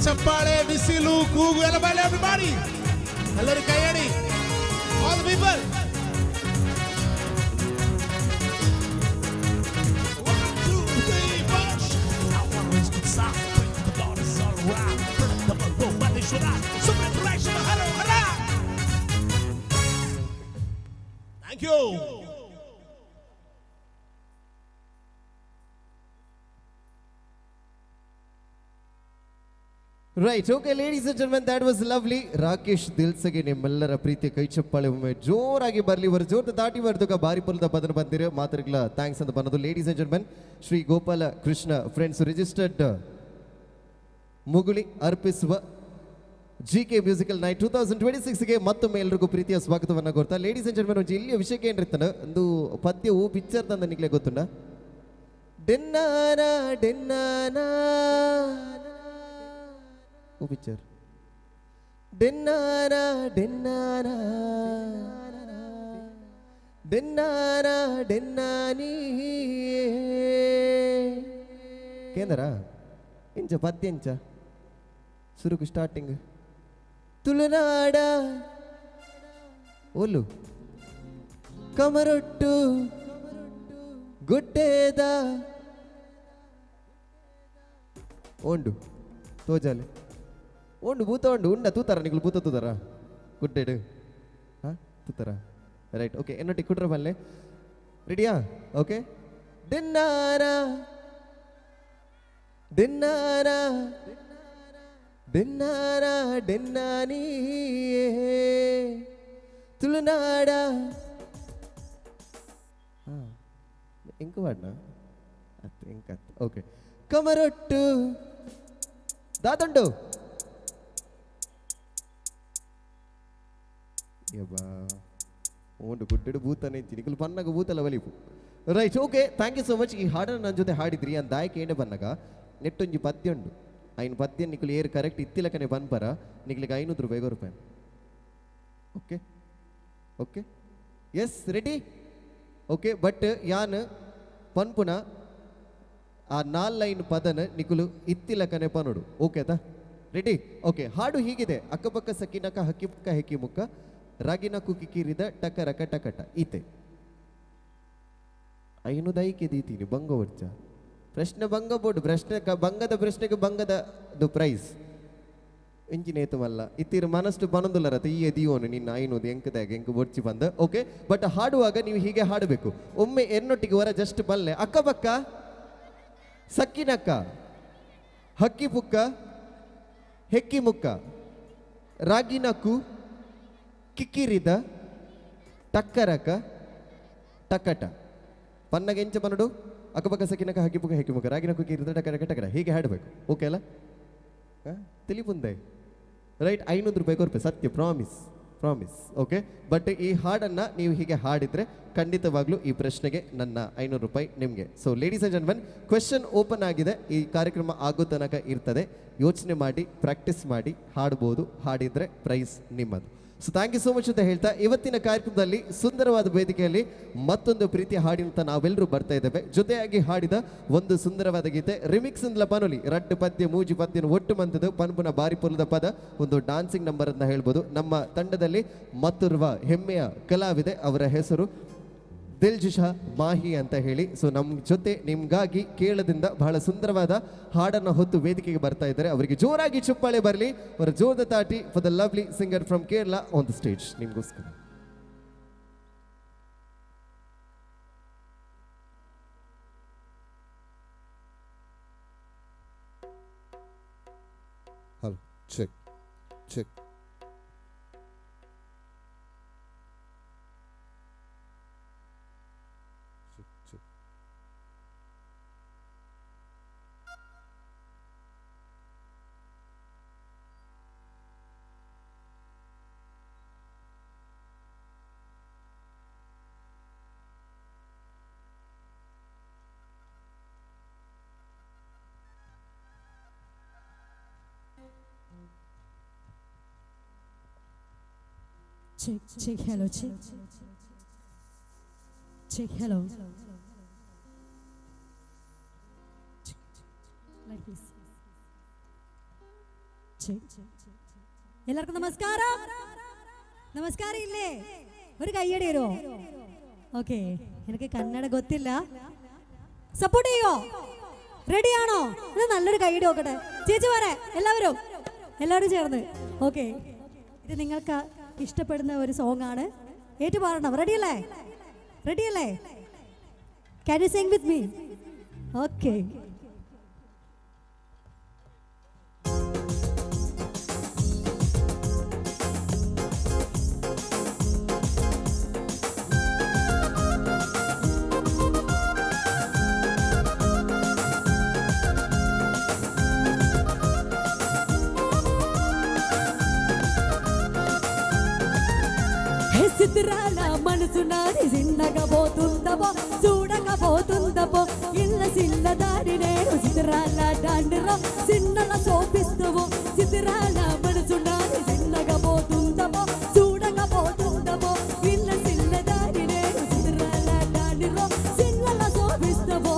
ಚಪ್ಪಾಳೆ ಬಿಸಿಲು ಕೂಗು ಎಲ್ಲ ಬರಲಿ ಎವ್ರಿಬಾಡಿ ಎಲ್ಲರೂ ಕೈಯಾಡಿ all the people. Thank you. Right, okay ladies and gentlemen, that was lovely. Rakesh ದಿಲ್ಸಗೆ ನಿಮ್ಮೆಲ್ಲರ ಪ್ರೀತಿ ಕೈ ಚಪ್ಪಾಳೆ ಒಮ್ಮೆ ಜೋರಾಗಿ ಬರಲಿ. ಬರ ಜೋರದ ದಾಟಿ ಬರ್ದುಕ ಬಾರಿ ಪೊಲದ ಪದನ ಬಂದಿರ ಮಾತರಿಗಳ thanks ಅಂತ ಬನ್ನದು. Ladies and gentlemen, Shri Gopala Krishna friends registered Muguli ಅರ್ಪಿಸುವ ಜಿ ಕೆ ಮ್ಯೂಸಿಕಲ್ ನೈಟ್ 2026ಗೆ ಮತ್ತೊಮ್ಮೆ ಎಲ್ರಿಗೂ ಪ್ರೀತಿಯ ಸ್ವಾಗತವನ್ನು ಕೋರ್ತಾ, ಲೇಡೀಸ್ ಅಂಡ್ ಜೆಂಟಲ್ಮೆನ್, ಒಂಜಿ ಇಲ್ಲಿಯ ವಿಷಯಕ್ಕೆ ಏನಿರ್ತಾನೆ ಒಂದು ಪದ್ಯವು ಪಿಕ್ಚರ್ ತಂದ ನಿಗ್ಲೆ ಗೊತ್ತುಂಡ. ಡೆನ್ನಾನ ಡೆನ್ನಾನ ಓ ಪಿಕ್ಚರ್ ಡೆನ್ನಾನ ಡೆನ್ನಾನ ಡೆನ್ನಾನ ಡೆನ್ನಾನಿ ಕೇಂದ್ರ ಇಂಚ ಪದ್ಯ ಇಂಚ ಸುರುಕು ಸ್ಟಾರ್ಟಿಂಗ್ ತುಳುನಾಡ ಒಲು ಕಮರೊಟ್ಟು ಗುಡ್ಡೇದ ಓಂಡು ತೋಜಾಲೆ ಓಂಡು ಭೂತ ಉಂಡು ಉಂಡ ತೂತಾರ ನಿಗಳು ಭೂತ ತೂತಾರ ಗುಡ್ಡೇಡು ಹಾಂ ತೂತಾರ. ರೈಟ್, ಓಕೆ, ಎನ್ನೊಟ್ಟಿ ಕುಟ್ರ ಬಲ್ಲೆ ರೆಡಿಯಾ? ಓಕೆ. ಡಿನ್ನಾರ ಡಿನ್ನಾರ ಡಿನ್ನಾರ ಡಿನ್ನಾನಿ ತುಳುನಾಡ ಹಾಂ ಇಂಕು ವಾಡ್ನ ಅತ್ ಇಂಕತ್. Okay, Kamarottu ದಾದಂಡು ಯಬ್ಬಾ ಓಂಡು ಗುಡ್ಡೆಡು ಭೂತನೇ ನಿಕಲು Pannaga ಭೂತಲ ಒಲಿಪು. Right, okay, thank you so much. ಈ ಹಾಡನ್ನು ನನ್ನ ಜೊತೆ ಹಾಡಿದ್ರಿ ಅಂತ ದಾಯಕ ಏನೇ ಬನ್ನಗ ನೆಟ್ಟೊಂಜಿ ಪದ್ಯ ಉಂಡು ಐನು ಪದ್ಯ ನಿಕಲು ಏರು ಕರೆಕ್ಟ್ ಇತ್ತಿಲಕನೆ ಬನ್ಪರ ನಿಕ್ಲಿಗೆ 500 ರೂಪಾಯಿ ರೂಪಾಯಿ. Okay okay yes ready. Okay, but ಯಾನ್ ಪನ್ಪುನ ಆ 4 ಲೈನ್ ಪದನ ನಿಕುಲು ಇತ್ತಿಲಕನೆ ಪನೋಡು. ಓಕೆ ಆತಾ? ರೆಡಿ? ಓಕೆ. ಹಾಡು ಹೀಗಿದೆ: ಅಕ್ಕಪಕ್ಕ ಸಕಿನಕ ಹಕ್ಕಿಪಕ್ಕ ಹೆಕ್ಕಿ ಮುಕ್ಕ ರಾಗಿನ ಕುಕ್ಕಿ ಕಿರಿದ ಟಕ ರಕ ಟಕಟ ಈತೆ ಐನು ದೈಕೆ ದೀತೀನಿ ಬಂಗ ವರ್ಚ ಪ್ರಶ್ನೆ ಬಂಗ ಬೋರ್ಡು ಪ್ರಶ್ನೆ ಬಂಗದ ಪ್ರಶ್ನೆಗೆ ಬಂಗದ ಪ್ರೈಸ್ ಇಂಜಿನೇತುಮಲ್ಲ ಇತ್ತಿರು ಮನಸ್ಸು ಬನೊಂದುಲ್ಲರತ ಈ ದೀವನು ನಿನ್ನ ಐನೂದು ಎಂಕದಾಗ ಎಂಕ ಬೊಡ್ಚಿ ಬಂದ. ಓಕೆ, ಬಟ್ ಹಾಡುವಾಗ ನೀವು ಹೀಗೆ ಹಾಡಬೇಕು. ಒಮ್ಮೆ ಎನ್ನೊಟ್ಟಿಗೆ ಹೊರ ಜಸ್ಟ್ ಬಲ್ಲೆ ಅಕ್ಕಪಕ್ಕ ಸಕ್ಕಿನಕ್ಕ ಹಕ್ಕಿ ಪುಕ್ಕ ಹೆಕ್ಕಿ ಮುಕ್ಕ ರಾಗಿನಕ್ಕು ಕಿಕ್ಕಿರಿದ ಟಕ್ಕರಕ ಟಕಟ ಪನ್ನಗೆ ಎಂಚ ಬನ್ನಡು ಅಕ್ಕಪಕ್ಕ ಸಕ್ಕಿನಕ್ಕ ಹಕ್ಕಿ ಪುಕ್ಕ ಹೆಕ್ಕಿ ಮುಕ್ಕ ರಾಗಿನಕ್ಕು ಕಿರಿದ ಟಕ್ಕರಕ ಟಕಟ ಹೀಗೆ ಹಾಡಬೇಕು. ಓಕೆ ಅಲ್ಲ? ತಿಳಿಪುಂದೆ? ರೈಟ್, 500 ರೂಪಾಯಿ ಕೊರ್ಪೆ ಸತ್ಯ, ಪ್ರಾಮಿಸ್ ಪ್ರಾಮಿಸ್. ಓಕೆ, ಬಟ್ ಈ ಹಾಡನ್ನು ನೀವು ಹೀಗೆ ಹಾಡಿದರೆ ಖಂಡಿತವಾಗ್ಲೂ ಈ ಪ್ರಶ್ನೆಗೆ ನನ್ನ 500 ರೂಪಾಯಿ ನಿಮಗೆ. So ladies and gentlemen, question open ಆಗಿದೆ. ಈ ಕಾರ್ಯಕ್ರಮ ಆಗೋ ತನಕ ಇರ್ತದೆ. ಯೋಚನೆ ಮಾಡಿ, ಪ್ರಾಕ್ಟೀಸ್ ಮಾಡಿ ಹಾಡ್ಬೋದು. ಹಾಡಿದರೆ ಪ್ರೈಸ್ ನಿಮ್ಮದು. So thank you so much ಅಂತ ಹೇಳ್ತಾ ಇವತ್ತಿನ ಕಾರ್ಯಕ್ರಮದಲ್ಲಿ ಸುಂದರವಾದ ವೇದಿಕೆಯಲ್ಲಿ ಮತ್ತೊಂದು ಪ್ರೀತಿಯ ಹಾಡಿನಂತ ನಾವೆಲ್ಲರೂ ಬರ್ತಾ ಇದ್ದೇವೆ. ಜೊತೆಯಾಗಿ ಹಾಡಿದ ಒಂದು ಸುಂದರವಾದ ಗೀತೆ ರಿಮಿಕ್ಸ್ ಅಂದ್ಲ ಪನುಲಿ ರಡ್ಡು ಪದ್ಯ ಮೂಜಿ ಪದ್ಯನ ಒಟ್ಟು ಮಂತದ್ದು ಪನ್ಪುನ ಬಾರಿ ಪೊಲದ ಪದ ಒಂದು ಡಾನ್ಸಿಂಗ್ ನಂಬರ್ ಅಂತ ಹೇಳ್ಬೋದು. ನಮ್ಮ ತಂಡದಲ್ಲಿ ಮತ್ತೋರ್ವ ಹೆಮ್ಮೆಯ ಕಲಾವಿದೆ, ಅವರ ಹೆಸರು ದಿಲ್ಜಿಶಾ ಮಾಹಿ ಅಂತ ಹೇಳಿ. ಸೊ ನಮ್ಮ ಜೊತೆ ನಿಮ್ಗಾಗಿ ಕೇರಳದಿಂದ ಬಹಳ ಸುಂದರವಾದ ಹಾಡನ್ನು ಹೊತ್ತು ವೇದಿಕೆಗೆ ಬರ್ತಾ ಇದ್ದಾರೆ. ಅವರಿಗೆ ಜೋರಾಗಿ ಚಪ್ಪಾಳೆ ಬರಲಿ. ಅವರ ಜೋರದ ತಾಟಿ for the lovely singer from Kerala on the stage ನಿಮಗೋಸ್ಕರ. Hello, check check. Check, check, hello, check. Check, hello. Check, like this. Check. എല്ലാവർക്കും നമസ്കാരം. നമസ്കാരം ഇല്ലേ? ഒരു കയ്യടി തരുമോ? ഓക്കെ, എനിക്ക് കന്നഡ ಗೊತ್ತಿಲ್ಲ. സപ്പോർട്ട് ചെയ്യോ? റെഡിയാണോ? ഇത് നല്ലൊരു കയ്യടി നോക്കട്ടെ ചേച്ചിമാരെ, എല്ലാവരും എല്ലാവരും ചേർന്ന്. ഓക്കെ, ഇത് നിങ്ങൾക്ക് ഇഷ്ടപ്പെടുന്ന ഒരു സോങ് ആണ്, ഏറ്റുപാടണം. റെഡിയല്ലേ? റെഡിയല്ലേ? Can you sing with me? Okay. సిద్రాల మనసు నాది చిన్నగబోతుందబో చూడకపోతుందబో ఇల్ల సిల్ల దారి నేను సిద్రాల డాండిరో చిన్నల సోపిస్తువు సిద్రాల మనసు నాది చిన్నగబోతుందబో చూడకపోతుందబో ఇల్ల సిల్ల దారి నేను సిద్రాల డాండిరో చిన్నల సోపిస్తువో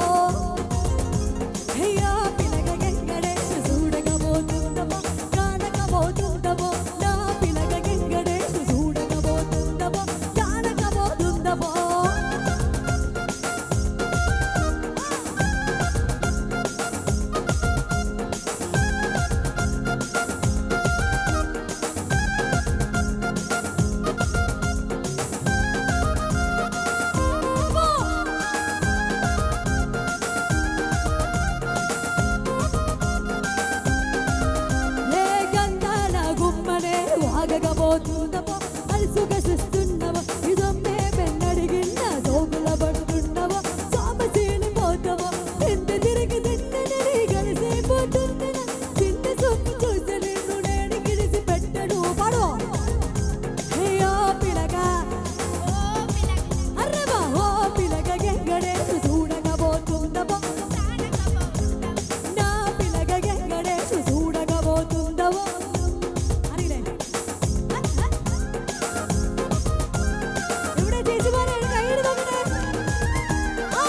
అయ్యా పిలగ గంగడేశు చూడకపోతుందబో కానకపోతుందబో నా పిలగ గంగడేశు చూడకపోతుందబో కానకపోతుందబో. ఏ గంధాల గుమ్మనే వాగకపోతుందమో అలసుగసిస్తున్నావో ఇదొమ్మే పెన్నడిగిన్న సోకుల పడుతున్నావో సోమశీలిపోతావో ఎంత తిరిగి తిన్నని కలిసిపోతుందన చిన్న సొమ్ము చూసి నిన్ను నేను గిడిసి పెట్టను పడు. అయ్యో పిలగ అర్రే బా ఓ పిలగ గెంగడేసు చూడకపోతుందమో నా పిలగ గెంగడేసు చూడకపోతుందవో. അറിയില്ലേ? ഇവിടെ ചേച്ചിമാരെ കൈയ്യടി നോക്കട്ടെ. ആ.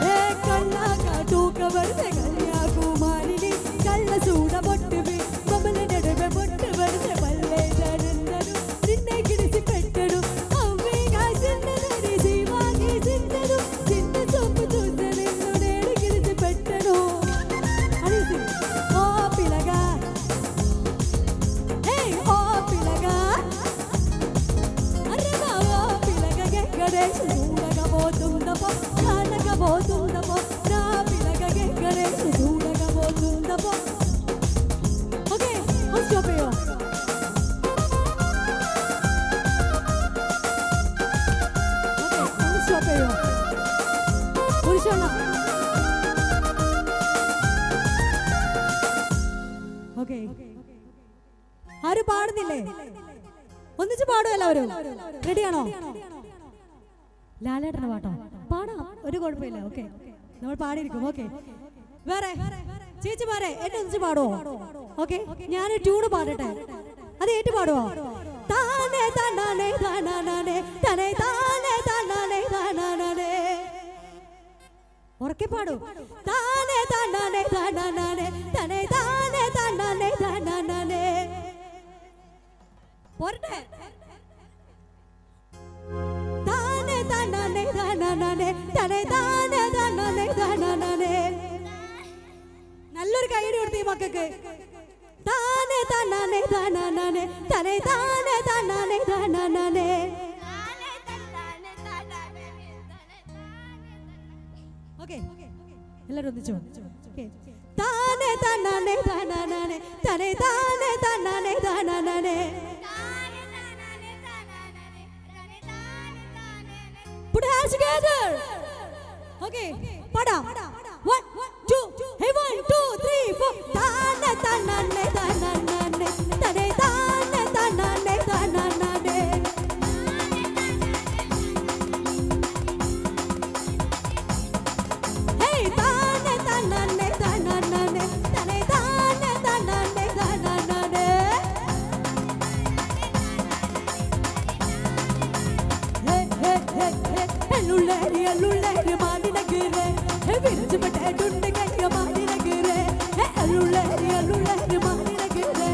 ഏ കള്ളാ കാട്ടൂക്ക വരുന്ന കന്യാകുമാരിനി കള്ള സൂട പൊട്ടുവി ബബല നടുവെ പൊട്ട് വരുന്ന പല്ലേ ജനന്തനു നിന്നെ കിടിಸಿ పెట్టడు అవ్వే కాసిన్నదని జీవాకి చిన్నను చిన్న సొమ్ము చూస్తే నిన్ను నేను గిడిసి పెట్టను అనేసి ఓ పిలగా హే ఓ పిలగా అరే బా ఓ పిలగ గెంగడేశు చూడకపోతుందపో కానకపోతుందపో నా పిలగ గెంగడేశు చూడకపోతుందపో. ఓకే స్టాప్ అయ్యో. ఓకే స్టాప్ అయ్యో పురుషోళ్ళ. ഓക്കെ ആരും പാടുന്നില്ലേ? ഒന്നിച്ച് പാടും എല്ലാവരും. റെഡിയാണോ? ലാലേട്ടന്റെ പാട്ടോ പാടാം, ഒരു കുഴപ്പമില്ല. ഓക്കെ നമ്മൾ പാടിയിരിക്കും. ഓക്കെ വേറെ ചേച്ചിമാരെ എന്നെ ഒന്നിച്ച് പാടുവോ? ഓക്കെ ഞാൻ ട്യൂണ് പാടട്ടെ, അത് ഏറ്റു പാടുവോ? താനേ താനാനേ താനാനാനേ തനേ താനേ താനാനേ താനാനാനേ. ഉറക്കെ പാടൂ. താനേ താനാനേ താനാനാനേ തനേ താനേ താനാനേ താനാനാനേ. പോരട്ടെ? താനേ താനാനേ താനാനാനേ തനേ താനേ താനാനേ താനാനാനേ. നല്ലൊരു കൈയടി കൊടുത്തു ഈ മക്കൾക്ക്. താനേ താനാനേ താനാനാനേ തനേ താനേ താനാനേ താനാനാനേ. ഓക്കെ എല്ലാവരും ഒന്നിച്ചു. ഓക്കെ താനേ താനാനേ താനാനാനേ തനേ താനേ താനാനേ താനാനാനേ. Put your hands together. Okay, pada. 1 2 hey 1 2 3 4. താനേ താനാനേ താനാനാനേ തനേ താനേ താനാനേ താനാനാനേ. Hey താനേ താനാനേ താനാനാനേ തനേ താനേ താനാനേ താനാനാനേ. ഹേ ഹേ ഹേ ഹേ അല്ലുള്ളേരി അല്ലുള്ളേരി മാടിനഗിരെ ഹേ വിരിച്ചു പെട്ടേട്ടുണ്ട് കയ്യ മാടിനഗിരെ ഹേ അല്ലുള്ളേരി അല്ലുള്ളേരി മാടിനഗിരെ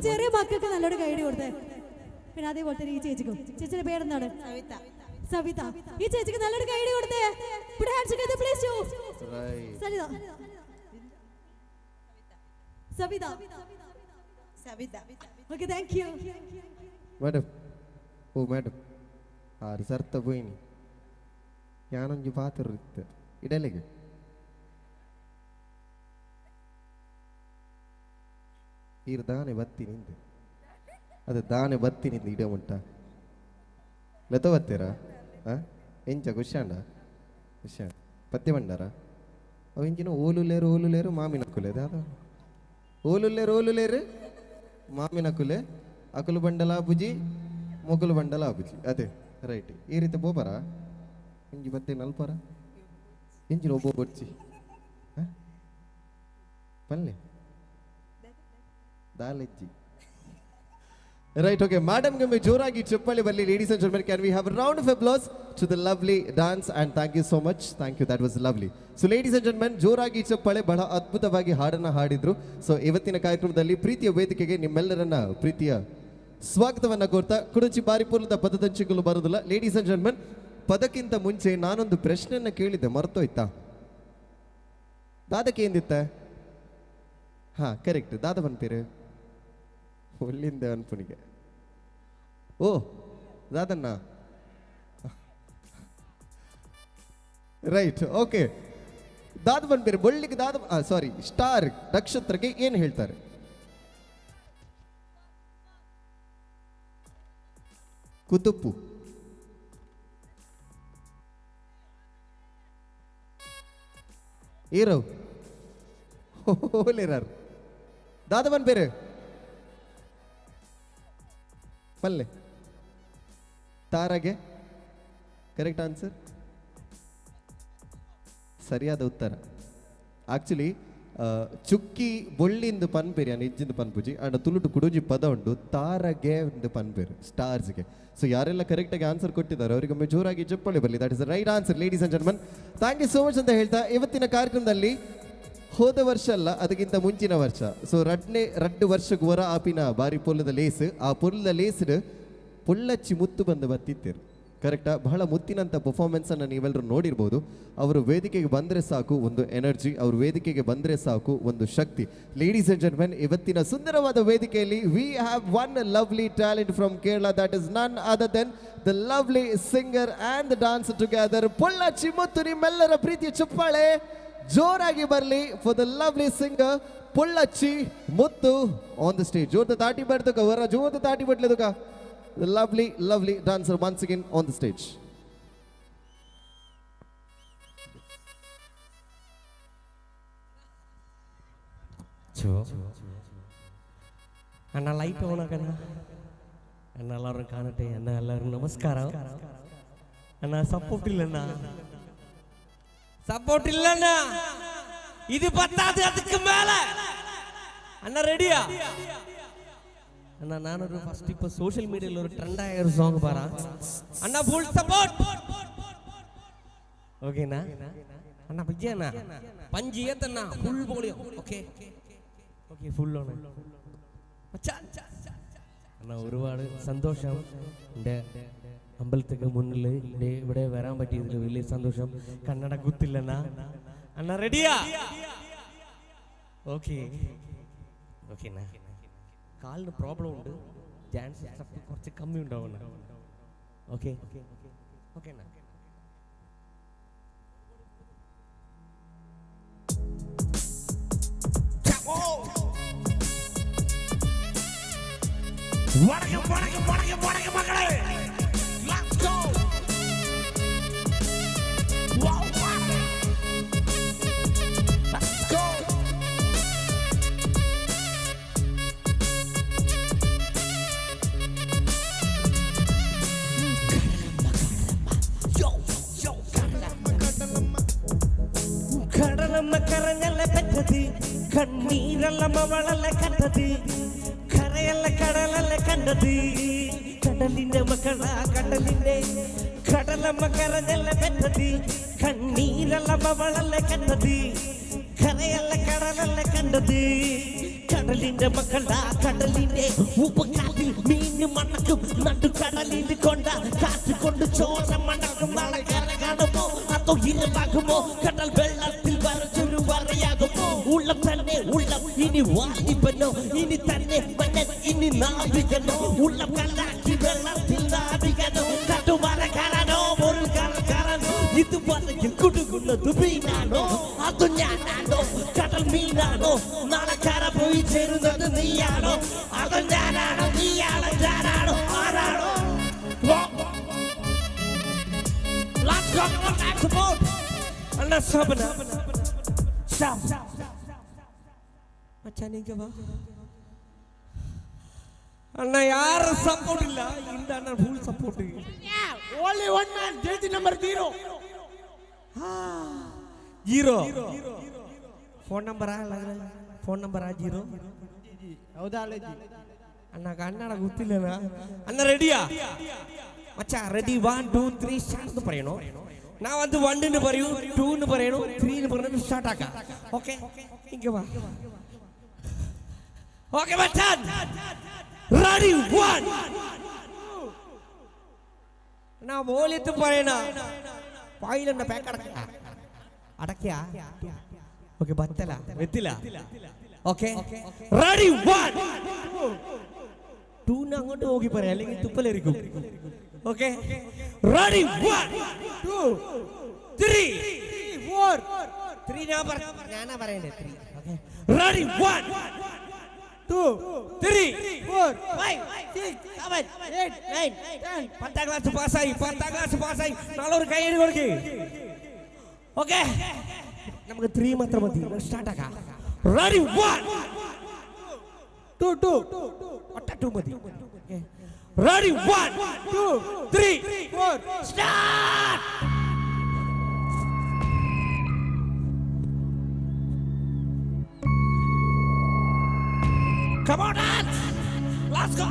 ചെറിയ മക്കൾക്ക് നല്ലൊരു കൈയടി കൊടുത്തേ. പിന്നെ അതേപോലെ തന്നെ ഈ ചേച്ചിക്കും. ചേച്ചിയുടെ പേരെന്താണ്? സവിത. സവിത. ഈ ചേച്ചിക്ക് നല്ലൊരു കൈയടി കൊടുത്തേ. Put hands together please to Savitha. Savitha. Savitha. Okay, thank you. Madam, oh madam, ಆರು ಸರ್ತ ಪೋಯಿನಿ ಯಾನೊಂಜಿ ಪಾತ್ರ ಇತ್ತು ಇಡಲೆಗೆ ಈರು ದಾನೆ ಬತ್ತಿ ನಿಂದು ಅದು ದಾನೆ ಬತ್ತಿ ನಿಂದು ಇಡ ಉಂಟ ಲತ ಬತ್ತೀರಾ? ಹಾಂ, ಎಂಚ ಖುಷಾಂಡ ಖುಷಾಂಡ ಪತ್ತೆ ಬಂಡಾರ ಅವು ಎಂಚಿನ ಓಲುಲೇರು ಓಲುಲೇರು ಮಾಮಿನ ಕುಲೆ ದಾದ ಓಲುಲ್ಲೇರು ಓಲುಲೇರು ಮಾಮಿನ ಕುಲೆ ಅಕುಲು ಬಂಡಲ ಬುಜಿ ಮೊಕುಲು ಬಂಡಲ ಬುಜಿ ಅದೇ ರೈಟ್. ಈ ರೀತಿ ಬೋಬರ ಇಂಜಿ ಬತ್ತೆ ನಲ್ಪರ ಇಂಜಿನ ಒಬ್ಬ ಬೊಚ್ಚಿ ಪಲ್ಲೆ ದಾಲೆಜ್ಜಿ. Right, okay. ಮೇಡಮ್ಗೆ ಒಮ್ಮೆ ಜೋರಾಗಿ ಚಪ್ಪಾಳೆ ಬರಲಿ. Ladies and gentlemen, can we have round of applause to the lovely dance and thank you so much. Thank you, that was lovely. So ladies and gentlemen, ಜೋರಾಗಿ ಚಪ್ಪಾಳೆ. ಬಹಳ ಅದ್ಭುತವಾಗಿ ಹಾಡನ್ನು ಹಾಡಿದ್ರು. ಸೊ ಇವತ್ತಿನ ಕಾರ್ಯಕ್ರಮದಲ್ಲಿ ಪ್ರೀತಿಯ ವೇದಿಕೆಗೆ ನಿಮ್ಮೆಲ್ಲರನ್ನ ಪ್ರೀತಿಯ ಸ್ವಾಗತವನ್ನು ಕೋರ್ತಾ ಕುಡಚಿ ಬಾರಿಪುರದ ಪದದಂಚಿಗಳು ಬರೋದಿಲ್ಲ. ಲೇಡೀಸ್ ಅಂಡ್ ಜೆಂಟಲ್ಮೆನ್, ಪದಕ್ಕಿಂತ ಮುಂಚೆ ನಾನೊಂದು ಪ್ರಶ್ನೆಯನ್ನು ಕೇಳಿದ್ದೆ, ಮರ್ತೋಯ್ತಾ? ದಾದಕ್ಕೆ ಎಂದಿತ್ತ? ಹಾ, ಕರೆಕ್ಟ್. ದಾದ ಬಂತೀರಿ ಒಲ್ಲಿಂದ ಅನ್ಪುನಿಗೆ. ಓ ದಾದಣ್ಣ, ರೈಟ್, ಓಕೆ. ದಾದ ಬಂದ್ಬೇರೆ ಬೊಳ್ಳಿಗೆ ದಾದ, ಸಾರಿ, ಸ್ಟಾರ್ ನಕ್ಷತ್ರಕ್ಕೆ ಏನು ಹೇಳ್ತಾರೆ? ಕುತುಪ್ಪು. ಏರವ್ ಹೋಲೇರಾರ್ ದಾದ ಬಂದ್ಬೇರೆ ಪಲ್ಲೆ ತಾರಾಗೆ ಕರೆಕ್ಟ್ ಆನ್ಸರ್, ಸರಿಯಾದ ಉತ್ತರ. ಆಕ್ಚುಲಿ ಚುಕ್ಕಿ ಬೊಳ್ಳಿಂದು ಪನ್ಪೇರಿ ಅನ್ನ ಇಜ್ಜಿಂದು ಪನ್ಪುಜಿ ಅಂಡ್ ತುಳುಟು ಕುಡುಂಜಿ ಪದ ಉಂಟು ತಾರಗೆ ಒಂದು ಪನ್ಪೇರು ಸ್ಟಾರ್ಸ್ಗೆ. ಸೊ ಯಾರೆಲ್ಲ ಕರೆಕ್ಟಾಗಿ ಆನ್ಸರ್ ಕೊಟ್ಟಿದ್ದಾರೆ ಅವರಿಗೊಮ್ಮೆ ಜೋರಾಗಿ ಚಪ್ಪಾಳೆ ಬರಲಿ. That is the right answer ladies and gentlemen. Thank you so much ಅಂತ ಹೇಳ್ತಾ ಇವತ್ತಿನ ಕಾರ್ಯಕ್ರಮದಲ್ಲಿ ಹೋದ ವರ್ಷ ಅಲ್ಲ, ಅದಕ್ಕಿಂತ ಮುಂಚಿನ ವರ್ಷ, ಸೊ ರಡ್ಡು ವರ್ಷಕ್ಕೆ ಹೊರ ಆಪಿನ ಬಾರಿ ಪೊಲ್ಲದ ಲೇಸ್, ಆ ಪೊಲ್ಲದ ಲೇಸ್ಡ್ ಪೊಳ್ಳಚ್ಚಿ ಮುತ್ತು ಬಂದು ಬತ್ತಿತ್ತಿರು. ಕರೆಕ್ಟಾ? ಬಹಳ ಮುತ್ತಿನಂಥ ಪರ್ಫಾರ್ಮೆನ್ಸನ್ನು ನೀವೆಲ್ಲರೂ ನೋಡಿರ್ಬೋದು. ಅವರು ವೇದಿಕೆಗೆ ಬಂದರೆ ಸಾಕು ಒಂದು ಎನರ್ಜಿ, ಅವರು ವೇದಿಕೆಗೆ ಬಂದರೆ ಸಾಕು ಒಂದು ಶಕ್ತಿ. ಲೇಡೀಸ್ ಆ್ಯಂಡ್ ಜೆಂಟಲ್ಮೆನ್, ಇವತ್ತಿನ ಸುಂದರವಾದ ವೇದಿಕೆಯಲ್ಲಿ we have one lovely talent from Kerala, that is none other than the lovely singer and the dancer together, Pollachi Muthu. ನಿಮ್ಮೆಲ್ಲರ ಪ್ರೀತಿಯ ಚಪ್ಪಾಳೆ ಜೋರಾಗಿ ಬರಲಿ for the lovely singer Pollachi Muthu on the stage. ಜೋರದ ತಾಟಿ ಬರ್ದುಕ, ಹೊರ ಜೋರದ ತಾಟಿ ಬಟ್ಲಿದುಕ. The lovely, lovely dancer once again on the stage. ಅಣ್ಣ light ಆನ್ ಆಗಣ್ಣ. ಅಣ್ಣ ಎಲ್ಲರೂ ಕಾಣಟ್ಟೆ. ಅಣ್ಣ ಎಲ್ಲರೂ ನಮಸ್ಕಾರ. ಅಣ್ಣ ಸಪೋರ್ಟ್ ಇಲ್ಲಣ್ಣ, ಸಪೋರ್ಟ್ ಇಲ್ಲಣ್ಣ. ಇದು ಬತ್ತಾது ಅದಕ್ಕೆ ಮೇಲೆ ಅಣ್ಣ ರೆಡಿಯಾ? ಅಣ್ಣ ನಾನೊರು ಫಸ್ಟ್ ಇಪ್ಪ ಸೋಷಿಯಲ್ ಮೀಡಿಯಾல ஒரு ட்ரெண்ட் ஆகிற சாங் பாரா அண்ணா, ஃபுல் சப்போர்ட். ஓகேண்ணா? அண்ணா பையண்ணா பஞ்சு ஏத்தண்ணா full volume. Okay okay full on മച്ചാൻ. അണ്ണാ ഒരുപാട് സന്തോഷം. എൻ്റെ അമ്പലത്തേക്ക് മുന്നിൽ ഇവിടെ വരാൻ പറ്റിയതിൽ വലിയ സന്തോഷം. കന്നഡ ഗുത്തില്ലണ്ണ. അണ്ണാ റെഡിയാ? ഓക്കെ ഓക്കേണ്ണാ. കാലിന് പ്രോബ്ലം ഉണ്ട്, ഡാൻസ് സ്റ്റെപ്പ് കുറച്ച് കമ്മി ഉണ്ടാവും. ഓക്കെ ഓക്കെ അണ്ണാ. வணக்கம் வணக்கம் வணக்கம் வணக்கம் மக்களே. Let's go. Wow, wow. Let's go. Yo, yo, கடலம்ம கரங்கல்ல பெற்றது, கண்ணீரல்ல மவளல்ல கண்டது, കരയല്ല കടലല്ല കണ്ടത്, കടലിന്റെ മക്കളാ കടലിന്റെ കടലമ്മ കരഞ്ഞല്ല പെറ്റത്, കണ്ണീരല്ല മവളല്ല കണ്ടത്, കരയല്ല കടലല്ല കണ്ടത്, കടലിന്റെ മക്കളാ കടലിന്റെ ഉപ്പുകാറ്റിൽ മീന് മണക്കും നടുക്കടലിൽ കൊണ്ട കാറ്റ് കൊണ്ട് ചോര മണക്കും നാളെ കര കാണുമോ അതോ ഇരുമ്പാകുമോ കടൽ വെള്ളത്തിൽ വരച്ചൊരു വരയാകുമോ ഉള്ളം തന്നെ ഉള്ളം ഇനി വാലിബനോ ഇനി തന്നെ മന്നൻ ഇനി നാവികനോ ഉള്ളം കല്ലാക്കി വെള്ളത്തിൽ നാവികനോ കട്ടുമരക്കാരനോ ഒരു കടൽക്കാരനോ ഇതുവരെയും കുടുങ്ങുന്നത് മീനാണോ അത് ഞാനാണോ കടൽ മീനാണോ നാളെ കര പോയി ചേരുന്നത് നീയാണോ അത് ഞാനാണോ നീയാണോ ഞാനാണോ ആരാണോ? Let's go, come on, let's support. അണ്ണാ ശോഭന മച്ചാൻ ഇങ്ങ വാ. അണ്ണാ യാരും സപ്പോർട്ട് ഇല്ല இந்த അണ്ണൻ full support. Only one man, jersey number 0. Zero phone ನಂಬರಾ phone ನಂಬರಾ zero? ಹೌದಾ? ಅಣ್ಣ ಕನ್ನಡ ಗೊತ್ತಿಲ್ಲ ಅಣ್ಣ. ರೆಡಿಯಾ മച്ചാ? റെഡി, 1 2 3 സ്റ്റാർട്ട് എന്ന് പറയണോ? ഞാൻ വന്ന് വണ്ണിന് പറയൂ, ടൂന്ന് പറയണു, ത്രീന്ന് പറഞ്ഞു സ്റ്റാർട്ട് ആക്കാം. ഓക്കെ, ഇങ്ങ വാ. ഓക്കെ മച്ചാൻ, റെഡി, 1. நான் ஓலித்து പറയണ വായിലുണ്ട പാക്ക് അടക്ക അടക്കയാ. ഓക്കെ, ബത്തല വെത്തില്ല. Okay, ready, 1 2. അങ്ങോട്ട് നോക്കി പറയാം, അല്ലെങ്കിൽ തുപ്പലായിരിക്കും. Okay, ready, 1 2 3 4. 3 ഞാൻ പറ, ഞാനാ പറയണ്ടേ? 3. Okay, ready, 1 2 3 4 5 6 7 8 9 10. പത്താം ക്ലാസ് പാസ്സായി, പത്താം ക്ലാസ് പാസ്സായി. നാളെ ഒരു കൈയ്യടി കൊടുക്ക്. ഓക്കെ, നമുക്ക് 3 മാത്രം മതി, സ്റ്റാർട്ട് ആക്കാം. റെഡി, 1 2 2 ഒറ്റ 2 മതി. Ready, 1 2 3 4 start. Come on, dance! Let's go!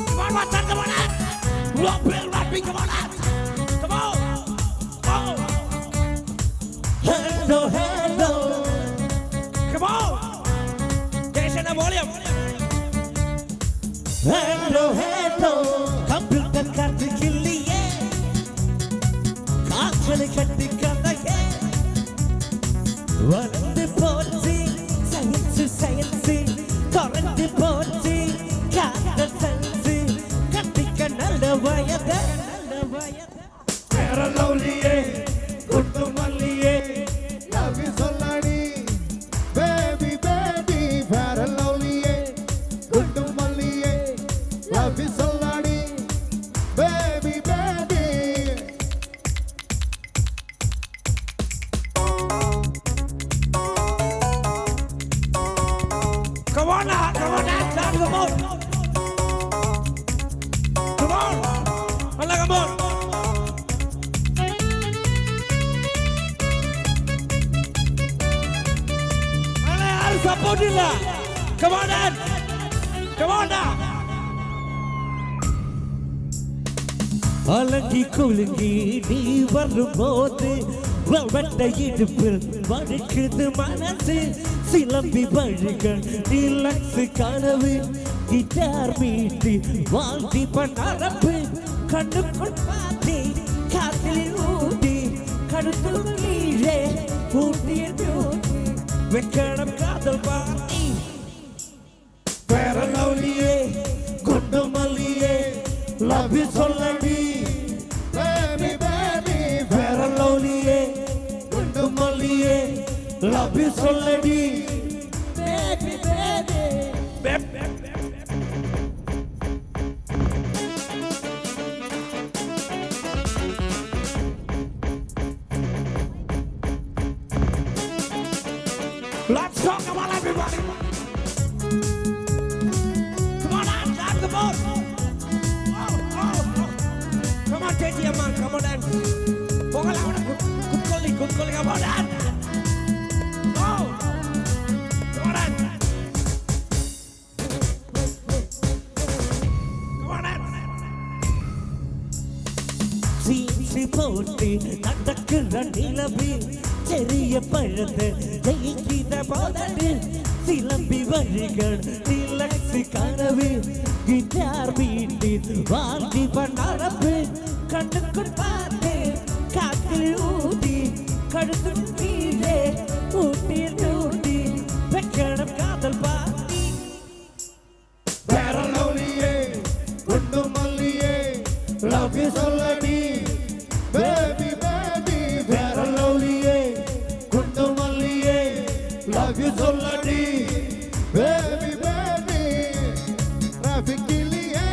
Come on, Watson, come on, dance! Rock, rock, rock, come on, dance! Come on! Oh! Hello, hello! Come on! Jason, volume! Hello hello, computer കാത്തിക്കില്ലിയേ കാക്കളി കട്ടി കഥയേ വளர்ந்து போச்சு science science കുറഞ്ഞു പോச்சு കാതൽ sense കട്ടിക്ക നല്ല വയത് നല്ല വയത് ലവ്ലിയേ കുട്ടുമല്ലിയേ ലവ് you സൊല്ലടി ബേബി ബേബി. ഫെയർ ലവ്ലിയേ കുട്ടുമല്ലിയേ ലവ് you സൊല്ലടി baby baby. Come on now, come on now, dance, come on. Come on. Allah, come on. അണ്ണാ, ആരും സപ്പോർട്ട് ഇല്ല. Come on, dance. Come on now. அலங்கி குலுங்கி நீ வரும்போது வெட்ட இடுப்பில் வழுக்குது மனசு. சிலம்பி வழிகள் டிலக்ஸ் கனவு கிட்டார் மீட்டு வாழ்த்தி நரப்பு கண்ணுக்குள் பாத்தி காற்றில் ஊட்டி கழுத்து கீழே ஊட்டிய பியூட்டி வெக்கணம் காதல் பாட்டி. ஃபேர் லவ்லியே குண்டுமல்லியே லவ் you சொல்லடி பேபி பேபி. ஃபேர் லவ்லியே குண்டுமல்லியே லவ் you சொல்லடி baby baby. Let's go, come on everybody. Come on, dance, dance, come on. Oh, oh, oh. Come on, ചേച്ചി അമ്മ, come on, dance. പോകല അവിടെ കുക്കൊള്ളി കുക്കൊള്ളി, come on, dance. Oh, come on, dance. Jeans போட்டு நடக்கிற நிலவு ചെറിയ പഴത്ത് ജയിക്കുന്ന പോതട്ട് சிலம்பி வழிகள் நிலக்ஸு கனவு கிட்டார் வீட்டு வாலிப நரப்பு கண்ணுக்குள் பார்த்து காற்றில் ஊதி கழுத்தும் கீழே ஊட்டி ஊட்டி வைக்கணும் காதல் பாட்டி. பேரலோலியே குண்டு மல்லியே லவ் you சொல்லடி பேபி பேபி. பேரலோலியே குண்டு மல்லியே லவ் you சொல்லடி பேபி பேபி. டிராபிக் இல்லையே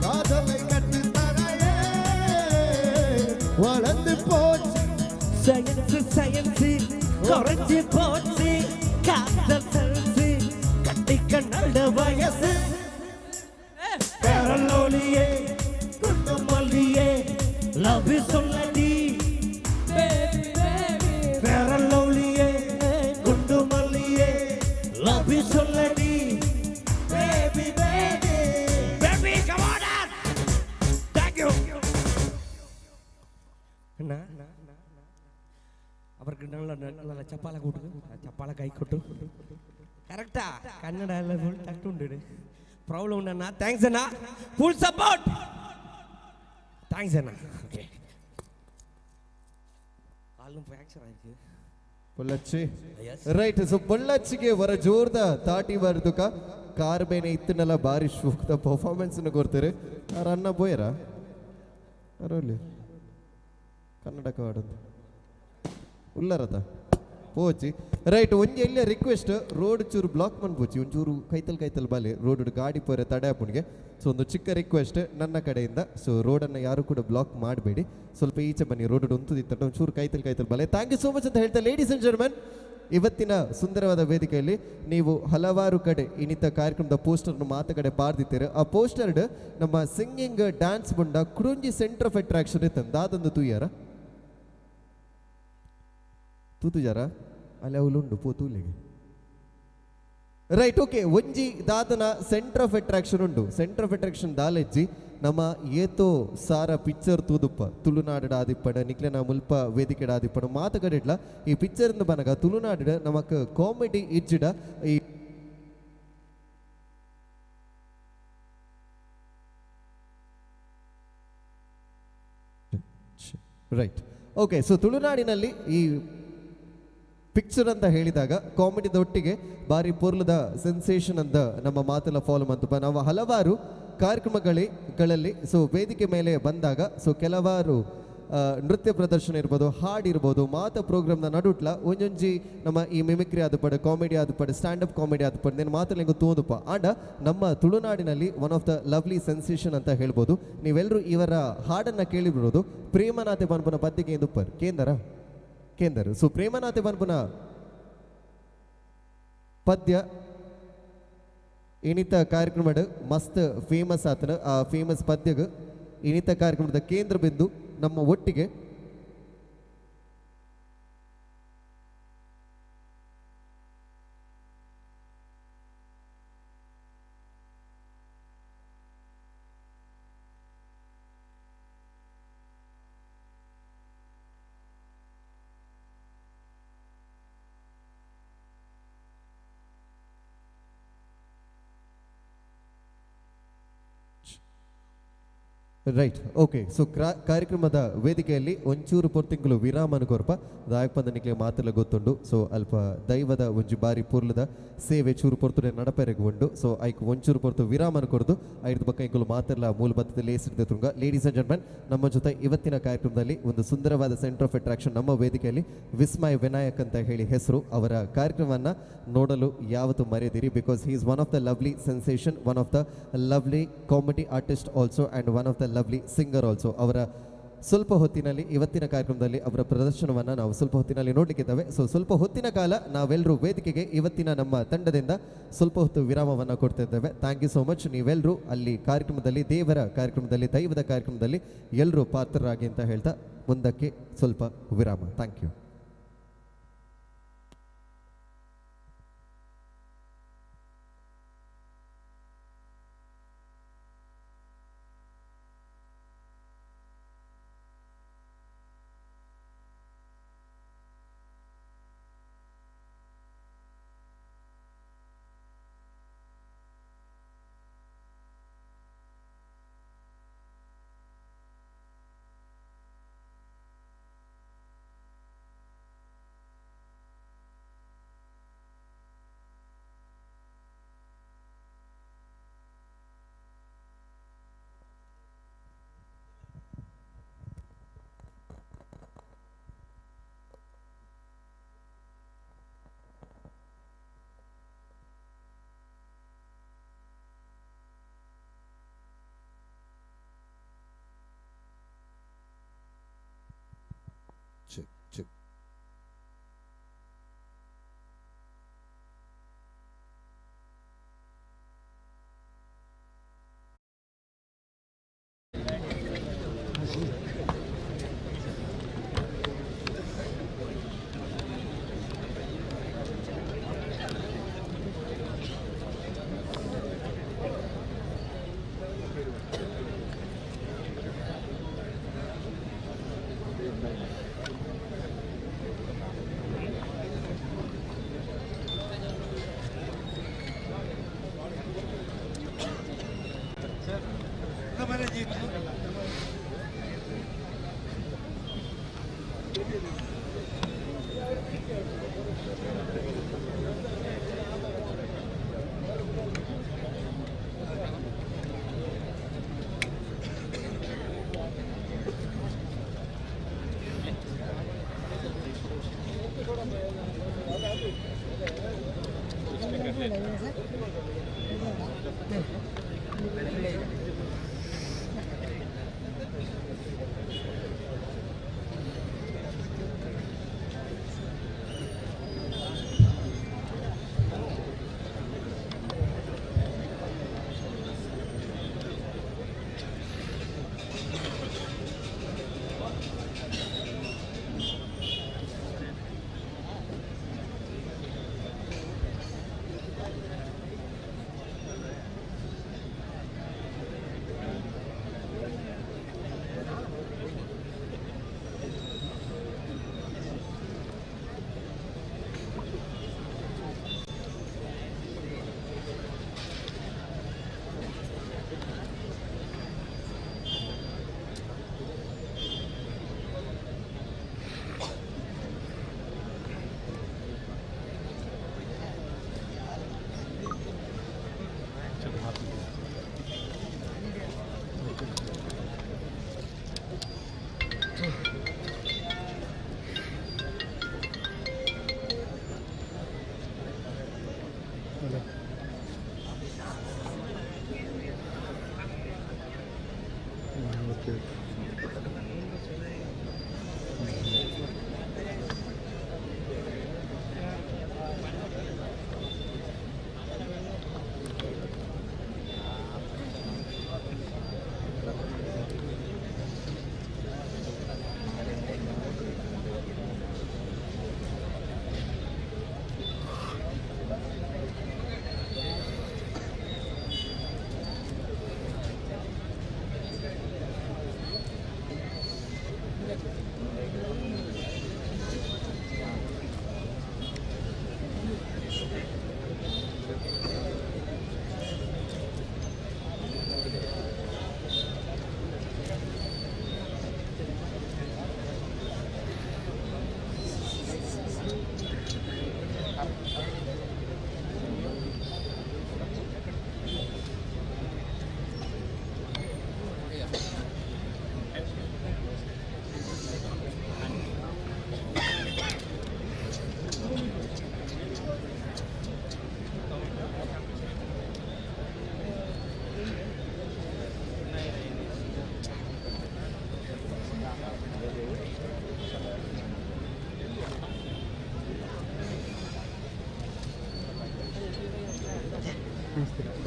காதலை கட்டு தரையே வளர்ந்து போச்சு. சயன்ஸ் சயன்ஸ் குறைஞ்சு போச்சு காதல் செல்சு கட்டிக்க நல்ல வயசு. பேரலோலியே குண்டு மல்லியே லவ் you சொல்லடி பேரலோலியே குண்டு மல்லியே லவ் you சொல்லடி baby baby baby. Come on, thank you. ಅಣ್ಣ, അവർക്ക് നല്ല നല്ല ചപ്പാല കൂട്ടു, ചപ്പാല കൈക്കൊട്ടു. കറക്റ്റാ കന്നഡ എല്ലാം ഫുൾ തട്ടുണ്ട്. പ്രോബ്ലം ഉണ്ട് അണ്ണാ. Thanks അണ്ണാ, ഫുൾ സപ്പോർട്ട്. Thanks അണ്ണാ. ഓക്കെ, കാലിനും ഫ്രാക്ചർ ആയിരിക്കും. ಪೊಳ್ಳಚ್ಚಿ ರೈಟ್. ಸೊ ಪೊಳ್ಳಚ್ಚಿಗೆ ವರ ಜೋರ್ದ ತಾಟಿ ಬರ್ದುಕ ಕಾರ್ ಬೇನೆ ಇತ್ತನಲ್ಲ ಬಾರಿ ಶೋಕ್ದ ಪರ್ಫಾರ್ಮೆನ್ಸ್ ಕೊಡ್ತಾರೆ. ಅನ್ನ ಬೋಯರ ಅರಲ್ಲಿ ಕನ್ನಡ ಕಾಡಂದು ಉಲ್ಲರತ ಪೋಚಿ. ರೈಟ್, ಒಂಜಿ ಎಲ್ಲ ರಿಕ್ವೆಸ್ಟ್, ರೋಡ್ ಚೂರು ಬ್ಲಾಕ್ ಮನ್ಪೋಚಿ, ಒಂಚೂರು ಕೈತಲ್ ಕೈತಲ್ ಬಾಲೆ ರೋಡ್ ಗಾಡಿ ಪೋರೆ ತಡೆ ಆಪುಣಿಗೆ. ಸೊ ಒಂದು ಚಿಕ್ಕ ರಿಕ್ವೆಸ್ಟ್ ನನ್ನ ಕಡೆಯಿಂದ. ಸೊ ರೋಡನ್ನು ಯಾರು ಕೂಡ ಬ್ಲಾಕ್ ಮಾಡಬೇಡಿ, ಸ್ವಲ್ಪ ಈಚೆ ಬನ್ನಿ. ರೋಡ್ ಒಂತುದಿತ್ತ ಒಂಚೂರು ಕೈತಲ್ ಕೈತಲ್ ಬಾಲೆ. Thank you so much ಅಂತ ಹೇಳ್ತಾ ಲೇಡೀಸ್ ಅಂಡ್ ಜೆಂಟಲ್ಮೆನ್, ಇವತ್ತಿನ ಸುಂದರವಾದ ವೇದಿಕೆಯಲ್ಲಿ ನೀವು ಹಲವಾರು ಕಡೆ ಇನ್ನಿತ ಕಾರ್ಯಕ್ರಮದ ಪೋಸ್ಟರ್ನು ಮಾತ ಕಡೆ ಪಾರ್ದಿತ್ತೀರ. ಆ ಪೋಸ್ಟರ್ಡ್ ನಮ್ಮ ಸಿಂಗಿಂಗ್ ಡ್ಯಾನ್ಸ್ ಬುಂಡ ಕುರುಂಜಿ ಸೆಂಟರ್ ಆಫ್ ಅಟ್ರಾಕ್ಷನ್ ಇತ್ತು. ದಾದೊಂದು ತೂಯಾರ ತೂತುಜಾರ ಅಲ್ಲಿ ಅವಲುಂಡು ಪೋ ತೂಲೆಗೆ. Right, okay. ಒಂಜಿ ದಾದನ ಸೆಂಟರ್ ಆಫ್ ಅಟ್ರಾಕ್ಷನ್ ಉಂಡು. ಸೆಂಟರ್ ಆಫ್ ಅಟ್ರಾಕ್ಷನ್ ದಾಲೆಜ್ಜಿ ನಮ್ಮ ಏತೋ ಸಾರ ಪಿಕ್ಚರ್ ತೂದುಪ್ಪ ತುಳುನಾಡ ಆದಿಪ್ಪಡ ನಿಕ್ಲೆನ ಮುಲ್ಪ ವೇದಿಕೆಡ ಆದಿಪ್ಪಡ ಮಾತ ಕಡೆಟ್ಲ ಈ ಪಿಕ್ಚರ್ ಬನಗ ತುಳುನಾಡ ನಮಕ್ ಕಾಮಿಡಿ ಇಜ್ಜಿಡ ಈ ರೈಟ್. ಓಕೆ, ಸೊ ತುಳುನಾಡಿನಲ್ಲಿ ಈ ಪಿಕ್ಚರ್ ಅಂತ ಹೇಳಿದಾಗ ಕಾಮಿಡಿದೊಟ್ಟಿಗೆ ಬಾರಿ ಪೊರ್ಲದ ಸೆನ್ಸೇಷನ್ ಅಂತ ನಮ್ಮ ಮಾತೆಲ್ಲ ಫಾಲೋ ಮಂತಪ್ಪ. ನಾವು ಹಲವಾರು ಕಾರ್ಯಕ್ರಮಗಳಲ್ಲಿ ಸೊ ವೇದಿಕೆ ಮೇಲೆ ಬಂದಾಗ ಸೊ ಕೆಲವಾರು ನೃತ್ಯ ಪ್ರದರ್ಶನ ಇರ್ಬೋದು, ಹಾಡಿರ್ಬೋದು, ಮಾತ ಪ್ರೋಗ್ರಾಮ್ನ ನಡುಟ್ಲ ಒಂಜೊಂಜಿ ನಮ್ಮ ಈ ಮಿಮಿಕ್ರಿ ಆದಪಡೆ, ಕಾಮಿಡಿ ಆದಪಡೆ, ಸ್ಟ್ಯಾಂಡಪ್ ಕಾಮಿಡಿ ಆದಪಡೆ నేను ಮಾತ್ರ ಎಂಗು ತೋದುಪ್ಪ. ಆಂಡ ನಮ್ಮ ತುಳುನಾಡಿನಲ್ಲಿ one of the lovely sensation ಅಂತ ಹೇಳ್ಬೋದು. ನೀವೆಲ್ಲರೂ ಇವರ ಹಾಡನ್ನು ಕೇಳಿಬಿಡೋದು. ಪ್ರೇಮನಾಥೆ ಬನ್ಪುನ ಪದ್ಯಕ್ಕೆ ಎಂದುಪ್ಪರ್ ಕೇಂದರ ಕೇಂದರು. ಸೊ ಪ್ರೇಮನಾಥೆ ಬನ್ಪುನ ಪದ್ಯ ಇನಿತ ಕಾರ್ಯಕ್ರಮಡ್ ಮಸ್ತ್ ಫೇಮಸ್ ಆತನ. ಆ ಫೇಮಸ್ ಪದ್ಯಗ ಇನಿತ ಕಾರ್ಯಕ್ರಮದ ಕೇಂದ್ರ ಬಿಂದು ನಮ್ಮ ಒಟ್ಟಿಗೆ ರೈಟ್. ಓಕೆ, ಸೊ ಕಾರ್ಯಕ್ರಮದ ವೇದಿಕೆಯಲ್ಲಿ ಒಂಚೂರು ಪೊರ್ತಿಂಗಳು ವಿರಾಮನ ಕೊರ್ಪ ದಾಯಕಪಂದ ನಿಕ್ಲೆ ಮಾತೆಲ್ಲ ಗೊತ್ತುಂಡು. ಸೊ ಅಲ್ಪ ದೈವದ ಒಂಜಿ ಬಾರಿ ಪೊರ್ಲದ ಸೇವೆ ಚೂರು ಪೊರ್ತುಡೆ ನಡಪೆರೆಗ್ ಉಂಡು. ಸೊ ಐಕ್ ಒಂಚೂರು ಪೊರ್ತು ವಿರಾಮನ ಕೊರ್ದು ಐದು ಬಕ್ಕ ಇಂಕುಲು ಮಾತೆಲ್ಲ ಮೂಲ ಬತ್ತದಲ್ಲಿ ಲೇಸಿಡ್ದೆ ತುಂಗ. ಲೇಡೀಸ್ ಅಂಡ್ ಜೆಂಟಲ್ಮೆನ್, ನಮ್ಮ ಜೊತೆ ಇವತ್ತಿನ ಕಾರ್ಯಕ್ರಮದಲ್ಲಿ ಒಂದು ಸುಂದರವಾದ ಸೆಂಟರ್ ಆಫ್ ಅಟ್ರಾಕ್ಷನ್ ನಮ್ಮ ವೇದಿಕೆಯಲ್ಲಿ ವಿಸ್ಮಯ್ ವಿನಾಯಕ್ ಅಂತ ಹೇಳಿ ಹೆಸರು. ಅವರ ಕಾರ್ಯಕ್ರಮವನ್ನು ನೋಡಲು ಯಾವತ್ತೂ ಮರೆಯದಿರಿ, because he is one of the lovely sensation, one of the lovely comedy artist also and one of the lovely singer also. ಅವರ ಸ್ವಲ್ಪ ಹೊತ್ತಿನಲ್ಲಿ ಇವತ್ತಿನ ಕಾರ್ಯಕ್ರಮದಲ್ಲಿ ಅವರ ಪ್ರದರ್ಶನವನ್ನು ನಾವು ಸ್ವಲ್ಪ ಹೊತ್ತಿನಲ್ಲಿ ನೋಡಲಿಕ್ಕಿದ್ದಾವೆ. ಸೊ ಸ್ವಲ್ಪ ಹೊತ್ತಿನ ಕಾಲ ನಾವೆಲ್ಲರೂ ವೇದಿಕೆಗೆ ಇವತ್ತಿನ ನಮ್ಮ ತಂಡದಿಂದ ಸ್ವಲ್ಪ ಹೊತ್ತು ವಿರಾಮವನ್ನು ಕೊಡ್ತಾ ಇದ್ದೇವೆ. Thank you so much. ನೀವೆಲ್ಲರೂ ಅಲ್ಲಿ ಕಾರ್ಯಕ್ರಮದಲ್ಲಿ, ದೇವರ ಕಾರ್ಯಕ್ರಮದಲ್ಲಿ, ದೈವದ ಕಾರ್ಯಕ್ರಮದಲ್ಲಿ ಎಲ್ಲರೂ ಪಾತ್ರರಾಗಿ ಅಂತ ಹೇಳ್ತಾ ಮುಂದಕ್ಕೆ ಸ್ವಲ್ಪ ವಿರಾಮ. Thank you.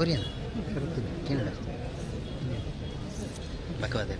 ಕೊರಿಯನ್ ಕೆನಡಾ ಬಕವಾದೆ.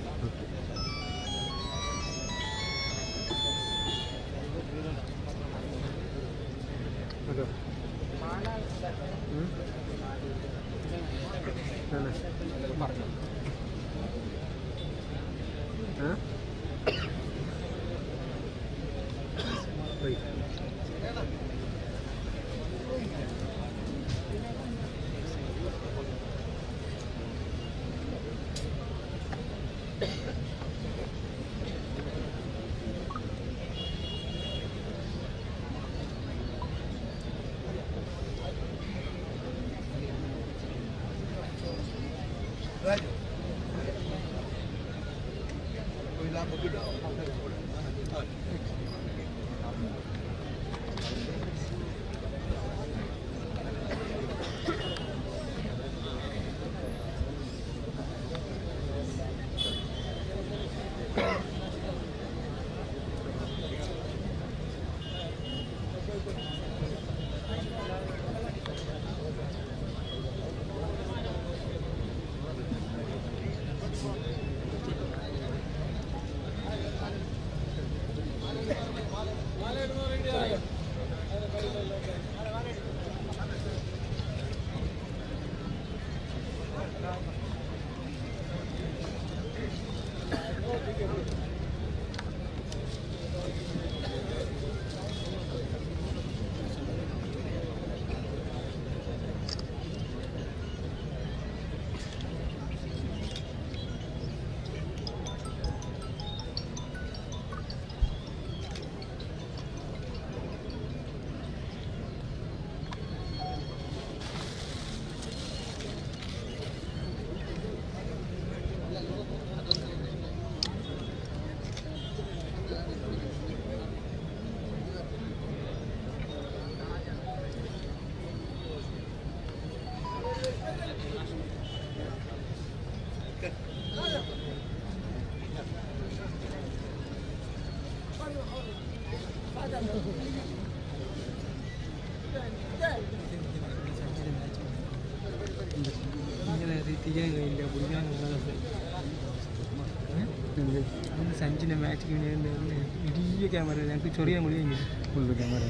സഞ്ജിന്റെ മാച്ച് ഇടിയ ക്യാമറ ഞങ്ങൾക്ക് ചെറിയ മുടി ഫുള്ള് ക്യാമറ.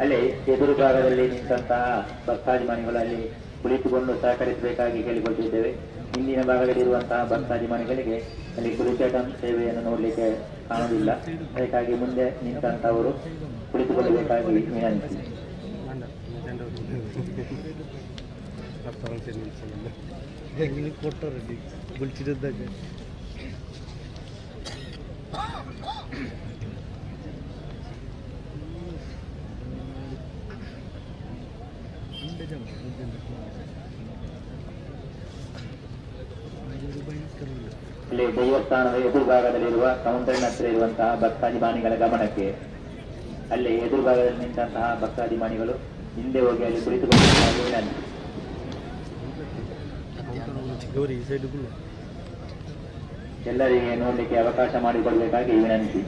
ಅಲ್ಲಿ ಎದುರು ಭಾಗದಲ್ಲಿ ನಿಂತಹ ಭಕ್ತಾಭಿಮಾನಿಗಳು ಅಲ್ಲಿ ಕುಳಿತುಕೊಂಡು ಸಹಕರಿಸಬೇಕಾಗಿ ಕೇಳಿಕೊಳ್ತಿದ್ದೇವೆ. ಹಿಂದಿನ ಭಾಗದಲ್ಲಿರುವಂತಹ ಭಕ್ತಾಭಿಮಾನಿಗಳಿಗೆ ಅಲ್ಲಿ ಕುಳಿತಾಟ ಸೇವೆಯನ್ನು ನೋಡಲಿಕ್ಕೆ ಕಾಣುವುದಿಲ್ಲ. ಅದಕ್ಕಾಗಿ ಮುಂದೆ ನಿಂತಂತಹವರು ಕುಳಿತುಕೊಳ್ಳಬೇಕಾಗಿ ವಿನಂತಿ. ಅಲ್ಲಿ ದೇವಸ್ಥಾನದ ಎದುರು ಭಾಗದಲ್ಲಿರುವ ಕೌಂಟರ್ನ ಹತ್ತಿರ ಇರುವಂತಹ ಭಕ್ತಾಭಿಮಾನಿಗಳ ಗಮನಕ್ಕೆ, ಅಲ್ಲಿ ಎದುರು ಭಾಗದಲ್ಲಿ ನಿಂತಹ ಭಕ್ತಾಭಿಮಾನಿಗಳು ಹಿಂದೆ ಹೋಗಿ ಅಲ್ಲಿ ಕುಳಿತುಕೊಳ್ಳಬೇಕಾಗಿ ವಿನಂತಿ. ಎಲ್ಲರಿಗೆ ನೋಡಲಿಕ್ಕೆ ಅವಕಾಶ ಮಾಡಿಕೊಡಬೇಕಾಗಿ ವಿನಂತಿ.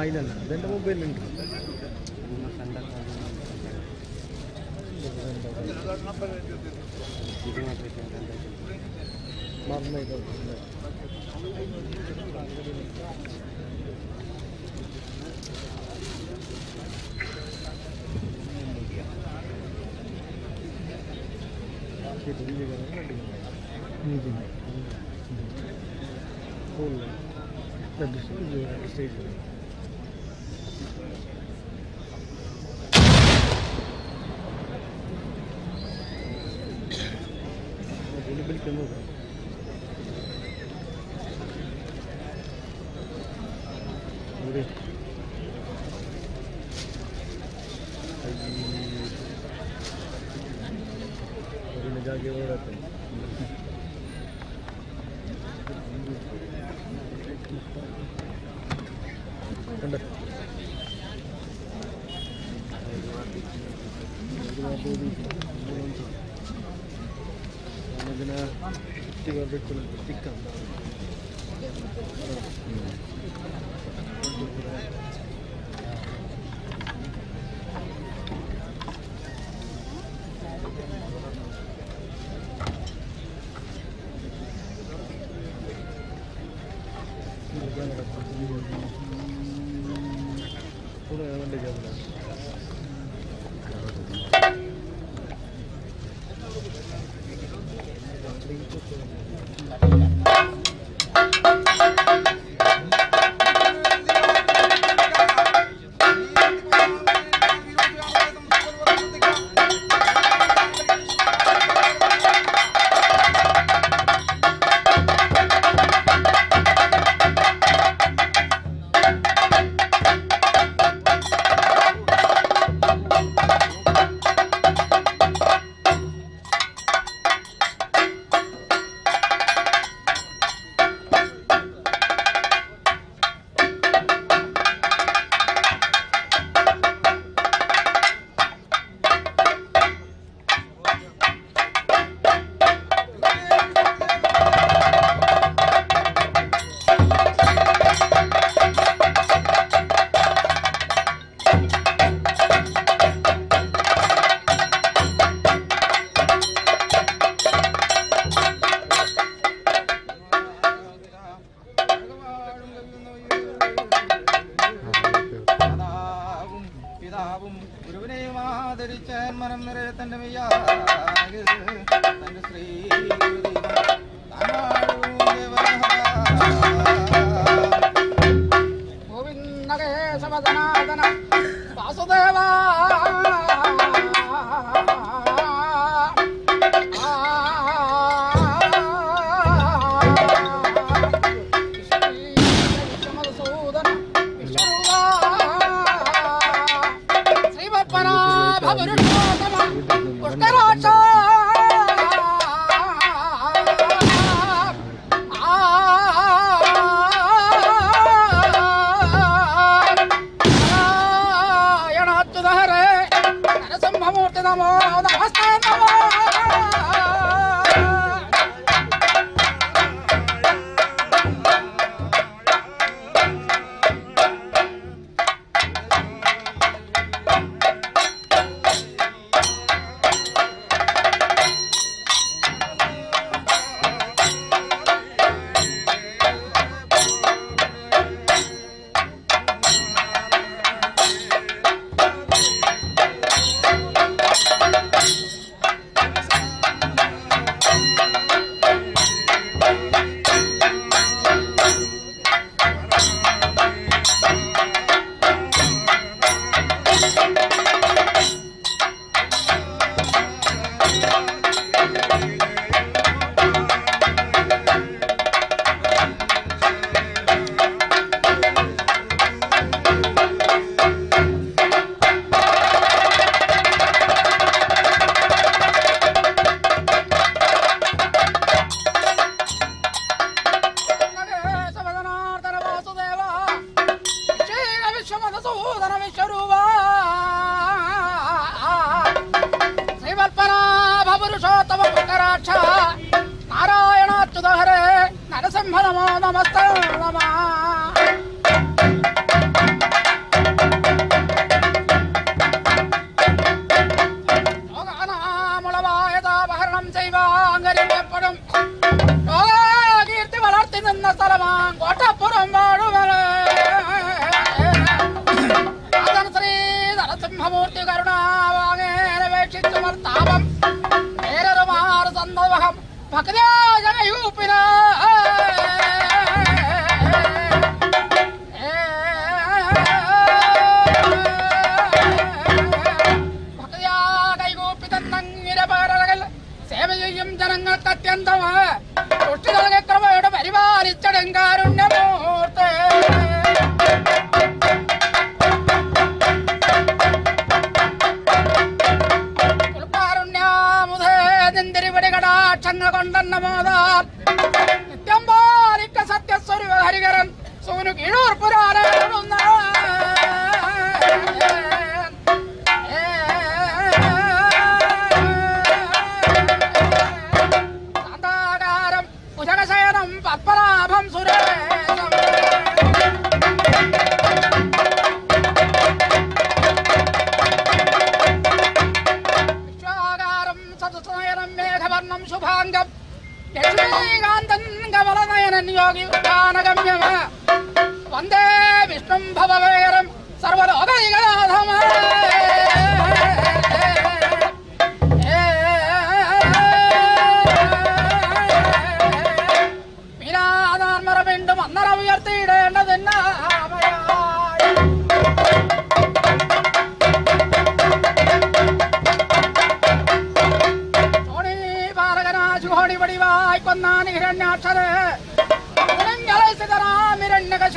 ಇಲ್ಲ ಅದೆಲ್ಲ ಮೊಬೈಲ್ ಉಂಟು.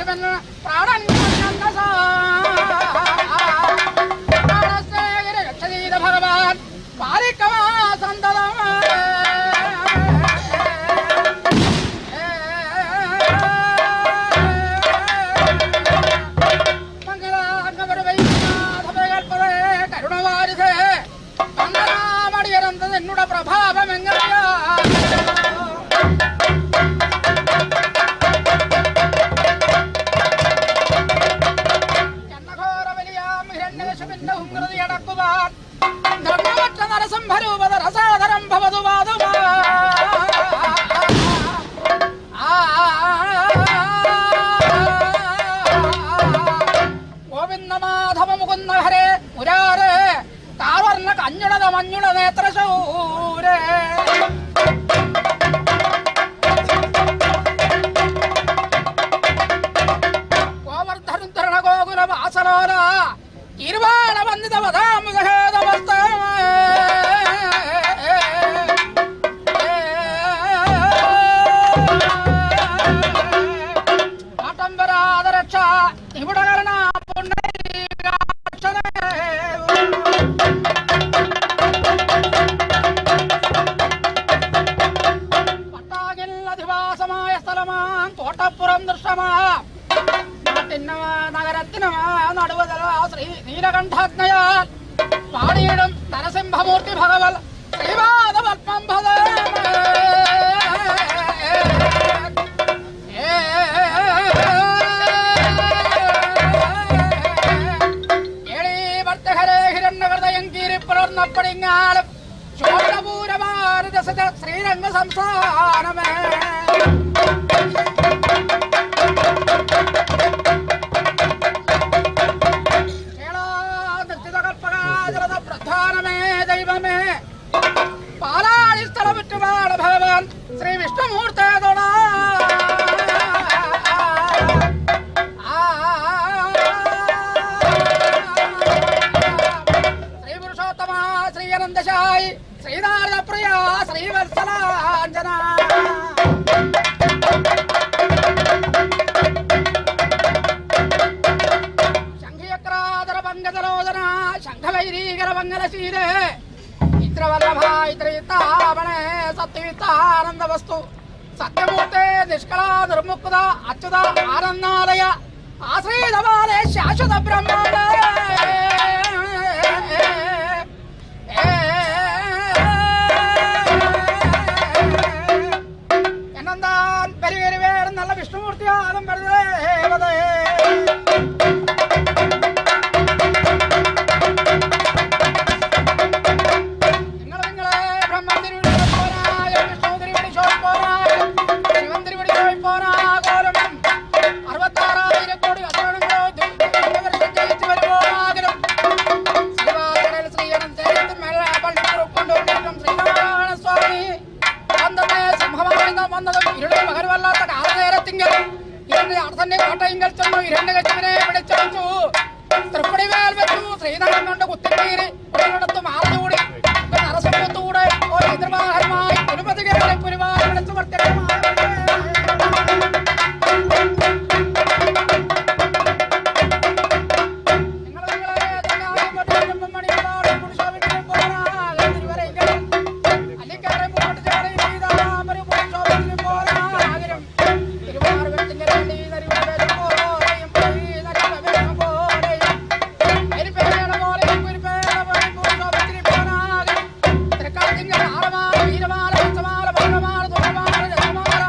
ഹിരണ്യകശിപൻ പ്രാണൻ രക്ഷതീത ഭഗവാൻ പാലിക്കമാ സന്തതം. കരുണവാരിധേ മംഗളാമടിയരന്തത് എന്നുടെ പ്രഭാവം എങ്ങനെയാ? ിന്റെ ഉഗ്രതയടക്കുവാൻ നരസിംഹരൂപത രസാധരം ഭവതു വാതുമാ. ഗോവിന്ദ മാധവ മുകുന്ദ ഹരേ മുരാരേ താവർണ കഞ്ഞുളത മഞ്ഞുള നേത്രശൂരേ. ഗോവർദ്ധനുദ്ധരണ ഗോകുല വാസലോല ഇരുവാണ വന്ദിത വധാമുഖേതമസ്ത. ആട്ടം വരാത രക്ഷ ഇവിടെ കരണ പട്ടാകിൽ അധിവാസമായ സ്ഥലമാം തോട്ടപ്പുറം ദൃഷ്ടമാ. നാട്ടിന് നഗരത്തിന് നടുവതല ശ്രീ നീലകണ്ഠാജ്ഞയാൽ പാടിയിടും നരസിംഹമൂർത്തി ഭഗവൽ ശ്രീപാദപത്മം ഭദ. ഹിരണ്യകൃതയങ്കീരിപ്പുലർന്നപ്പടിങ്ങാളും ചോഴപൂരമാരസ ശ്രീരംഗ സംസ്ഥാനമേ. പ്രധാനമേ ദൈവമേ പാലാളി സ്ഥലമുറ്റുമാണ് ഭഗവാൻ ശ്രീ വിഷ്ണുമൂർത്തേതൊട. ശ്രീ പുരുഷോത്തമ ശ്രീ അനന്തശായി ശ്രീനാരദപ്രിയ ശ്രീവത്സലാഞ്ജന. ശംഖയക്രാതര പങ്കജലോചന ശംഖവൈരീകര മംഗലശീലേ ഇത്രവല്ലഭായിത്രിത്താവണേ സത്യവിത്താനന്ദ വസ്തു സത്യമൂർത്തേ നിഷ്കള നിർമുക്ത അച്യുത ആനന്ദാലയ ആശ്രീതവാലേ ശാശ്വത ബ്രഹ്മാണ്ട. എന്നെന്താൻ പെരുവേരുവേറും നല്ല വിഷ്ണുമൂർത്തിയാകും ദേവതേ. കോട്ടയിങ്കൽ ചെന്നു ഹിരണ്യകശിപനെ പിടിച്ചു തൃപ്പടിവേൽ വെച്ചു ശ്രീനഗരം കൊണ്ട് കുത്തിക്കീറി ഉടനടുത്ത് മാറൂടി നരസിംഹത്തൂടെ ഒരു എതിർവാഹനമായി പുരുപതികളെ പുരുവായി വിളിച്ചു പ്രത്യക്ഷമായി. ീരമാല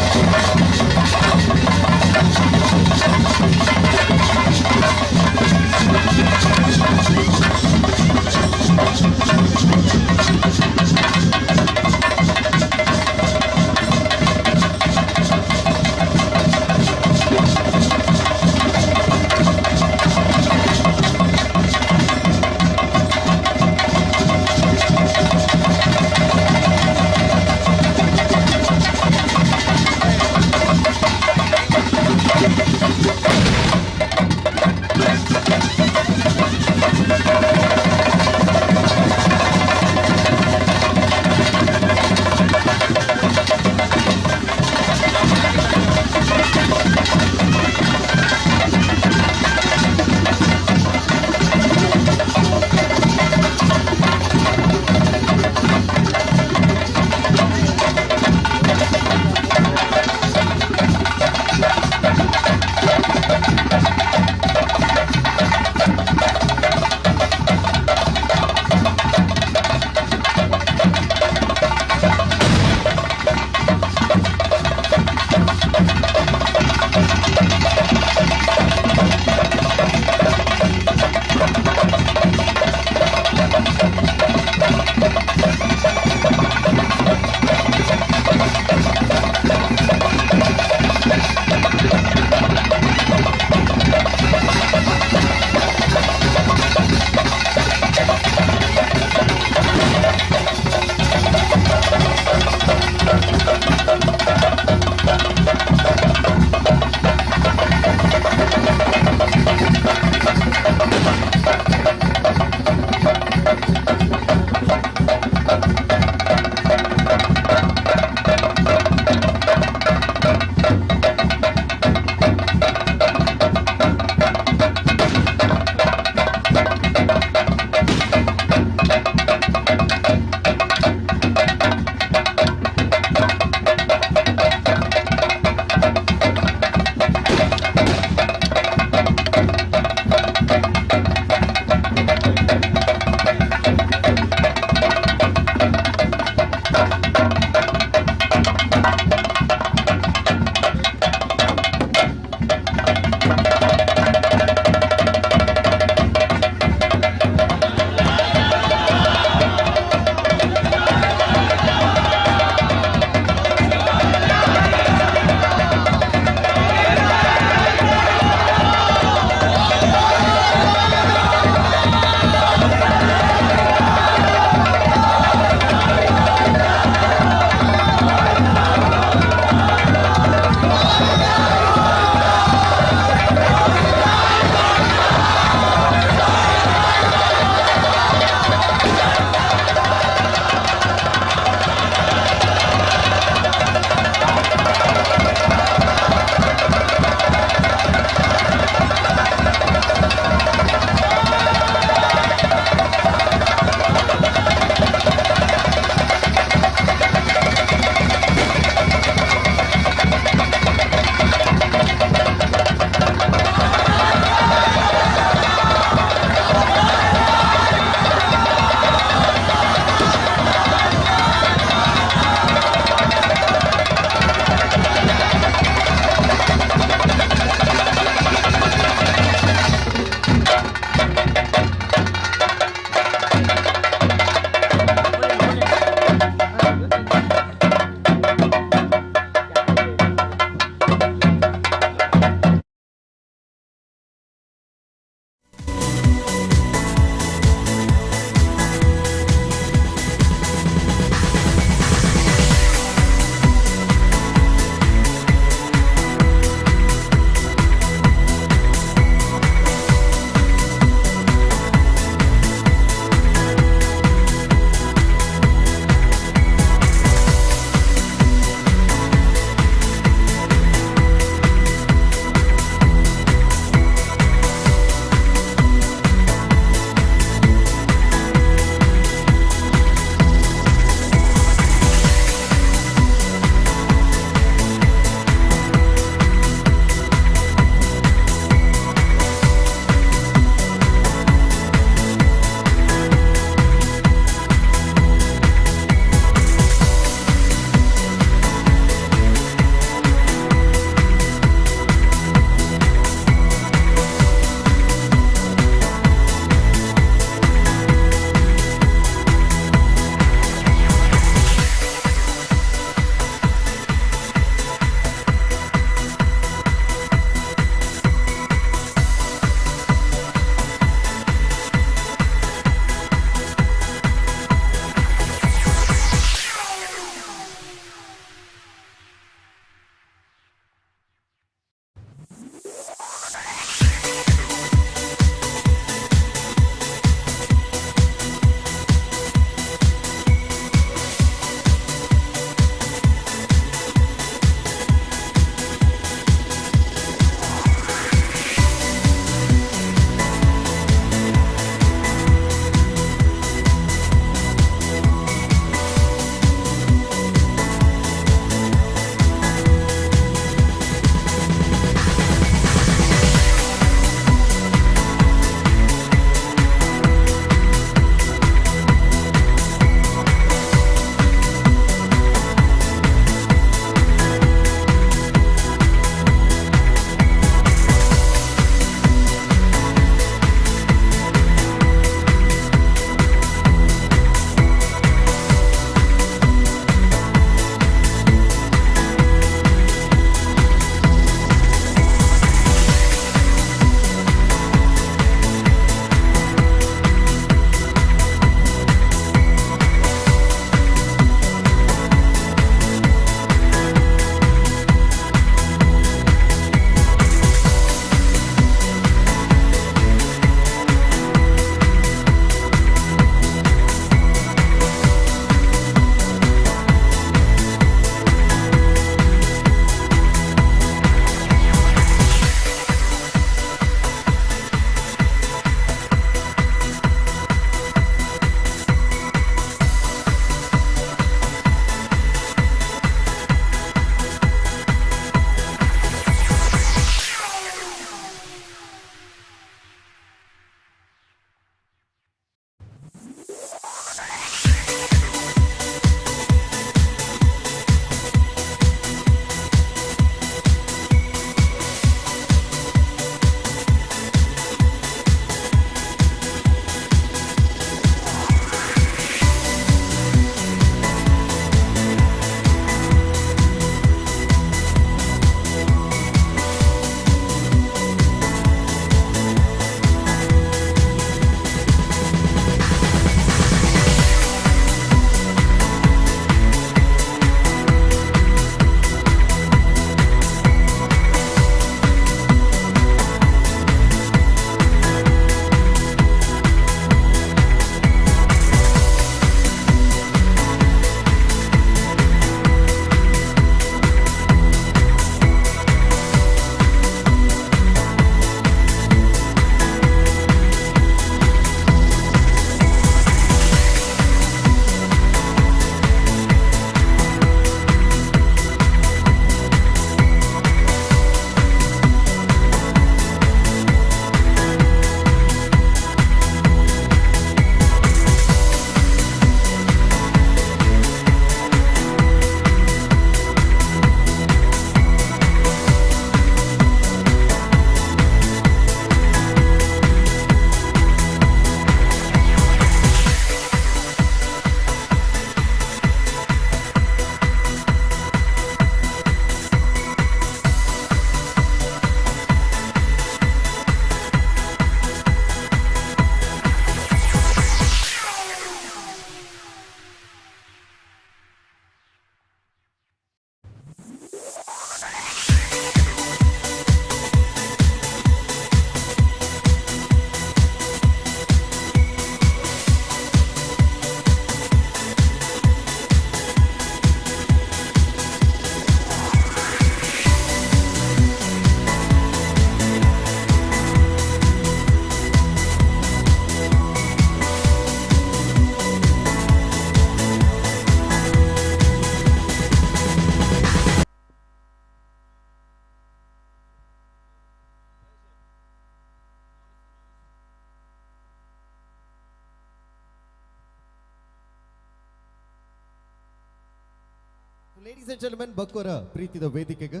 ಲೇಡೀಸ್ ಅಂಡ್ ಜೆಂಟಲ್ಮೆನ್, ಬಕ್ಕೋರ ಪ್ರೀತಿದ ವೇದಿಕೆಗೆ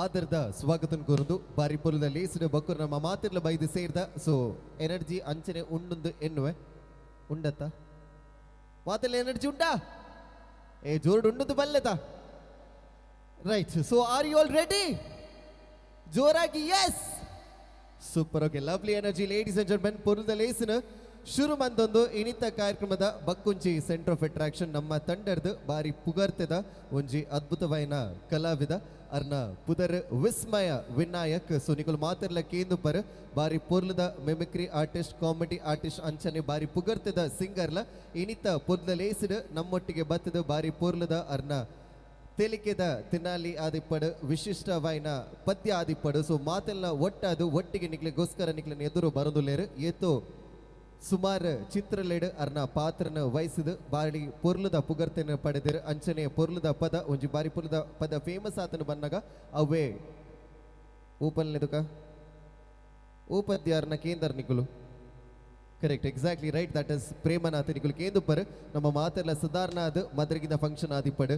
ಆದರದ ಸ್ವಾಗತ ಕೋರುದು ಬಾರಿ ಪೊಲುದ ಲೇಸಿನ ಬಕ್ಕೋರ ನಮ್ಮ ಮಾತಿರ್ಲ ಬೈದು ಸೇರ್ದ. ಸೊ ಎನರ್ಜಿ ಅಂಚನೆ ಉಂಡುಂದು ಎನ್ನುವೆ ಉಂಡತ್ತ ಮಾತೆಲ್ಲ ಎನರ್ಜಿ ಉಂಡಾ? ಏ Joad ಉಂಡುದು ಬಲ್ಲೆತ. Right, so are you all ready? ಜೋರಾಗಿ yes. Super, okay, lovely energy ladies and gentlemen. ಪೊರುದ ಲೇಸಿನ ಶುರು ಮಂದೊಂದು ಇನಿತ ಕಾರ್ಯಕ್ರಮದ ಬಕ್ಕುಂಜಿ ಸೆಂಟರ್ ಆಫ್ ಅಟ್ರಾಕ್ಷನ್ ನಮ್ಮ ತಂಡರ್ದು ಬಾರಿ ಪುಗರ್ತೆದ ಒಂಜಿ ಅದ್ಭುತವಾಯಿನ ಕಲಾವಿದ ಅರ್ನ ಪುದರ್ ವಿಸ್ಮಯ ವಿನಾಯಕ್. ಸೊ ನಿಕುಲು ಮಾತಿರ್ಲ ಕೇಂದು ಪರ್ ಬಾರಿ ಪೊರ್ಲುದ ಮಿಮಿಕ್ರಿ ಆರ್ಟಿಸ್ಟ್, ಕಾಮಿಡಿ ಆರ್ಟಿಸ್ಟ್ ಅಂಚನೆ ಬಾರಿ ಪುಗರ್ತೆದ ಸಿಂಗರ್ಲ ಇನಿತ ಪೊರ್ಲುದ ಲೇಸಿಡ್ ನಮ್ಮೊಟ್ಟಿಗೆ ಬತ್ತದ ಬಾರಿ ಪೊರ್ಲುದ ಅರ್ನ ತೆಲಿಕೆದ ತಿನಾಲಿ ಆದಿಪ್ಪಡು ವಿಶಿಷ್ಟವಾಯಿನ ಪದ್ಯ ಆದಿಪ್ಪಡು. ಸೊ ಮಾತೆಲ್ಲ ಒಟ್ಟಾದು ಒಟ್ಟಿಗೆ ನಿಕ್ಲೆಗೋಸ್ಕರ ನಿಕ್ಲೆನ ಎದುರು ಬರದುಲ್ಲೇರು ಏತೋ ಸುಮಾರು ಚಿತ್ರಲೇಡು ಅರ್ನ ಪಾತ್ರನ ವಯಸ್ಸಿದು ಬಾರಿ ಪೊರ್ಲುದ ಪುಗರ್ತೆನ ಪಡೆದಿರು ಅಂಚನೆ ಪೊರ್ಲುದ ಪದ ಒಂಜಿ ಬಾರಿ ಪೊರ್ಲುದ ಪದ ಫೇಮಸ್ ಆತನ ಬನ್ನಗ ಅವೇ ಊಪಲ್ನೆದುಕ ಊಪದ್ಯ ಅರ್ನ ಕೇಂದ್ರ ನಿಕುಲು. Correct, exactly right, that is Premanath ನಿಕುಲು ಕೇಂದುಪ್ಪರು. ನಮ್ಮ ಮಾತೆಲ್ಲ ಸುಧಾರಣ ಅದು ಮದ್ರಗಿದ ಫಂಕ್ಷನ್ ಆದಿಪ್ಪಡು,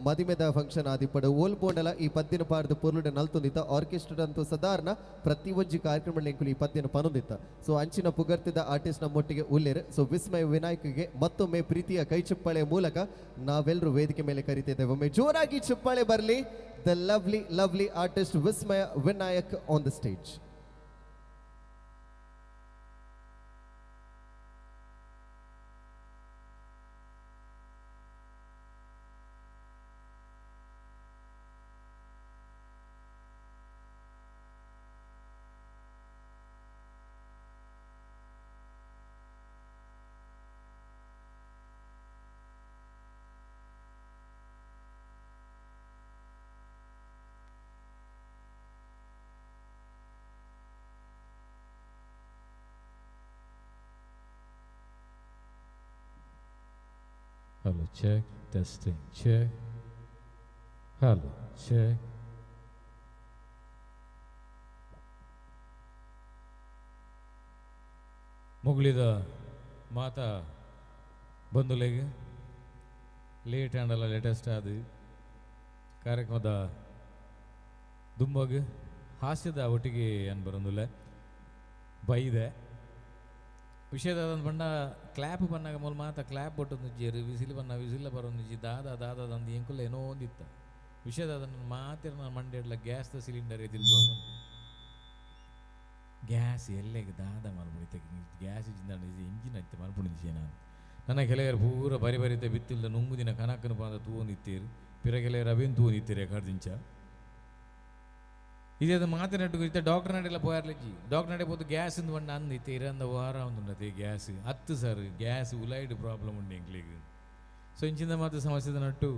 ಮದಿಮೆದ ಫಂಕ್ಷನ್ ಆದಿಪ್ಪಡು ಓಲ್ ಪೋಂಡಲ ಈ ಪದ್ಯನ ಪಾಡ್ದು ಪೊರ್ಲುಡೆ ನಲ್ತೊಂದಿತ್ತ. ಆರ್ಕೆಸ್ಟ್ರಾ ಅಂತೂ ಸಾಧಾರಣ ಪ್ರತಿ ಒಂಜಿ ಕಾರ್ಯಕ್ರಮ ಎಂಕುಲು ಈ ಪದ್ಯನ ಪನೊಂದಿತ್ತ. ಸೊ ಅಂಚಿನ ಪುಗರ್ತಿದ ಆರ್ಟಿಸ್ಟ್ ನಮ್ಮೊಟ್ಟಿಗೆ ಉಲ್ಲೇರು. ಸೊ ವಿಸ್ಮಯ ವಿನಾಯಕಿಗೆ ಮತ್ತೊಮ್ಮೆ ಪ್ರೀತಿಯ ಕೈ ಚಪ್ಪಾಳೆ ಮೂಲಕ ನಾವೆಲ್ಲರೂ ವೇದಿಕೆ ಮೇಲೆ ಕರೀತಿದ್ದೇವೆ. ಒಮ್ಮೆ ಜೋರಾಗಿ ಚಪ್ಪಾಳೆ ಬರಲಿ. The lovely lovely artist Vismaya Vinayak on the stage. Hello, check, testing, check. Hello, check. ಮುಗುಳಿದ ಮಾತಾ ಬಂಧುಲೆಗ್ ಲೇಟ್ ಆಂಡಲ ಲೇಟೆಸ್ಟ್ ಆದ ಕಾರ್ಯಕ್ರಮದ ದುಂಬಗ್ ಹಾಸ್ಯದ ಒಟ್ಟಿಗೆ ಅನ್ ಬರೊಂದುಲ್ಲೆ ಬೈದೆ ವಿಷಯದ ಬಣ್ಣ ಕ್ಲ್ಯಾಪ್ ಬನ್ನಾಗ ಮೂಲ ಮಾತ ಕ್ಲ್ಯಾಪ್ ಬೊಟ್ಟೊಂದು ವಿಸಿಲ್ ಬನ್ನ ವಿಸಿಲ್ಲ ಬರೊಂದುಜ್ಜಿ ದಾದ ದಾದ ದಂದು ಎಂಕುಲ್ಲ ಏನೋ ಒಂದಿತ್ತ ವಿಷಯದ ಅದನ್ನು ಮಾತಿರ ನಾನು ಮಂಡೆಡ್ಲ ಗ್ಯಾಸ್ದ ಸಿಲಿಂಡರ್ ಎದಿಲ್ ಗ್ಯಾಸ್ ಎಲ್ಲೆಗೆ ದಾದ ಮಲ್ಪುಣಿತ ಗ್ಯಾಸ್ ಇಂಜಿನ್ ಅತ್ತೆ ಮಲ್ಪುಣಿಜೆ ನಾನು ನನ್ನ ಕೆಲವರು ಪೂರ ಬರಿ ಬರಿತ ಬಿತ್ತಿಲ್ಲ ನುಂಗುದಿನ ಕನಕನ ಪಾದ ತೂವೊಂದಿತ್ತೀರು ಪಿರ ಕೆಲವರು ಅವೇನು ತೂವೊಂದಿತ್ತೀರಿ ಕಡ್ದಿಂಚ ಇದೇ ಅದು ಮಾತಿನಟ್ಟು ಇತ್ತ ಡಾಕ್ಟರ್ ನಡೆಲ್ಲ ಪೋಯಾರ್ಲಜ್ಜಿ ಡಾಕ್ಟರ್ ನಡೆ ಪೋತು ಗ್ಯಾಸ್ ಇಂದು ಬಣ್ಣ ಅಂದು ಇತ್ತೆ ಇರಂದ ವಾರ ಒಂದು ಗ್ಯಾಸ್ ಹತ್ತು ಸರ್ ಗ್ಯಾಸ್ ಉಲೈಡ್ ಪ್ರಾಬ್ಲಮ್ ಉಂಡು ಎಂಕ್ಲಿಗೆ. ಸೊ ಇಂಚಿಂದ ಮಾತ್ರ ಸಮಸ್ಯೆದ ನಟ್ಟು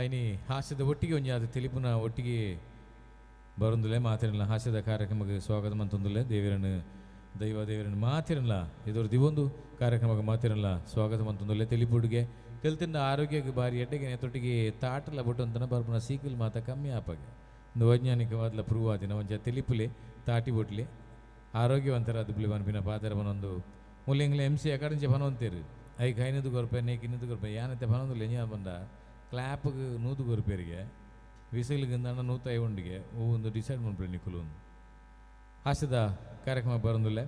ಇನಿ ಹಾಸ್ಯದ ಒಟ್ಟಿಗೆ ಒಂಜಿ ಅದು ತೆಲಿಪುನ ಒಟ್ಟಿಗೆ ಬರೊಂದುಲೆ ಮಾತಿರಲ್ಲ ಹಾಸ್ಯದ ಕಾರ್ಯಕ್ರಮಕ್ಕೆ ಸ್ವಾಗತ ಮಂತೊಂದುಲೆ ದೇವರನ್ನು ದೈವ ದೇವರನ್ನು ಮಾತಿರಲ್ಲ ಇದರ ದಿವೊಂದು ಕಾರ್ಯಕ್ರಮಕ್ಕೆ ಮಾತಿರಲ್ಲ ಸ್ವಾಗತ ಮಂತೊಂದುಲೆ ತೆಲಿಪುಡುಗೆ ತೆಲ್ತಿಂದ ಆರೋಗ್ಯಕ್ಕೆ ಬಾರಿ ಎಡ್ಡೆಗೆ ನೆತ್ತೊಟ್ಟಿಗೆ ತಾಟಲ ಬೊಟ್ಟಂತನ ಬರ್ಪುನ ಸೀಕಲ್ ಮಾತ ಕಮ್ಮಿ ಆಪಗೆ ಒಂದು ವೈಜ್ಞಾನಿಕವಾದಲ ಪ್ರೂವ್ ಆದಿನ ಒಂಜ ತೆಲಿಪುಲೆ ತಾಟಿ ಬೊಟ್ಲೆ ಆರೋಗ್ಯವಂತರ ಅದು ಪನ್ಪಿನ ಪಾತ್ರ ಬನೊಂದು ಮುಲ್ಲೆಂಗ್ಲೆ ಎಮ್ ಸಿ ಅಕಡಂಚೆ ಬನೊಂತೇರು ಐಕ್ ಐನೂದು ಕೊರ್ಪೆ ನೇಕ್ ಇನ್ನೂದು ಕೊರ್ಪೆ ಯಾನತ್ತೆ ಬನೊಂದು ಎಂಜ ಬಂದ ಕ್ಲ್ಯಾಪ್ಗೆ ನೂದು ಕೊರ್ಪೇರಿಗೆ ವಿಸಿಲ್ಗೆ ಅಂದ ನೂತ ಐವಂಡಿಗೆ ಒಂದು ಡಿಸೈಡ್ ಮಾಡ್ಬಿಡಿ ನಿಕ್ಕುಲು ಒಂದು ಹಾಸ್ಯದ ಕಾರ್ಯಕ್ರಮ ಬರೋದಿಲ್ಲ.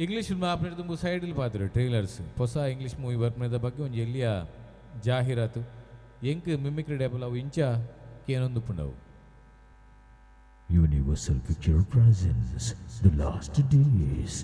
ಇಂಗ್ಲೀಷ್ ಮಾಪನೆ ತುಂಬ ಸೈಡಲ್ಲಿ ಪಾತ್ರೆ ಟ್ರೈಲರ್ಸ್ ಹೊಸ ಇಂಗ್ಲೀಷ್ ಮೂವಿ ಬರ್ಪಣದ ಬಗ್ಗೆ ಒಂಜಿ ಎಲ್ಲಿಯ ಜಾಹೀರಾತು ಎಂಕ್ ಮಿಮಿಕ್ರಿ ಡೇಪಲ್ ಅವು ಇಂಚ ಕೇನೊಂದು ಪುಂಡವು. Universal Picture presents The Last Days.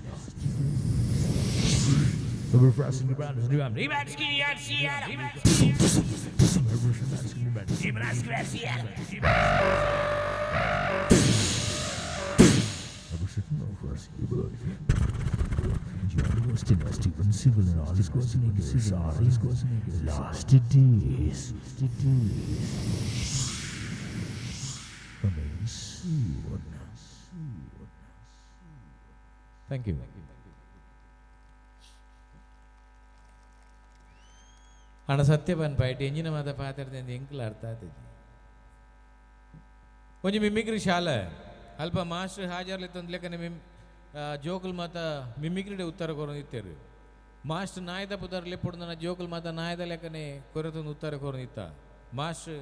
Steven Seagal and Arnold Schwarzenegger. Last Days. Coming soon. Thank you. ಅಣ್ಣ ಸತ್ಯಪನ್ ಪೈಟ್ ಎಂಜಿನ ಮಾತ ಪಾತ್ರದ ಎಂಕುಲ ಅರ್ಥ ಆತಜಿ ಒಂಜಿ ಮಿಮಿಕ್ರಿ ಶಾಲೆ ಅಲ್ಪ ಮಾಸ್ಟರ್ ಹಾಜರ್ಲಿತ್ತು ಒಂದು ಲೆಕ್ಕನೆ ಮಿಮ್ ಜೋಕುಲ್ ಮಾತ ಮಿಮಿಕ್ರಿಡೆ ಉತ್ತರ ಕೊರೊಂದಿತ್ತೇರು. ಮಾಸ್ಟರ್ ನಾಯ್ದ ಪುದರ್ಲೆ ಪುಡ್ದನ ಜೋಕುಲ್ ಮಾತ ನಾಯ್ದ ಲೆಕ್ಕನೆ ಕೊರತೊಂದು ಉತ್ತರ ಕೊರನಿತ್ತ. Master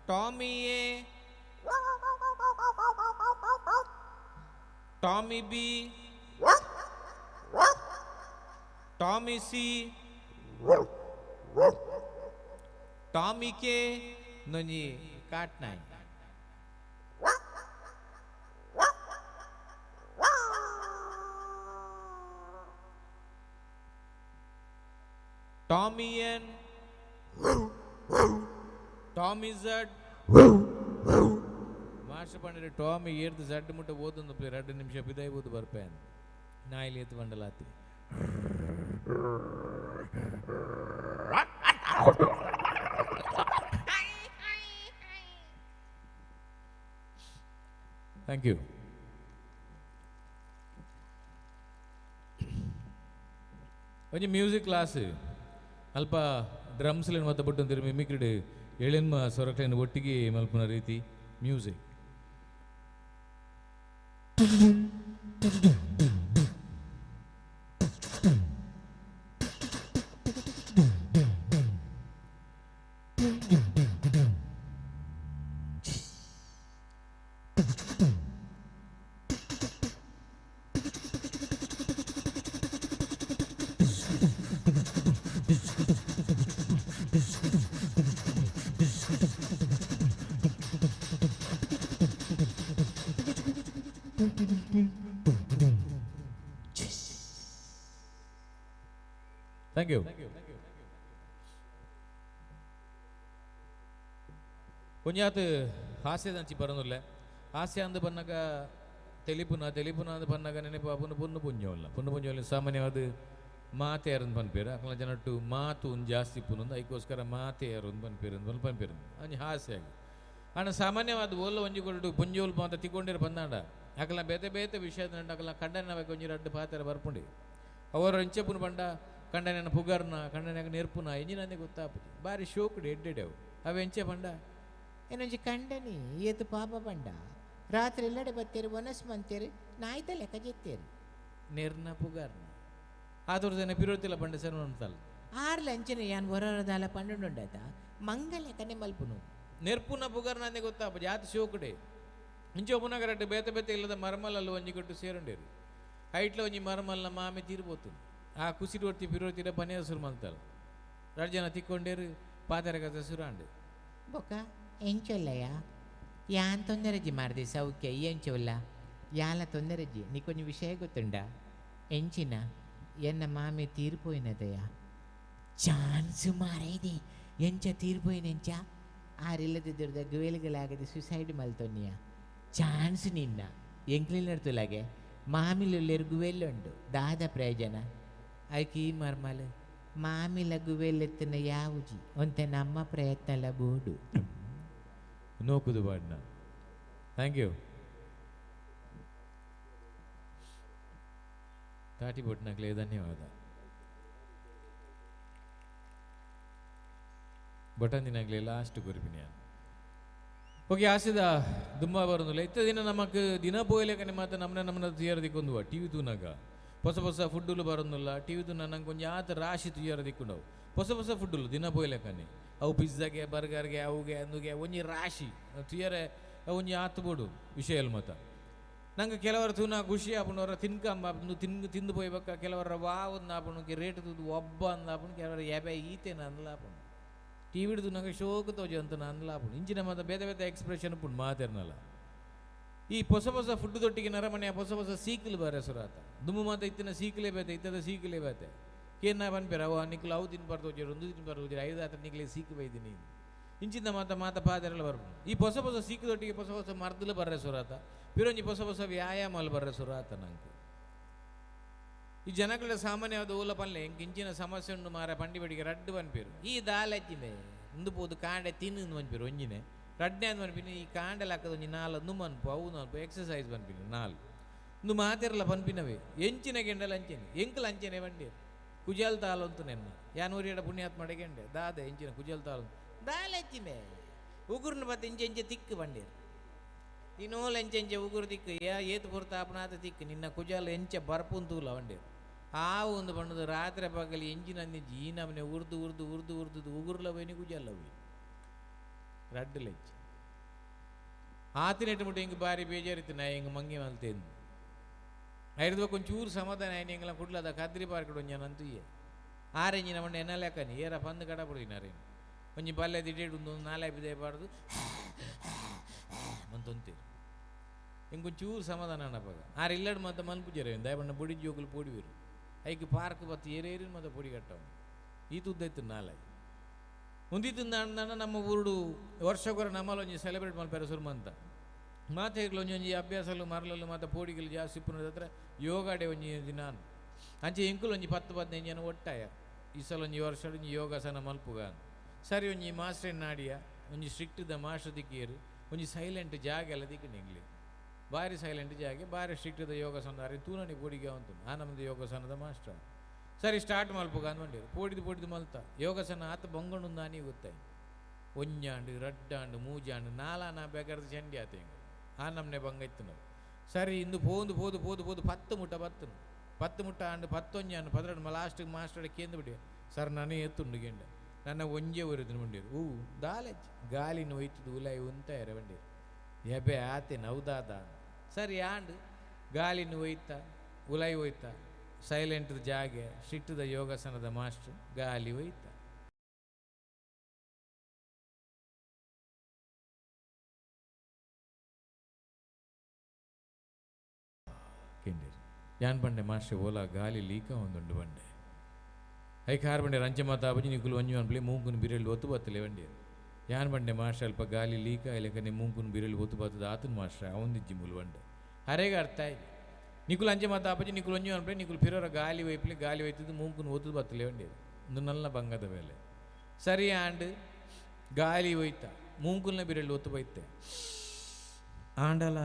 Tommy A, Tommy B, Tommy C, Tommy K ನೊಂಜಿ ಕಾಟ್ ನಾಯಿ. Tommy N, Tommy Z. Master ಪಂಡರೆ ಟಾಮಿ ಏರ್ದು ಝಡ್ ಮುಟ್ಟ ಓದೊಂದು ಪ್ಲೇ 2 ನಿಮಿಷ ಬಿದಾಯಿ ಓದು ಬರ್ಪೆ ನಾಯಿಲಿ ಎತ್ತು ಬಂಡಲಾತಿ. Thank you. ಒಂಜಿ ಮ್ಯೂಸಿಕ್ ಕ್ಲಾಸ್ ಅಲ್ಪ ಡ್ರಮ್ಸ್ಲೇನು ಮತ್ತೆ ಬೊಟ್ಟೊಂದಿರು ಮಿಮಿಕ್ರಿಡ್ ಏಳೆನ್ಮ ಸೊರಕ್ಲೇನು ಒಟ್ಟಿಗೆ ಮಲ್ಪುನ ರೀತಿ ಮ್ಯೂಸಿಕ್. Thank you. ಒಂಜಾತ್ ಹಾಸ್ಯದಂಚಿ ಬರೋದಿಲ್ಲ. ಹಾಸ್ಯ ಅಂದು ಬನ್ನಾಗ ತೆಲಿಪುನ ತೆಲಿಪುನ ಅಂದು ಬನ್ನಾಗ ನೆನಪು ಪುನ್ನು ಪುನ್ನು ಪುಂಜವಲ್ಲ. ಪುನ್ನು ಪುಂಜವಲ್ಲ ಸಾಮಾನ್ಯವಾದ ಮಾತೆ ಯಾರನ್ನು ಪನ್ಪೇರು ಅಕಲ ಜನಟ್ಟು ಮಾತು ಒಂದು ಜಾಸ್ತಿ ಪುನೊಂದು ಐಕೋಸ್ಕರ ಮಾತೆ ಯಾರು ಒಂದು ಪನ್ಪೇರು ಅಂದ್ ಪನ್ಪೇರು ಅಂಜಿ ಹಾಸ್ಯ ಆಗಿ. ಆಂಡ ಸಾಮಾನ್ಯವಾದ ಓಲ್ಲ ಒಂಜಿ ಕೊರಡು ಪುಂಜೋಲ್ ಮಾತ ತಿಕ್ಕೊಂಡಿರು ಬಂದಾಂಡ ಅಕಲ ಬೇತೆ ಬೇತೆ ವಿಷಯದ ನಂಡ ಅಕಲ ಕಂಡನ ಒಂಜಿ ರಡ್ಡು ಪಾತೆರ ಬರ್ಪುಂಡಿ ಅವರು ಇಂಚೆಪುನ ಬಂಡ ಕಂಡನ ಪುಗರ್ನ ಕಂಡನಾಗ ನೆರ್ಪುನ ಎಂಜಿನಂದೆ ಗೊತ್ತಾಪುಜಿ ಬಾರಿ ಶೋಕುಡು ಎಡ್ಡೆಡೆವು ಅವು ಎಂಚೆ ಬಂಡ ಏನೊಂಜಿ ಕಂಡನಿ ಏತು ಪಾಪ ಬಂಡ ರಾತ್ರಿ ಎಲ್ಲಡೆ ಬತ್ತೇರು ಒನಸ್ ಮಂತೇರು ನಾಯ್ತ ಲೆಕ್ಕ ಜೆತ್ತೇರು ನೆರ್ನ ಪುಗರ್ನ ಆತುರ್ದನೆ ಪಿರೋತಿಲ್ಲ ಬಂಡ ಸರ್ ಅಂತಲ್ಲ ಆರ್ಲ ಅಂಚನೆ ಯಾನ್ ಹೊರದಾಲ ಪಂಡುಂಡಾತ ಮಂಗ ಲೆಕ್ಕನೆ ಮಲ್ಪುನು ನೆರ್ಪುನ ಪುಗರ್ನ ಅಂದೆ ಗೊತ್ತಾಪುಜಿ ಆತ ಶೋಕುಡೆ ಇಂಚೆ ಒಬ್ಬನಾಗರಡ್ಡು ಬೇತೆ ಬೇತೆ ಇಲ್ಲದ ಮರಮಲ್ಲಲ್ಲಿ ಒಂಜಿ ಕೊಟ್ಟು ಸೇರುಂಡೇರು ಹೈಟ್ಲ ಒಂಜಿ ಮರಮಲ್ಲ ಮಾಮೆ ತೀರ್ಬೋತು ಆ ಕುಸಿರು ಒತ್ತಿ ಪಿರೋತಿರ ಪನಿಯ ಸುರು ಮಲ್ತಲ್ಲ ಎರಡು ಜನ ತಿಕ್ಕೊಂಡೇರು ಪಾತೆರ ಕಥೆ ಸುರಾಂಡು ಬೊಕ್ಕ ಎಂಚೊಲ್ಲಯ್ಯ ಯಾನ್ ತೊಂದರೆಜಿ ಮಾರ್ದಿ ಸೌಖ್ಯ ಈ ಎಂಚೊಲ್ಲ ಯಾಲ ತೊಂದರೆಜಿ ನೀ ಕೊಂಚ ವಿಷಯ ಗೊತ್ತುಂಡ ಎಂಚಿನ ಎನ್ನ ಮಾಮೆ ತೀರ್ಪೋಯಿನದಯ್ಯ ಚಾನ್ಸು ಮಾರೈದೆ ಎಂಚ ತೀರ್ಪೋಯಿನೆಂಚ ಆರಿಲ್ಲದಿದ್ದ ಗುವೇಲ್ಗಳಾಗದೆ ಸುಸೈಡ್ ಮಲ್ತೊನ್ನಿಯ ಚಾನ್ಸ್ ನಿನ್ನ ಎಂಕ್ಲಿಲ್ ನಡ್ತುಲಾಗೆ ಮಾಮಿಲುಲ್ಲೇರು ಗುವೆಲ್ಲುಂಡು ದಾದ ಪ್ರಯೋಜನ ಐಕಿ ಮರ್ಮಲ್ ಮಾಮಿಲ ಗುವೆಲ್ಲೆತ್ತಿನ ಯಾವುಜಿ ಒಂತೆ ನಮ್ಮ ಪ್ರಯತ್ನಲ ಬೋಡು ನೋಕುದು ಬಾಡ್ನ. Thank you. ತಾಟಿ ಬೊಟ್ನಕ್ಲೆ ಧನ್ಯವಾದ. ಬಟನ್ ದಿನಾಗ್ಲೇ ಲಾಸ್ಟ್ ಗುರುಪಿನಿಯ ಓಕೆ ಆಸೆದ ದುಮ್ಮ ಬರೋದಿಲ್ಲ ಇತ್ತ ದಿನ ನಮಕ್ ದಿನ ಪೋಯ್ಲೇಕನೆ ಮಾತ್ರ ನಮ್ಮನೆ ನಮ್ಮನ್ನ ತುಯ್ಯಾರ ದಿಕ್ಕೊಂದುವ ಟಿ ವಿ ತೂನಾಗ ಹೊಸ ಹೊಸ ಫುಡ್ಡುಲು ಬರೋದಿಲ್ಲ ಟಿ ವಿ ತೂನ ನಂಗೆ ಕೊಂಚ ಆತ ರಾಶಿ ತುಯ್ಯಾರ ದಿಕ್ಕೊಂಡವು ಹೊಸ ಹೊಸ ಫುಡ್ಡುಲು ದಿನ ಪೋಯ್ಲೇಕನೆ ಅವು ಪಿಜ್ಜಾಗೆ ಬರ್ಗರ್ಗೆ ಅವುಗೆ ಅಂದುಗೆ ಒಂಜಿ ರಾಶಿ ತುಯ್ಯಾರೆ ಒಂಜಿ ಆತು ಬೋಡು ವಿಷಯ ಮತ ನಂಗೆ ಕೆಲವರು ತೂನ ಖುಷಿ ಆಪುನವರ ತಿನ್ಕಂಬ ತಿಂದು ತಿಂದು ಪೋಯ್ಬೇಕ ಕೆಲವರ ವಾ ಒಂದು ಆಪುಣಕ್ಕೆ ರೇಟ್ ತೂದು ಒಬ್ಬ ಅಂದ ಆಪುಣ ಕೆಲವರ ಎಬೆ ಈತೇನ ಅಂದ್ಲ ಆಪುಣ ಟಿ ವಿಡ್ದು ನಂಗೆ ಶೋಕ ತೋಜು ಅಂತ ಅಂದ್ಲ ಆಪುಣ ಇಂಚಿನ ಮಾತ ಬೇತೆ ಬೇತೆ ಎಕ್ಸ್ಪ್ರೆಷನ್ ಪುಣ್ ಮಾತಿರ್ನಲ್ಲ ಈ ಹೊಸ ಹೊಸ ಫುಡ್ ದೊಟ್ಟಿಗೆ ನರಮನೆಯ ಹೊಸ ಹೊಸ ಸೀಕಲು ಬಾರೆ ಸುರಾತ ದುಮ್ಮು ಮಾತ ಇತ್ತಿನ ಸೀಕಲೇ ಬೇತೆ ಇತ್ತದ ಸೀಕಲೇ ಬೇತೆ ಕೇನ ಪನ್ಪೇರ ಅವ ನಿಕ್ಲು ಅವು ತಿನ್ಬಾರ್ದು ಹೋಜಿರು ಒಂದು ತಿನ್ಬಾರ್ದು ಹೋಜಿರು ಐದು ಆತ ನಿಕ್ಲೆ ಸೀಕು ಬೈದಿನಿ ಇಂಚಿಂದ ಮಾತ ಮಾತ ಪಾದರೆಲ್ಲ ಬರ್ಪು ಈ ಹೊಸ ಹೊಸ ಸೀಕದೊಟ್ಟಿಗೆ ಹೊಸ ಹೊಸ ಮರ್ದಲು ಬರ್ರೆ ಸುರಾತ ಪಿರೊಂಜಿ ಹೊಸ ಹೊಸ ವ್ಯಾಯಾಮలు ಬರ್ರೆ ಸುರಾತ ನಂಗೆ ಈ ಜನಗಳ ಸಾಮಾನ್ಯವಾದ ಓಲ ಪಲ್ಲೆ ಎಂಕ್ ಇಂಚಿನ ಸಮಸ್ಯೆ ಉಂಡು ಮಾರ ಪಂಡಿ ಬಡಿಗೆ ರಡ್ಡು ಪನ್ಪೇರು ಈ ದಾಲಜ್ಜಿಮೆ ಇಂದು ಪೋದು ಕಾಂಡೆ ತಿನ್ನು ಪನ್ಪೇರು ಒಂಜಿನೆ ರಡ್ಡೆ ಅಂದ್ ಪನ್ಪಿನಿ ಈ ಕಾಂಡೆಲ ಹಾಕದ ಒಂಜಿ ನಾಲ್ ನುಮ್ ಅನ್ಪು ಅವು ಅನ್ಪು ಎಕ್ಸಸೈಸ್ ಪನ್ಪಿನಿ ನಾಲ್ ಇಂದು ಮಾತಿರಲ್ಲ ಪನ್ಪಿನವೇ ಎಂಚಿನ ಗೆಂಡಲ ಅಂಚೆನೆ ಎಂಕಲ ಅಂಚೆನೆ ಬಂಡೇರು ಕುಜಲ್ ತಾಲಂತು ನೆನ್ನ ಯಾನೂರಿಯಡ ಪುಣ್ಯಾತ್ಮ ಗೆಂಡೆ ದಾದ ಎಂಚಿನ ಕುಜಲ್ ತಾಲು ದಾಲಜ್ಜಿಮೆ ಉಗುರ್ನ ಬತ್ತ ಇಂಚೆ ಇಂಚೆ ತಿಕ್ಕು ಬಂಡೇರು ದಿನೋಲ್ ಎಂಚೆ ಎಂಚೆ ಉಗುರು ತಿಕ್ಕು ಯಾ ಏತು ಪೊರ್ತ ಆಪನಾತ ತಿಕ್ಕು ನಿನ್ನ ಕುಜಾಲ ಎಂಚೆ ಬರ್ಪುಂತೂಲ ಬಂಡೇರು ಆ ಒಂದು ಬಣ್ಣದ ರಾತ್ರಿ ಪಗಲಿ ಎಂಜಿನ ಈ ನಮ್ಮನೆ ಉರ್ದು ಉರ್ದು ಉರ್ದು ಉರ್ದು ಉಗುರ್ಲ ಹೋಯ್ನಿ ಗುಜಲ್ಲ ಹೋಯ್ನಿ ರಡ್ಡು ಲೆಚ್ಚ ಆತಿನೆಟ್ಟು ಮುಟ್ಟು ಹಿಂಗೆ ಬಾರಿ ಬೇಜಾರಿತ್ತು ನಾ ಹಿಂಗೆ ಮಂಗಿ ಮಲ್ತೇನು ಐದು ಒಂಚೂರು ಸಮಾಧಾನ ಆಯ್ತು ಎಂಗ್ಲ ಕುಡ್ಲದ ಕದ್ರಿ ಪಾರ್ಕಡ್ ಒಂಜಿ ಅಂತುಯೆ ಆರೆಂಜಿನ ಮಂಡೆ ಎನ್ನ ಲೆಕ್ಕನಿ ಏರ ಪಂದು ಕಡಪುಡಿನ ಅರೇನು ಒಂಜಿ ಬಲ್ಲೆ ದಿಡೇಡು ಒಂದು ನಾಲೆ ಬಿದೇಬಾರ್ದು ಮಂತೊಂತೇರು ಇಂಕೊಂಚೂರು ಸಮಾಧಾನ ಅನ್ನಪಾಗ ಆರು ಇಲ್ಲಡ್ ಮತ್ತೆ ಮನ್ಪುಜರ ದಯಬಣ್ಣ ಬೊಡಿ ಜೋಕುಲು ಪೊಡಿವೇರು ಐಕ್ ಪಾರ್ಕ್ ಬತ್ತು ಏರೇರಿ ಮತ್ತೆ ಪೊಡಿ ಕಟ್ಟವನು ಈ ತುದ್ದೈತು ನಾಲೆ ಮುಂದಿತ್ತು ಅಂದ ನಮ್ಮ ಊರುಡು ವರ್ಷಗೊರ ನಮ್ಮಲ್ಲಿ ಒಂಜಿ ಸೆಲೆಬ್ರೇಟ್ ಮಲ್ಪೆರ ಸುರ್ಮಂತ ಮಾತೆಗ್ಲು ಒಂಜಿ ಒಂಜಿ ಅಭ್ಯಾಸಲು ಮರಲಲು ಮತ್ತು ಪೋಡಿಗಳು ಜಾಸ್ತಿ ಇಪ್ಪುನ ಹತ್ರ ಯೋಗಾಡೆ ಒಂಜಿ ದಿನ ಅಂಚೆ ಇಂಕುಲು ಒಂಜಿ 10 15 ಜನ ಒಟ್ಟಾಯ ಈ ಸಲ ಒಂಜಿ ವರ್ಷ ಒಂಜಿ ಯೋಗಾಸನ ಮಲ್ಪುಗ ಸರಿ ಒಂಜಿ ಮಾಸ್ಟರ್ ನಾಡಿಯ ಒಂಜಿ ಸ್ಟ್ರಿಕ್ಟ್ the master ದಿಕ್ಕಿಯರು ಒಂಜಿ ಸೈಲೆಂಟ್ ಜಾಗ ಎಲ್ಲ ದಿಕ್ಕಿನ ಇಂಗ್ಲಿ ಬಾರಿ ಸೈಲೆಂಟ್ ಜಾಗೆ ಬಾರಿ ಸ್ಟ್ರಿಕ್ಟ್ the ಯೋಗಾಸನ ಅರೆ ತೂನನಿ ಪೋಡಿಗೆ ಅಂತು ಆ ನಮ್ಮದು ಯೋಗಾಸನದ ಮಾಸ್ಟರ್ ಸರಿ ಸ್ಟಾರ್ಟ್ ಮಲ್ಪುಗ ಅಂದ್ಕೊಂಡಿರು ಪೋಡಿದು ಪೋಡಿದು ಮಲ್ತ ಯೋಗಾಸನ ಆತ ಬೊಂಗಣು ನಾನಿ ಗೊತ್ತಾಯಿ ಒಂಜಾಂಡು ರಡ್ಡಾಂಡು ಮೂಜಾಂಡು ನಾಲಾನ ಬೇಕಾದ್ರೆ ಚಂಡಿ ಆತ ಹಿಂಗೆ ಆ ನಮ್ಮನೆ ಬಂಗ ಇತ್ತು ನಾವು ಸರಿ ಇಂದು ಪೋಂದು ಪೋದು ಪೋದು ಪೋದು 10 ಮುಟ್ಟ ಬತ್ತನು 10 ಮುಟ್ಟ ಆಂಡು 11 ಆಂಡು 12 ಲಾಸ್ಟಿಗೆ ಮಾಸ್ಟರ್ ಕೇಂದ್ರ ಬಿಡಿ ಸರ್ ನಾನೇ ಎತ್ತುಂಡು ಗೆಂಡ ನನ್ನ ಒಂಜೆ ಊರಿದ್ದು ಬಂಡೀರು ಹೂ ದಾಲೆಜ್ ಗಾಲಿನ ಒಯ್ತದು ಉಲಾಯಿ ಉಂತಾಯರ ಬಂಡೀರು ಎಬೆ ಆತೆ ನೌದಾದ ಸರಿ ಆಂಡು ಗಾಲಿನ ಒಯ್ತ ಉಲಾಯಿ ಒಯ್ತ ಸೈಲೆಂಟ್ ಜಾಗೆ ಸ್ಟ್ರಿಕ್ಟ್ದ ಯೋಗಾಸನದ ಮಾಸ್ಟರ್ ಗಾಲಿ ಒಯ್ತ ಕೇಂದಿರು ಯಾನ್ ಬಂಡೆ ಮಾಸ್ಟರ್ ಓಲಾ ಗಾಲಿ ಲೀಕ ಒಂದುಂಡು ಬಂಡೆ I car ಬಂಡೆ ರಂಚೆ ಮಾತಾ ಬಜಿ ನಿಕುಲು ಒಂಜಿ ಅನ್ಪ್ಲೆ ಮೂಂಕುನ ಬಿರೆಲ್ ಒತ್ತು ಬತ್ತಲೆ ಬಂಡೇರು ಯಾನ್ ಬಂಡೆ ಮಾಸ್ಟರ್ ಅಲ್ಪ ಗಾಲಿ ಲೀಕ ಇಲ್ಲಕನೆ ಮೂಂಕುನ ಬಿರೆಲ್ ಒತ್ತು ಬತ್ತದ ಆತನ ಮಾಸ್ಟರ್ ಅವಂದಿಜ್ಜಿ ಮುಲು ಬಂಡೆ ಹರೇಗ ಅರ್ಥ ಆಯ್ತು ನಿಕುಲು ಅಂಚೆ ಮಾತಾ ಅಪ್ಪಜಿ ನಿಕುಲು ಒಂಜಿ ಅನ್ಪ್ಲೆ ನಿಕುಲು ಪಿರೋರ ಗಾಲಿ ವೈಪ್ಲೆ ಗಾಲಿ ವೈತದ್ದು ಮೂಂಕುನ ಒತ್ತು ಬತ್ತಲೆ ಬಂಡೇರು ಒಂದು ನಲ್ಲ ಬಂಗದ ಮೇಲೆ ಸರಿ ಆಂಡ್ ಗಾಲಿ ಒಯ್ತ ಮೂಂಕುಲ್ನ ಬಿರೆಲ್ ಒತ್ತು ಬೈತೆ ಆಂಡಲ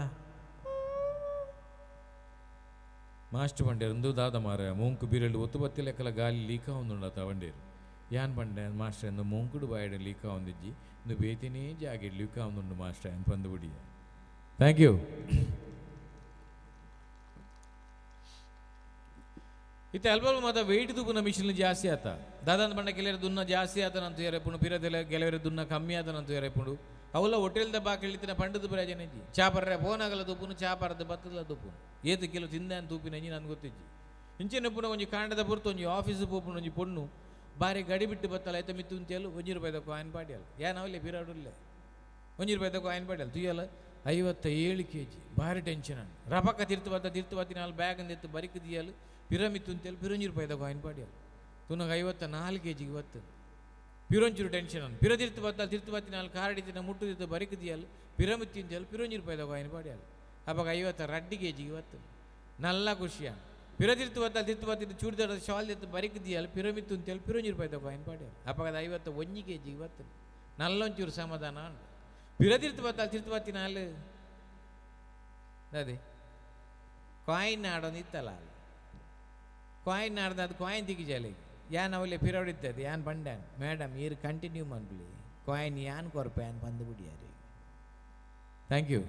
ಮಾಸ್ಟರ್ ಬಂಡೇರು ಒಂದು ದಾದ ಮಾರ ಮೂಂಕು ಬಿರೆಲ್ ಒತ್ತು ಬತ್ತಿ ಲೆಕ್ಕಲ ಗಾಲಿ ಲೀಕ ಒಂದುಂಡ ಬಂಡೇರು ಯಾನ್ ಬಂಡೆ ಮಾಸ್ಟರ್ ಎಂದು ಮೂಂಕುಡು ಬಾಯಡ ಲೀಕ ಒಂದಿಜ್ಜಿ ಇಂದು ಬೇತಿನೇ ಜಾಗೆ ಲೀಕ ಒಂದುಂಡು ಮಾಸ್ಟರ್ ಅಂತ ಬಂದು ಬಿಡಿಯ thank you. ಇತ್ತೆ ಅಲ್ಪ ಮಾತ ವೆಯ್ಟ್ ತೂಪುನ ಮಿಷಿನ್ ಜಾಸ್ತಿ ಆತ ದಾದಾಂತ ಬಂಡ ಕೆಲವರು ದುನ್ನ ಜಾಸ್ತಿ ಆತನಂತ ಎರೆಪುಂಡು ಪಿರದೆಲ್ಲ ಕೆಲವರು ದುನ್ನ ಕಮ್ಮಿ ಆತನಂತ ಎರೆಪುಂಡು ಅವಲ ಹೋಟೆಲ್ದ ಬಾಕಿ ಇಳಿತಿನ ಪಂಡದ ಪ್ರಯೋಜನ ಇಜ್ಜಿ ಚಾಪರ್ರೆ ಫೋನಾಗಲ ತೂಪುನು ಚಾಪರದ ಬತ್ತದ ತೂಪುನು ಏತು ಕಿಲೋ ತಿಂದ ಅಂತ ತೂಪಿನ ಇಂಜಿ ನನ್ಗೆ ಗೊತ್ತಿಜ್ಜಿ ಇಂಚಿನ ಪುನ ಒಂಜಿ ಕಾಂಡದ ಪುರ್ತು ಒಂಜಿ ಆಫೀಸ್ ಪೋಪುನು ಒಂಜಿ ಪೊಣ್ಣು ಬಾರಿ ಗಡಿ ಬಿಟ್ಟು ಬತ್ತಲ್ಲ ಐತ ಮಿತ್ತು ಅಂತೇಳು 1 ರೂಪಾಯಿದ ಕಾಯಿನ್ ಪಾಡಿಯಲ್ಲ ಯಾನವಲ್ಲೇ ಬಿರಾಡುಲ್ಲೇ 1 ರೂಪಾಯಿದ ಕಾಯಿನ್ ಪಾಡಿಯಲ್ಲ ತುಯ್ಯಲ್ಲ 57 kg ಭಾರಿ ಟೆನ್ಷನ್ ಅಣ್ಣ ರಪಕ್ಕ ತಿರ್ತು ಬತ್ತ ತಿರ್ತು ಬತ್ತಿ ನಾಲ್ ಬ್ಯಾಗ್ ಅಂದಿತ್ತು ಬರಿಕ್ ದಿಯಲು ಪಿರಮಿತ್ತು ಅಂತೇಳಿ ಪಿರೊಂಜಿ ರೂಪಾಯಿದ ಕಾಯಿನ್ ಪಾಡಿಯಲ್ಲ ತುನಗ 54 kg ಬತ್ತು ಪಿರೊಂಚೂರು ಟೆನ್ಷನ್ ಅನ್ನು ಪಿರ ತಿರ್ತು ಬತ್ತ ತಿರ್ತು ಬತ್ತಿ ನಾಲ್ ಕಾರಡಿತಿನ ಮುಟ್ಟುದಿತ್ತು ಬರಿಕ್ ದಿಯಲು ಪಿರಮಿತ್ತು ಅಂತೇಳಿ ಪಿರೊಂಜಿ ರೂಪಾಯಿದ ಕಾಯಿನ್ ಪಾಡಿಯಲ್ಲ ಅವಾಗ 52 kg ಬತ್ತು ನಲ್ಲ ಖುಷಿಯ ಪಿರ ತಿರ್ತು ಬತ್ತ ತಿರ್ತು ಬತ್ತಿದ್ದು ಚೂಡಿದಾರ ಶಾಲ್ ಎತ್ತು ಬರಿಕ್ ದಿಯಲು ಪಿರಮಿತ್ತು ಅಂತೇಳಿ ಪಿರೊಂಜಿ ರೂಪಾಯಿದ ಕಾಯಿನ್ ಪಾಡಿಯಲ್ಲ ಅವಾಗ 51 kg ಬತ್ತು ನಲ್ಲೊಂಚೂರು ಸಮಾಧಾನ ಉಂಟು ಪಿರ ತಿರ್ತು ಬತ್ತ ತಿರ್ತು ಬತ್ತಿ ನಾಲ್ ಅದೇ ಕಾಯಿನ್ ಆಡೋದು ಇತ್ತಲ್ಲ ಅಲ್ಲಿ ಕಾಯಿನ್ ಆಡ್ದ ಅದು ಕಾಯಿನ್ ತಿಕ್ಕಿಜಾಲೆ ಯಾನ್ ಅವಲೆ ಪಿರವಡಿತ್ತದು ಯಾನ್ ಬಂಡ್ಯಾನ್ ಮೇಡಮ್ ಈರು ಕಂಟಿನ್ಯೂ ಮನ್ಪಲಿ ಕಾಯಿನ್ ಯಾನ್ ಕೊರ್ಪೆ ಯಾನ್ ಬಂದು ಬಿಡಿಯಾರಿ thank you.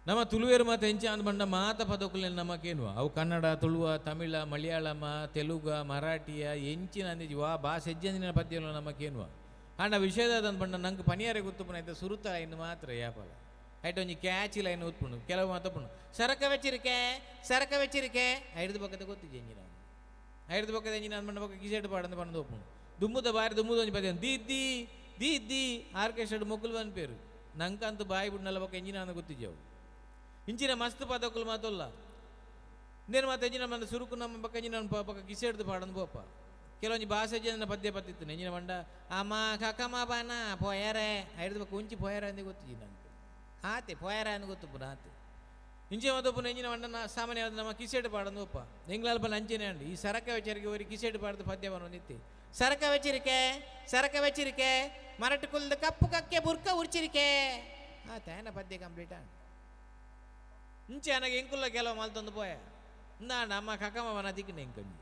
ನಮ್ಮ ತುಳುವೇರು ಮಾತ ಎಂಚ ಅಂದ್ ಬಂಡ ಮಾತ ಪದಕುಲೆ ನಮಕೇನು ಅವು ಕನ್ನಡ ತುಳುವ ತಮಿಳ ಮಲಯಾಳಮ ತೆಲುಗ ಮರಾಠಿಯ ಎಂಚಿನ ಅಂದಿಜಿ ವಾ ಭಾಷೆ ಹೆಜ್ಜಂದಿನ ಪದ್ಯಲು ನಮಕೇನುವ ಆಂಡ ವಿಷಯದ ಅಂದ್ ಬಂಡ ನಂಗೆ ಪನಿಯಾರೆ ಗೊತ್ತುಪುನ ಐತೆ ಸುರುತ ಲೈನ್ ಮಾತ್ರ ಯಾಪಲ ಐಟ್ ಒಂಜಿ ಕ್ಯಾಚಿ ಲೈನ್ ಉತ್ಪುಂಡು ಕೆಲವು ಮಾತಪುಂಡು ಸರಕ ವೆಚ್ಚಿರಿಕೆ ಸರಕ ವೆಚ್ಚಿರಿಕೆ ಐದು ಪಕ್ಕದ ಗೊತ್ತಿಜ್ಜಿ ಎಂಜಿನ ಐದು ಪಕ್ಕದ ಎಂಜಿನ ಅಂದ್ ಬಂಡ ಪಕ್ಕ ಕಿಸೆಟ್ ಪಾಡಂದು ಪಂಡು ಒಪ್ಪುಂಡು ದುಮ್ಮುದ ಬಾರಿ ದುಮ್ಮುದ ಒಂಜಿ ಪದ್ಯ ದೀದ್ದಿ ದೀದ್ದಿ ಆರ್ಕೆಸ್ಟ್ರಾ ಮೊಕ್ಕುಲು ಪನ್ಪೇರು ನಂಕಂತೂ ಬಾಯಿ ಬಿಡ್ನಲ್ಲ ಪಕ್ಕ ಎಂಜಿನ ಅಂದ ಗೊತ್ತಿಜ್ಜವು ಇಂಚಿನ ಮಸ್ತ್ ಪದಕುಲು ಮಾತಲ್ಲ ನೇನು ಮಾತು ಎಂಜಿನ ಬಂದ ಸುರುಕು ನಮ್ಮ ಪಕ್ಕ ಎಂಜಿನ ಪಕ್ಕ ಕಿಸೆಡ್ದು ಪಾಡಂದು ಬೋಪ ಕೆಲವೊಂಜಿ ಭಾಷೆ ಜನ ಪದ್ಯ ಪತ್ತಿತ್ತು ಎಂಜಿನ ಬಂಡ ಅಮ್ಮ ಕಕಮ ಬಾನ ಪೋಯರೆ ಐದು ಪಕ್ಕ ಉಂಚಿ ಪೋಯರೆ ಅಂದೇ ಗೊತ್ತಿಜ್ಜಿ ನಂಗೆ ಆತೆ ಪೋಯರ ಅಂದ್ ಗೊತ್ತು ಪುನಃ ಆತೆ ಇಂಚೆ ಮಾತು ಪುನಃ ಎಂಜಿನ ಬಂಡ ಸಾಮಾನ್ಯವಾದ ನಮ್ಮ ಕಿಸೆಡ್ ಪಾಡಂದು ಒಪ್ಪ ಎಂಗ್ಲಾಲ್ಪ ಅಂಚೆನೆ ಅಂಡಿ ಈ ಸರಕ ವಿಚಾರಕ್ಕೆ ಒರಿ ಕಿಸೆಡ್ ಪಾಡ್ದು ಪದ್ಯ ಬರೋನಿತ್ತಿ ಸರಕ ವೆಚಿರಿಕೆ ಸರಕ ವೆಚಿರಿಕೆ ಮರಟು ಕುಲ್ದ ಕಪ್ಪು ಕಕ್ಕೆ ಬುರ್ಕ ಉರ್ಚಿರಿಕೆ ಆತ ಏನ ಪದ್ಯ ಕಂಪ್ಲೀಟ್ ಆಂಡ್ ಇಂಚೆ ಅನಗೆ ಎಂಕುಲ್ಲ ಕೆಲವು ಮಲ್ತೊಂದು ಪೋಯ ಇಂದಾಂಡ ಅಮ್ಮ ಕಕಮ ಬನ ದಿಕ್ಕಿನ ಎಂಕೊಂಜಿ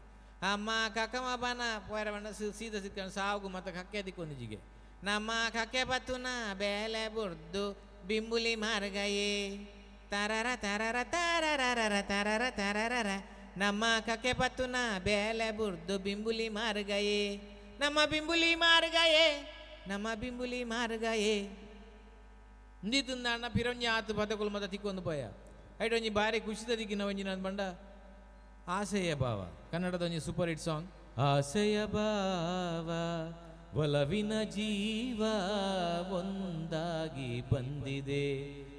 ಅಮ್ಮ ಕಕಮ ಬನ ಪೋಯರ ಬಣ್ಣ ಸೀದ ಸಿಕ್ಕಂಡು ಸಾವುಗು ಮತ್ತು ಕಕ್ಕೆ ದಿಕ್ಕೊಂದು ಜಿಗೆ ನಮ್ಮ ಕಕ್ಕೆ ಬತ್ತುನ ಬೇಲೆ ಬುರ್ದು ಬಿಂಬುಲಿ ಮಾರ್ಗಯೇ ತಾರರ ತಾರರ ತಾರರ ತಾರರ ತಾರರ ನಮ್ಮ ಕಕ್ಕೆ ಪತ್ತುನ ಬೇಲೆ ಬುರ್ದು ಬಿಂಬುಲಿ ಮಾರ್ಗಯೇ ನಮ್ಮ ಬಿಂಬುಲಿ ಮಾರ್ಗಯೇ ನಮ್ಮ ಬಿಂಬುಲಿ ಮಾರ್ಗಯೇ ಇಂದಿತ್ತಿಂದಾಂಡ ಪಿರೊಂಜಿ ಆತು ಪದಕುಲು ಮತ ತಿಕ್ಕೊಂದು ಪೋಯ ಐಟ್ ಒಂಜಿ ಬಾರಿ ಖುಷಿದ ದಿಕ್ಕಿನ ಒಂಜಿ ನಾನು ಬಂಡ ಆಸೆಯ ಭಾವ ಕನ್ನಡದ ಒಂಜಿ ಸೂಪರ್ ಹಿಟ್ ಸಾಂಗ್. ಆಸೆಯ ಭಾವ ಒಲವಿನ ಜೀವ ಒಂದಾಗಿ ಬಂದಿದೆ.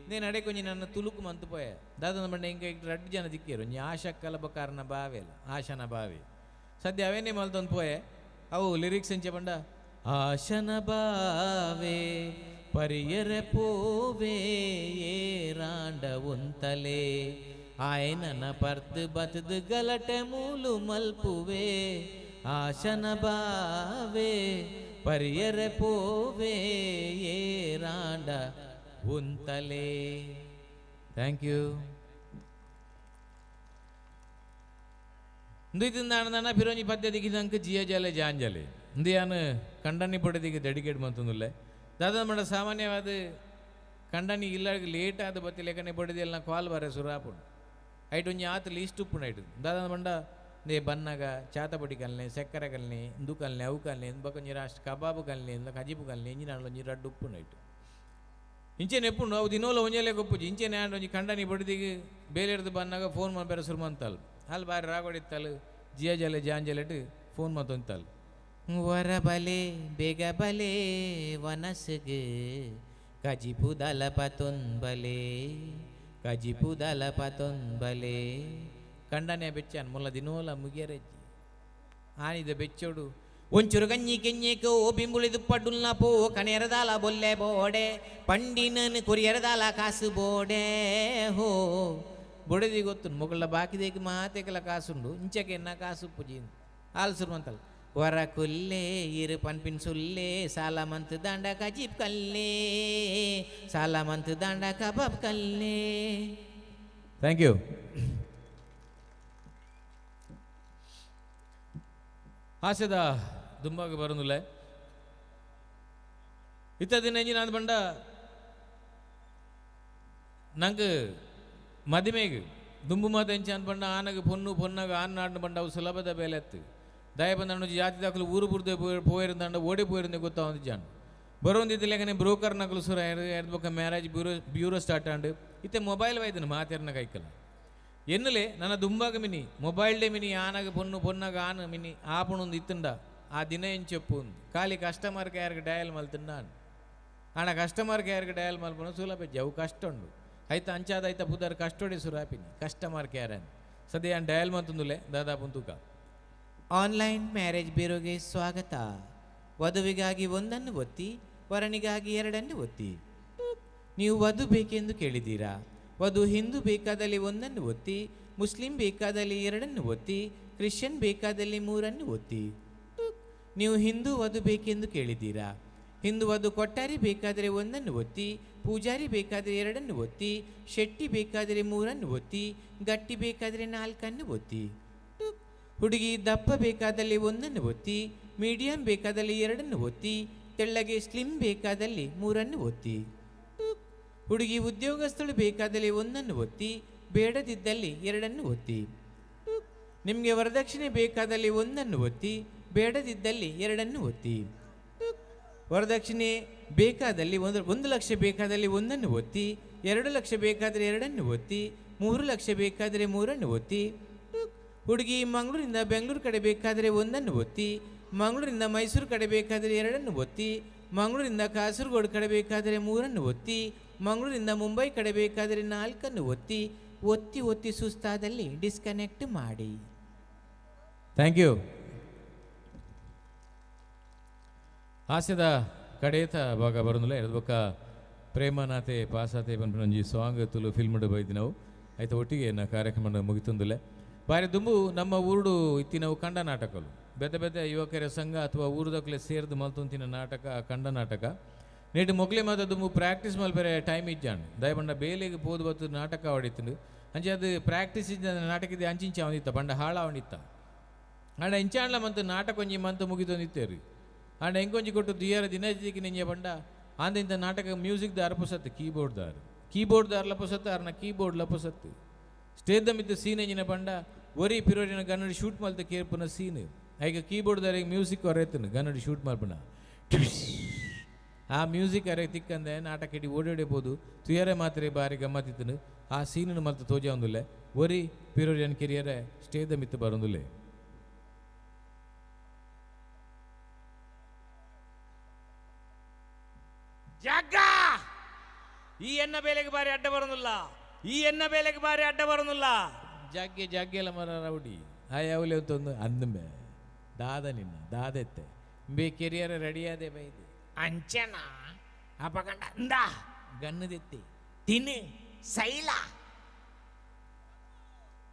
ನೇನು ಅಡೆಕೊಂಜಿ ನನ್ನ ತುಳುಕು ಮಂತು ಪೋಯ ದಾದನ ಬಂಡ ಇಂಕ ರಡ್ಡು ಜನ ದಿಕ್ಕೇರು ಒಂಜಿ ಆಶಕ್ಕಲ ಬಕಾರನ ಬಾವೆ ಅಲ್ಲ ಆಶನ ಬಾವೆ ಸದ್ಯ ಅವೇನೇ ಮಲ್ತೊಂದು ಪೋಯೆ. ಅವು ಲಿರಿಕ್ಸ್ ಎಂಚೆ ಬಂಡ ಆಶನ ಬಾವೆ ಪರಿಯರ ಪೋವೆ ಏರಾಂಡ ಉಂತಲೆ ಆಯನನ ಪರ್ದು ಬತದು ಗಲಟೆ ಮೂಲು ಮಲ್ಪುವೆ ಆಶನ ಬಾವೆ ಪರಿಯರ ಪೋವೆ ಏರಾಂಡ ಉಂತಲೆ. Thank you. ಇಂದು ಫಿರೋಂಜಿ ಪದ್ಯದಿಗೆ ಜಿಯ ಜಲೆ ಜಾಂಜಲೆ ಇಂದು ಯಾನು ಕಂಡನಿ ಪಡೆದಿಗೆ ಡೆಡಿಕೇಟ್ ಮಂತಂದುಲ್ಲೆ ದಾದಾ ಮಾಡ ಸಾಮಾನ್ಯವಾದ ಕಂಡನಿ ಇಲ್ಲ ಲೇಟ್ ಆದ ಬತ್ತಿ ಲೇಖನೆ ಪಡೆದಿಲ್ಲ ಕಾಲ್ ಬರ ಸುರಾಪುಂಡು ಐಟ್ ಒಂಜಿ ಆತು ಲೀಸ್ಟ್ ಉಪ್ಪುಂಡು ಐಟ್ ದಾದಾ ಬಂಡ ನೇ ಬನ್ನಾಗ ಚಾತಪೊಡಿ ಕಲ್ನೆ ಸಕ್ಕರೆ ಕಲ್ನೆ ಇಂದು ಕಲ್ನೆ ಅವು ಕಲ್ನೆ ಬೊಕ ರಾಷ್ಟ್ರ ಕಬಾಬು ಕಲ್ನೆ ಇಂದ ಕಜಿಪು ಕಲ್ನೆ ಇಂಜಿನ ಒಂಜಿ ರಡ್ಡು ಉಪ್ಪುಂಡು ಐಟ್ ಇಂಚೆನೆ ಎಪ್ಪುಂಡು ಅವು ದಿನೋಲ ಒಂಜೆಲೆ ಗೊಪ್ಪುಜಿ ಇಂಚೆನೆ ಆಂಡ್ ಒಂಜಿ ಕಂಡನಿ ಬಡಿದಿಗೆ ಬೇಲೆಡ್ದು ಬನ್ನಾಗ ಫೋನ್ ಮಲ್ಪೆರೆ ಸುರು ಮಂತಲ್ ಅಲ್ಲಿ ಬಾರಿ ರಾಗೋಡಿತ್ತಲ್ ಜಿಯ ಜಲೆ ಜಾಂಜಲೆಟ್ ಫೋನ್ ಮತ್ತೊಂತಲ್ ವರ ಬಲೆ ಬೇಗ ಬಲೆ ವನಸ್ಗೆ ಕಜಿಪು ದಲಪ ತೊಂಬಲೆ ಕಜಿಪು ದಲಪ ತೊಂಬಲೆ ಕಂಡನೆ ಬೆಚ್ಚಾನ್ ಮುಲ್ಲ ದಿನೋಲ ಮುಗಿಯರೆಜ್ಜಿ ಆನಿದ ಬೆಚ್ಚೋಡು ಒಂಚೂರು ಗಂಜಿ ಕೆಂಜೆಕೋ ಬಿಂಬುಳಿದು ಪಡ್ಡುಲ್ನ ಪೋ ಕಣೆರದಾಲ ಬೊಲ್ಲೆ ಬೋಡೆ ಪಂಡಿನನ್ ಕೊರಿಯರದಾಲ ಕಾಸು ಬೋಡೆ ಹೋ ಬೊಡೆದಿ ಗೊತ್ತು ಮೊಗಳ ಬಾಕಿದೇಕ ಮಾತೆಕಲ ಕಾಸುಂಡು ಇಂಚಕ್ಕೆ ಎನ್ನ ಕಾಸು ಪುಜಿ ಹಾಲು ಸುರುವಂತಲ್ಲ ವರ ಕುಲ್ಲೆ ಇರು ಪನ್ಪಿನ್ ಸುಲ್ಲೆ ಸಾಲ ಮಂತ್ ದಾಂಡ ಕಜಿಪ್ ಕಲ್ಲೆ ಸಾಲ ಮಂತ್ ದಾಂಡ ಕಬಾಬ್ ಕಲ್ಲೆ. Thank you. ಹಾಸ್ಯದ ದುಂಬಾಗ ಬರೋದಿಲ್ಲ ಇತ್ತ ದಿನ ನಾನು ಬಂಡ ನಂಗೆ ಮದಿಮೆಗೆ ದುಂಬು ಮಾತ ಎಂಚ ಅನ್ಪಂಡ ಆನಗ ಪೊನ್ನು ಪೊನ್ನಾಗ ಆನ್ ನಾಡಿನ ಬಂಡ ಅವು ಸುಲಭದ ಬೇಲೆ ಎತ್ತು ದಯ ಬಂದ ಜಾತಿ ದಾಖಲು ಊರು ಬುರ್ದೆ ಪೋಯಿರುಂದಾಂಡ ಓಡಿ ಪೋಯಿರುಂದೆ ಗೊತ್ತಾವಂದು ಜಾನ್ ಬರೋಂದಿದ್ದ ಲೇಖನೆ ಬ್ರೋಕರ್ ನಕಲು ಸುರ ಬೊಕ್ಕ ಮ್ಯಾರೇಜ್ ಬ್ಯೂರೋ ಬ್ಯೂರೋ ಸ್ಟಾರ್ಟ್ ಆಂಡ್ ಇತ್ತೆ ಮೊಬೈಲ್ ವೈದನು ಮಾತೆರ್ನ ಕೈಕಲ ಎನ್ನಲೆ ನನ್ನ ದುಂಬಾಗ ಮಿನಿ ಮೊಬೈಲ್ ಡೇ ಮಿನಿ ಆನಗ ಪೊನ್ನು ಪೊನ್ನಾಗ ಆನ ಮಿನಿ ಆಪಣೊಂದು ಇತ್ತುಂಡ ಆ ದಿನ ಏನು చెప్పು ಖಾಲಿ ಕಸ್ಟಮರ್ ಕೇರ್ಗೆ ಡಯಲ್ ಮಲ್ತುಂಡ ಆಣ ಕಸ್ಟಮರ್ ಕೇರ್ಗೆ ಡಯಲ್ ಮಲ್ಪನ ಸುಲಭ ಅವು ಕಷ್ಟ ಉಂಡು ಐತ ಅಂಚಾದ ಐತ ಪುದರ್ ಕಷ್ಟೋಡೆ ಸುರಾಪಿನಿ ಕಸ್ಟಮರ್ ಕೇರ್ ಅಂತ ಸದ್ಯ ಡಯಲ್ ಮಂತಂದುಲೆ ದಾದಾಪುನ್ ತೂಕ. ಆನ್ಲೈನ್ ಮ್ಯಾರೇಜ್ ಬ್ಯೂರೋಗೆ ಸ್ವಾಗತ. ವಧುವಿಗಾಗಿ ಒಂದನ್ನು ಒತ್ತಿ, ವರನಿಗಾಗಿ ಎರಡನ್ನು ಒತ್ತಿ. ನೀವು ವಧು ಬೇಕೆಂದು ಕೇಳಿದ್ದೀರಾ? ವಧು ಹಿಂದೂ ಬೇಕಾದಲ್ಲಿ ಒಂದನ್ನು ಒತ್ತಿ, ಮುಸ್ಲಿಂ ಬೇಕಾದಲ್ಲಿ ಎರಡನ್ನು ಒತ್ತಿ, ಕ್ರಿಶ್ಚಿಯನ್ ಬೇಕಾದಲ್ಲಿ ಮೂರನ್ನು ಒತ್ತಿ. ನೀವು ಹಿಂದೂ ವಧು ಬೇಕೆಂದು ಕೇಳಿದ್ದೀರಾ? ಹಿಂದೂ ವಧು ಕೊಟ್ಟಾರಿ ಬೇಕಾದರೆ ಒಂದನ್ನು ಒತ್ತಿ, ಪೂಜಾರಿ ಬೇಕಾದರೆ ಎರಡನ್ನು ಒತ್ತಿ, ಶೆಟ್ಟಿ ಬೇಕಾದರೆ ಮೂರನ್ನು ಒತ್ತಿ, ಗಟ್ಟಿ ಬೇಕಾದರೆ ನಾಲ್ಕನ್ನು ಒತ್ತಿ. ಹುಡುಗಿ ದಪ್ಪ ಬೇಕಾದಲ್ಲಿ ಒಂದನ್ನು ಒತ್ತಿ, ಮೀಡಿಯಂ ಬೇಕಾದಲ್ಲಿ ಎರಡನ್ನು ಒತ್ತಿ, ತೆಳ್ಳಗೆ ಸ್ಲಿಮ್ ಬೇಕಾದಲ್ಲಿ ಮೂರನ್ನು ಒತ್ತಿ. ಹುಡುಗಿ ಉದ್ಯೋಗಸ್ಥಳು ಬೇಕಾದಲ್ಲಿ ಒಂದನ್ನು ಒತ್ತಿ, ಬೇಡದಿದ್ದಲ್ಲಿ ಎರಡನ್ನು ಒತ್ತಿ. ನಿಮಗೆ ವರದಕ್ಷಿಣೆ ಬೇಕಾದಲ್ಲಿ ಒಂದನ್ನು ಒತ್ತಿ, ಬೇಡದಿದ್ದಲ್ಲಿ ಎರಡನ್ನು ಒತ್ತಿ. ವರದಕ್ಷಿಣೆ ಬೇಕಾದಲ್ಲಿ 1 ಲಕ್ಷ ಬೇಕಾದಲ್ಲಿ ಒಂದನ್ನು ಒತ್ತಿ, 2 ಲಕ್ಷ ಬೇಕಾದರೆ ಎರಡನ್ನು ಒತ್ತಿ, 3 ಲಕ್ಷ ಬೇಕಾದರೆ ಮೂರನ್ನು ಒತ್ತಿ. ಹುಡುಗಿ ಮಂಗಳೂರಿಂದ ಬೆಂಗಳೂರು ಕಡೆ ಬೇಕಾದರೆ ಒಂದನ್ನು ಒತ್ತಿ, ಮಂಗಳೂರಿಂದ ಮೈಸೂರು ಕಡೆ ಬೇಕಾದರೆ ಎರಡನ್ನು ಒತ್ತಿ, ಮಂಗಳೂರಿಂದ ಕಾಸರಗೋಡು ಕಡೆ ಬೇಕಾದರೆ ಮೂರನ್ನು ಒತ್ತಿ, ಮಂಗಳೂರಿಂದ ಮುಂಬೈ ಕಡೆ ಬೇಕಾದರೆ ನಾಲ್ಕನ್ನು ಒತ್ತಿ. ಒತ್ತಿ ಒತ್ತಿ ಸುಸ್ತಾದಲ್ಲಿ ಡಿಸ್ಕನೆಕ್ಟ್ ಮಾಡಿ. Thank you. ಹಾಸ್ಯದ ಕಡೇತ ಭಾಗ ಬರೋದಿಲ್ಲ ಎಡದ ಪ್ರೇಮನಾಥೆ ಪಾಸಾತೆ ಪನ್ಪಿನ ಒಂಜಿ ಸಾಂಗ್ ತುಲು ಫಿಲ್ಮ್ ಬೈದಿನವು ಆಯ್ತು ಒಟ್ಟಿಗೆ ನಾ ಕಾರ್ಯಕ್ರಮ ಮುಗಿತಂದುಲೆ. ಬಾರಿ ದುಂಬು ನಮ್ಮ ಊರುಡು ಇತ್ತಿನವು ಕಂಡ ನಾಟಕಲು ಬೆದ್ದ ಬೆದ್ದ ಯುವಕರ ಸಂಘ ಅಥವಾ ಊರುದಕ್ಲೆ ಸೇರ್ದು ಮಲ್ತೊಂತಿನ ನಾಟಕ ಕಂಡ ನಾಟಕ ನೇಟು ಮೊಗ್ಲೆ ಮಾತ ದುಂಬು ಪ್ರಾಕ್ಟೀಸ್ ಮಲ್ಪೆರೆ ಟೈಮ್ ಇಜ್ಜಾಂಡ್ ದಯಬಂಡ ಬೇಲೆಗೆ ಪೋದು ಬತ್ತು ನಾಟಕ ಹೊಡಿತು ಅಂಚೆ ಅದು ಪ್ರಾಕ್ಟೀಸ್ ಇದ್ದ ನಾಟಕದ ಅಂಚಿಂಚೆ ಅವನಿತ್ತ ಬಂಡ ಹಾಳ ಅವನಿತ್ತ ಆಂಡ ಇಂಚಾಂಡ್ಲ ಮಂತು ನಾಟಕ ಒಂಜಿ ಮಂತು ಮುಗಿತೊಂದಿತ್ತೇರಿ ಆಂಡ ಎಂಕೊಂಜಿ ಕೊಟ್ಟು ದಿಯರ ದಿನಜಿಗೆ ನಿಂಜೆ ಬಂಡ ಆಂದ ಇಂಥ ನಾಟಕ ಮ್ಯೂಸಿಕ್ ದಾರ ಪುಸತ್ತು ಕೀಬೋರ್ಡ್ ದಾರು ಕೀಬೋರ್ಡ್ ದಾರ್ಲ ಪೊಸತ್ತು ಅರ್ನ ಕೀಬೋರ್ಡ್ಲ ಪೊಸತ್ತು ಸ್ಟೇಜ್ ಮಿತ್ತ ಸೀನ್ ಎಂಜಿನ ಪಂಡ ಒರಿ ಪಿರೋರಿನ ಗನ್ನಡಿ ಶೂಟ್ ಮಲ್ತ ಕೇರ್ಪುನ ಸೀನ್ ಐಕ ಕೀಬೋರ್ಡ್ ದಾರಿಗೆ ಮ್ಯೂಸಿಕ್ ಹೊರೈತನು ಗನ್ನಡಿ ಶೂಟ್ ಮಲ್ಪುನ ಆ ಮ್ಯೂಸಿಕ್ ಅರೆ ತಿಕ್ಕಂದೆ ನಾಟಕ ಇಡಿ ಓಡೋಡೆ ತುಯರೆ ಮಾತ್ರೆ ಬಾರಿ ಗಮ್ಮತ್ತಿತ್ತನು ಆ ಸೀನನ್ನು ಮಲ್ತ ತೋಜ ಒಂದುಲ್ಲೆ ಒರಿ ಪಿರೋರಿಯನ್ ಕಿರಿಯರೆ ಸ್ಟೇಜ್ ಮಿತ್ತ ಬರೊಂದುಲ್ಲೆ. ಜಗ್ಗ ಈ ಎನ್ನ ಬೇಲೆಗೆ ಬಾರಿ ಅಡ್ಡ ಬರೋದಿಲ್ಲ, ಈ ಎನ್ನ ಬೇಲೆಗೆ ಬಾರಿ ಅಡ್ಡ ಬರೋದಿಲ್ಲ. ಜಗ್ಗೆ ಜಗ್ಗೆ ಎಲ್ಲ ಮರ ರೌಡಿ ಆ ಯಾವಲೆ ಅಂತಂದು ಅಂದಮೆ ದಾದ ನಿನ್ನ ದಾದೆತ್ತೆ ಬೇ ಕೆರಿಯರ್ ರೆಡಿಯಾದೆ ಬೈದು ಅಂಚನ ಅಪಗಂಡ ಅಂದ ಗನ್ನದೆತ್ತಿ ತಿನ್ನು ಸೈಲ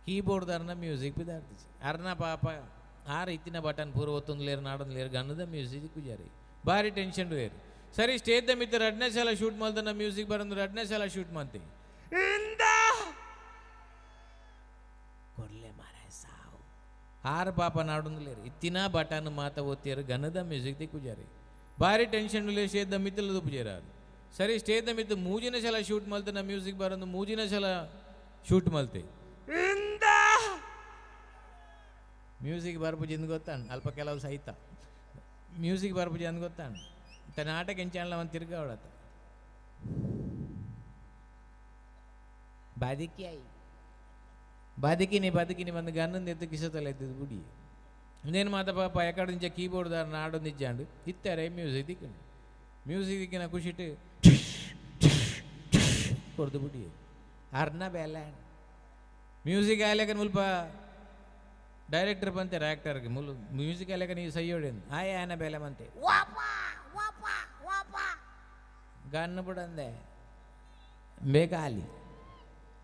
ಕೀಬೋರ್ಡ್ ಅರ್ನ ಮ್ಯೂಸಿಕ್ ಬಿದಾರ್ತಿಸಿ ಅರ್ನ ಪಾಪ ಆ ರೀತಿನ ಬಟನ್ ಪೂರ್ವ ಒತ್ತೊಂದು ಲೇರು ನಾಡೊಂದು ಲೇರು ಗನ್ನದ ಮ್ಯೂಸಿಕ್ ಪೂಜಾರಿ ಭಾರಿ ಟೆನ್ಷನ್ ವೇರು. ಸರಿ ಸ್ಟೇಜ್ the ಮಿತ್ತ ಎರಡನೇ ಸಲ ಶೂಟ್ ಮಾಡ್ತಾನ ಮ್ಯೂಸಿಕ್ ಬರಂದ್ರೆ ಎರಡನೇ ಸಲ ಶೂಟ್ ಮಾಡ್ತಿ ಕೊರ್ಲೆ ಮಾರಾಯ ಸಾವು ಆರು ಪಾಪ ನಾಡೊಂದು ಇತ್ತಿನ ಬಟನ್ ಮಾತ ಒತ್ತಿಯರು ಗನ್ನದ ಮ್ಯೂಸಿಕ್ the ಪೂಜಾರಿ ಭಾರಿ ಟೆನ್ಷನ್ ಸ್ಟೇಜ್ the ಮಿತ್ತಲದು ಪೂಜಾರ. ಸರಿ ಸ್ಟೇಜ್ the ಮಿತ್ತ ಮೂಜಿನ ಸಲ ಶೂಟ್ ಮಾಡ್ತಾನ ಮ್ಯೂಸಿಕ್ ಬರಂದು ಮೂಜಿನ ಸಲ ಶೂಟ್ ಮಲ್ತೆ ಮ್ಯೂಸಿಕ್ ಬರ್ಪುಜಿ ಎಂದು ಗೊತ್ತಾಣ ಅಲ್ಪ ಕೆಲವು ಸಹಿತ ಮ್ಯೂಸಿಕ್ ಬರ್ಪುಜಿ ಅಂದ್ ಗೊತ್ತಾಣ ತನ್ನ ಆಟಕ್ಕೆ ಎಂಚಾಣಲ ಒಂದು ತಿರ್ಗಾವಳತ್ತ ಬದುಕಿ ಆಯಿ ಬದುಕಿನಿ ಬದುಕಿನಿ ಬಂದು ಗನ್ನಂದು ಎತ್ತು ಕಿಸತಲ್ಲ ಎತ್ತಿದ್ದು ಬುಡಿ ಇನ್ನೇನು ಮಾತ ಪಾಪ ಎಕಡೆ నుంచి ಕೀಬೋರ್ಡ್ ದಾರ ನಾಡೊಂದು ಇಜ್ಜಾಂಡು ಇತ್ತಾರೆ ಮ್ಯೂಸಿಕ್ ದಿಕ್ಕಂಡು ಮ್ಯೂಸಿಕ್ ದಿಕ್ಕಿನ ಖುಷಿಟ್ಟು ಕೊಡ್ದು ಬುಡಿ ಅರ್ನ ಬೇಲೆ ಮ್ಯೂಸಿಕ್ ಆಯ್ಲಕ ಮುಲ್ಪ ಡೈರೆಕ್ಟರ್ ಬಂತೆ ಆ್ಯಕ್ಟರ್ಗೆ ಮುಲು ಮ್ಯೂಸಿಕ್ ಆಯ್ಲಕ ನೀವು ಸೈಯೋಡಿ ಆಯ್ ಆನ ಬೇಲೆ ಮಂತೆ ಗನ್ನು ಬಿಡಂದೆ ಬೇಕಾಲಿ.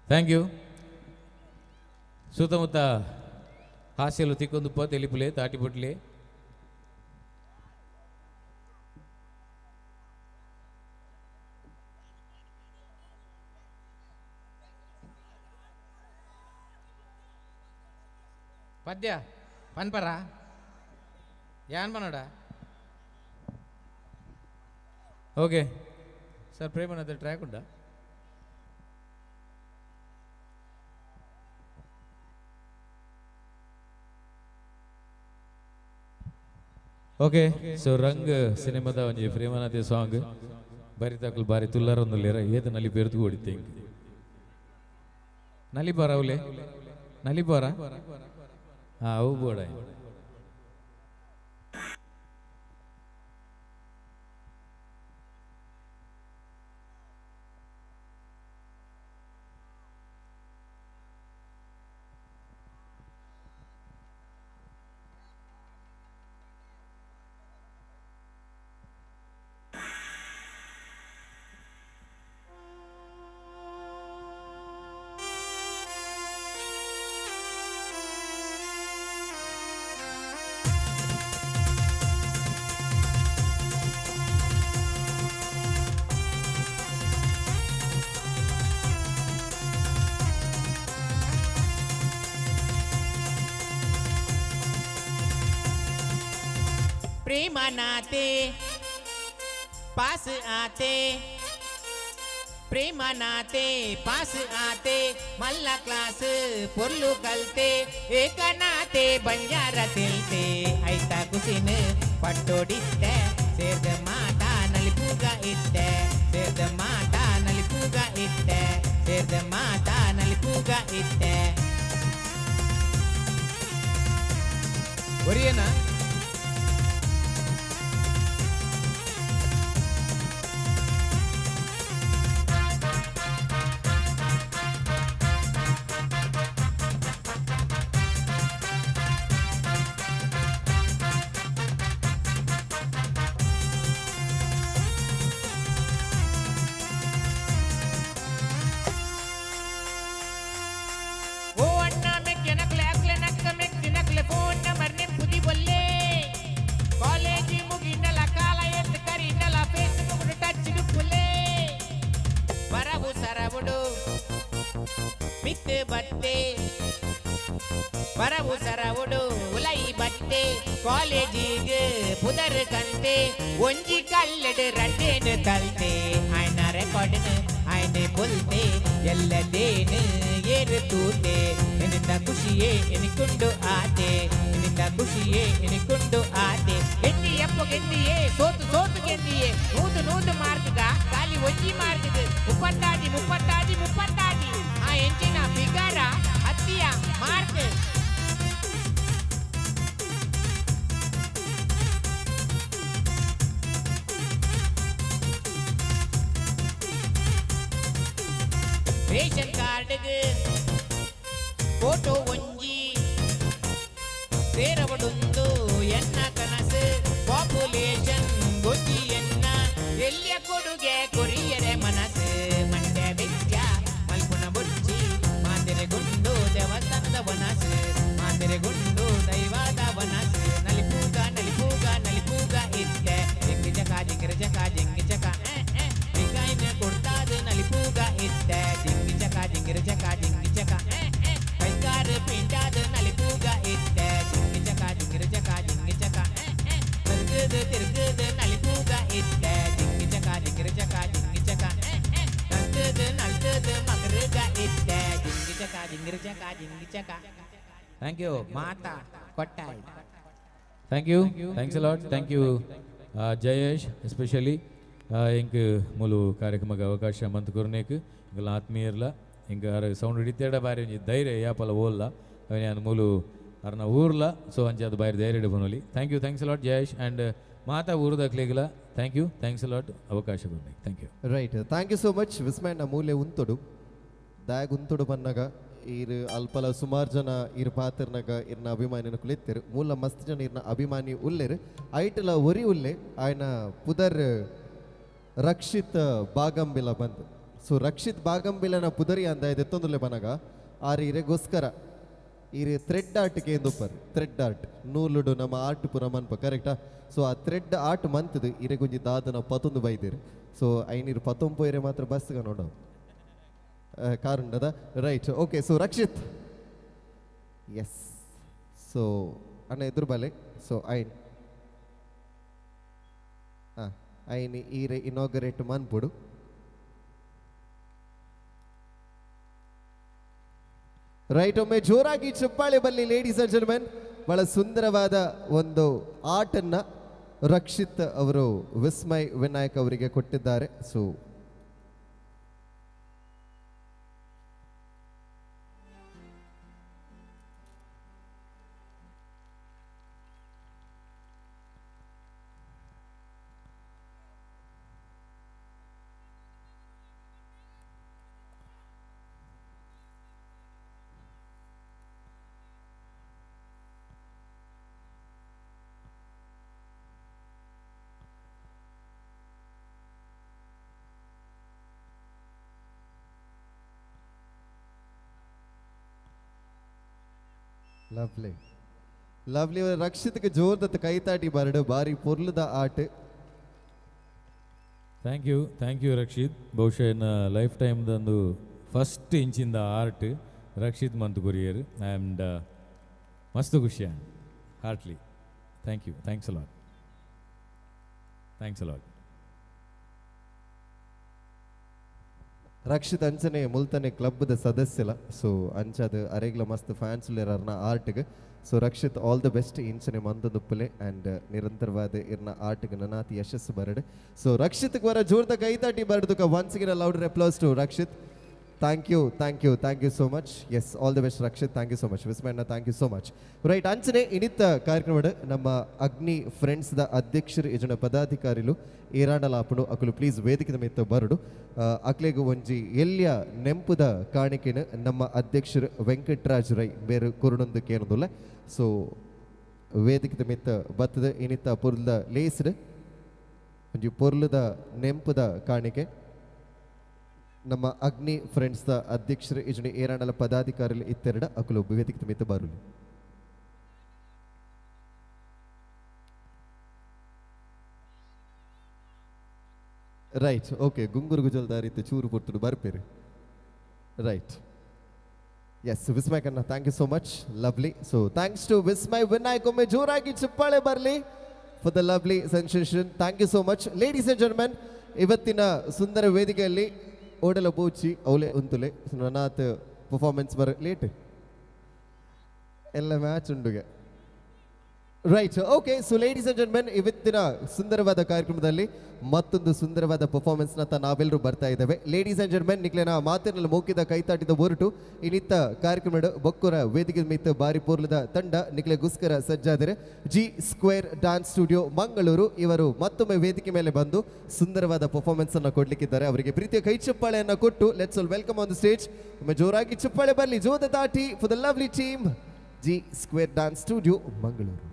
Thank you. ಸುತ್ತಮುತ್ತ ಹಾಸ್ಯಲು ತಿಕ್ಕೊಂದುಪ್ಪ ತೆಲಿಪುಲೆ ತಾಟಿಪುಟ್ಲೆ ಪದ್ಯ ಪನ್ಪರ ಯಾನ್ ಪನ್ನೋಡ. ಓಕೆ ಸರ್ ಪ್ರೇಮನಾಥ ಟ್ರ್ಯಾಕ್ ಉಂಟಾ? ಓಕೆ ಸೊ ರಂಗ್ ಸಿನಿಮಾದ ಒಂಜಿ ಪ್ರೇಮನಾಥೆ ಸಾಂಗ್ ಬಾರಿ ತಕಲ್ ಬಾರಿ ತುಲ್ಲಾರೊಂದುಲ್ಲೇರ ಏತ ನಲಿ ಪೇರ್ದು ಓಡಿತ್ತೆ ಇಂಕ್ ನಲಿ ಬಾರ ಅವಲೆ ನಲಿ ಬಾರ ಹಾ ಅವು ಬೋಡ. प्रेम नाते पास आते, प्रेम नाते पास आते, मल्ला क्लास పొర్లు కల్తే ఏకనాతే బంజార తెల్తే ఐతా కుసిన్ పట్టోడిತ್ತೆ ಸೇರ್ದ ಮಾತಾ ನಲಿಪುಗ ಇತ್ತೆ ಸೇರ್ದ ಮಾತಾ ನಲಿಪುಗ ಇತ್ತೆ ಸೇರ್ದ ಮಾತಾ ನಲಿಪುಗ ಇತ್ತೆ. ಒರಿಯೇನಾ? ಬರವು ಸರವುಡು ಉಲೈ ಬತ್ತೆ ಕಾಲೇಜಿಗೆ ಪುದರ್ ಕಂತೆ ಒಂಜಿ ಕಲ್ಲಡು ರಡ್ಡೇನು ತಲ್ತೆ ಆಯ್ನ ರೆಕಾರ್ಡ್ನು ಆಯ್ನೆ ಬೊಲ್ತೆ ಎಲ್ಲದೇನು ಏರು ತೂತೆ ಎನಿತ ಖುಷಿಯೇ ಎನಿಕೊಂಡು ಆತೆ ಎನಿತ ಖುಷಿಯೇ ಎನಿಕೊಂಡು ಆತೆ ಗೆಂದಿ ಎಪ್ಪು ಗೆಂದಿಯೇ ಸೋತು ಸೋತು ಗೆಂದಿಯೇ ನೂದು ನೂದು ಮಾರ್ಕ್ಗ ಖಾಲಿ ಒಂಜಿ ಮಾರ್ಕ್ಗ್ ಮುಪ್ಪತ್ತಾಜಿ ಮುಪ್ಪತ್ತಾಜಿ ಮುಪ್ಪತ್ತಾಜಿ ಆ ಎಂಚಿನ ಬಿಗಾರ ಅತ್ತಿಯ ಮಾರ್ಕ್ ರೇಷನ್ ಕಾರ್ಡ್ಗೆ ಫೋಟೋ ಒಂಜಿ ಸೇರವಡೊಂದು ಎನ್ನ ಕನಸು ಪಾಪ್ಯುಲೇಷನ್ ಗೊಜ್ಜಿ ಎನ್ನ ಎಲ್ಲಿಯ ಕೊಡುಗೆ ಕೊರಿಯರೆ ಮನಸ್ಸು ಮಂಡ್ಯ ಬೆಚ್ಚ ಮಲ್ಪುಣ ಬೊಚ್ಚಿ ಮಾತೆರೆ ಗುಂಡು ದೇವಸ್ಥಾನದ ವನಸು ಮಾತೆರೆ ಗುಂಡು ದೈವದ ವನಸು ನಲಿಪೂಗ ನಲಿಪೂಗ ನಲಿಪೂಗ ಇತ್ತೆ ಜಿಂಗಿ ಚಕ ಜಿಂಗಿರ ಚಕ ಜಿಂಗಿ ಚಕ ಬೇಕಾಯ್ನ ಕೊಡ್ತಾದ ನಲಿಪೂಗ ಇತ್ತೆ ಜಿಂಗಿ ಚಕ ಜಿಂಗಿರ ಚಕ ಜಿಂಗಿ ಚಕ ಕೈಕಾರು ಪಿಂಟಾದ ನಲಿಪೂಗ ಇತ್ತೆ ಜಿಂಗಿ ಚಕ ಜಿಂಗಿರ ಚಕ ಜಿಂಗಿ ಚಕ ತಿರುಗುದು ತಿರುಗುದು ನಲಿಪೂಗ ಇತ್ತೆ ಜಿಂಗಿ ಚಕ ಜಿಂಗಿರ ಚಕ ಜಿಂಗಿ ಚಕ ನಲ್ತದು ನಲ್ತದು ಮಗರುಗ ಇತ್ತೆ ಜಿಂಗಿ ಚಕ ಜಿಂಗಿರ ಚಕ ಜಿಂಗಿ ಚಕ thank you ಮಾತಾ ಕೊಟ್ಟಾಯ್. Thank you, thanks a lot. Thank you Jayesh especially ಎಂಕ್ ಮೂಲು ಕಾರ್ಯಕ್ರಮಕ್ಕೆ ಅವಕಾಶ ಮಂತ್ ಕೊರ್ನೇಕ್ ಇಂಕಲ ಆತ್ಮೀಯರ್ಲ ಇಂಕ ಅರ ಸೌಂಡ್ ಹಿಡಿತೇಡ ಬಾರಿ ಒಂಜಿ ಧೈರ್ಯ ಯಾಪಲ ಓಲ್ಲ ಅವನ ಮೂಲು ಅರ್ನ ಊರ್ಲ ಸೊ ಅಂಚೆ ಅದು ಬಾರಿ ಧೈರ್ಯ ಇಡಬನೊಲಿ. Thank you, thanks a lot Jayesh and ಮಾತಾ ಊರುದಕ್ಲೆಗ್ಲ thank you, thanks a lot ಅವಕಾಶ ಕೊರ್ನೇಕ್. Thank you. Right, thank you so much ವಿಸ್ಮಯನ ಮೂಲೆ ಉಂತೊಡು ದಾಗ್ ಉಂತೊಡು ಬನ್ನಗ ಇರು ಅಲ್ಪಲ ಸುಮಾರು ಜನ ಇರ್ ಪಾತ್ರನಾಗ ಇರ್ನ ಅಭಿಮಾನಿನ ಕುಲಿತ್ತೆರು ಮೂಲ ಮಸ್ತ್ ಜನ ಇರ್ನ ಅಭಿಮಾನಿ ಉಲ್ಲೆರು ಐಟಲ ಒರಿ ಉಲ್ಲೆ ಆಯ್ನ ಪುದರ್ ರಕ್ಷಿತ್ ಬಾಗಂಬಿಲ ಬಂದು. ಸೊ ರಕ್ಷಿತ್ ಬಾಗಂಬಿಲನ ಪುದರಿ ಅಂದ ಎತ್ತೊಂದುಲ್ಲೆ ಬನಗ ಆರು ಇರೆಗೋಸ್ಕರ ಇರೆ ಥ್ರೆಡ್ ಆರ್ಟ್ಗೆ ಎಂದುಪ್ಪರ್ ಥ್ರೆಡ್ ಆರ್ಟ್ ನೂಲುಡು ನಮ್ಮ ಆರ್ಟ್ ಪುರ ಮನ್ಪ ಕರೆಕ್ಟಾ. ಸೊ ಆ ಥ್ರೆಡ್ ಆರ್ಟ್ ಮಂತದು ಇರೆಗುಂಜಿ ದಾದನ ಪತೊಂದು ಬೈದಿರು. ಸೊ ಐನೀರು ಪತ್ತೊಂಪು ಇರೆ ಮಾತ್ರ ಬಸ್ಗ ನೋಡ car ಉಂಡದ. Right, okay. So Rakshit yes, so ಅಣ್ಣ ಎದುರು ಬಲೆ. ಸೊ ಐನ್ ಹಾಂ ಐನ್ ಈರೆ ಇನಾಗರೇಟ್ ಮನ್ಪುಡು. ರೈಟ್, ಒಮ್ಮೆ ಜೋರಾಗಿ ಚಪ್ಪಾಳೆ ಬಲ್ಲಿ ಲೇಡೀಸ್ ಅಂಡ್ ಜೆಂಟಲ್ಮೆನ್. ಬಹಳ ಸುಂದರವಾದ ಒಂದು ಆರ್ಟನ್ನು ರಕ್ಷಿತ್ ಅವರು ವಿಸ್ಮಯ್ ವಿನಾಯಕ್ ಅವರಿಗೆ ಕೊಟ್ಟಿದ್ದಾರೆ. ಸೊ ಲವ್ಲಿ ಲವ್ಲಿ ರಕ್ಷಿತ್ಗೆ ಜೋರ್ದತ್ತ ಕೈತಾಟಿ ಬರಡು ಬಾರಿ ಪೊರ್ಲದ ಆಟ. Thank you, thank you Rakshit. ಬಹುಶಃ ಎನ್ನ ಲೈಫ್ ಟೈಮ್ದಂದು ಫಸ್ಟ್ ಇಂಚಿಂದ ಆರ್ಟ್ ರಕ್ಷಿತ್ ಮಂತ್ ಕೊರಿಯರ್ ಆ್ಯಂಡ್ ಮಸ್ತ್ ಖುಷಿ and heartily thank you, thanks a lot, thanks a lot. Rakshit ಅಂಚನೆ ಮುಲ್ತನೆ ಕ್ಲಬ್ದ ಸದಸ್ಯಲ. ಸೊ ಅಂಚಾದ ಅರೆಗ್ಲ ಮಸ್ತ್ ಫ್ಯಾನ್ಸ್ ಉಲ್ಲೇರರ್ನ ಆರ್ಟ್ಗೆ. So Rakshit all the best ಇಂಚನೆ ಮಂದದುಪ್ಪಲೆ ಆ್ಯಂಡ್ ನಿರಂತರವಾದ ಇರ್ನ ಆರ್ಟ್ಗೆ ನನಾತಿ ಯಶಸ್ಸು ಬರಡು. ಸೊ ರಕ್ಷಿತ್ಗೆ ವರ ಜೋರ್ದ ಕೈತಾಟಿ ಬರದುಕ once again a louder applause to Rakshit. Thank you, thank you, thank you so much. Yes, all the best Rakshit, thank you so much. ವಿಸ್ಮಯಣ್ಣ thank you so much. Right, ಅಂಚನೆ ಇನ್ನಿತ್ತ ಕಾರ್ಯಕ್ರಮದ ನಮ್ಮ ಅಗ್ನಿ ಫ್ರೆಂಡ್ಸ್ದ ಅಧ್ಯಕ್ಷರು ಯಜನ ಪದಾಧಿಕಾರಿಲು ಏರಾಂಡಲಾಪುಡು ಅಕುಲು ಪ್ಲೀಸ್ ವೇದಿಕೆ ಮಿತ್ತ ಬರಡು. ಅಕ್ಲೆಗು ಒಂಜಿ ಎಲ್ಲಿಯ ನೆಂಪುದ ಕಾಣಿಕೆನ ನಮ್ಮ ಅಧ್ಯಕ್ಷರು ವೆಂಕಟರಾಜ್ ರೈ ಬೇರೆ ಕುರುಡೊಂದು ಕೇನದುಲ್ಲ. ಸೊ ವೇದಿಕೆ ಮಿತ್ತ ಬತ್ತದ ಇನ್ನಿತ್ತ ಪೊರ್ಲದ ಲೇಸ್ಡ್ ಒಂಜಿ ಪೊರ್ಲದ ನೆಂಪುದ ಕಾಣಿಕೆ ನಮ್ಮ ಅಗ್ನಿ ಫ್ರೆಂಡ್ಸ್ದ ಅಧ್ಯಕ್ಷರು ಇಜುನಿ ಏರಾಂಡಲ ಪದಾಧಿಕಾರಿಲು ಇತ್ತೆರಡ ಅಕುಲು ವೇದಿಕೆ ಮಿತ್ತ ಬರಲು. ರೈಟ್, ಓಕೆ, ಗುಂಗುರು ಗುಜಲ್ದಾರ್ ಇತ್ತು ಚೂರು ಪೊರ್ತುಡು ಬರ್ಪೇರು. Right, yes Vismay Kanna thank you so much, lovely. So thanks to Vismay Vinayak. ಒಮ್ಮೆ ಜೋರಾಗಿ ಚಪ್ಪಾಳೆ ಬರಲಿ for the lovely sensation. Thank you so much ladies and gentlemen. ಇವತ್ತಿನ ಸುಂದರ ವೇದಿಕೆಯಲ್ಲಿ ಓಡಲ ಬೋಚಿ ಅವಲೆ ಉಂತುಲೆ ನನಾತ್ ಪರ್ಫಾರ್ಮೆನ್ಸ್ ಬರ ಲೇಟ್ ಎಲ್ಲ match ಉಂಡುಗೆ. Right, okay. So ladies and gentlemen, ಇವತ್ತಿನ ಸುಂದರವಾದ ಕಾರ್ಯಕ್ರಮದಲ್ಲಿ ಮತ್ತೊಂದು ಸುಂದರವಾದ ಪರ್ಫಾರ್ಮೆನ್ಸ್ನ ನಾವೆಲ್ಲರೂ ಬರ್ತಾ ಇದ್ದೇವೆ. Ladies and gentlemen, ನಿಕ್ಲೆನ ಮಾತಿನಲ್ಲಿ ಮೋಕಿದ ಕೈತಾಟಿದ ಹೊರಟು ಇನ್ನಿತ್ತ ಕಾರ್ಯಕ್ರಮದ ಬೊಕ್ಕುರ ವೇದಿಕೆ ಮಿತ್ತ ಬಾರಿ ಪೋರ್ಲದ ತಂಡ ನಿಕ್ಲೆ ಗುಸ್ಕರ ಸಜ್ಜಾದರೆ G square dance studio Mangaluru ಇವರು ಮತ್ತೊಮ್ಮೆ ವೇದಿಕೆ ಮೇಲೆ ಬಂದು ಸುಂದರವಾದ ಪರ್ಫಾರ್ಮೆನ್ಸ್ ಅನ್ನು ಕೊಡ್ಲಿಕ್ಕಿದ್ದಾರೆ. ಅವರಿಗೆ ಪ್ರೀತಿಯ ಕೈ ಚಪ್ಪಾಳೆಯನ್ನು ಕೊಟ್ಟು let's all welcome on the stage. ಒಮ್ಮೆ ಜೋರಾಗಿ ಚಪ್ಪಾಳೆ ಬರಲಿ, ಜೋದ ದಾಟಿ for the lovely team G square dance studio Mangaluru.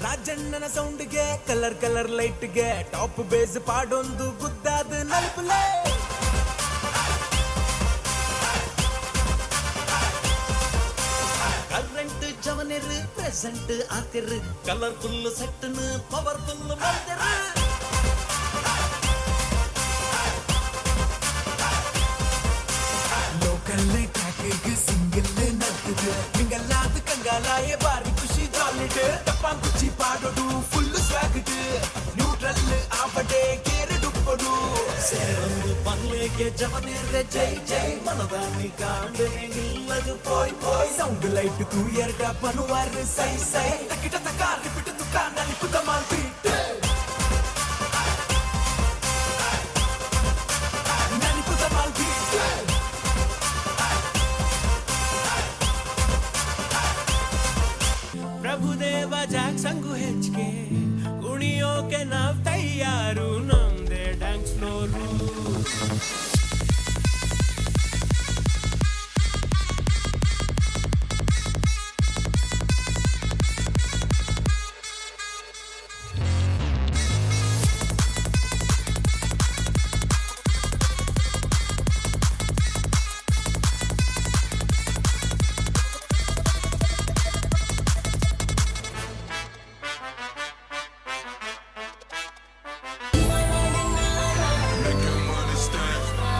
ರಾಜಣ್ಣನ ಸೌಂಡ್ಗೆ ಕಲರ್ ಕಲರ್ ಲೈಟ್ಗೆ ಟಾಪ್ ಬೇಸ್ ಪಾಡೊಂದು ಗುದ್ದಾದ ನಲ್ಪುಲೆ. ಕರೆಂಟ್ ಜವನಿರು ಪ್ರೆಸೆಂಟ್ ಆತಿರು ಕಲರ್ಫುಲ್ ಸೆಟ್ನು ಪವರ್ಫುಲ್ ಮಲ್ದಿರು. ಲೋಕಲ್ ಟ್ರ್ಯಾಕ್ಗೆ ಸಿಂಗಲ್ ನಡ್ತಿದೆ ನಿಂಗಲ್ಲಾದ ಕಂಗಾಲಾಯ ಬಾರಿ ಖುಷಿ ಜಾಲಿಡ್ ಟಪ್ಪಾಂಕುಚಿ ಪಾಡೋಡು ಫುಲ್ ಸ್ವಾಗಟ್ ನ್ಯೂಟ್ರಲ್ ಆವಡೆ ಗೇರಡುಪ್ಪಡು ಸೇರೊಂದು ಪನ್ಲೇಗೆ ಜವನೇರೆ ಜೈ ಜೈ ಮನದಾನಿ ಕಾಂಡನೆ ನಿಲ್ಲದು ಪೋಯ್ ಪೋಯ್ ಸೌಂಡ್ ಲೈಟ್ ತೂಯರ್ಡ ಪನುವಾರ್ ಸೈ ಸೈ ತಕಿಟ ತಕಾರಿ ಬಿಟ್ಟು ದುಕಾನಲ್ಲಿ ಕುತಮಾಲ್ ಬೀಟ್ ನನಿಪುತಮಾಲ್ ಬೀಟ್. ಪ್ರಭುದೇವ ಜಾಕ್ಸಂಗು ಹೆಚ್ಚಿಗೆ ಕುಣಿಯೋಕೆ ನಾವ್ ತಯ್ಯಾರು ನಮ್ದೆ dance floor. Make your money stack.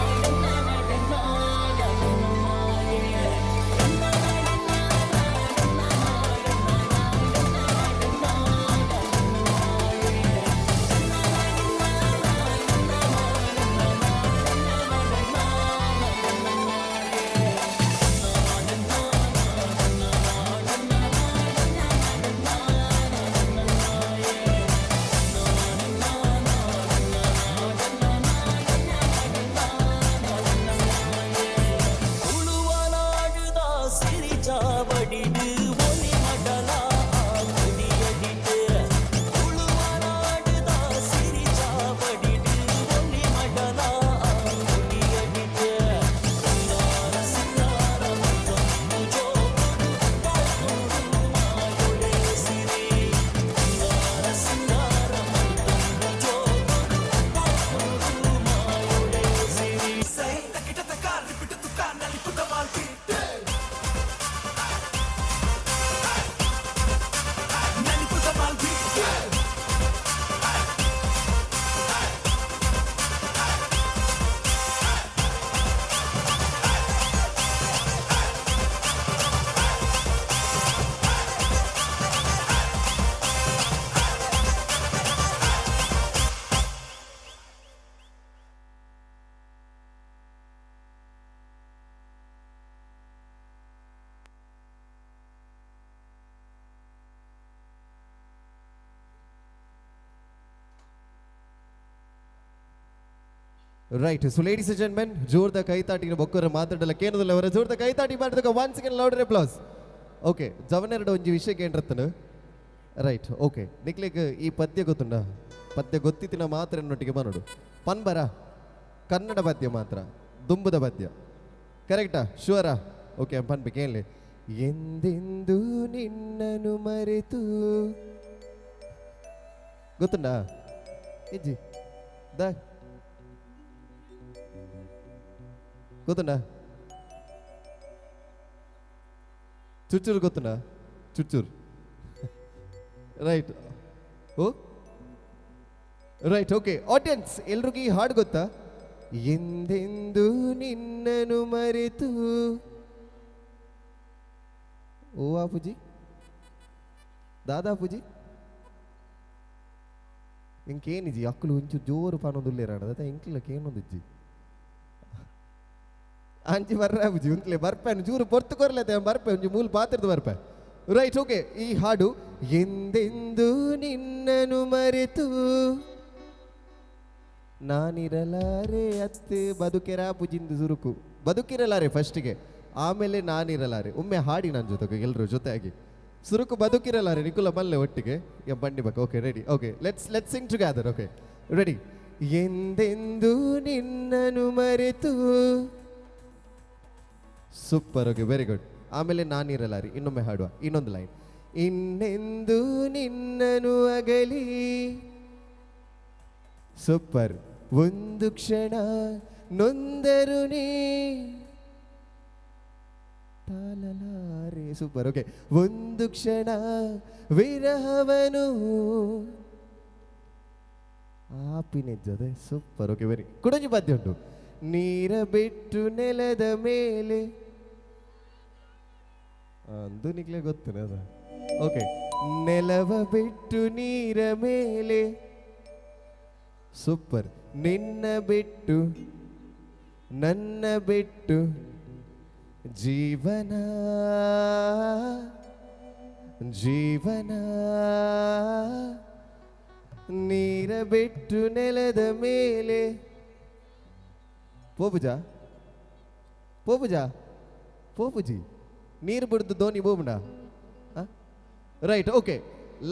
Right, so ladies and gentlemen, ಜೋರ್ದ ಕೈತಾಟಿನ ಬೊಕ್ಕರ ಮಾತಾಡಲ್ಲ ಕೇನದಲ್ಲ ಅವರ ಜೋರ್ದ ಕೈತಾಟಿ ಮಾಡಿದಾಗ one second louder applause. Okay, ಜವನೆರಡು ಒಂಜಿ ವಿಷಯ ಕೇಂದ್ರತ್ತನು. ರೈಟ್, ಓಕೆ, ನಿಕ್ಲೆಗ್ ಈ ಪದ್ಯ ಗೊತ್ತುಂಡ? ಪದ್ಯ ಗೊತ್ತಿತ್ತಿನ ಮಾತ್ರ ನೊಟ್ಟಿಗೆ ಬನ್ನೋಡು ಪನ್ಬರ ಕನ್ನಡ ಪದ್ಯ ಮಾತ್ರ, ದುಂಬುದ ಪದ್ಯ ಕರೆಕ್ಟಾ? ಶುವರಾ? ಓಕೆ, ಪನ್ಬೇಕು ಏನ್ಲಿ. ಎಂದೆಂದು ನಿನ್ನನು ಮರೆತು ಗೊತ್ತುಂಡ? ಇಜ್ಜಿ the ಗೊತ್ತುಂಡ? ಚುಚ್ಚೂರು ಗೊತ್ತುಂಡ? ಚುಚ್ಚೂರು. ರೈಟ್, ಓ ರೈಟ್, ಓಕೆ. ಆಡಿಯನ್ಸ್ ಎಲ್ರಿಗೂ ಈ ಹಾಡು ಗೊತ್ತಾ? ಎಂದೆಂದು ನಿನ್ನನು ಮರೆತು. ಓ ಆಪುಜಿ, ದಾದಾ ಪೂಜಿ ಇಂಕೇನಿಜಿ ಅಕ್ಕಲು ಒಂಚೂರು ಜೋರು ಪಾನೊಂದುಲ್ಲೇರಾಡ ಅದ ಇಂಕ್ಲಕ್ಕೆ ಏನೊಂದಿಜ್ಜಿ ಅಂಚಿ ಬರ್ರ ಬುಜಿ ಉಂತ್ಲೆ ಬರ್ಪೆ ಚೂರು ಪೊರ್ತು ಕೊರ್ಲತೆ ಬರ್ಪೆ ಒಂಜಿ ಮೂಲ ಪಾತ್ರದ ಬರ್ಪೆ. Right, okay. ಈ ಹಾಡು ಎಂದೆಂದು ನಿನ್ನನು ಮರೆತು ನಾನಿರಲಾರೆ ಅತ್ತೆ ಬದುಕೆರಾ ಪುಜಿಂದು ಸುರುಕು. ಬದುಕಿರಲಾರೆ ಫಸ್ಟಿಗೆ, ಆಮೇಲೆ ನಾನಿರಲಾರೆ. ಒಮ್ಮೆ ಹಾಡಿ ನನ್ನ ಜೊತೆಗೆ ಎಲ್ಲರೂ ಜೊತೆಯಾಗಿ ಸುರುಕು ಬದುಕಿರಲಾರೆ ನಿಕುಲ ಮಲ್ಲೆ ಒಟ್ಟಿಗೆ ಬಂಡಿ ಬೇಕು. Okay, ready? Okay, let's let's sing together. Okay, ready? ಎಂದೆಂದು ನಿನ್ನನು ಮರೆತು. Super, okay, very good. ಆಮೇಲೆ ನಾನಿರಲಾರಿ ಇನ್ನೊಮ್ಮೆ ಹಾಡುವ ಇನ್ನೊಂದು ಲೈನ್. ಇನ್ನೆಂದು ನಿನ್ನನು ಅಗಲಿ. ಸೂಪರ್. ಒಂದು ಕ್ಷಣ ನೊಂದರು ನೀ ತಾಳಲಾರೆ. Super, okay. ಒಂದು ಕ್ಷಣ ವಿರಹವನು ಆಪಿನೆಜ್ಜದೆ. ಸೂಪರ್, ಓಕೆ, ವೆರಿ ಕುಡಂಜಿ ಪದ್ಯ ಉಂಟು. ನೀರ ಬಿಟ್ಟು ನೆಲದ ಮೇಲೆ ಅಂದು ನಿಕ್ಲೆ ಗೊತ್ತು ಅದ. ಓಕೆ, ನೆಲವ ಬಿಟ್ಟು ನೀರ ಮೇಲೆ. ಸೂಪರ್. ನಿನ್ನ ಬಿಟ್ಟು ನನ್ನ ಬಿಟ್ಟು ಜೀವನ ಜೀವನ ನೀರ ಬಿಟ್ಟು ನೆಲದ ಮೇಲೆ. ಪೋಪುಜಾ ಪೋಪುಜಾ ಪೋಪುಜಿ ನೀರು ಬಿಡ್ದು ಧೋನಿ ಬೋಬುಣ. Right, okay.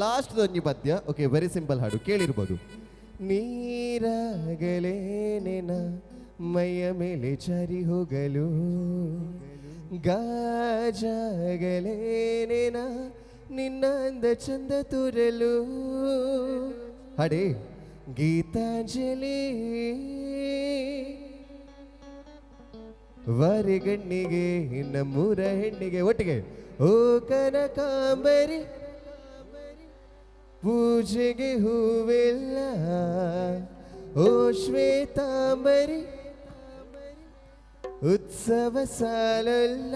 ಲಾಸ್ಟ್ ದೊಂಜಿ ಪದ್ಯ. ಓಕೆ, ವೆರಿ ಸಿಂಪಲ್ ಹಾಡು ಕೇಳಿರ್ಬೋದು. ನೀರಾಗಲೇನೆನ ಮೈಯ ಮೇಲೆ ಚರಿ ಹೋಗಲು, ಗಾಜಾಗಲೇನೆನ ನಿನ್ನ ಅಂದ ಚಂದ ತೋರಲು. ಹಾಡೇ ಗೀತಾಂಜಲಿ ವರೆಗಣ್ಣಿಗೆ ನಮ್ಮೂರ ಹೆಣ್ಣಿಗೆ ಒಟ್ಟಿಗೆ. ಓ ಕನಕಾಂಬರಿ ಪೂಜೆಗೆ ಹೂವೆಲ್ಲ, ಓ ಶ್ವೇತಾಂಬರಿ ಉತ್ಸವ ಸಾಲಲ್ಲ.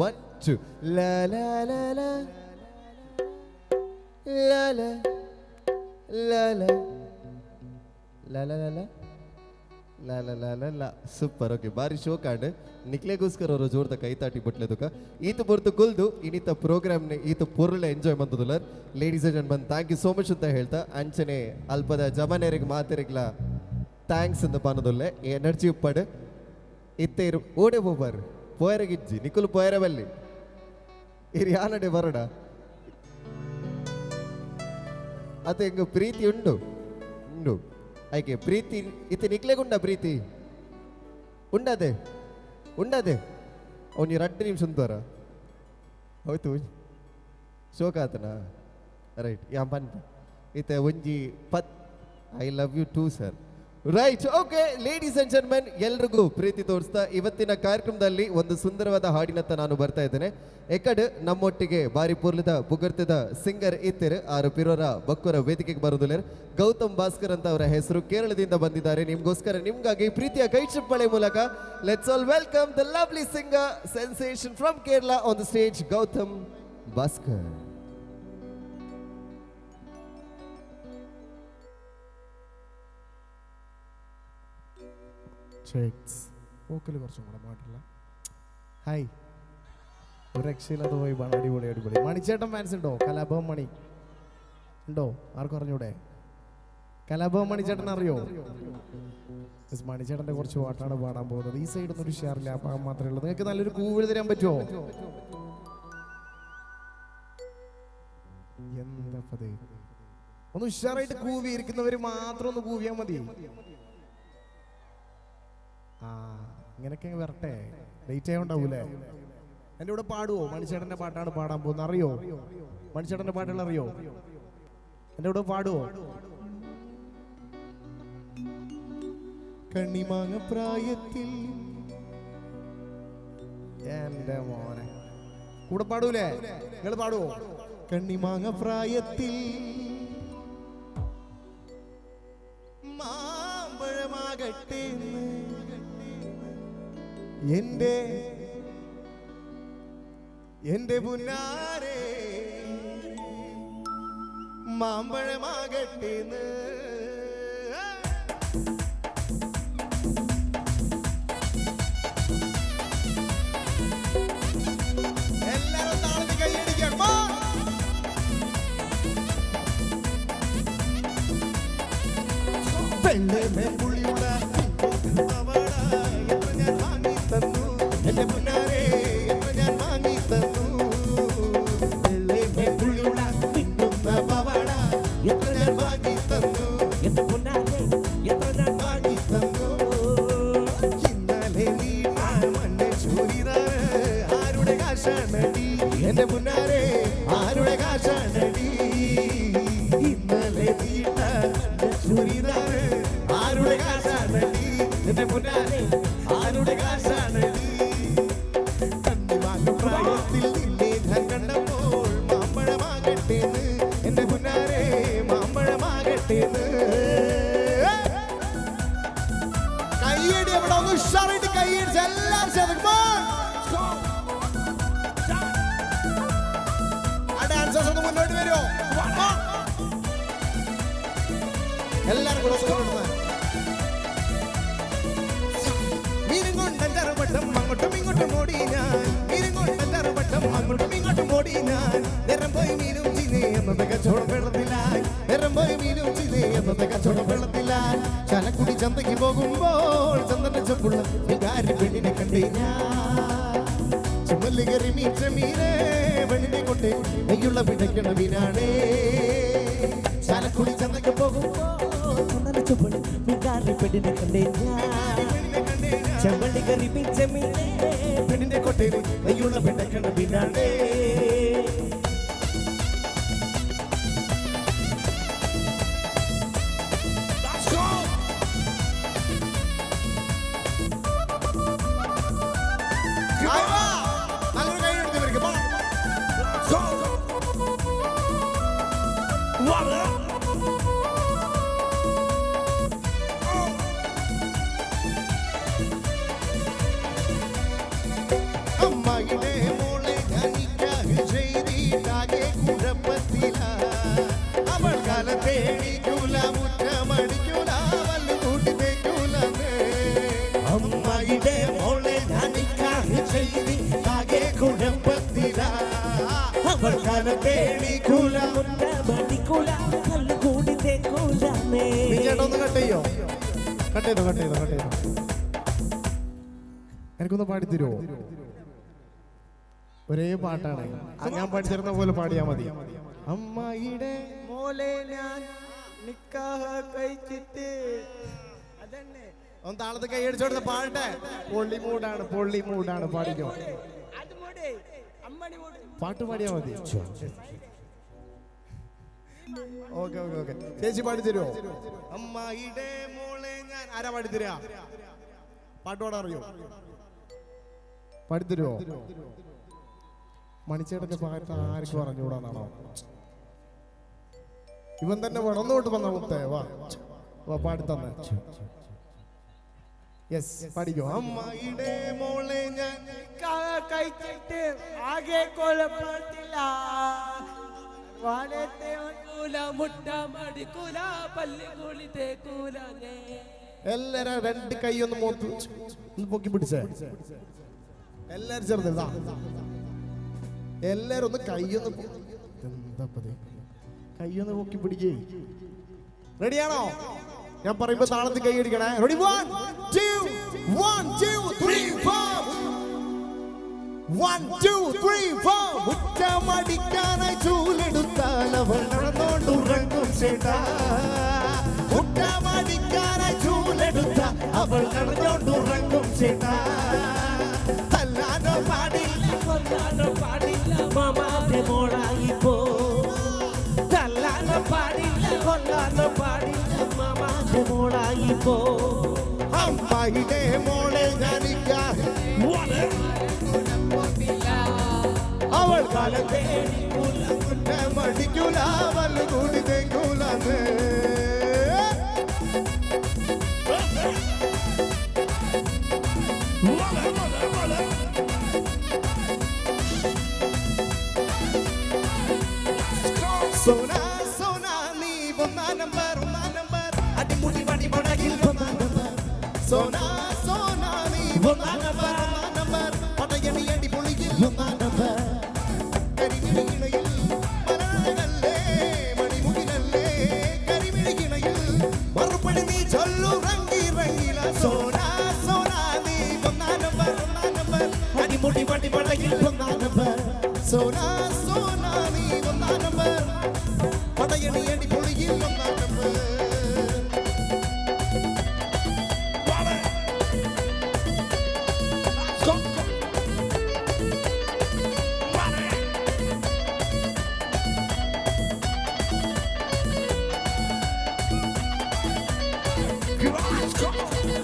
ಒನ್ ಟು ಲಾ ಲಾ ಲಾ ಲಾ ಲಾ ಲಾ ಲಾ ಲಾ ಲಾ ಲಾ ಲಾ ಲಾ ಲಾ ಲಾ ಲಾ. Super, okay. ಬಾರಿ ಶೋ ಕಾರ್ಡ್ ನಿಕ್ಲೆಗೋಸ್ಕರ ಅವರು ಜೋರ್ದ ಕೈತಾಟಿ ಬಟ್ಲೆದುಕ ಈತ ಬೊರ್ತು ಕುಲ್ದು ಇನ್ನಿತ ಪ್ರೋಗ್ರಾಮ್ನೆ ಈತ ಪೊರ್ಲ enjoy ಮಂತದುಲ್ಲರ್. Ladies and gentlemen, thank you so much ಅಂತ ಹೇಳ್ತಾ ಅಂಚನೆ ಅಲ್ಪದ ಜಮನೇರಿಗೆ ಮಾತೆರಿಗ್ಲ thanks ಅಂತ ಪಾನದುಲ್ಲೆ. ಎನರ್ಜಿ ಉಪ್ಪಾಡು ಇತ್ತೆ ಇರು ಓಡೆ ಹೋಗ್ಬಾರು ಪೋಯರಗಿಜ್ಜಿ ನಿಕುಲು ಪೋಯರ ಬಲ್ಲಿ ಇರು ಯಾನಡೆ ಬರೋಡ ಅತ ಹೆಂಗ ಪ್ರೀತಿ ಉಂಡು ಉಂಡು ಆಯ್ಕೆ ಪ್ರೀತಿ ಇತ್ತೆ ನಿಕ್ಲೆಗುಂಡ ಪ್ರೀತಿ ಉಂಡದೆ ಉಂಡದೆ ಅವನಿ ರಡ್ಡು ನಿಮಿಷ ಉಂತಾರ ಹೋಯ್ತು ಶೋಕ ಆತನ. ರೈಟ್, ಯಾ ಪನ್ಪ ಇತ್ತೆ ಒಂಜಿ ಪತ್ I love you too sir. Right, okay. Ladies and gentlemen, ಎಲ್ರಿಗೂ ಪ್ರೀತಿ ತೋರಿಸ್ತಾ ಇವತ್ತಿನ ಕಾರ್ಯಕ್ರಮದಲ್ಲಿ ಒಂದು ಸುಂದರವಾದ ಹಾಡಿನತ್ತ ನಾನು ಬರ್ತಾ ಇದ್ದೇನೆ. ಎಕಡ್ ನಮ್ಮೊಟ್ಟಿಗೆ ಬಾರಿ ಪುರ್ಲಿದ ಪುಗರ್ತಿದ ಸಿಂಗರ್ ಇತ್ತಿರು ಆರು ಪಿರೋರ ಬಕ್ಕುರ ವೇದಿಕೆಗೆ ಬರುವುದಿಲ್ಲ. ಗೌತಮ್ ಭಾಸ್ಕರ್ ಅಂತ ಅವರ ಹೆಸರು, ಕೇರಳದಿಂದ ಬಂದಿದ್ದಾರೆ. ನಿಮ್ಗೋಸ್ಕರ ನಿಮ್ಗಾಗಿ ಪ್ರೀತಿಯ ಕೈ ಚಪ್ಪಾಳೆ ಮೂಲಕ let's all welcome the lovely singer sensation from Kerala on the stage, Gautham Bhaskar. Checks vocal കുറച്ചും കൂടെ പാട്ടില്ല. ഹായ്, ഒരു രക്ഷയില്ലാത്ത വൈബാണ്. അടിപൊളി അടിപൊളി. മണിച്ചേട്ടൻ ഫാൻസ് ഉണ്ടോ? കലാഭവൻ മണി ഉണ്ടോ? ആർക്കും അറിഞ്ഞൂടെ? കലാഭവൻ മണിച്ചേട്ടൻ അറിയോ? മണിച്ചേട്ടൻ്റെ കുറച്ച് പാട്ടാണ് പാടാൻ പോകുന്നത്. ഈ സൈഡൊന്നും ഒരു ഷെയറില്ല, അപ്പം മാത്രമേ ഉള്ളൂ. നിങ്ങൾക്ക് നല്ലൊരു കൂവിൽ തരാൻ പറ്റുമോ? എന്താ പതേ, ഒന്ന് ഉഷാറായിട്ട് കൂവിയിരിക്കുന്നവർ മാത്രം ഒന്ന് കൂവിയാൽ മതി. ആ ഇങ്ങനൊക്കെ വരട്ടെ, ലേറ്റ് ആയോണ്ടാവൂലേ? എൻ്റെ കൂടെ പാടുവോ? മണിച്ചേട്ടൻ്റെ പാട്ടാണ് പാടാൻ പോകുന്നത്. അറിയോ മണിച്ചേട്ടൻ്റെ പാട്ടുകൾ? അറിയോ? എൻ്റെ കൂടെ പാടുവോ? കണ്ണിമാങ്ങ പ്രായത്തിൽ എൻ്റെ മോനെ കൂടെ പാടൂലേ? നിങ്ങൾ പാടുവോ? കണ്ണിമാങ്ങ പ്രായത്തിൽ മാമ്പഴമാകട്ടെ എൻ്റെ എൻ്റെ പുന്നാരേ, മാമ്പഴമാകട്ടെ. എല്ലാരും താഴ്ന്ന് കൈയടിക്കാം. വെള്ളമേ പുള്ളിയുള്ള എത്ര ഞാൻ വാങ്ങി തന്നു എന്റെ പുന്നാരേ, എത്ര ഞാൻ വാങ്ങി തന്നു. വെള്ളമേ പുള്ളിയുള്ള മിന്നുന്ന പവാട എത്ര ഞാൻ വാങ്ങി തന്നു എന്റെ പുന്നാരേ, എത്ര ഞാൻ വാങ്ങി തന്നു. ഇന്നലെ നീ മണ്ണ ചൂരിദാറ് ആരുടെ കാശാണടി എന്റെ പുന്നാരേ, ആരുടെ കാശാണടി. ഇന്നലെ നീട്ട ചൂരിദാറ് ആരുടെ കാശാണടി എന്റെ പുന്നാരേ, ആരുടെ കാശാണടി. കണ്ണിമാങ്ങ പ്രായത്തിൽ നിന്നെ ഞാൻ കണ്ടപ്പോൾ മാമ്പഴമാകട്ടേന്ന് എന്റെ പുന്നാരേ, മാമ്പഴമാകട്ടേന്ന്. കയ്യടി അവിടെ ഒന്ന് ഉഷാറായിട്ട് കയ്യടിച്ച് എല്ലാവരും ചേർന്ന്. ആ ഡാൻസേഴ്സ് ഒന്ന് മുന്നോട്ട് വരുമോ? എല്ലാവരും കൂടെ ഒന്ന് മീനും കൊണ്ടഞ്ചാറുവട്ടം അങ്ങോട്ടും ഇങ്ങോട്ടും ഓടി ഞാൻ, മീനും കൊണ്ടഞ്ചാറുവട്ടം അങ്ങോട്ടും ഇങ്ങോട്ടും ഓടി ഞാൻ. നേരം പോയി മീനും ചീനേ എന്നത് കച്ചവടം വെള്ളത്തിലായി, നേരം പോയി മീനും ചീനേ എന്നത് കച്ചവടം വെള്ളത്തിലായി. ചാലക്കുടി ചന്തയ്ക്ക് പോകുമ്പോൾ ചന്ദന ചെപ്പുള്ള വികാരി പെണ്ണിനെ കണ്ടേ ഞാൻ. ചുമല് കയറി മീച്ച മീനേ പെണ്ണിനെ കൊണ്ട് നെയ്യുള്ള പിടയ്ക്കണ മീനാണേ. ചാലക്കുടി ചന്തയ്ക്ക് പോകുമ്പോൾ ചന്ദന ചുവട് വികാരി പെണ്ണിനെ കണ്ടേ ഞാൻ. ചെമ്പള്ളി കറി പിച്ച മീനേ പെണ്ണിന്റെ കൊട്ടയിൽ നെയ്യുള്ള പിടയ്ക്കണ മീനാണേ. നല്ലൊരു കൈ എടുത്ത് ഇവർക്ക്. അമ്മയുടെ മോളെ ഞാൻ നിക്കാഹ് ചെയ്തിട്ടാകെ കുഴപ്പത്തില. അവൾ കാലത്തേടിക്കൂല, മുറ്റമടിക്കൂല, വല്ലു കൂട്ടി തേക്കൂലേ. അമ്മയുടെ മോളെ ഞാൻ നിക്കാഹ് ചെയ്തിട്ടാകെ കുഴപ്പത്തില. അവൾ കാലത്തേടിക്കൂല, മുറ്റമടിക്കൂല, കല്ല് കൂടി തേക്കൂലേ. ചേട്ടാ ഒന്ന് കട്ട് ചെയ്യോ? കട്ട് ചെയ്തോ, കട്ട് ചെയ്തോ, കട്ട് ചെയ്തോ. എനിക്കൊന്ന് പാടിത്തരുമോ? ഒരേ പാട്ടാണ്, ഞാൻ പാടിത്തരുന്ന പോലെ പാടിയാ മതി. അമ്മായിടെ മോളെ ഞാൻ നിക്കാഹ് കഴിച്ചിട്ട് അതന്നെ. ഒന്ന് താളത്ത് കൈ അടിച്ചോടുത്ത് പാടട്ടെ. പൊള്ളി മൂടാണ്, പൊള്ളി മൂടാണ്, പാടിക്കോ. പാട്ട് പാടിയാ മതി. Okay okay okay. ചേച്ചി പാടിത്തരുമോ? അമ്മായിടെ മോളെ ഞാൻ ആരാ പാടിത്തരാ? പാട്ട് പാടാൻ അറിയോ? പാടിത്തരുമോ? മണിച്ചേട്ടന്റെ പാട്ട് ആർക്കും അറിഞ്ഞുകൂടാന്നാണോ? ഇവൻ തന്നെ വേണം. ഒന്നോട്ട് വന്ന മുത്തേ, വാ വാ പാടിത്തന്നെ. യെസ്, പാടിക്കോ. അമ്മായിടെ മോളെ ഞാൻ കഴിച്ചിട്ട് ആകെ കൊലപ്പെടുത്തില്ല. എല്ലാരും രണ്ട് കൈ ഒന്ന് മോത്ത് ഒന്ന് പൊക്കി പിടിച്ചേ. എല്ലാരും ചേർന്ന് എല്ലാരും ഒന്ന് കൈയൊന്ന് എന്താ കൈയൊന്ന് പൊക്കി പിടിക്കേ. റെഡിയാണോ? ഞാൻ പറയുമ്പോ താളത്തിൽ കൈയടിക്കണേ. Ready? 1 2 1 2 3 4 1 2 3 4. മുറ്റമടിക്കാനായി ചൂലെടുത്താൽ അവൾ നടന്നോണ്ടുറങ്ങും ചേട്ടാ. മുറ്റമടിക്കാനായി ചൂലെടുത്താൽ അവൾ നടന്നോണ്ടുറങ്ങും ചേട്ടാ. തല്ലാനോ പാടില്ല കൊല്ലാനോ പാടില്ല മാമാന്റെ മോളായി പോ. തല്ലാനോ പാടില്ല കൊല്ലാനോ പാടില്ല മാമാന്റെ മോളായി പോ. അമ്മായിടെ മോളെ ഞാനിക്കാ അവൾ കാലത്തെ മടിക്കൂല വല്ലുകൂടി തേക്കൂലേ. സോനാ സോനാ നീ ഒന്നാം നമ്പർ ഒന്നാം നമ്പർ അടിമുടി വടി മടകിൽ ഒന്നാം നമ്പർ. സോനാ സോനാ നീ ഒന്നാം നമ്പർ ഒന്നാം നമ്പർ പടയണി അടിപൊളിയിൽ ഒന്നാം നമ്പർ. കരിമിഴിക്കിണയിൽ മലരഴകല്ലേ മണിമുകിലല്ലേ കരിമിഴിക്കിണയിൽ മറുപടി നീ ചൊല്ലു റങ്കി റങ്കില. സോനാ സോനാ നീ ഒന്നാം നമ്പർ ഒന്നാം നമ്പർ അടിമുടി വടി മടകിൽ ഒന്നാം നമ്പർ. സോനാ സോനാ നീ ഒന്നാം നമ്പർ പടയണി അടിപൊളിയിൽ ഒന്നാം നമ്പർ.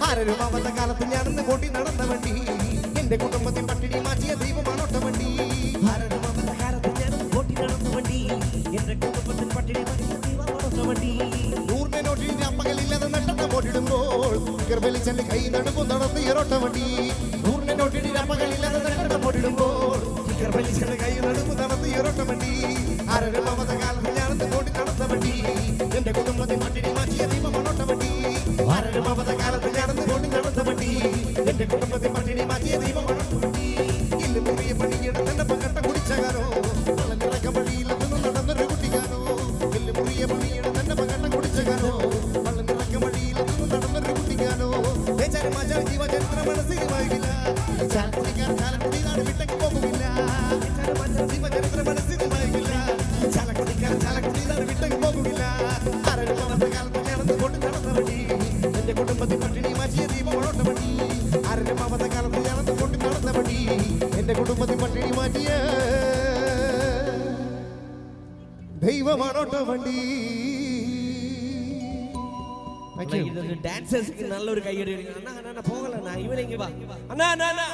ആരരുമാവത്ത കാലത്ത് ഞാനൊന്ന് കൊടി നടന്ന വണ്ടി എന്റെ കുടുംബത്തിൽ പട്ടിണി മാറ്റിയ ദൈവമാണ് വണ്ടി. ആരരുമാവത്ത കാലത്ത് ഞാനൊന്ന് കൊടി നടന്ന വണ്ടി എന്റെ കുടുംബത്തിൽ പട്ടിണി മാറ്റിയ ദൈവമാണ് വണ്ടി. നൂറിനെ നോട്ടിൽ അപ്പകലില്ലാതെ നട്ടത്തെ പോട്ടിടുമ്പോൾ ഗർഭലിച്ചന്റെ കൈ നടുമ്പോ നടത്തിയ വണ്ടി. നൂറിനെ നോട്ടിൽ അപ്പകലില്ലാതെ നട്ടത്തെ പോട്ടിടുമ്പോൾ ഗർഭലിച്ചന്റെ കൈ നടുമ്പോ നടത്തിയ വണ്ടി. ആരരുമാവത്ത കാലത്ത് ഞാനൊന്ന് കൊടി നടന്ന വണ്ടി എന്റെ കുടുംബത്തിൽ പട്ടിണി മാറ്റിയ ദൈവമാണ് വണ്ടി. ആരരുമാവത്ത കാലത്ത് ഞാനൊന്ന് കൊടി നടന്ന വണ്ടി എന്റെ കുടുംബത്തിൽ പട്ടിണി മാറ്റിയ ദൈവമാണ് വണ്ടി. ഇല്ല മുറിയ പണിയെടുത്തെന്റെ പകട്ട കുടിച്ചകാരോ വളഞ്ഞിറക്ക വഴിയിലെത്തുന്നു നടന്നൊരു കുട്ടിക്കാരോ. ഇല്ല മുറിയ പണിയെടുത്തെന്റെ പകട്ട കുടിച്ചകാരോ വളഞ്ഞിറക്ക വഴിയിലെത്തുന്നു നടന്നൊരു കുട്ടിക്കാരോ. ജീവചരിത്ര മനസ്സിൽ വായിക്കില്ല ചാലക്കുടിക്കാരൻ ചാലക്കുടി നാട് വിട്ടേക്ക് പോകുമില്ല. ജീവചരിത്ര മനസ്സിൽ വായിക്കില്ല ചാലക്കുടിക്കാരൻ ചാലക്കുടി നാട് വിട്ടേക്ക് പോകുമില്ല. ആരരുമാവത്ത കാലത്ത് ഞാനൊന്ന് കൊണ്ട് നടന്ന വണ്ടി എന്റെ കുടുംബത്തിൽ പട്ടിണി മാറ്റിയ ദീപമോട്ട വണ്ടി. ആരരുമാവത്ത കാലത്ത് ഞാനൊന്ന് കൊണ്ട് നടന്ന വണ്ടി എന്റെ കുടുംബത്തിൽ പട്ടിണി മാറ്റിയ ദൈവമാണോട്ട വണ്ടി. டான்சர்ஸ்க்கு நல்ல ஒரு கையடி. அண்ணா அண்ணா அண்ணா போகல அண்ணா, இவனே இங்க வா. அண்ணா அண்ணா அண்ணா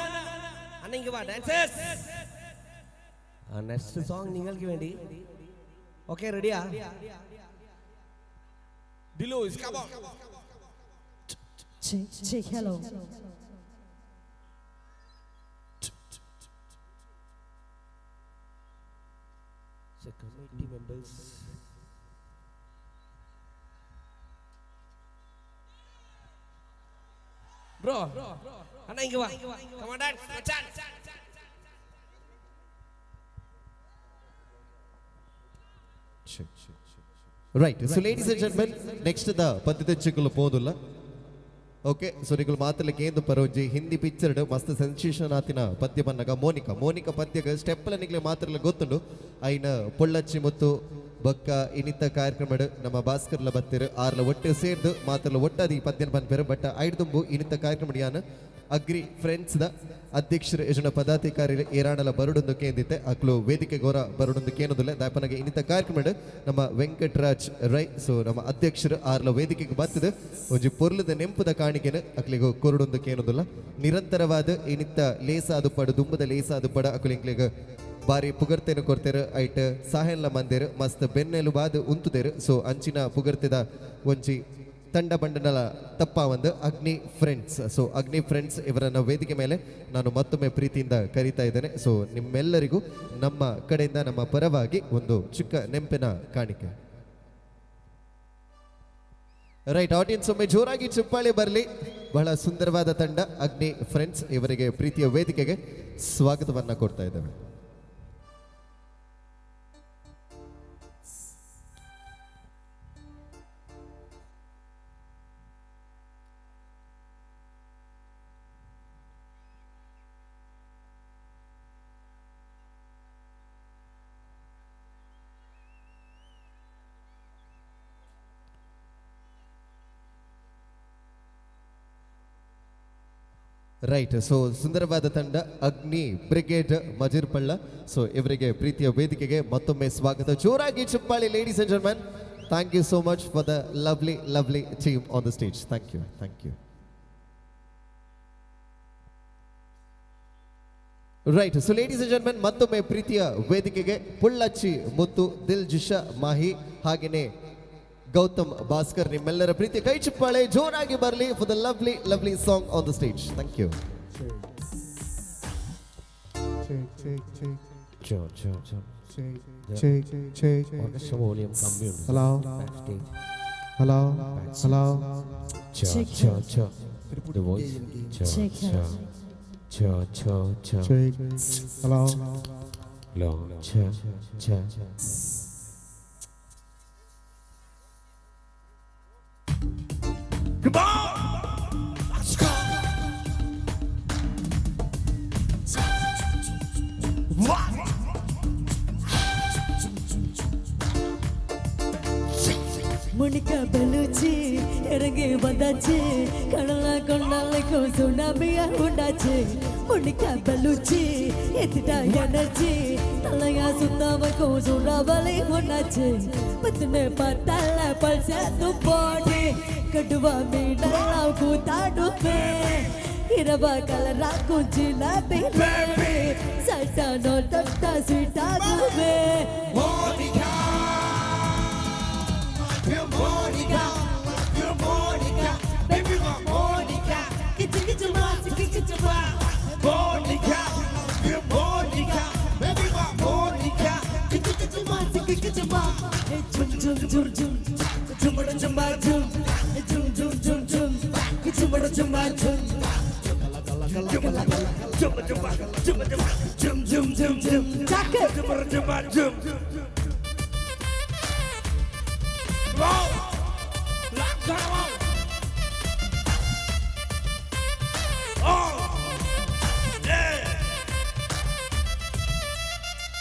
அண்ணா இங்க வா. டான்சர்ஸ் നെക്സ്റ്റ് സോങ് നിങ്ങൾക്ക് വേണ്ടി. ഓക്കെ റെഡിയാ? Dilu is come on. Check, check, hello. So committee members. Bro, അണ്ണാ ഇങ്ങ് വാ. Come on dance, Machan. Right, so ladies and gentlemen, next the ಪದ್ಧತಿ ಪೋದುಲ್ಲ. ಓಕೆ, ಸೊ ನಿಕುಲು ಮಾತ್ರ ಕೇಂದ್ರ ಪರೋಜಿ ಹಿಂದಿ ಪಿಕ್ಚರ್ ಮಸ್ತ್ ಸೆನ್ಸೇಷನ್ ಆತಿನ ಪದ್ಯ ಬನ್ನಗ ಮೋನಿಕಾ ಮೋನಿಕಾ ಪದ್ಯಗ ಸ್ಟೆಪ್ಪಲ ನಿಕ್ಲೆ ಮಾತ್ರ ಗೊತ್ತುಂಡು. ಐನ ಪೊಳ್ಳಚ್ಚಿ ಮುತ್ತು ಬೊಕ್ಕ ಇನಿತ ಕಾರ್ಯಕ್ರಮ ನಮ್ಮ ಭಾಸ್ಕರ್ಲ ಬತ್ತಿರು ಆರ್ಲ ಒಟ್ಟು ಸೇರ್ದು ಮಾತ್ರಲ ಒಟ್ಟಾದಿ ಪದ್ಯನ ಪನ್ಪೇರು. ಬಟ್ ಐಡ್ದುಂಬು ಇನಿತ ಕಾರ್ಯಕ್ರಮ ಯಾನ್ ಅಗ್ರಿ ಫ್ರೆಂಡ್ಸ್ the ಅಧ್ಯಕ್ಷರು ಯಜನ ಪದಾಧಿಕಾರಿ ಏರಾಣಲ ಬರುಡೊಂದು ಕೇಂದಿತ್ತೆ ಅಕ್ಲು ವೇದಿಕೆ ಗೋರ ಬರುಡೊಂದು ಕೇನೋದಿಲ್ಲ ದಾಪನಗೆ ಇನ್ನಿತ ಕಾರ್ಯಕ್ರಮ ನಮ್ಮ ವೆಂಕಟರಾಜ್ ರೈ ಸೊ ನಮ್ಮ ಅಧ್ಯಕ್ಷರು ಆರ್ಲ ವೇದಿಕೆಗೆ ಬತ್ತದು ಒಂಜಿ ಪೊರ್ಲದ ನೆಂಪುದ ಕಾಣಿಕೆನು ಅಕ್ಲಿಗೆ ಕೊರಡೊಂದು ಕೇನೋದಿಲ್ಲ. ನಿರಂತರವಾದ ಇನಿತ ಲೇಸಾದು ಪಡ ದುಂಬದ ಲೇಸಾದು ಪಡ ಅಕ್ಲಿಂಗ್ಲಿಗೆ ಬಾರಿ ಪುಗರ್ತೆನು ಕೊಡ್ತೇರು ಐಟ್ ಸಾಹೆಲ್ಲ ಮಂದಿರು ಮಸ್ತ್ ಬೆನ್ನೆಲು ಬಾದು ಉಂತುದೇರು. ಸೊ ಅಂಚಿನ ಪುಗರ್ತೆದ ಒಂಜಿ ತಂಡ ಬಂಡನಲ ತಪ್ಪ ಒಂದು ಅಗ್ನಿ ಫ್ರೆಂಡ್ಸ್. ಸೊ ಅಗ್ನಿ ಫ್ರೆಂಡ್ಸ್ ಇವರನ್ನು ವೇದಿಕೆ ಮೇಲೆ ನಾನು ಮತ್ತೊಮ್ಮೆ ಪ್ರೀತಿಯಿಂದ ಕರೀತಾ ಇದ್ದೇನೆ. ಸೊ ನಿಮ್ಮೆಲ್ಲರಿಗೂ ನಮ್ಮ ಕಡೆಯಿಂದ ನಮ್ಮ ಪರವಾಗಿ ಒಂದು ಚಿಕ್ಕ ನೆಂಪಿನ ಕಾಣಿಕೆ. ರೈಟ್ ಆಡಿಯನ್ಸ್ ಒಮ್ಮೆ ಜೋರಾಗಿ ಚಪ್ಪಾಳೆ ಬರಲಿ. ಬಹಳ ಸುಂದರವಾದ ತಂಡ ಅಗ್ನಿ ಫ್ರೆಂಡ್ಸ್ ಇವರಿಗೆ ಪ್ರೀತಿಯ ವೇದಿಕೆಗೆ ಸ್ವಾಗತವನ್ನು ಕೊಡ್ತಾ ಇದ್ದೇವೆ. ರೈಟ್, ಸೊ ಸುಂದರವಾದ ತಂಡ ಅಗ್ನಿ ಬ್ರಿಗೇಡ್ ಮಜಿರ್ಪಳ್ಳ. ಸೊ ಇವರಿಗೆ ಪ್ರೀತಿಯ ವೇದಿಕೆಗೆ ಮತ್ತೊಮ್ಮೆ ಸ್ವಾಗತ. ಜೋರಾಗಿ ಚಪ್ಪಾಳಿ. Ladies and gentlemen, thank you so much for the lovely lovely team on the stage. Thank you, thank you. Right, so ladies and gentlemen, ಮತ್ತೊಮ್ಮೆ ಪ್ರೀತಿಯ ವೇದಿಕೆಗೆ ಪುಳ್ಳಚ್ಚಿ ಮುತ್ತು, ದಿಲ್ ಜಿಶಾ ಮಾಹಿ ಹಾಗೆಯೇ ಗೌತಮ್ ಭಾಸ್ಕರ್, ನಿಮ್ಮೆಲ್ಲರ ಪ್ರೀತಿಯ ಕೈ ಚಪ್ಪಾಳೆ ಜೋರಾಗಿ ಬರಲಿ for the lovely lovely song on the stage. Thank you. Orchestra volume ಕಮ್ಮಿ ಉಂಟು. Hello Backstage. Hello hello. Cha cha cha. The voice. Cha cha cha cha cha. Check. Hello. Long cha cha. Come on! Let's go! What? Monica Bellucci இறங்கி வந்தாச்சு, கடல கொண்டாலைக்கும் சுனாமியா உண்டாச்சு. Monica பெலூச்சி எத்திட்டா energy, தலையா சுத்தாமக்கும் சூறாவளி ஒண்ணாச்சு. பத்துன்னு பார்த்தால பல்சேத்து போடி, கடுவா மீனெல்லாம் கூத்தாடுமே. இரவா கலராக்கும் ஜிலாபி லேடி, சட்டானோ தொட்டா ஸ்வீட்டாகுமே. Monica, Monica, Monica, baby, my Monica. Kitchen, kitchen, ma, kitchen, kitchen, ma. Monica, Monica, baby, my Monica. Kitchen, kitchen, ma, kitchen, kitchen, ma. Hey, jum, jum, jum, jum, jum, jum, jum, jum, jum, jum, jum, jum, jum, jum. Jum, jum, jum, jum, jum, jum, jum, jum, jum, jum. Roll, lock, come on. Oh, yeah.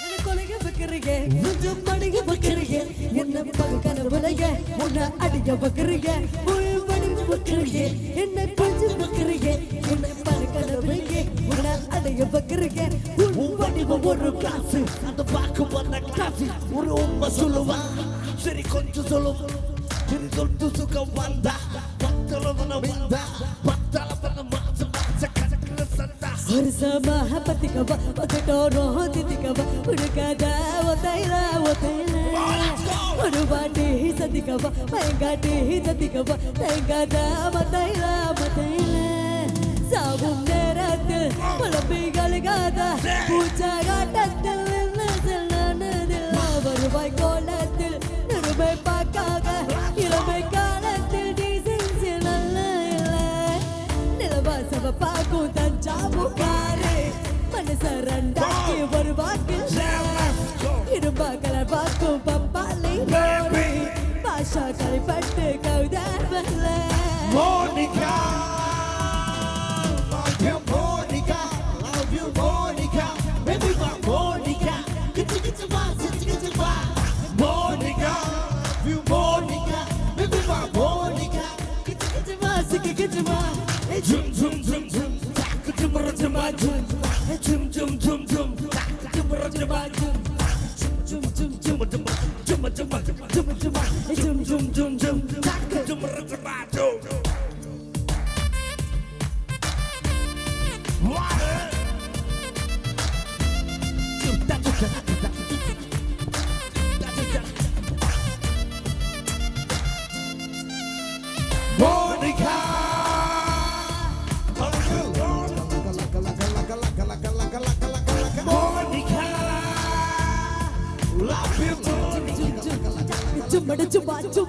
என்ன கொலைய வைக்கிறீங்க, கொஞ்சம் மடிய வைக்கிறீங்க, என்ன பகல் கனவுலைய உன்னை அடிய வைக்கிறீங்க, முழு வடிவு வைக்கிறீங்க, என்ன கொஞ்சம் வைக்கிறீங்க, என்ன பகல் கனவுலைய உன்னை அடைய வைக்கிறீங்க. உன் வடிவம் ஒரு காசு, அந்த பாக்கு வந்த காசு. ஒரு உண்மை சொல்லுவா, சரி கொஞ்சம் சொல்லுவா, சரி சொத்து சுகம் வந்தா பத்தளவன வந்தா பத்தளவன மாசம் மாச கணக்குல சந்தா. ஒரு சமஹ பத்திக்கவா பக்கட்டோரோ தித்திக்கவா உனக்காத ஒத்தையில ஒத்தையில. ஒரு வாட்டி சந்திக்கவா பயங்காட்டி சந்திக்கவா தேங்காத மத்தையில மத்தையில. சாவும் நேரத்தில் புலம்பி கழுகாத பூச்சாகாட்டத்தில் வருவாய் கோலத்தில் நிருபை பார்க்காத இளமை காலத்தில் டீசன்சி நல்ல இல்லை. நிலவாசவ பார்க்கும் தஞ்சாவூர்காரு மனச ரெண்டாக்கி ஒரு வாக்கில் இரும்பா கலர் பார்க்கும் பப்பாளி லோரி பாஷா கழிப்பட்டு கவிதை. Monica, love you, Monica, love you, Monica, baby, my Monica, kitty kitty ma, kitty kitty ma. Monica, love you, Monica, baby, my Monica, kitty kitty ma, kitty kitty ma. Hey, jum jum jum jum, jum jum jum, hey, jum jum jum jum, jum jum jum. Jum jum jum jum jum jum jum jum, hey, jum jum jum jum, jum jum jum. Monica, Monica, love you, Monica. Jum jum jum.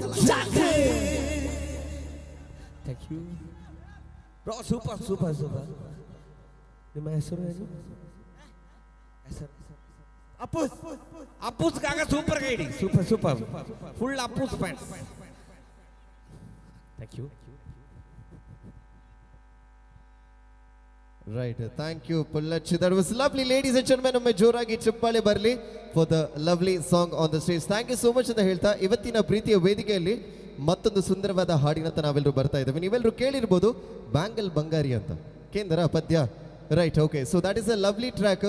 Thank you bro, super super super. ನಿಮ್ಮ ಹೆಸರು ಏನು? ಹೆಸರು ಅಪ್ಪುಸ್. ಅಪ್ಪುಸ್ ಕಾಗ super ಗೈಡಿ, super super, full Appus fans. Thank you. Right, thank you Pullachi. That was lovely. Ladies and gentlemen, ಒಮ್ಮೆ ಜೋರಾಗಿ ಚಪ್ಪಾಳೆ ಬರಲಿ for the lovely song on the stage. Thank you so much ಅಂತ ಹೇಳ್ತಾ ಇವತ್ತಿನ ಪ್ರೀತಿಯ ವೇದಿಕೆಯಲ್ಲಿ ಮತ್ತೊಂದು ಸುಂದರವಾದ ಹಾಡಿನತ್ತ ನಾವೆಲ್ಲರೂ ಬರ್ತಾ ಇದ್ದೇವೆ. ನೀವೆಲ್ಲರೂ ಕೇಳಿರ್ಬೋದು ಬ್ಯಾಂಗಲ್ ಬಂಗಾರಿ ಅಂತ. ಕೇಂದ್ರ ಪದ್ಯ. Right, okay. So that is a lovely track.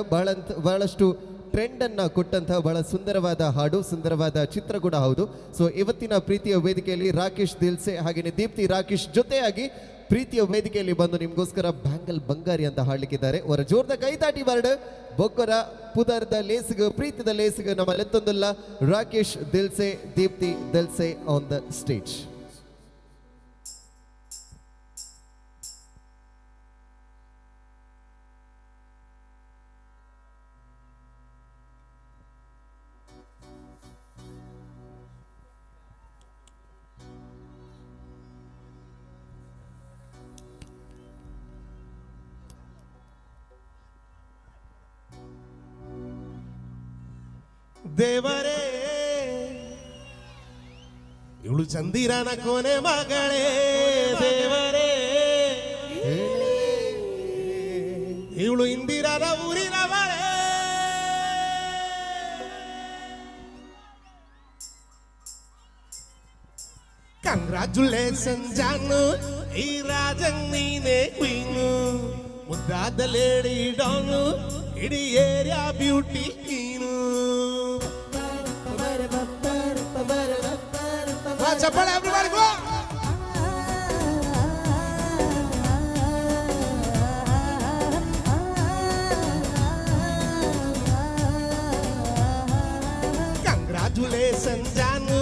ಬಹಳಷ್ಟು ಟ್ರೆಂಡನ್ನು ಕೊಟ್ಟಂತಹ ಬಹಳ ಸುಂದರವಾದ ಹಾಡು, ಸುಂದರವಾದ ಚಿತ್ರ ಕೂಡ ಹೌದು. ಸೊ ಇವತ್ತಿನ ಪ್ರೀತಿಯ ವೇದಿಕೆಯಲ್ಲಿ ರಾಕೇಶ್ ದಿಲ್ಸೆ ಹಾಗೆಯೇ ದೀಪ್ತಿ ರಾಕೇಶ್ ಜೊತೆಯಾಗಿ ಪ್ರೀತಿಯ ವೇದಿಕೆಯಲ್ಲಿ ಬಂದು ನಿಮಗೋಸ್ಕರ ಬ್ಯಾಂಗಲ್ ಬಂಗಾರಿ ಅಂತ ಹಾಡ್ಲಿಕ್ಕಿದ್ದಾರೆ. ಅವರ ಜೋರ್ದ ಕೈತಾಟಿ ಬರ್ಡ್ ಬೊಕ್ಕರ ಪುದರ್ದ ಲೇಸಿಗ ಪ್ರೀತಿದ ಲೇಸಿಗ ನಮ್ಮ ಲೆತ್ತೊಂದಲ್ಲ Rakesh Dilse, Deepti Dilse on the stage. ದೇವರೇ ಇವಳು ಚಂದಿರನ ಕೊನೆ ಮಗಳೇ, ದೇವರೇ ಇವಳು ಇಂದಿರನ ಊರಿನವಳೇ. ಕಂಗ್ರಾಚುಲೇಷನ್ ಜಾನು, ಈ ರಾಜನ್ ನೀನೇ ಕ್ವೀನು, ಮುದ್ದಾದ ಲೇಡಿ ಡಾನು, ಇಡೀ ಏರಿಯಾ ಬ್ಯೂಟಿ ನೀನು. ಚಪ್ಪಾಳೆ, everybody go. Congratulation ಜಾನು,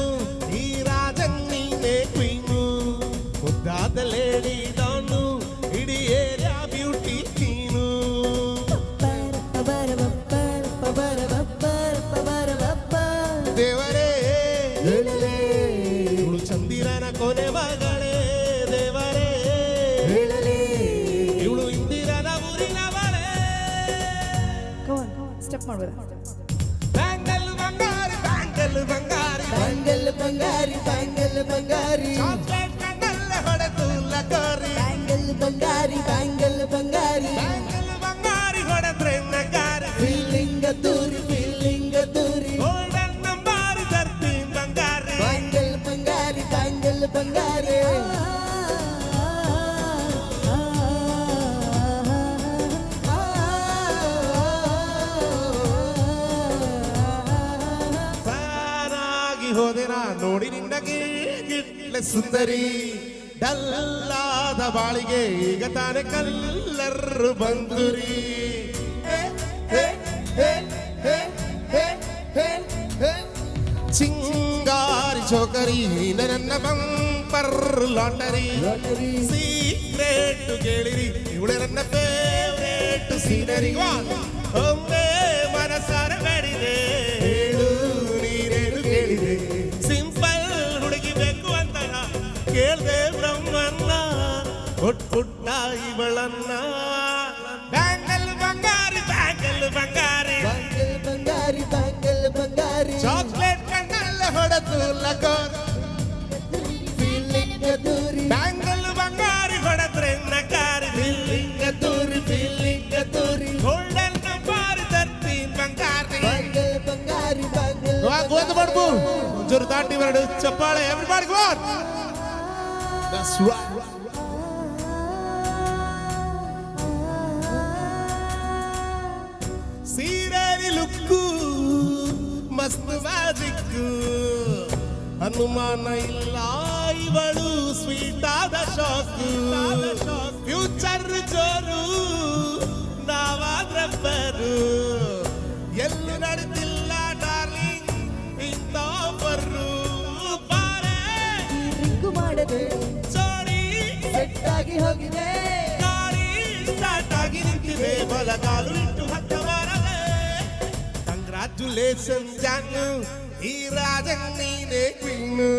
ಈ ರಾಜನ್ ನೀನೇ ಕ್ವೀನು, ಮುದ್ದಾದ ಲೇಡಿ ಡಾನು, ಇಡೀ ಏರಿಯಾ ಬ್ಯೂಟಿ ನೀನು. ದೇವರೇ ಇವಳು ಚಂದಿರನ ಕೊನೆ ಮಗಳೇ, ದೇವರೇ ಇವಳು ಇಂದಿರನ ಊರಿನವಳೇ. ಸ್ಟೆಪ್ ಮಾಡ್ಬೋದಾ? ಬ್ಯಾಂಗಲ್ ಬಂಗಾರಿ, ಬ್ಯಾಂಗಲ್ ಬಂಗಾರಿ, ಬ್ಯಾಂಗಲ್ ಬಂಗಾರಿ, ಬ್ಯಾಂಗಲ್ ಬಂಗಾರಿ, ಚಾಕ್ಲೇಟ್ ಕಣ್ಣಲ್ಲೇ ಹೊಡೆದು ಲಗೋರಿ, ಬ್ಯಾಂಗಲ್ ಬಂಗಾರಿ, ಬ್ಯಾಂಗಲ್ ಬಂಗಾರಿ, ಬ್ಯಾಂಗಲ್ ಬಂಗಾರಿ ಹೊಡೆದ್ರೆ ನಗಾರಿ, ಫೀಲಿಂಗ್ ದೂರಿ, ಫೀಲಿಂಗ್ ದೂರಿ, ಗೋಲ್ಡನ್ ನಂಬಾರಿ ತರ್ತೀನಿ ಬಂಗಾರಿ, ಬ್ಯಾಂಗಲ್ ಬಂಗಾರಿ, ಬ್ಯಾಂಗಲ್ ಬಂಗಾರಿ. ಫ್ಯಾನಾಗಿ ಹೋದೆ ನಾ ನೋಡಿ ನಿನ್ನ ಗಿಟ್ಲೆ ಸುಂದರಿ, ಡಲ್ಲಾದ ಬಾಳಿಗೆ ಈಗ ತಾನೆ ಕಲ್ಲರು ಬಂದುರಿ. ಚಿಂಗಾರಿ ಚೋಕರಿ ನನ್ನ ಬಂಪರ್ ಲಾಟರಿ, ಸೀಕ್ರೆಟ್ ಕೇಳಿರಿ ಇವಳೆ ನನ್ನ ಫೇವರೇಟ್ ಸೀನರಿ. ಒಮ್ಮೆ ಮನಸಾರ ಬೇಡಿದೆ ಹೇಳು ನೀನೇನು ಕೇಳಿದೆ, ಸಿಂಪಲ್ ಹುಡುಗಿ ಬೇಕು ಅಂತ ಕೇಳ್ದೆ ಬ್ರಹ್ಮನ್ನ, ಕೊಟ್ಪುಟ್ಟ ಇವಳನ್ನ. ಬ್ಯಾಂಗಲ್ ಬಂಗಾರಿ, ಬ್ಯಾಂಗಲ್ ಬಂಗಾರಿ, ಬ್ಯಾಂಗಲ್ ಬಂಗಾರಿ, ಬ್ಯಾಂಗಲ್ ಬಂಗಾರಿ, ಚಾಕ್ಲೇಟ್ ಕಣ್ಣಲ್ಲ ಹೊಡೆದು ಲಗೋರಿ, ಫೀಲಿಂಗ್ ದೂರಿ, ಬ್ಯಾಂಗಲ್ ಬಂಗಾರಿ ಹೊಡೆದ್ರೆ ನಗಾರಿ, ಫೀಲಿಂಗ್ ದೂರಿ, ಫೀಲಿಂಗ್ ದೂರಿ, ಗೋಲ್ಡನ್ ನಂಬಾರಿ ತರ್ತೀನಿ ಬಂಗಾರಿ, ಬ್ಯಾಂಗಲ್ ಬಂಗಾರಿ, ಬ್ಯಾಂಗಲ್. ಗೋದ ಮಾಡ್ಬು ಒಂಚೂರು ದಾಟಿ ಬರಡು ಚಪ್ಪಾಳೆ, ಎವ್ರಿಬಾಡಿ ಗೋ. That's right. ಸೀರೆಲಿ ಲುಕ್ಕು ಮಸ್ತ್ ಮ್ಯಾಜಿಕ್ಕು, ಅನುಮಾನ ಇಲ್ಲ ಇವಳು ಸ್ವೀಟ್ ಆದ ಶಾಕು, ಫ್ಯೂಚರ್ ಜೋರು ನಾವಾದ್ರ ಬರು, ಎಲ್ಲೂ ನಡೀತಿಲ್ಲ ಡಾರ್ಲಿಂಗ್ ಇಂಥ ಬರು. ಬಾರೆ ರಿಂಗು ಮಾಡದೆ ಜೋಡಿ ಸೆಟ್ ಆಗಿ ಹೋಗಿದೆ, ಗಾಡಿ ಸ್ಟಾರ್ಟ್ ಆಗಿ ನಿಂತಿದೆ, ಬಲಗಾಲು ಇಟ್ಟು ಹತ್ತ ಬಾರದೆ. ಕಂಗ್ರಾಚುಲೇಷನ್ ಜಾನು, ಈ ರಾಜನ್ ನೀನೇ ಕ್ವೀನು,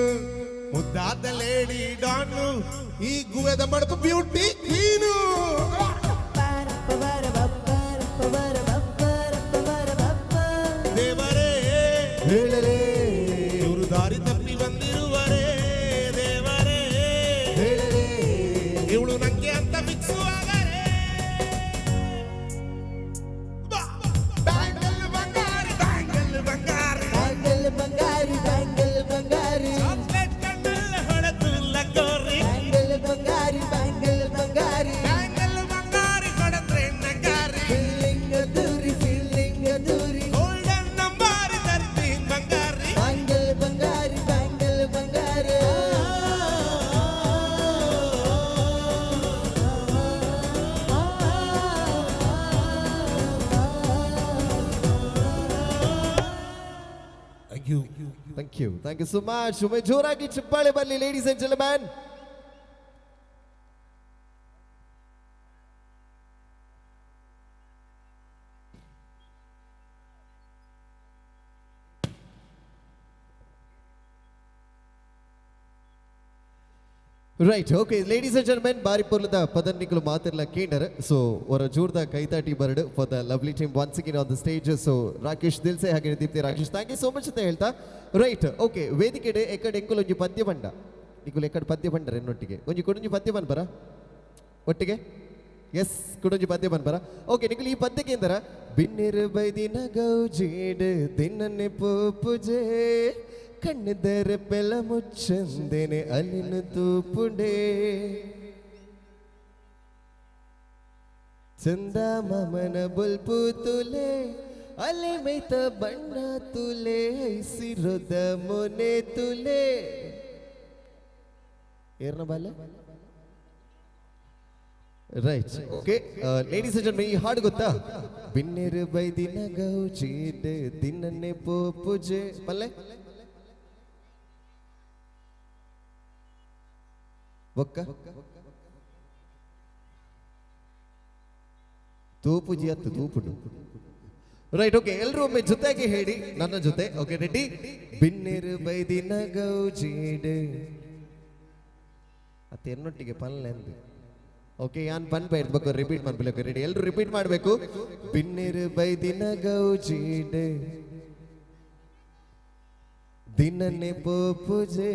ಮುದ್ದಾದ ಲೇಡಿ ಡಾನು, ಈ ಗುವೆದ ಮಡಪು ಬ್ಯೂಟಿ ಕ್ವೀನು. ದೇವರೇ ಹೇಳಲೇ ಇವರು ದಾರಿ ತಪ್ಪಿ ಬಂದಿರುವರೇ, ದೇವರೇ ಹೇಳಲೇ ಇವಳು ನಂಗೆ ಅಂತ ಫಿಕ್ಸ್ ಆಗರೆ. ಬ್ಯಾಂಗಲ್ ಬಂಗಾರಿ, ಬ್ಯಾಂಗಲ್ ಬಂಗಾರಿ, ಬ್ಯಾಂಗಲ್ ಬಂಗಾರಿ, ಬ್ಯಾಂಗಲ್ ಬಂಗಾರಿ, ಚಾಕ್ಲೇಟ್ ಕಣ್ಣಲ್ಲ ಹೊಡೆದು lagori, bangle Bangari, bangle Bangari. Thank you, thank you so much. ಒಮ್ಮೆ ಜೋರಾಗಿ ಚಪ್ಪಾಳೆ ಬರಲಿ ladies and gentleman. Right, okay ladies and gentlemen, ಬಾರಿ ಪೊರ್ಲುದ ಪದನ್ನಿಕುಲು ಮಾತಿರ್ಲ ಕೇಂಡರ್. ಸೊ ಅವರ ಜೋರ್ದ ಕೈತಾಟಿ ಬರಡು for the lovely team once again on the stage. So Rakesh Dilse ಹಾಗೆ Deepti Rakesh, thank you so much ಅಂತ ಹೇಳ್ತಾ. ರೈಟ್, ಓಕೆ, ವೇದಿಕೆಡೆ ಎಕ್ಕಡೆ ಎಂಕುಲು ಒಂಜಿ ಪದ್ಯ ಬಂಡ, ನಿಕುಲು ಎಕ್ಕಡೆ ಪದ್ಯ ಬಂಡರ ಎನ್ನೊಟ್ಟಿಗೆ ಒಂಜಿ ಕೊಡೊಂಜಿ ಪದ್ಯ ಬನ್ಬರ ಒಟ್ಟಿಗೆ? ಎಸ್, ಕುಡೊಂಜಿ ಪದ್ಯ ಬನ್ಬರ. ಓಕೆ, ನಿಕುಲು ಈ ಪದ್ಯಕ್ಕೆ ಎಂದರ ಬಿನ್ನಿರು ಬೈದಿನ ಗೌಜೀಡು ದಿನನೆ ಪೂಪುಜೆ ಕಣ್ಣೆದರೆ ಪೆಲ ಮುಚ್ಚಂದೇನೆ ಅಲ್ಲಿನ ತೂಪುಂಡೆ ಚಂದ ಮಾಮನ ಬುಲ್ಪು ತುಲೆ ಅಲೆ ಮೈತ ಬಣ್ಣ ತುಲೆ ಐಸಿರೋದ ಮೊನೆ ತುಲೆ ಏರ್ನ ಬಾಲ. ರೈಟ್, ಓಕೆ ಲೇಡೀಸ್ ಅಂಡ್ ಜೆಂಟಲ್ಮೆನ್, ಈ ಹಾಡು ಗೊತ್ತಾ? ಬಿನ್ನಿರು ಬೈದಿನ ಗೌಜೀಡು ದಿನನೆ ಪೂಪುಜೆ ಪಲ್ಲೆ ಬೊಕ್ಕ ತೂಪುಜಿ ಅತ್ತು ತೂಪುಡು. ರೈಟ್, ಓಕೆ, ಎಲ್ಲರೂ ಒಮ್ಮೆ ಜೊತೆಗೆ ಹೇಳಿ ನನ್ನ ಜೊತೆ. Okay, ready? ಬಿನ್ನಿರು ಬೈದಿನ ಗೌಜೀಡು ಅತ್ತ ಎನ್ನೊಟ್ಟಿಗೆ ಪಲ್ಲೆ ಅಂದು. ಓಕೆ, ಯಾನ್ ಪನ್ ಇರ್ಬೇಕು, ರಿಪೀಟ್ ಮಾಡ್ಬೇಕು. ರೆಡಿ? ಎಲ್ಲರೂ ರಿಪೀಟ್ ಮಾಡಬೇಕು. ಬಿನ್ನಿರು ಬೈದಿನ ಗೌಜೀಡು ದಿನನೆ ಪೂಪುಜೆ.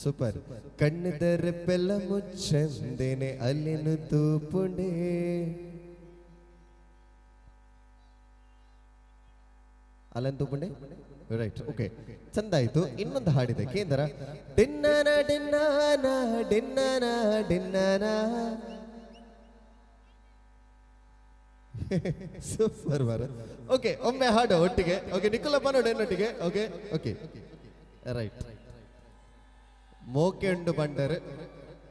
ಸೂಪರ್. ಕಣ್ಣದರ ಪೆಲ್ಲ ಮುಚ್ಚಂದೇನೆ ಅಲ್ಲಿನ ತೂಪುಂಡೆ ಅಲ್ಲನ್ ತೂಪುಂಡೆ. ರೈಟ್, ಓಕೆ, ಚಂದ ಆಯ್ತು. ಇನ್ನೊಂದು ಹಾಡಿದೆ ಕೇಂದ್ರ. ಡಿನ್ನನ ಡಿನ್ನಾನ ಡಿನ್ನನ ಡಿನ್ನನ. ಸೂಪರ್ ಬಾರ. ಓಕೆ, ಒಮ್ಮೆ ಹಾಡು ಒಟ್ಟಿಗೆ. ಓಕೆ, ನಿಖಿಲಪ್ಪ ನೋಡಿ ಎನ್ನೊಟ್ಟಿಗೆ. ಓಕೆ ಓಕೆ, ರೈಟ್, ಮೋಕೆ ಉಂಡು ಬಂಡರ್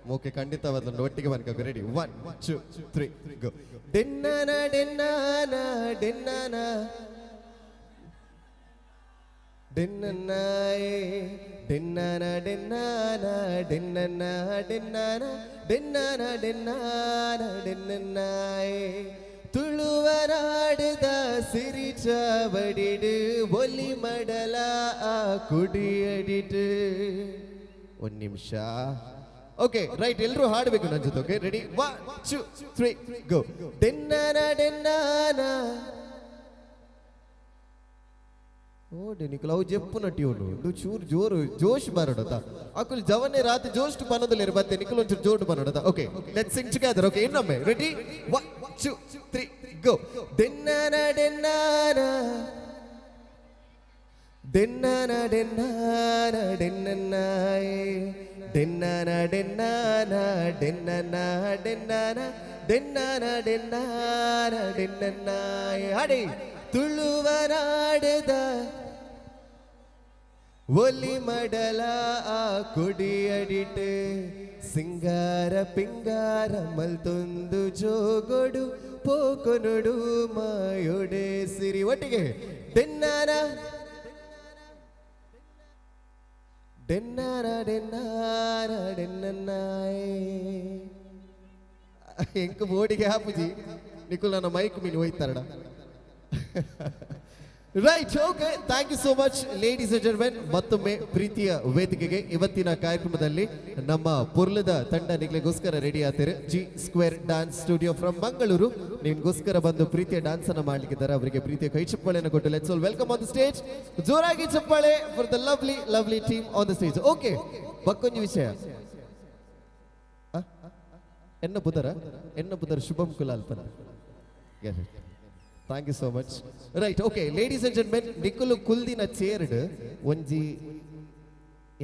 ಮೋಕೆ ಖಂಡಿತವಾದ ಒಟ್ಟಿಗೆ ಬನ್ಕ. ರೆಡಿ? 1 2 3 ಗೋ. ಡಿನ್ನನ ಡಿನ್ನಾನ ಡಿನ್ನನ ಡಿನ್ನನಾಯೇ ಡಿನ್ನನ ಡಿನ್ನಾನ ಡಿನ್ನನ ಡಿನ್ನಾನ ಡಿನ್ನನ ಡಿನ್ನಾನ ಡಿನ್ನನಾಯೇ ತುಳುವನಾಡದ ಸಿರಿ ಚಾವಡಿಡು ಒಲಿ ಮಡಲ ಆ ಕುಡಿಯಡಿಡು. ಒಂದು ನಿಮಿಷ. ಓಕೆ, ರೈಟ್, ಎಲ್ಲರೂ ಹಾಡಬೇಕು ನನ್ನ ಜೊತೆ. Okay, ready? 1 2 3 ಗೋ. ಡಿನ್ನನ ಡಿನ್ನಾನ. ಓಡಿ ನಿಕುಲು ಅವು ಜೆಪ್ಪುನ ಟ್ಯೂನು ಇದು ಚೂರು ಜೋರು ಜೋಶ್ ಬರೋಡತ ಅಕುಲು ಜವನೆ ರಾತ್ರಿ ಜೋಶ್ ಬನ್ನೋದಿಲ್ಲ ಬತ್ತೆ ನಿಕುಲು ಒಂಚೂರು ಜೋರು ಬನ್ನೋಡತ. Okay, let's sing together. Okay, ಇನ್ನೊಮ್ಮೆ ರೆಡಿ? 1 2 3 ಗೋ. ಡಿನ್ನನ ಡಿನ್ನಾನ ಡಿನ್ನನ ಡಿನ್ನಾನ ಡಿನ್ನನಾಯೇ ಡಿನ್ನನ ಡಿನ್ನಾನ ಡಿನ್ನನ ಡಿನ್ನಾನ ಡಿನ್ನನ ಡಿನ್ನಾನ ಡಿನ್ನನಾಯೇ. ಹಾಡಿ. ತುಳುವನಾಡದ ಒಲಿ ಮಡಲ ಆ ಕುಡಿಯಡಿಟು ಸಿಂಗಾರ ಪಿಂಗಾರ ಮಲ್ತೊಂದು ಜೋಗೊಡು ಪೋಕೊನುಡು ಮಾಯೊಡೆ ಸಿರಿ. ಒಟ್ಟಿಗೆ ಡಿನ್ನನ ಡಿನ್ನನ ಡಿನ್ನಾನ ಡಿನ್ನನಾಯೇ. ಎಂಕು ಬೋಡಿಗೆ ಹಾಪುಜಿ ನಿಕುಲ್ ನನ್ನ ಮೈಕ್ ಮೀನು ಹೋಯ್ತಾರಡ. Right, okay, thank you so much ladies and gentlemen. ಮತ್ತೊಮ್ಮೆ ಪ್ರೀತಿಯ ವೇದಿಕೆಗೆ ಇವತ್ತಿನ ಕಾರ್ಯಕ್ರಮದಲ್ಲಿ ನಮ್ಮ ಪುರ್ಲದ ತಂಡ ನಿಗ್ಲಿಗೋಸ್ಕರ ರೆಡಿ ಆಗ್ತಾರೆ. G square dance studio from Mangaluru ನಿಮ್ಗೋಸ್ಕರ ಬಂದು ಪ್ರೀತಿಯ ಡಾನ್ಸ್ ಅನ್ನು ಮಾಡ್ಲಿಕ್ಕಿದ್ದಾರೆ. ಅವರಿಗೆ ಪ್ರೀತಿಯ ಕೈ ಚಪ್ಪಾಳೆಯನ್ನು ಕೊಟ್ಟು let's all welcome on the stage. ಜೋರಾಗಿ ಚಪ್ಪಾಳೆ for the lovely lovely team on the stage. Okay, ಬಕ್ಕೊಂಜಿ ವಿಷಯ. ಎನ್ನ ಪುದರ ಎನ್ನ ಪುದರ ಶುಭಂ ಕುಲಾಲ್ಪನ. Thank you so much. Right, okay, ladies and gentlemen, ನಿಕುಲು ಕುಲ್ದಿನ ಚೇರ್ಡ್ ಒಂಜಿ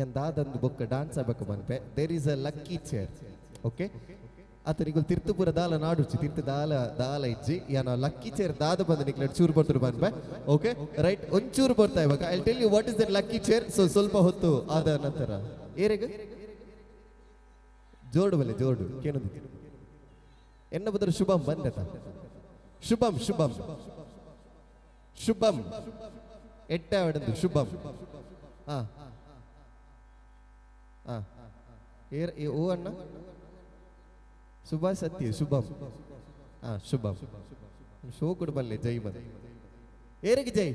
ಎಂದಾದಂದು ಬೊಕ್ಕ ಡಾನ್ಸ್ ಆಗಬೇಕು ಮನ್ಪೆ. There is a lucky chair. Okay, ಆತ ನಿಕುಲು ತಿರ್ತುಪುರ ದಾಲ ನಾಡುಚ್ಚಿ ತಿರ್ತು ದಾಲ ದಾಲ ಇಜ್ಜಿ ಯಾನ ಲಕ್ಕಿ ಚೇರ್ ದಾದ ಬಂದು ನಿಕ್ಲೆ ಚೂರು ಬರ್ತಾರೆ ಮನ್ಪೆ. ಓಕೆ, ರೈಟ್, ಒಂಚೂರು ಬರ್ತಾ ಇವಾಗ I tell you what is that lucky chair. So ಸ್ವಲ್ಪ ಹೊತ್ತು ಆದ ನಂತರ ಏರೆಗ ಜೋಡು ಬಲೆ ಜೋಡು ಕೇನದು ಎನ್ನ ಬದಲು ಶುಭಂ ಬಂದತ. ಶುಭಂ ಶುಭಂ ಶುಭಂ ಎಟ್ಟೆ ಅವಡಂದು ಶುಭಂ. ಆ ಆ ಏರ್ ಓ ಅಣ್ಣ ಸುಭಾಷ್ ಸತ್ಯ ಶುಭಂ. ಆ ಶುಭಂ ಶೋ ಕೊಡು ಬಲ್ಲೆ ಜೈ ಬಂದ ಏರಿಗೆ ಜೈ.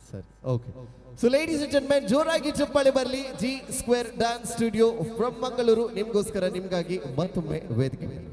ಸರಿ, okay. So ladies and gentlemen, ಜೋರಾಗಿ ಚಪ್ಪಾಳೆ ಬರಲಿ. G square dance studio from Mangaluru ನಿಮ್ಗೋಸ್ಕರ, ನಿಮ್ಗಾಗಿ ಮತ್ತೊಮ್ಮೆ ವೇದಿಕೆ ಮೇಲೆ.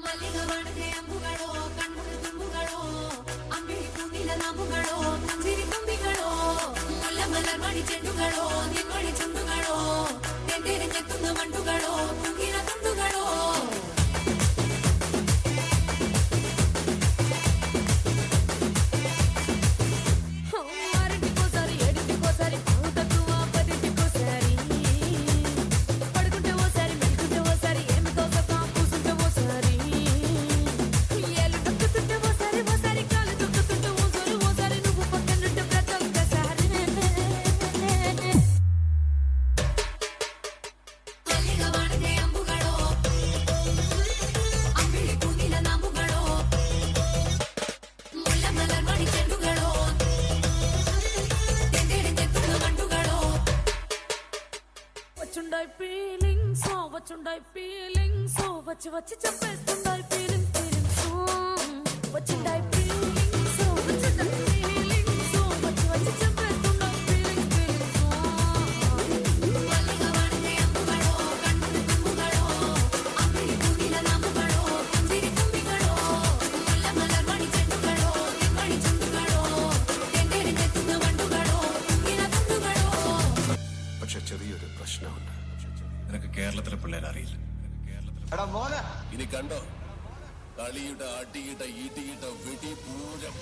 ಮಲ್ಲಿಗವಣದೆ ಅಂಬುಗಳೋ, ಕಣ್ಮುಳು ತುಂಬುಗಳೋ, ಅಂಬಿಳಿ ಕೂಗಿಲ ನಾಮುಗಳೋ, ಮುಂಜಿರಿ ತುಂಬಿಗಳೋ, ಮುಲ್ಲ ಮಲರ್ ಮಣಿ ಚೆಂಡುಗಳೋ, ನಿನ್ಮಣಿ ಚುಂಡುಗಳೋ, ತೆಂತೆರೆഞ്ഞെത്തുന്ന വണ്ടുകളോ, പൂങ്കിന തുണ്ടുകളോ. ఆరింటికోసారి ఏడింటికోసారి పావు తక్కువ పదింటికోసారి పడుకుంటే ఓసారి మెలుకుంటే ఓసారి ఏమి తోసక కూసుంటే ఓసారి ఏలు తొక్కుతుంటే ఓసారి ఓసారి కాలు తొక్కుతుంటే ఓసారి ఓసారి నువ్వు పక్కనుంటే ప్రతి ఒక్కసారి. മല്ലികവണതെ അമ്പുകളോ, അമ്പിളി പൂനില നാമ്പുകളോ, മുല്ല മലർ മണി ചെണ്ടുകളോ, തെന്തെറിഞ്ഞെത്തുന്ന വണ്ടുകളോ. వచ్చుండాయి ఫీలింగ్స్ వచ్చుండాయి ఫీలింగ్స్ వచ్చి వచ్చి చంపేస్తుండాయి ఫీలింగ్ ఫీలింగ్స్ వచ్చుండాయి ఫీలింగ్స్ వచ్చుండాయి ఫీలింగ్స్ వచ్చి వచ్చి చంపేస్తుండాయి ఫీలింగ్ ఫీలింగ్స్. മല്ലികവണതെ അമ്പുകളോ, കൺമുഴി തുമ്പുകളോ, അമ്പിളി പൂനില നാമ്പുകളോ, പുഞ്ചിരി തുമ്പികളോ, മുല്ല മലർ മണി ചെണ്ടുകളോ, നിൻമണി ചുണ്ടുകളോ, തെന്തെറിഞ്ഞെത്തുന്ന വണ്ടുകളോ, പൂങ്കിന തുണ്ടുകളോ. പക്ഷെ ചെറിയൊരു പ്രശ്നമുണ്ട്. നിനക്ക് കേരളത്തിലെ പിള്ളേരെ അറിയില്ല. ഇനി കണ്ടോ കളിയുടെ അടിയുടെ ഇടിയുടെ വെടി പൂരം.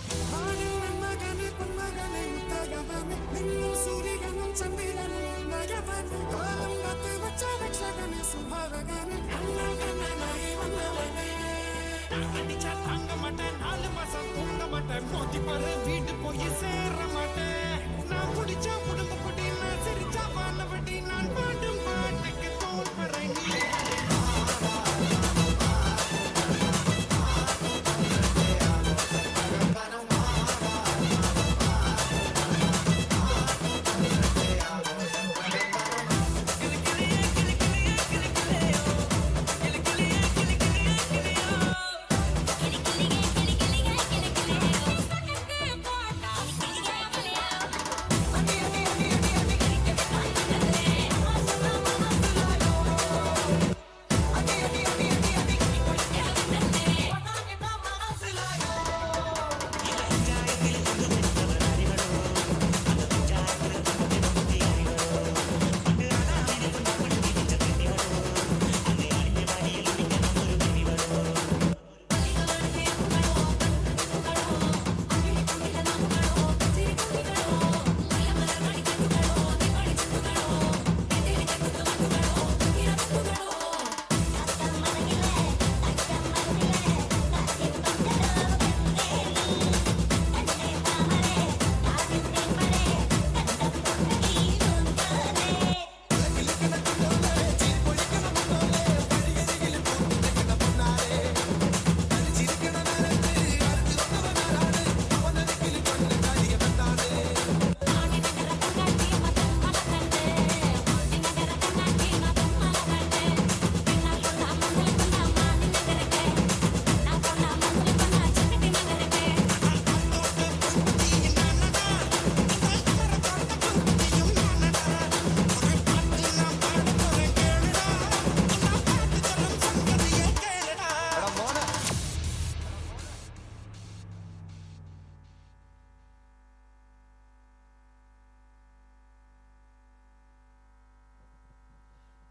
அடிச்சா தாங்க மாட்டேன், 4 மாசம் தூங்க மாட்டேன், மோதி பாரு வீட்டு போய் சேர மாட்டேன். நான் குடிச்சா உடம்பு குடி, நான் சிரிச்சா வானவடி, நான் பாடும் பாட்டுக்கு தோல் பறங்கி. కిలి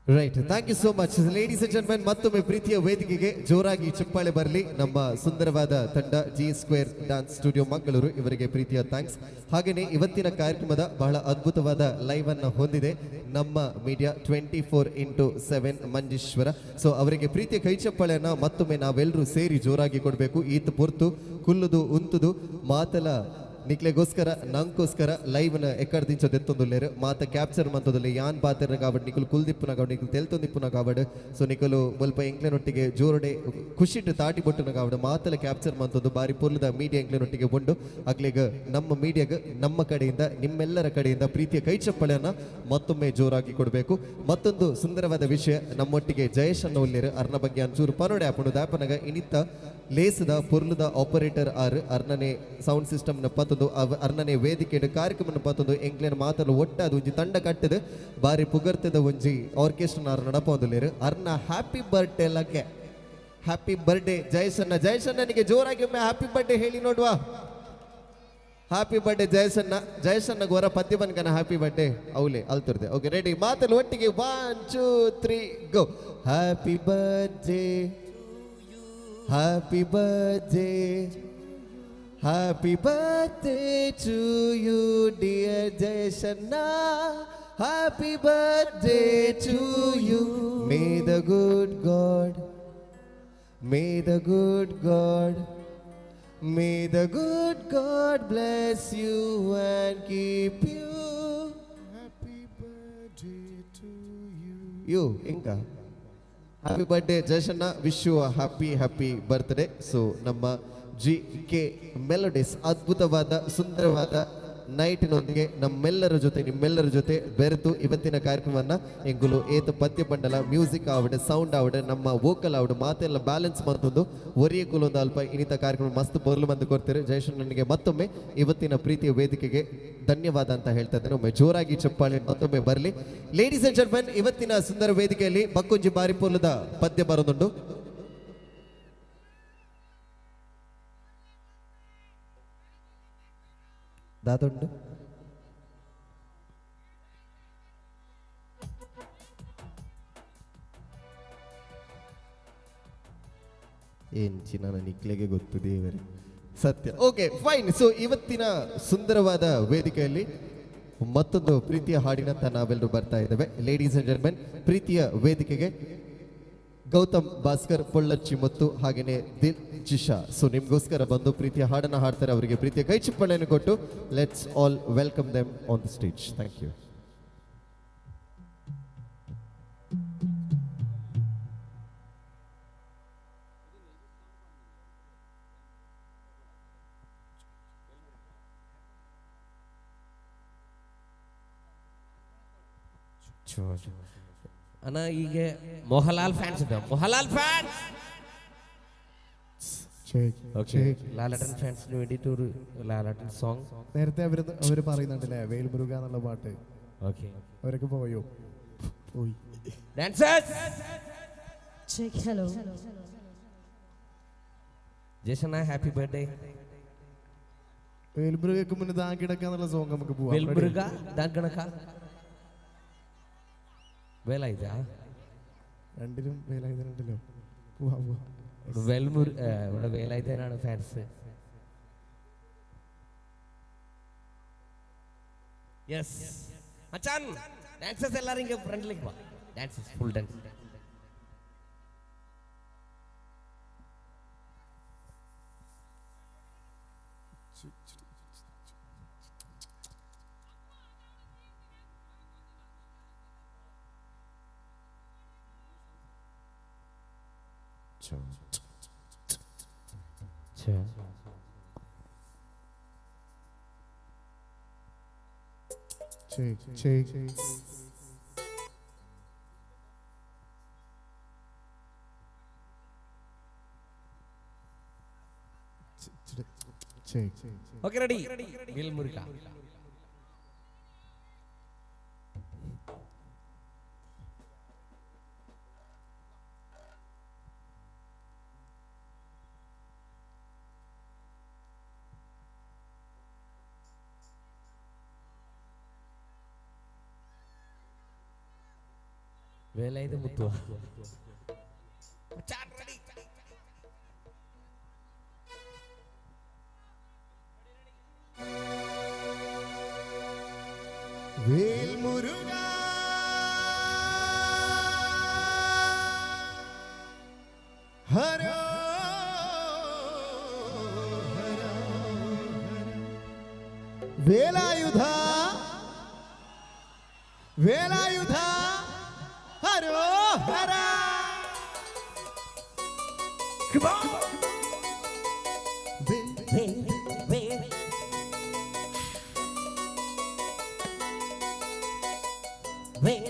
Right, thank you so much ladies and gentlemen. ಮತ್ತೊಮ್ಮೆ ಪ್ರೀತಿಯ ವೇದಿಕೆಗೆ ಜೋರಾಗಿ ಚಪ್ಪಾಳೆ ಬರಲಿ. ನಮ್ಮ ಸುಂದರವಾದ ತಂಡ G square dance studio Mangaluru ಇವರಿಗೆ ಪ್ರೀತಿಯ thanks. ಹಾಗೆಯೇ ಇವತ್ತಿನ ಕಾರ್ಯಕ್ರಮದ ಬಹಳ ಅದ್ಭುತವಾದ ಲೈವ್ ಅನ್ನು ಹೊಂದಿದೆ ನಮ್ಮ ಮೀಡಿಯಾ 24x7 Manjeshwar. So ಅವರಿಗೆ ಪ್ರೀತಿಯ ಕೈ ಚಪ್ಪಾಳೆಯನ್ನ ಮತ್ತೊಮ್ಮೆ ನಾವೆಲ್ಲರೂ ಸೇರಿ ಜೋರಾಗಿ ಕೊಡಬೇಕು. ಈತ ಪೊರ್ತು ಕುಲ್ಲುದು ಉಂತುದು ಮಾತಲ ನಿಕ್ಲೆಗೋಸ್ಕರ ನಂಗೋಸ್ಕರ ಲೈವ್ನ ಎಕ್ಕಡ್ ದಿಂಚೊದೆತ್ತೊಂದುಲ್ಲೇರು ಮಾತ ಕ್ಯಾಪ್ಚರ್ ಮಂತೊಂದುಲ್ಲೆ ಯಾನ್ ಪಾತೆರ್ನ ಕಾವಡ್ ನಿಕುಲು ಕುಲ್ದಿಪ್ಪುನ ಕಾವಡ್ ನಿಕುಲು ತೆಲ್ತೊಂದಿಪ್ಪುನ ಕಾವಡ್. ಸೊ ನಿಕುಲು ಮುಲ್ಪ ಎಂಕ್ಲೆನೊಟ್ಟಿಗೆ ಜೋರುಡೆ ಖುಷಿಟ್ ತಾಟಿ ಬೊಟ್ಟುನ ಕಾವಡ್ ಮಾತಲ ಕ್ಯಾಪ್ಚರ್ ಮಂತೊಂದು ಬಾರಿ ಪೊರ್ಲುದ ಮೀಡಿಯಾ ಎಂಕ್ಲೆನೊಟ್ಟಿಗೆ ಉಂಡು. ಅಕ್ಲೆಗ್ ನಮ್ಮ ಮೀಡಿಯಾಗ್ ನಮ್ಮ ಕಡೆಯಿಂದ ನಿಮ್ಮೆಲ್ಲರ ಕಡೆಯಿಂದ ಪ್ರೀತಿಯ ಕೈ ಚಪ್ಪಳೆಯನ್ನ ಮತ್ತೊಮ್ಮೆ ಜೋರಾಗಿ ಕೊಡಬೇಕು. ಮತ್ತೊಂದು ಸುಂದರವಾದ ವಿಷಯ, ನಮ್ಮೊಟ್ಟಿಗೆ ಜಯೇಶ್ ಅನ್ನ ಉಲ್ಲೇರು ಅರ್ನ ಬಗ್ಗೆ ಅಂಚೂರು ಪನೋಡೆ ಆಪುಂಡು ದಾಪನಗ ಇನಿತ್ತ ಲೇಸದ ಪೊರ್ಲುದ ಆಪರೇಟರ್ ಆರ್ ಅರ್ನನೆ ಸೌಂಡ್ ಸಿಸ್ಟಮ್ ನ ಪತ್ತೊಂದು ಅರ್ನನೆ ವೇದಿಕೆ ಕಾರ್ಯಕ್ರಮ ಪತ್ತೊಂದು ಎಂಕ್ಲೆನ ಮಾತಲು ಒಟ್ಟಾದ ಒಂಜಿ ತಂಡ ಕಟ್ಟದ ಬಾರಿ ಪುಗರ್ತದ ಒಂಜಿ ಆರ್ಕೆಸ್ಟ್ರಾ ಆರ್ ನಡಪೊಂದುಲ್ಲೇರು. ಅರ್ನ ಹ್ಯಾಪಿ ಬರ್ಡೇ ಲಕ್ಕೆ ಹ್ಯಾಪಿ ಬರ್ಡೇ ಜಯಸಣ್ಣ. ಜಯಸಣ್ಣನಿಗೆ ಜೋರಾಗಿ ಒಮ್ಮೆ ಹ್ಯಾಪಿ ಬರ್ಡೇ ಹೇಳಿ ನೋಡುವ. Happy birthday ಜಯಸಣ್ಣ. ಜಯಸಣ್ಣ ಗೋರ ಪದ್ಯ ಬನ್ಕನ ಹ್ಯಾಪಿ ಬರ್ಡೇ ಅವಲೆ ಅಲ್ತುರ್ದೆ. ಓಕೆ ರೆಡಿ, ಮಾತಲು ಒಟ್ಟಿಗೆ 1 2 3 go. Happy birthday, happy birthday, happy birthday to you dear Jayashanna, happy birthday to you. May the good God, may the good God, may the good God bless you and keep you. Happy birthday to you. You ಇಂಕ happy birthday Jayashanna, wish you happy happy birthday. So ನಮ್ಮ G K melodies ಅದ್ಭುತವಾದ ಸುಂದರವಾದ ನೈಟಿನೊಂದಿಗೆ ನಮ್ಮೆಲ್ಲರ ಜೊತೆ ನಿಮ್ಮೆಲ್ಲರ ಜೊತೆ ಬೆರೆತು ಇವತ್ತಿನ ಕಾರ್ಯಕ್ರಮವನ್ನು ಎಂಗುಲು ಏತ ಪದ್ಯ ಬಂಡಲ ಮ್ಯೂಸಿಕ್ ಆವಡೆ ಸೌಂಡ್ ಆವಡೆ ನಮ್ಮ ವೋಕಲ್ ಆವಡೆ ಮಾತೆಲ್ಲ ಬ್ಯಾಲೆನ್ಸ್ ಮಂತೊಂದು ಒರಿಯ ಕುಲೊಂದು ಅಲ್ಪ ಇನ್ನಿತ ಕಾರ್ಯಕ್ರಮ ಮಸ್ತ್ ಬೊರ್ಲು ಬಂದು ಕೊಡ್ತಾರೆ. ಜಯಶಣ್ಣನಿಗೆ ಮತ್ತೊಮ್ಮೆ ಇವತ್ತಿನ ಪ್ರೀತಿಯ ವೇದಿಕೆಗೆ ಧನ್ಯವಾದ ಅಂತ ಹೇಳ್ತಾ ಇದ್ದೇನೆ. ಒಮ್ಮೆ ಜೋರಾಗಿ ಚಪ್ಪಾಳೆ ಮತ್ತೊಮ್ಮೆ ಬರಲಿ. ಲೇಡೀಸ್ ಅಂಡ್ ಜೆಂಟಲ್ಮೆನ್, ಇವತ್ತಿನ ಸುಂದರ ವೇದಿಕೆಯಲ್ಲಿ ಬಕ್ಕೊಂಜಿ ಬಾರಿಪೊರ್ಲುದ ಪದ್ಯ ಬರೋದುಂಟು. ದಾದುಂಡು ಏನ್ ಚಿನ್ನ ನಿಕ್ಲೆಗೆ ಗೊತ್ತು ದೇವರೇ ಸತ್ಯ. Okay fine. ಸೊ ಇವತ್ತಿನ ಸುಂದರವಾದ ವೇದಿಕೆಯಲ್ಲಿ ಮತ್ತೊಂದು ಪ್ರೀತಿಯ ಹಾಡಿನಂತ ನಾವೆಲ್ಲರೂ ಬರ್ತಾ ಇದ್ದೇವೆ. ಲೇಡೀಸ್ ಅಂಡ್ ಜೆಂಟಲ್ಮೆನ್, ಪ್ರೀತಿಯ ವೇದಿಕೆಗೆ ಗೌತಮ್ ಭಾಸ್ಕರ್ ಪೊಳ್ಳಚ್ಚಿ ಮತ್ತು ಹಾಗೆಯೇ ದಿಲ್ ಜಿಶಾ ಸೊ ನಿಮ್ಗೋಸ್ಕರ ಬಂದು ಪ್ರೀತಿಯ ಹಾಡನ್ನು ಹಾಡ್ತಾರೆ. ಅವರಿಗೆ ಪ್ರೀತಿಯ ಕೈ ಚಿಪ್ಪಣೆಯನ್ನು ಕೊಟ್ಟು let's all welcome them on the stage. Thank you. ಅಣ್ಣ ಈಗ ಮೋಹನ್ಲಾಲ್ ಫ್ಯಾನ್ಸ್ ಇದ್ದಾವೆ. ಮೋಹನ್ಲಾಲ್ ಫ್ಯಾನ್ಸ್ ഓക്കെ, ലാലേട്ടൻ ഫാൻസിന് വേണ്ടിയിട്ട് ഒരു ലാലേട്ടൻ സോങ്. നേരത്തെ അവര് പറയുന്നുണ്ടല്ലേ വേൽമുരുക എന്നുള്ള പാട്ട്. ഓക്കെ, അവരൊക്കെ പോയോ? പോയി. Dancers check. ഹലോ ജേഷണ്ണ, ഹാപ്പി ബർത്ത്ഡേ. വേൽമുരുകക്ക് മുന്നേ ദാങ്കിടക്ക എന്നുള്ള സോങ് നമുക്ക് പോവാം. വേൽമുരുക ദാങ്കിടക്ക വേലായുധ രണ്ടിലും വേലായുധനുണ്ടല്ലോ. പോവാ പോവാ. വേൽമുരു ഇവിടെ വേലായുധനാണ് ഫാൻസ്. യെസ് മച്ചാൻ, ഡാൻസേഴ്സ് എല്ലാവരും ഇങ്ങ് ഫ്രണ്ടിലേക്ക് വാ. Dancers full dance. Check, check. Check. Okay, ready. Velmuruga. Velayudha മുത്തുവാ. വേൽ മുരുക ഹര വേലായുധ വേലായുധ ഹരോ ഹര. വേൽ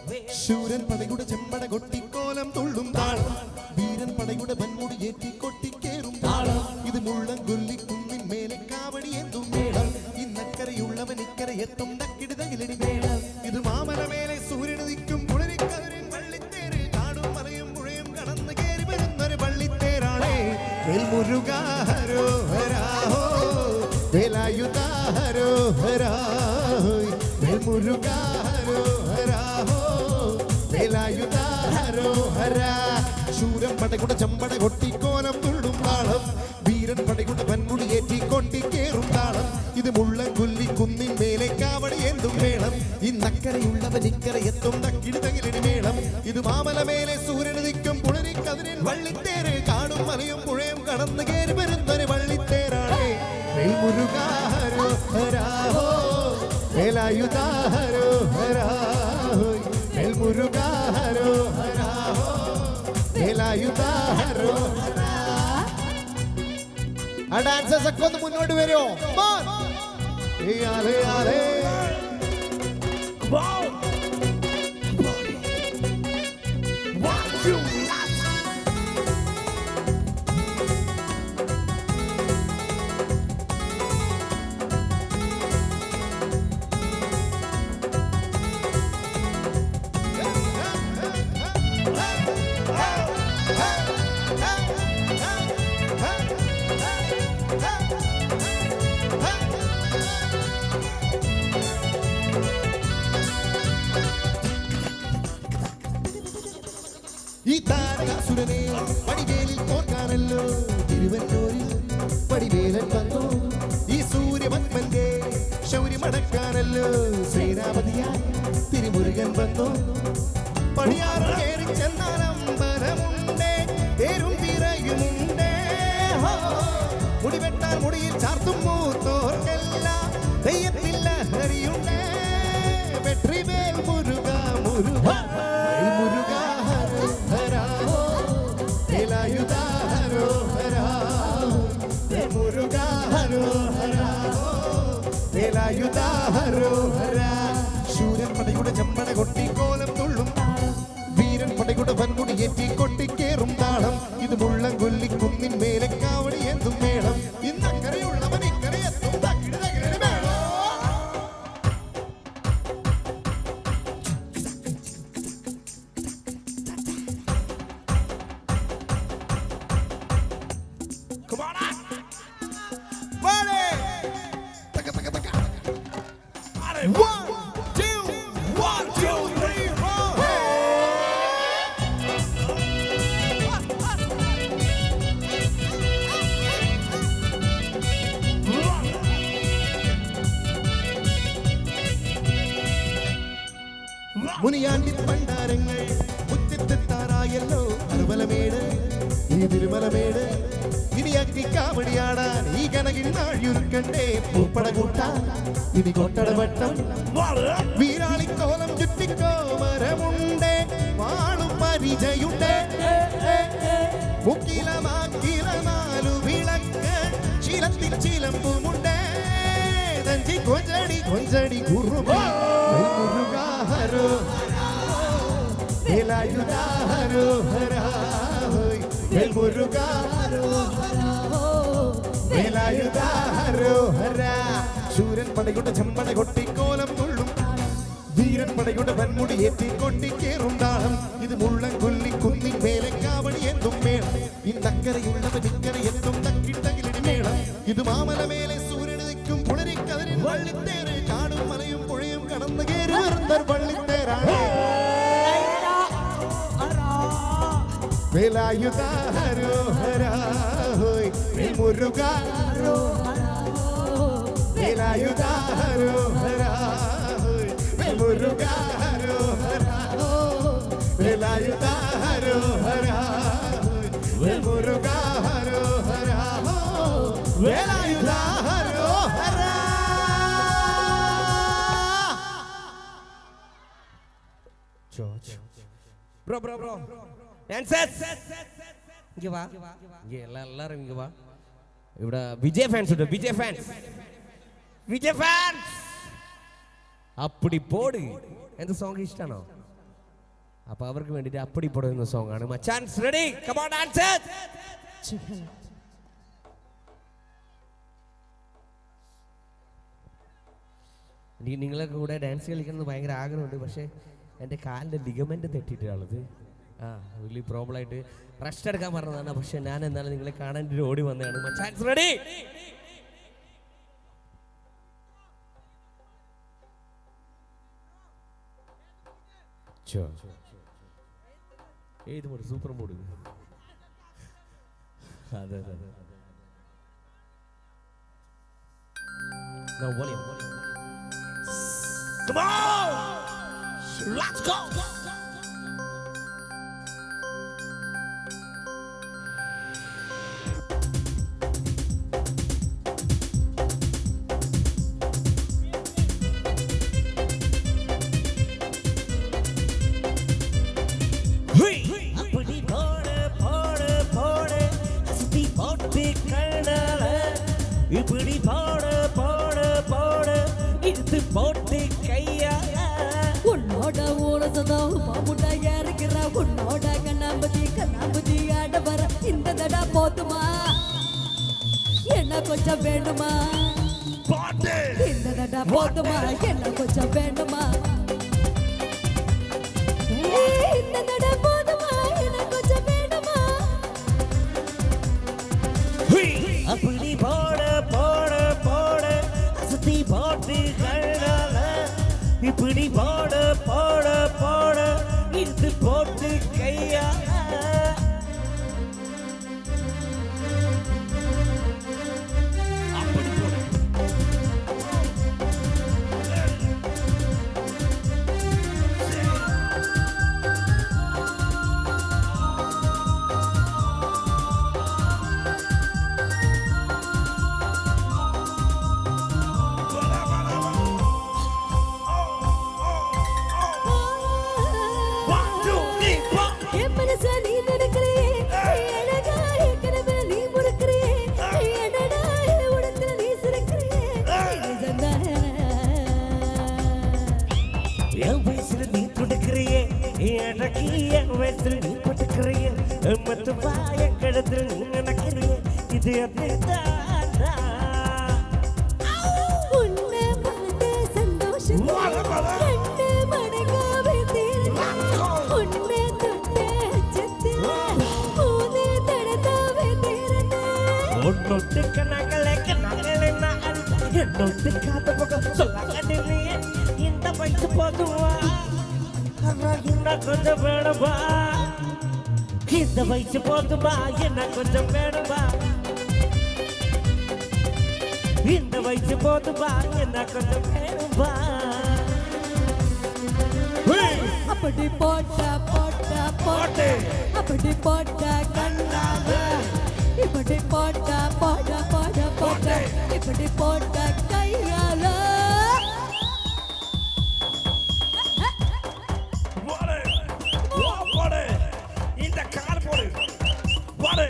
വേൽ ശൂരൻ പടയുടെ ചെമ്പട കൊട്ടിക്കോലം തുള്ളും താളം, വീരൻ പടയുടെ വൻമുടി ഏറ്റി കൊട്ടിക്കേറും താളം. ഇത് മുള്ളംകൊല്ലി കുന്നിൻ മേലെ കാവടി എന്തും മേളം. ഇന്നക്കരയുള്ളവൻ ഇക്കര എത്തും തക്കിടിതകിലടി മേളം. ഇത് മാമല മേലെ സൂര്യനുദിക്കും കുളിരിക്കതിരിൻ വള്ളിത്തേര്. കാടും മലയും പുഴയും കടന്നു കയറി വരുന്നൊരു പള്ളിത്തേരാണേ. വേൽമുരുകാ ഹരോ ഹരാഹോ, വേലായുധ ഹരോ ഹരാഹോയ്. വേൽമുരുകാ ഹരോ ഹരാഹോ, വേലായുധ ഹരോ ഹരാ. ശൂരൻ പടകുട ചമ്പട കൊട്ടിക്കോലം തുള്ളും താളം, വീരൻ പടകുട വൻമുടി ഏറ്റി കൊട്ടിക്കേറും താളം. ഇത് മുള്ളംകൊല്ലി കുന്നിൻ മേലെ കാവടി എന്തും മേളം. ഇന്നക്കരയുള്ളവൻ ഇക്കര എത്തും തക്കിടിതകിലടി മേളം. ഇത് മാമല മേലെ സൂര്യനുദിക്കും പുളരിക്കതിരിൻ വള്ളിത്തേര്. കാടും മലയും പുഴയും കടന്നു കയറി വരുന്നൊരു വള്ളിത്തേരാണേ. വേൽമുരുകാ ഹരോ ഹരാഹോ, വേലായുധ ഹരോ ഹരാഹോയ്. വേൽമുരുകാ ഹരോ ഹരാഹോ, വേലായുധ ഹരോ ഹരാ. ആ ഡാൻസേഴ്സ് ഒക്കെ ഒന്ന് മുന്നോട്ട് വരുമോ? ഈ താരകാസുരനെ പടിവേലിൽ തോൽക്കാനല്ലോ തിരുവന്നൂരിൽ പടിവേലൻ വന്നു. ഈ സൂര്യപത്മന്റെ ശൗര്യമടക്കാനല്ലോ സേനാപതിയായി തിരുമുരുകൻ വന്നു. പടിയാറ് കയറി ചെന്നാൽ അമ്പലമുണ്ടേ, തേരും തിരയുമുണ്ടേ. മുടിവെട്ടാൻ മുടിയിൽ ചാർത്തും മൂത്തോർക്കെല്ലാം തെയ്യത്തിൽ ലഹരിയുണ്ടേ. വെട്രിവേൽ മുരുക മുരുക മുരുക ഹരോ വേലായുധ ഹരോ ഹരോ മുരുക ഹരോ ഹരോ വേലായുധ ഹരോ ഹരാ. ശൂരൻ പടയുടെ ചെമ്പട കൊട്ടിക്കോലം തുള്ളും, വീരൻ പടയുടെ വൻമുടി ഏറ്റി കൊട്ടിക്കേറും താളം. ഇത് മുള്ളംകൊല്ലി കുന്നിൻ മേലെ കാവടി എന്തും മേളം. ഇന്നക്കരയുള്ളവൻ ഇക്കരയെത്തും തക്കിടി തകിലടി മേളം. Come on out. Ready. Taka, taka, taka. 1, 2, 1, 2, 3, 4. Muniyandi പണ്ടാരങ്ങൾ മുറ്റത്തെത്താറായല്ലോ. അറുമലമേട് ഈ തിരുമലമേട് ഇനിയാക്കി കാവടിയാടാൻ ഈ കനകിൽ നാഴിയുരുക്കണ്ടേ. പൂപ്പട കൂട്ടാൻ ഇനി കൊട്ടടവട്ടം. വീരാളിക്കോലം ചുറ്റിക്കോ മരമുണ്ടേ, വാളും പരിചയുണ്ടേ. മുക്കിലമാക്കില നാലു വിളക്ക് ശീലത്തിൽ ചിലമ്പുമുണ്ടേ. തഞ്ചി കൊഞ്ചടി കൊഞ്ചടി കുറുമ മുരുകാഹരോ വേലായുധ ഹരോ ഹരാ മുരുകാഹരോ വേലായുധ ഹരോ ഹരാ. ശൂരൻ പടയുടെ ചെമ്പട കൊട്ടിക്കോലം തുള്ളും, വീരൻ പടയുടെ വൻമുടി ഏറ്റി കൊട്ടിക്കേറും താളം. ഇത് മുള്ളംകൊല്ലി കുന്നിൻ മേലെ കാവടി എന്തും മേളം. ഇന്നക്കരയുള്ളവൻ ഇക്കര എത്തും തക്കിട്ടകിലടി മേളം. ഇത് മാമല മേലെ സൂര്യനുദിക്കും പുളരിക്കതിരിൻ വള്ളിത്തേര്. കാടും മലയും പുഴയും കടന്നു കയറി വരുന്നൊരു പള്ളിത്തേരാണ്. വേലായുധ ഹരോ ഹര ഹോയ് മുരുക വേലായുധ ഹരോ ഹര ഹോയ് മുരുക ഹരോ ഹര വേലായുധ ഹരോ ഹര ഹോയ് മുരുക ഹരോ ഹര വേലായുധ ഹരോ ഹര. ப்ரோ ப்ரோ ப்ரோ டான்சர்ஸ் இங்க வா, இங்க எல்லாரும் இங்க வா. ഇവിടെ വിജയ് ഫാൻസ് ഉണ്ട്, വിജയ് ഫാൻസ്, വിജയ് ഫാൻസ് അപ്പടി പോട്. എന്ത് സോങ് ഇഷ്ടമാണോ? അപ്പൊ അവർക്ക് വേണ്ടിയിട്ട് അപ്പടി പോട് എന്ന സോങ് ആണ്. മച്ചാൻസ് റെഡി? Come on dancers. എനിക്ക് നിങ്ങളെ കൂടെ ഡാൻസ് കളിക്കണമെന്ന് ഭയങ്കര ആഗ്രഹമുണ്ട്. പക്ഷേ എൻ്റെ കാലിൻ്റെ ലിഗമെൻറ്റ് തെറ്റിയിട്ടാണുള്ളത്. ആ വലിയ പ്രോബ്ലമായിട്ട് റെസ്റ്റ് എടുക്കാൻ പറഞ്ഞതാണ്. പക്ഷെ ഞാൻ എന്നാലും നിങ്ങളെ കാണാൻ ഒരു ഓടി വന്നതാണ്. മച്ചാൻസ് റെഡി? ഏത് മൂഡ്? Super mood. അതെ അതെ അതെ. Now volume. Come on! Let's go! அப்படி போடு போடு போடு அசத்தி போட்டு கண்ணால, இப்படி போடு போடு போடு இழுத்து போட்டு கையால. உன்னோட ஊரசதம் மாமுட்டா இருக்கிற உன்னோட கண்ணாம்பதி கண்ணாம்பதி ஆட வர இந்த தடா போதுமா, என்ன கொஞ்சம் வேணுமா? இந்த தடா போதுமா, என்ன கொஞ்சம் வேணுமா? இந்த தடா போதுமா, என்ன கொஞ்சம் வேணுமா? அப்படி போடு போடு போடு அசத்தி போட்டு கண்ணால, இப்படி போடு போடு போடு இழுத்து போட்டு கையால. என் மனச நீ நினைக்கிறியே, அழகா என் கனவை நீ முறுக்கிறியே, என்னடா என் உடத்துல நீ சிரிக்கிறியே, நிஜம்தான். என் வயசுல நீ துடுக்கிறியே, எனக்கு என் வயசுல நீ பட்டுக்கிறியே, மத்துவா என் கழுத்துல நீ நினைக்கிறியே, இது அதுதான். உன்னை பார்த்த சந்தோஷத்துல கண்ணு மடங்காவே தீருது. உன்னை தொட்ட அச்சத்துல மூணு தடத்தாவே தீருது. ஒன்னொட்டு கண்ணாங்களே கண்ணாங்களே நான் என்னொட்டு காத்த பக்கம் சொல்லாங்கடி நீ, இந்த வயசு போதுவா என்ன கொஞ்சம் வேணுமா? இந்த வயசு போதுமா, என்ன கொஞ்சம் வேணுமா? இந்த வயசு போதுமா, என்ன கொஞ்சம் வேணுமா? அப்படி போட்டா போட்டா போட்டு, அப்படி போட்டா கண்ணால, இப்படி போட்டா போட போட போட்ட, இப்படி போட்டா கையால. போடு, இந்த கால் போடு, போடு.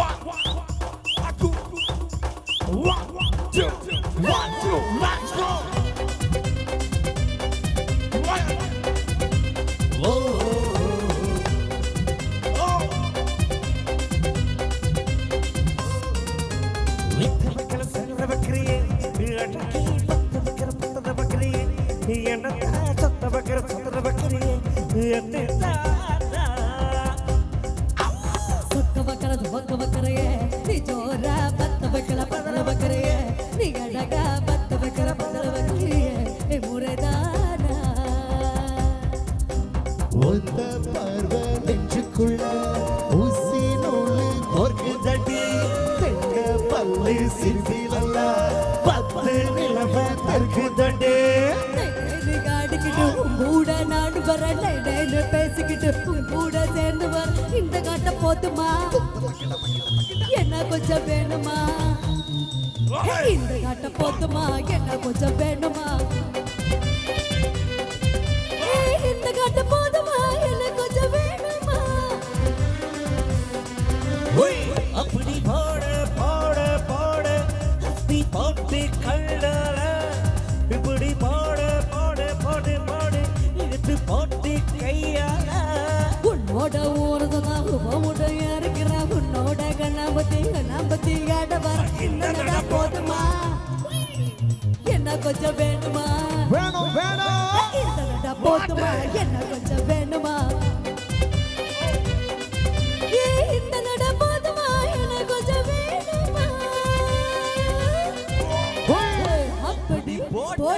One, two, one, two, one, two, let's go. One. Oh, oh. வித்த வைக்கிற செல்ல வைக்கிறியே, அடக்கி பத்த வைக்கிற பத்தத வைக்கிறியே, என்னத்தான் சொத்த வைக்கிற சொத்தத வைக்கிறியே, சொக்க வைக்கிற சொக்க வைக்கிறையே, நீ ஜோரா பத்த வைக்கிற பத்தல வைக்கிறையே, நீ அழகா பத்த வைக்கிற பத்தல வைக்கிறியே, முறைதானா? ஒத்த பார்வை நெஞ்சுக்குள்ள ஊசி நூலு கோர்க்குதடி. தென்ன பல்லு சிரிப்பிலல்ல 10 நிலவ தெற்குதடி. காடிக்கிட்டு உன் கூட நாடு வர நைன்னு பேசிக்கிட்டு உன் கூட சேர்ந்து வர இந்த காட்ட போதுமா என்ன கொஞ்சம் வேணுமா இந்த காட்ட போதுமா என்ன கொஞ்சம் வேணுமா இந்த காட்ட போதுமா என்ன கொஞ்சம் வேணுமா அப்படி போட போட போட அத்தி போட்டு கண்ணால இப்படி போட போட போடு போடு இழுத்து போட்டு கையால உன்னோட ஊறுதான் உபமுட இருக்கிற உன்னோட கண்ணாம்பத்தி கண்ணாம்பத்தி ஆட வர இந்த நட போதுமா என்ன கொஞ்சம் வேணுமா வேணும் வேணும் இந்த நட போதுமா என்ன கொஞ்சம் வேணுமா இந்த நட போதுமா என்ன கொஞ்சம் வேணுமா அப்படி போட்டே.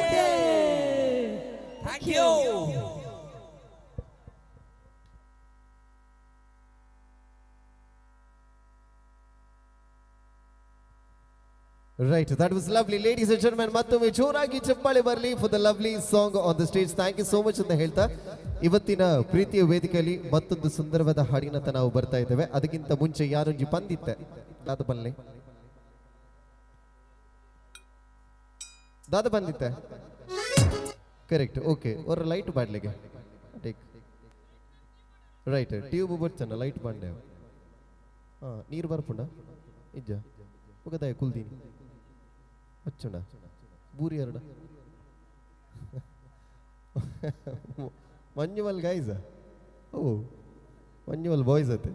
Thank you. Right, that was lovely. Ladies and gentlemen, ಮತ್ತೊಮ್ಮೆ ಜೋರಾಗಿ ಚಪ್ಪಾಳೆ ಬರಲಿ for the lovely song on the stage. Thank you so much ಅಂತ ಹೇಳ್ತಾ ಇವತ್ತಿನ ಪ್ರೀತಿಯ ವೇದಿಕೆಯಲ್ಲಿ ಮತ್ತೊಂದು ಸುಂದರವಾದ ಹಾಡಿನತ್ತ ನಾವು ಬರ್ತಾ ಇದ್ದೇವೆ. ಅದಕ್ಕಿಂತ ಮುಂಚೆ ಯಾರೊಂಜಿ ಬಂದಿತ್ತೆ ದಾದ ಬನ್ನಿ ದಾದ ಬಂದಿತ್ತೆ ಕರೆಕ್ಟ್ ಓಕೆ ಅವರ ಲೈಟ್ ಬಾಡ್ಲಿಗೆ ಟೇಕ್ ರೈಟ್ ಟ್ಯೂಬ್ ಬರ್ಚನ ಲೈಟ್ ಬಾಂಡೆ ಹಾಂ ನೀರು ಬರ್ಪುಂಡ ಇಜ್ಜ ಒಗದಾಯ ಕುಲ್ದೀನಿ ಅಚ್ಚುಂಡ ಬೂರಿ ಎರಡ ಮಂಜುಮಲ್ ಗೈಸ್ ಓ ಮಂಜುಮಲ್ ಬಾಯ್ಸ್ ಅತ್ತೆ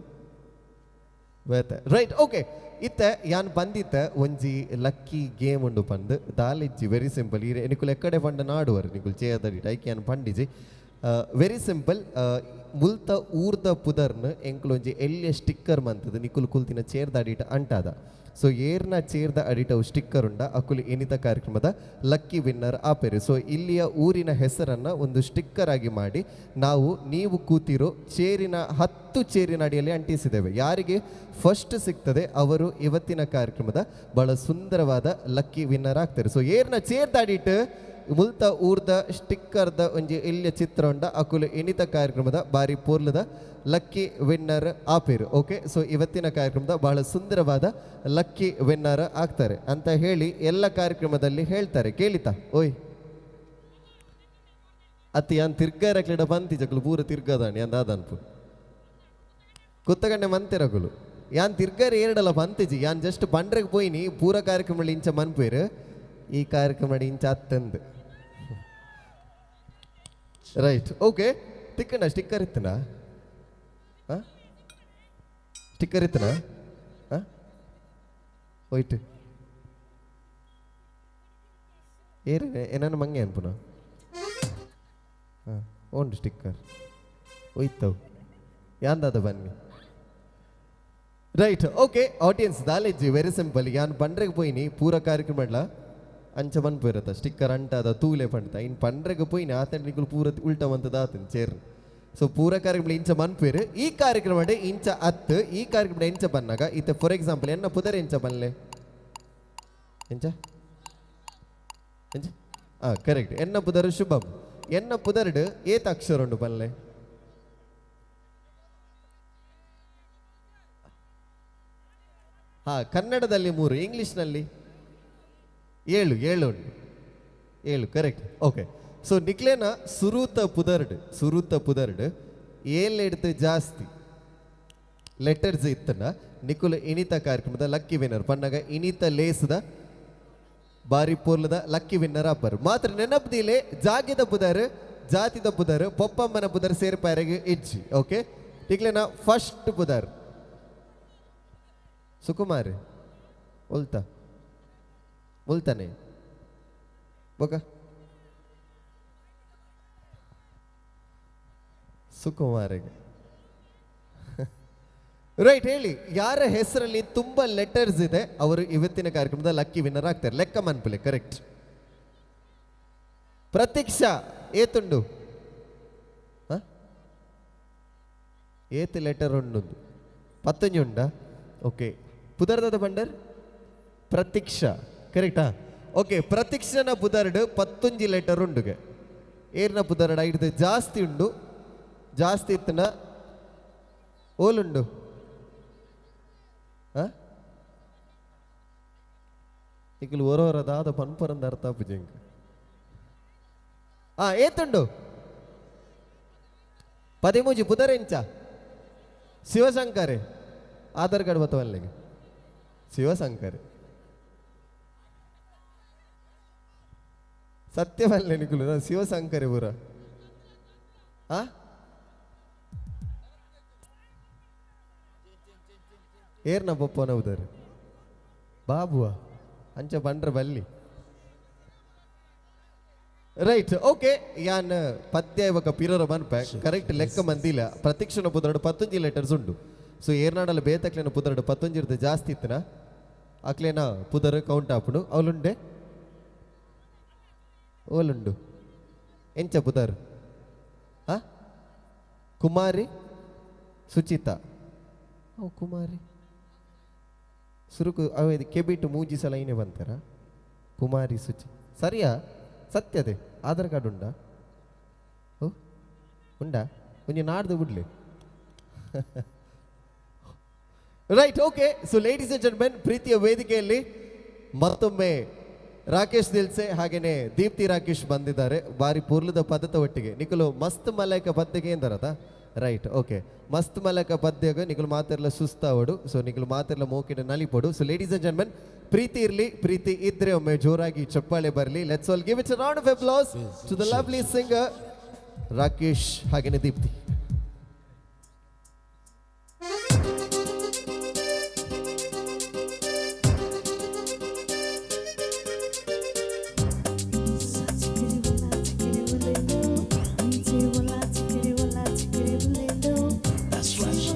ಬೇತೆ ರೈಟ್ ಓಕೆ ಇತ್ತೆ ಯಾನ್ ಬಂದಿತ್ತೆ ಒಂಜಿ ಲಕ್ಕಿ ಗೇಮ್ ಉಂಡು ಪಂದ್ ದಾಲಿಜ್ಜಿ ವೆರಿ ಸಿಂಪಲ್ ಈ ನಿಕುಲ್ ಎಕ್ಕಡೆ ಪಂಡ ನಾಡುವರು ನಿಕುಲ್ ಚೇದಡಿ ಐಕ್ ಯಾನ್ ಪಂಡಿಜಿ ವೆರಿ ಸಿಂಪಲ್ ಮುಲ್ತ ಊರ್ದ ಪುದರ್ನ ಎಂಕುಲ್ ಒಂಜಿ ಎಲ್ಲಿಯ ಸ್ಟಿಕ್ಕರ್ ಮಂತದ ನಿಕುಲ್ ಕುಲ್ತಿನ ಚೇರ್ದ ಅಡಿಟ ಅಂಟಾದ ಸೊ ಏರ್ನ ಚೇರ್ದ ಅಡಿಟ ಅವು ಸ್ಟಿಕ್ಕರ್ ಉಂಡ ಅಕುಲು ಎನಿತ ಕಾರ್ಯಕ್ರಮದ ಲಕ್ಕಿ ವಿನ್ನರ್ ಆಪೇರು. ಸೊ ಇಲ್ಲಿಯ ಊರಿನ ಹೆಸರನ್ನು ಒಂದು ಸ್ಟಿಕ್ಕರ್ ಆಗಿ ಮಾಡಿ ನಾವು ನೀವು ಕೂತಿರೋ ಚೇರಿನ 10 ಚೇರಿನ ಅಡಿಯಲ್ಲಿ ಅಂಟಿಸಿದ್ದೇವೆ. ಯಾರಿಗೆ ಫಸ್ಟ್ ಸಿಗ್ತದೆ ಅವರು ಇವತ್ತಿನ ಕಾರ್ಯಕ್ರಮದ ಬಹಳ ಸುಂದರವಾದ ಲಕ್ಕಿ ವಿನ್ನರ್ ಆಗ್ತಾರೆ. ಸೊ ಏರ್ನ ಚೇರ್ದ ಅಡಿಟ್ ಮುಲ್ತ ಊರ್ದ ಸ್ಟಿಕ್ಕರ್ದ ಒಂಜಿ ಎಲ್ಲಿಯ ಚಿತ್ರ ಉಂಡ ಅಕುಲು ಎನಿತ ಕಾರ್ಯಕ್ರಮದ ಬಾರಿ ಪೋರ್ಲದ ಲಕ್ಕಿ ವಿನ್ನರ್ ಆಪೇರು. ಓಕೆ ಸೊ ಇವತ್ತಿನ ಕಾರ್ಯಕ್ರಮದ ಬಹಳ ಸುಂದರವಾದ ಲಕ್ಕಿ ವಿನ್ನರ್ ಆಗ್ತಾರೆ ಅಂತ ಹೇಳಿ ಎಲ್ಲ ಕಾರ್ಯಕ್ರಮದಲ್ಲಿ ಹೇಳ್ತಾರೆ. ಕೇಳಿತಾ ಓಯ್ ಅತ್ತಿ ಯಾನ್ ತಿರ್ಗಾರಕ್ಲಿಡ ಬಂತಿ ಜಕುಲು ಪೂರ ತಿರ್ಗದಾಣಿ ಅಂದ ಅನ್ಪು ಕುತ್ತಗಂಡೆ ಮಂತಿರಕುಲು ಯಾನ್ ತಿರ್ಗಾರ ಏರಡಲ್ಲ ಬಂತಿಜಿ ಯಾನ್ ಜಸ್ಟ್ ಬಂಡ್ರೆಗೆ ಪೋಯಿನಿ ಪೂರ ಕಾರ್ಯಕ್ರಮ ಇಂಚ ಮನ್ಪೇರು ಈ ಕಾರ್ಯಕ್ರಮ ಇಂಚ ಅತ್ತಂದು ರೈಟ್ ಓಕೆ ತಿಕ್ಕಣ್ಣ ಸ್ಟಿಕ್ಕರ್ ಇತ್ತನಾ ಸ್ಟಿಕ್ಕರ್ ಇತ್ತನಾ ಹೋಯ್ತು ಏರೇನೆ ಏನಾನು ಮಂಗೆ ಅನ್ಪುನ ಹಾಂ ಓಂಡು ಸ್ಟಿಕ್ಕರ್ ಹೋಯ್ತವು ಯಾಂದಾದ ಬನ್ನಿ ರೈಟ್ ಓಕೆ ಆಡಿಯನ್ಸ್ ದಾಲೇಜಿ ವೆರಿ ಸಿಂಪಲ್ ಯಾನ್ ಬಂಡ್ರೆಗೆ ಪೋಯಿನಿ ಪೂರ ಕಾರ್ಯಕ್ರಮ ಅಂಚ ಪನ್ಪು ಸ್ಟಿಕ್ಕರ್ ಅಂಟಾದ ತೂಲೆ ಪಂಡ್ತ ಇನ್ನು ಪಂಡ್ರೆಗೆ ಪೋಯಿನಿ ಆತನಿಗಳು ಪೂರ ಉಲ್ಟ ಮಂತದ ಆತನ ಚೇರ್ ಸೊ ಪೂರ ಕಾರ್ಯಕ್ರಮ ಇಂಚ ಮನ್ಪೇರು ಈ ಕಾರ್ಯಕ್ರಮ ಇಂಚ ಅತ್ತು ಈ ಕಾರ್ಯಕ್ರಮ ಇಂಚ ಬನ್ನಾಗ ಇತ್ತೆ ಫಾರ್ ಎಕ್ಸಾಂಪಲ್ ಎನ್ನ ಪುದರ್ ಎಂಚ ಬನ್ಲೆ ಎಂಚ ಎಂಚ ಹಾಂ ಕರೆಕ್ಟ್ ಎನ್ನ ಪುದರ್ ಶುಭಂ ಎನ್ನ ಪುದರ್ಡು ಏತ ಅಕ್ಷರ ಉಂಡು ಬನ್ಲೆ ಹಾಂ ಕನ್ನಡದಲ್ಲಿ 3 ಇಂಗ್ಲೀಷ್ನಲ್ಲಿ 7 7 ಉಂಟು 7 ಕರೆಕ್ಟ್ ಓಕೆ ಸೊ ನಿಕ್ಲೇನ ಸುರೂತ ಪುದರ್ಡು ಏಳೆಡ್ದು ಜಾಸ್ತಿ ಲೆಟರ್ಸ್ ಇತ್ತನ ನಿಕುಲ ಇನಿತ ಕಾರ್ಯಕ್ರಮದ ಲಕ್ಕಿ ವಿನ್ನರ್ ಪಣ್ಣಗ ಇನಿತ ಲೇಸದ ಬಾರಿ ಪೋರ್ಲದ ಲಕ್ಕಿ ವಿನ್ನರ್ ಅಪ್ಪರು ಮಾತ್ರ ನೆನಪದಿಲೆ ಜಾಗೆದ ಪುದರ್ ಜಾತಿದ ಪುದರ್ ಪೊಪ್ಪಮ್ಮನ ಪುದರ್ ಸೇರ್ಪಾರೆಗೆ ಇಜ್ಜಿ ಓಕೆ ನಿಕ್ಲೇನ ಫಸ್ಟ್ ಪುದರ್ ಸುಕುಮಾರ್ ಉಲ್ತಾ ಮುಲ್ತಾನೆ ಬೊಕ ಸುಕುಮಾರಿಗೆ ರೈಟ್ ಹೇಳಿ ಯಾರ ಹೆಸರಲ್ಲಿ ತುಂಬಾ ಲೆಟರ್ಸ್ ಇದೆ ಅವರು ಇವತ್ತಿನ ಕಾರ್ಯಕ್ರಮದ ಲಕ್ಕಿ ವಿನ್ನರ್ ಆಗ್ತಾರೆ. ಲೆಕ್ಕ ಮನ್ಪುಲೆ ಕರೆಕ್ಟ್. ಪ್ರತೀಕ್ಷಾ ಏತುಂಡು ಏತ್ ಲೆಟರ್ ಉಂಡು ಪತ್ತೊಂಜಿ ಉಂಡಾ? ಓಕೆ, ಪುದರ್ದದ ಬಂಡರ್ ಪ್ರತೀಕ್ಷಾ, ಕರೆಕ್ಟಾ? ಓಕೆ, ಪ್ರತೀಕ್ಷನ ಪುದರ್ಡ್ ಪತ್ತೊಂಜಿ ಲೆಟರ್ ಉಂಡುಗೆ. ಏರ್ನ ಪುದರ್ಡ್ ಐಡ್ದು ಜಾಸ್ತಿ ಉಂಡು? ಜಾಸ್ತಿ ಇತ್ತನ ಓಲುಂಡು? ನಿಕುಲು ಒರೋರ ದಾದ ಪನ್ಪರಂದ ಅರ್ಥ ಆಪುಜಿ ಎಂಕ್. ಏತುಂಡು? ಪದಿಮೂಜಿ. ಪುದರೆಂಚ? ಶಿವಶಂಕರೆ. ಆಧಾರ್ ಕಾರ್ಡ್ ಬತ್ತವಲ್ಲಿಗೆ ಶಿವಶಂಕರೆ. ಸತ್ಯವಲ್ಲೇ ನಿಕುಲು ಶಿವಶಂಕರೆ ಪೂರ. ಏರ್ನ ಬೊಪ್ಪನ ಉದರ್ ಬಾಬುವ ಅಂಚ ಬಂಡ್ರ ಬಲ್ಲಿ. ರೈಟ್, ಓಕೆ, ಯಾನ್ ಪದ್ಯ ಇವಾಗ ಪಿರೋರ ಬನ್ಪೆ ಕರೆಕ್ಟ್ ಲೆಕ್ಕ ಮಂದಿಲ್ಲ. ಪ್ರತೀಕ್ಷಣ ಪುದರಡು ಪತ್ತೊಂಜಿ ಲೆಟರ್ಸ್ ಉಂಡು. ಸೊ ಏರ್ನಾಡಲ ಬೇತಕ್ಲೇನ ಪುದರಡು ಪತ್ತೊಂಜಿರ್ದು ಜಾಸ್ತಿ ಇತ್ತನ ಅಕ್ಲೇನ ಪುದರ್ ಕೌಂಟ್ ಆಪುಂಡು. ಅವಲುಂಡೆ ಓಲುಂಡು ಎಂಚ ಪುದರ್? ಕುಮಾರಿ ಸುಚಿತಾ. ಓ ಕುಮಾರಿ ಸುರುಕು ಅವ ಕೆಬಿಟ್ಟು ಮೂಜಿ ಸಲ ಐನೆ ಬಂತಾರ. ಕುಮಾರಿ ಸುಚಿ ಸರಿಯಾ? ಸತ್ಯದೆ. ಆಧಾರ್ ಕಾರ್ಡ್ ಉಂಡಾ? ಓ ಉಂಡಾ? ಒಂಜಿ ನಾಡ್ದು ಬಿಡ್ಲಿ. Right, okay. So ladies and gentlemen, ಪ್ರೀತಿಯ ವೇದಿಕೆಯಲ್ಲಿ ಮತ್ತೊಮ್ಮೆ ರಾಕೇಶ್ ದಿಲ್ಸೆ ಹಾಗೇನೆ ದೀಪ್ತಿ ರಾಕೇಶ್ ಬಂದಿದ್ದಾರೆ. ಬಾರಿ ಪೂರ್ಲದ ಪದದ ಒಟ್ಟಿಗೆ ನಿಕುಲು ಮಸ್ತ್ ಮಲೈಕ ಪದ್ಯಗೆ ಎಂದರತ? ರೈಟ್, ಓಕೆ, ಮಸ್ತ್ ಮಲಕ ಪದ್ಯಗ ನಿಕುಲು ಮಾತೆರ್ಲ ಸುಸ್ತಾವಡು. ಸೊ ನಿಕುಲು ಮಾತೆರ್ಲ ಮೋಕಿಡ ನಲಿಪೊಡು. ಸೊ ಲೇಡೀಸ್ ಅಂಡ್ ಜೆಂಟ್ಮೆನ್, ಪ್ರೀತಿ ಇರಲಿ, ಪ್ರೀತಿ ಇದ್ರೆ ಒಮ್ಮೆ ಜೋರಾಗಿ ಚಪ್ಪಾಳೆ ಬರಲಿ. Let's all give it a round of applause to the lovely singer Rakesh ಹಾಗೇನೆ Deepti.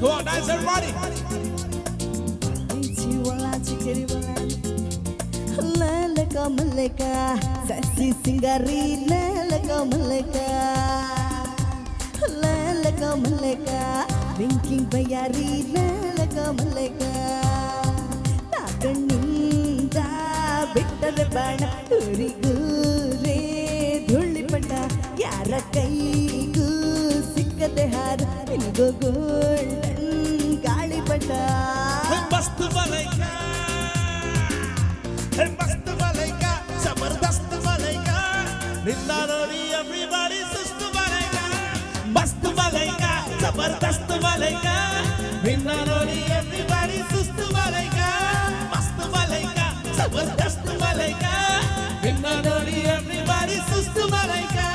Go on, dance everybody. Mallika, sexy singari, Lalaka Mallika, Lalaka Mallika, winking bayari, Lalaka Mallika. ಕಣ್ಣಿಂದ ಬಿಟ್ಟರೆ ಬಾಣ ಊರಿಗೂರೇ ಧೂಳಿ ಪಟ, ಯಾರ ಕೈಗೂ ಸಿಕ್ಕದೆ ಹಾರ, ನಿನಗೂ ಗೋಲ್ಡನ್ ಗಾಳಿಪಟ. ಮಸ್ತ್ ಮಲೈಕಾ, ಮಸ್ತ್ ಮಲೈಕಾ, ಜಬರ್ದಸ್ತ್ ಮಲೈಕಾ, ನಿನ್ನ ನೋಡಿ ಎವ್ರಿಬಾಡಿ ಸುಸ್ತು ಮಲೈಕಾ. ಮಸ್ತ್ ಮಲೈಕಾ, ಜಬರ್ದಸ್ತ್ ಮಲೈಕಾ, ನಿನ್ನ ನೋಡಿ ಎವ್ರಿಬಾಡಿ ಸುಸ್ತು ಮಲೈಕಾ. ಮಸ್ತ್ ಮಲೈಕಾ, ಜಬರ್ದಸ್ತ್ ಮಲೈಕಾ, ನಿನ್ನ ನೋಡಿ ಎವ್ರಿಬಾಡಿ ಸುಸ್ತು Malaika.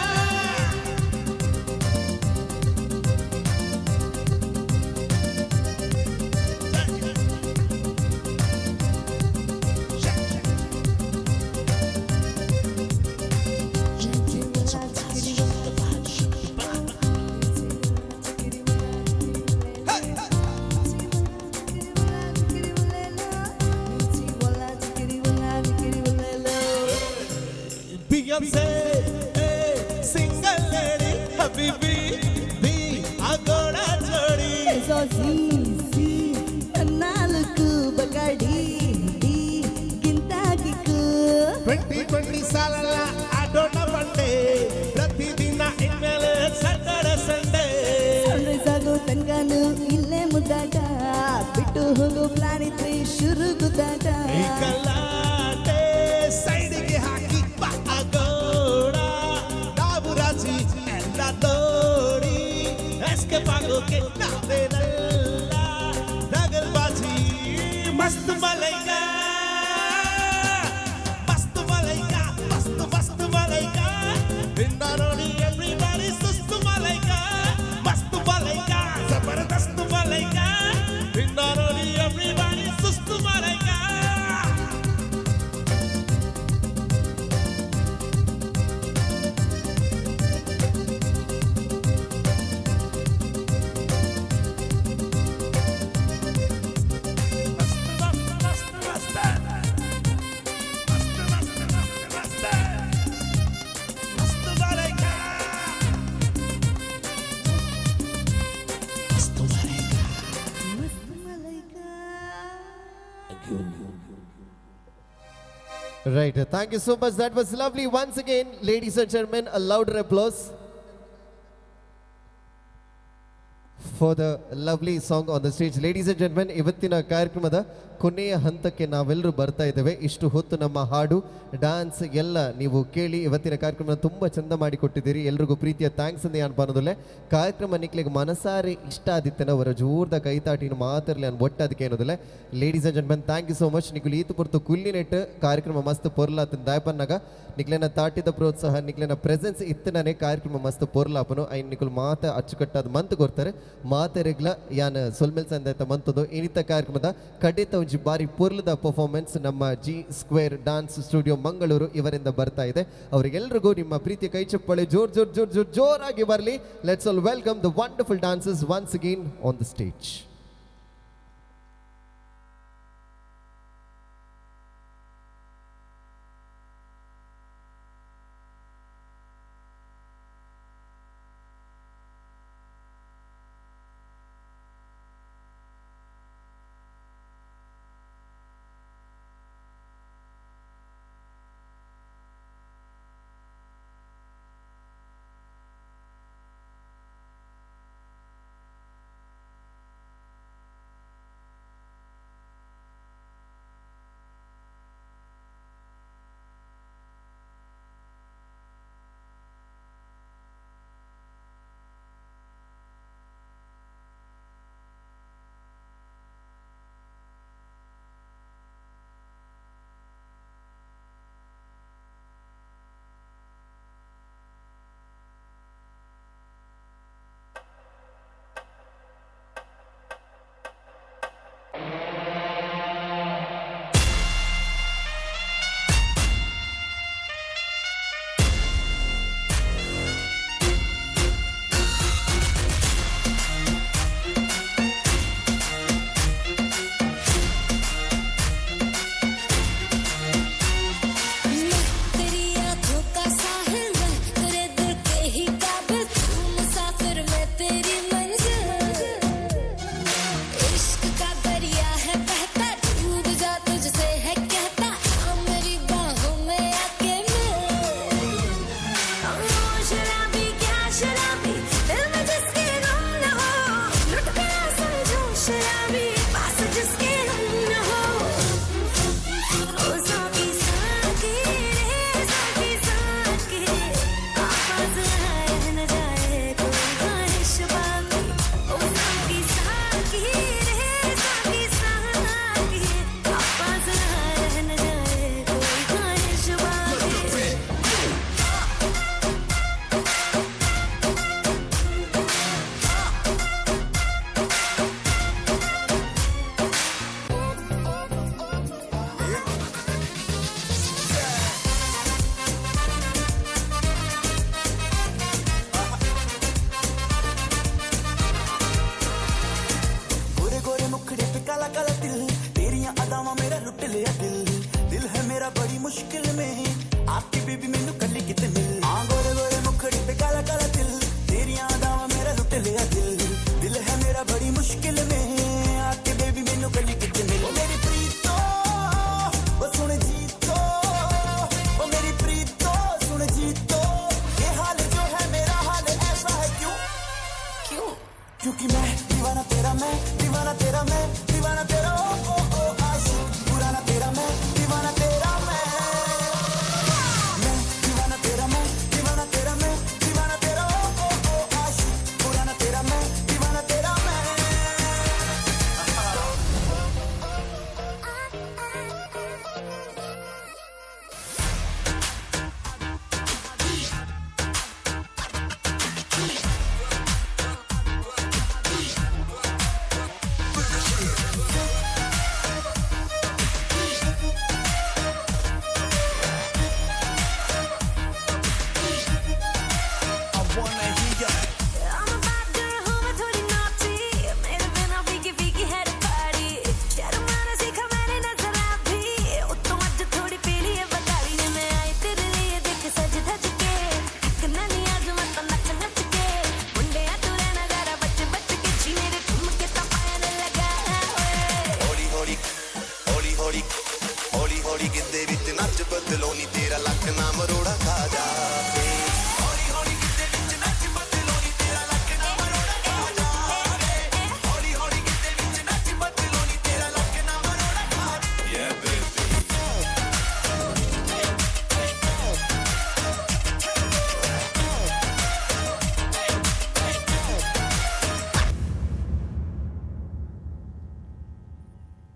Beyonce, hey, single lady, habibi, be agoda jodi. So see, ನಾಲ್ಕು ಬಗಡಿ, ಡಿ ಗಿಂತ ಕಿಕ್ಕು. 2020 ಸಾಲಲ್ಲ ಆಡೋಣ ಬಂಡೆ, ಪ್ರತಿದಿನ ಇನ್ಮೇಲೆ ಸ್ಯಾಟರ್ಡೆ ಸಂಡೇ. ಸನ್ರೈಸ್ ಆಗೋ ತನಕನೂ ಇಲ್ಲೇ ಮುದ್ದಾಟ, ಬಿಟ್ಟು ಹೋಗೋ ಪ್ಲಾನ್ ಇದ್ರೆ ಶುರು ಗುದ್ದಾಟ. ಈ ಗಲಾಟೆ ಸೈಡಿಗೆ ಹಾಕಿ ಬಾ ಆಗೋಣ, ನಾವು ರಾಜಿ ಎಲ್ಲ ನೋಡಿ ಎಸ್ಕೇಪ್ ಆಗೋಕೆ ನಾವೇನಲ್ಲ ದಗಲ್ಬಾಜಿ. ಮಸ್ತ್ ಮಲೈಕಾ, ಮಸ್ತ್ ಮಲೈಕಾ, ಮಸ್ತ್ ಮಸ್ತ್ ಮಲೈಕಾ, ನಿನ್ನ ನೋಡಿ ಎವ್ರಿಬಾಡಿ ಸುಸ್ತು ಮಲೈಕಾ. ಮಸ್ತ್ ಮಲೈಕಾ, ಜಬರ್ದಸ್ತ್ ಮಲೈಕಾ, ನಿನ್ನ ನೋಡಿ ಎವ್ರಿಬಾಡಿ ಸುಸ್ತು Malaika. Right, thank you so much. That was lovely. Once again, ladies and gentlemen, a louder applause for the lovely song on the stage. Ladies and gentlemen, ಇವತ್ತಿನ ಕಾರ್ಯಕ್ರಮದ ಕೊನೆಯ ಹಂತಕ್ಕೆ ನಾವೆಲ್ಲರೂ ಬರ್ತಾ ಇದ್ದೇವೆ. ಇಷ್ಟು ಹೊತ್ತು ನಮ್ಮ ಹಾಡು, ಡಾನ್ಸ್ ಎಲ್ಲ ನೀವು ಕೇಳಿ ಇವತ್ತಿನ ಕಾರ್ಯಕ್ರಮ ತುಂಬ ಚಂದ ಮಾಡಿಕೊಟ್ಟಿದ್ದೀರಿ. ಎಲ್ರಿಗೂ ಪ್ರೀತಿಯ thanks ಅಂತ ನಾನು ಬನ್ನೋದಿಲ್ಲ. ಕಾರ್ಯಕ್ರಮ ನಿಕ್ಲಿಗೆ ಮನಸಾರೆ ಇಷ್ಟ ಆದಿತ್ತನ ಅವರ ಜೋರ್ದ ಕೈತಾಟಿನ ಮಾತಿರಲಿ ನಾನು ಒಟ್ಟು ಅದಕ್ಕೆ ಏನೋದಿಲ್ಲ. Ladies and gentlemen, thank you so much. ನಿಕ್ಲು ಈತು ಪೊರ್ತು ಕುಲ್ಲಿನೆಟ್ಟು ಕಾರ್ಯಕ್ರಮ ಮಸ್ತ್ ಪೊರ್ಲಾತನ ದಾಯಪನ್ನಾಗ ನಿಕ್ಲೆನ ತಾಟಿದ ಪ್ರೋತ್ಸಾಹ, ನಿಕ್ಲೆನ ಪ್ರೆಸೆನ್ಸ್ ಇತ್ತನೇ ಕಾರ್ಯಕ್ರಮ ಮಸ್ತ್ ಪೊರ್ಲಾಪನು. ಐನ್ ನಿಕುಲ್ ಮಾತ ಅಚ್ಚುಕಟ್ಟಾದ ಮಂತ್ ಕೊರ್ತಾರೆ ಮಾತೆರೆಗ್ಲ ಯಾನ್ ಸೊಲ್ಮೆಲ್ ಸಂದಾಯ್ತ ಮಂತದು. ಇನ್ನಿತ ಕಾರ್ಯಕ್ರಮದ ಕಡಿತ ಒಂಜಿ ಬಾರಿ ಪೊರ್ಲದ ಪರ್ಫಾರ್ಮೆನ್ಸ್ ನಮ್ಮ G square dance studio Mangaluru ಇವರಿಂದ ಬರ್ತಾ ಇದೆ. ಅವರಿಗೆಲ್ರಿಗೂ ನಿಮ್ಮ ಪ್ರೀತಿಯ ಕೈ ಚಪ್ಪಾಳೆ ಜೋರ್ ಜೋರ್ ಜೋರ್ ಜೋರ್ ಜೋರಾಗಿ ಬರಲಿ. Let's all welcome the wonderful dancers once again on the stage. क्योंकि मैं दीवाना तेरा, मैं दीवाना तेरा, मैं दीवाना तेरा, ओ ओ ओ आशिक पुराना तेरा, मैं दीवाना तेरा, मैं मैं दीवाना तेरा, मैं दीवाना तेरा, मैं दीवाना तेरा, ओ ओ ओ आशिक पुराना तेरा, मैं दीवाना तेरा, मैं। Thank you.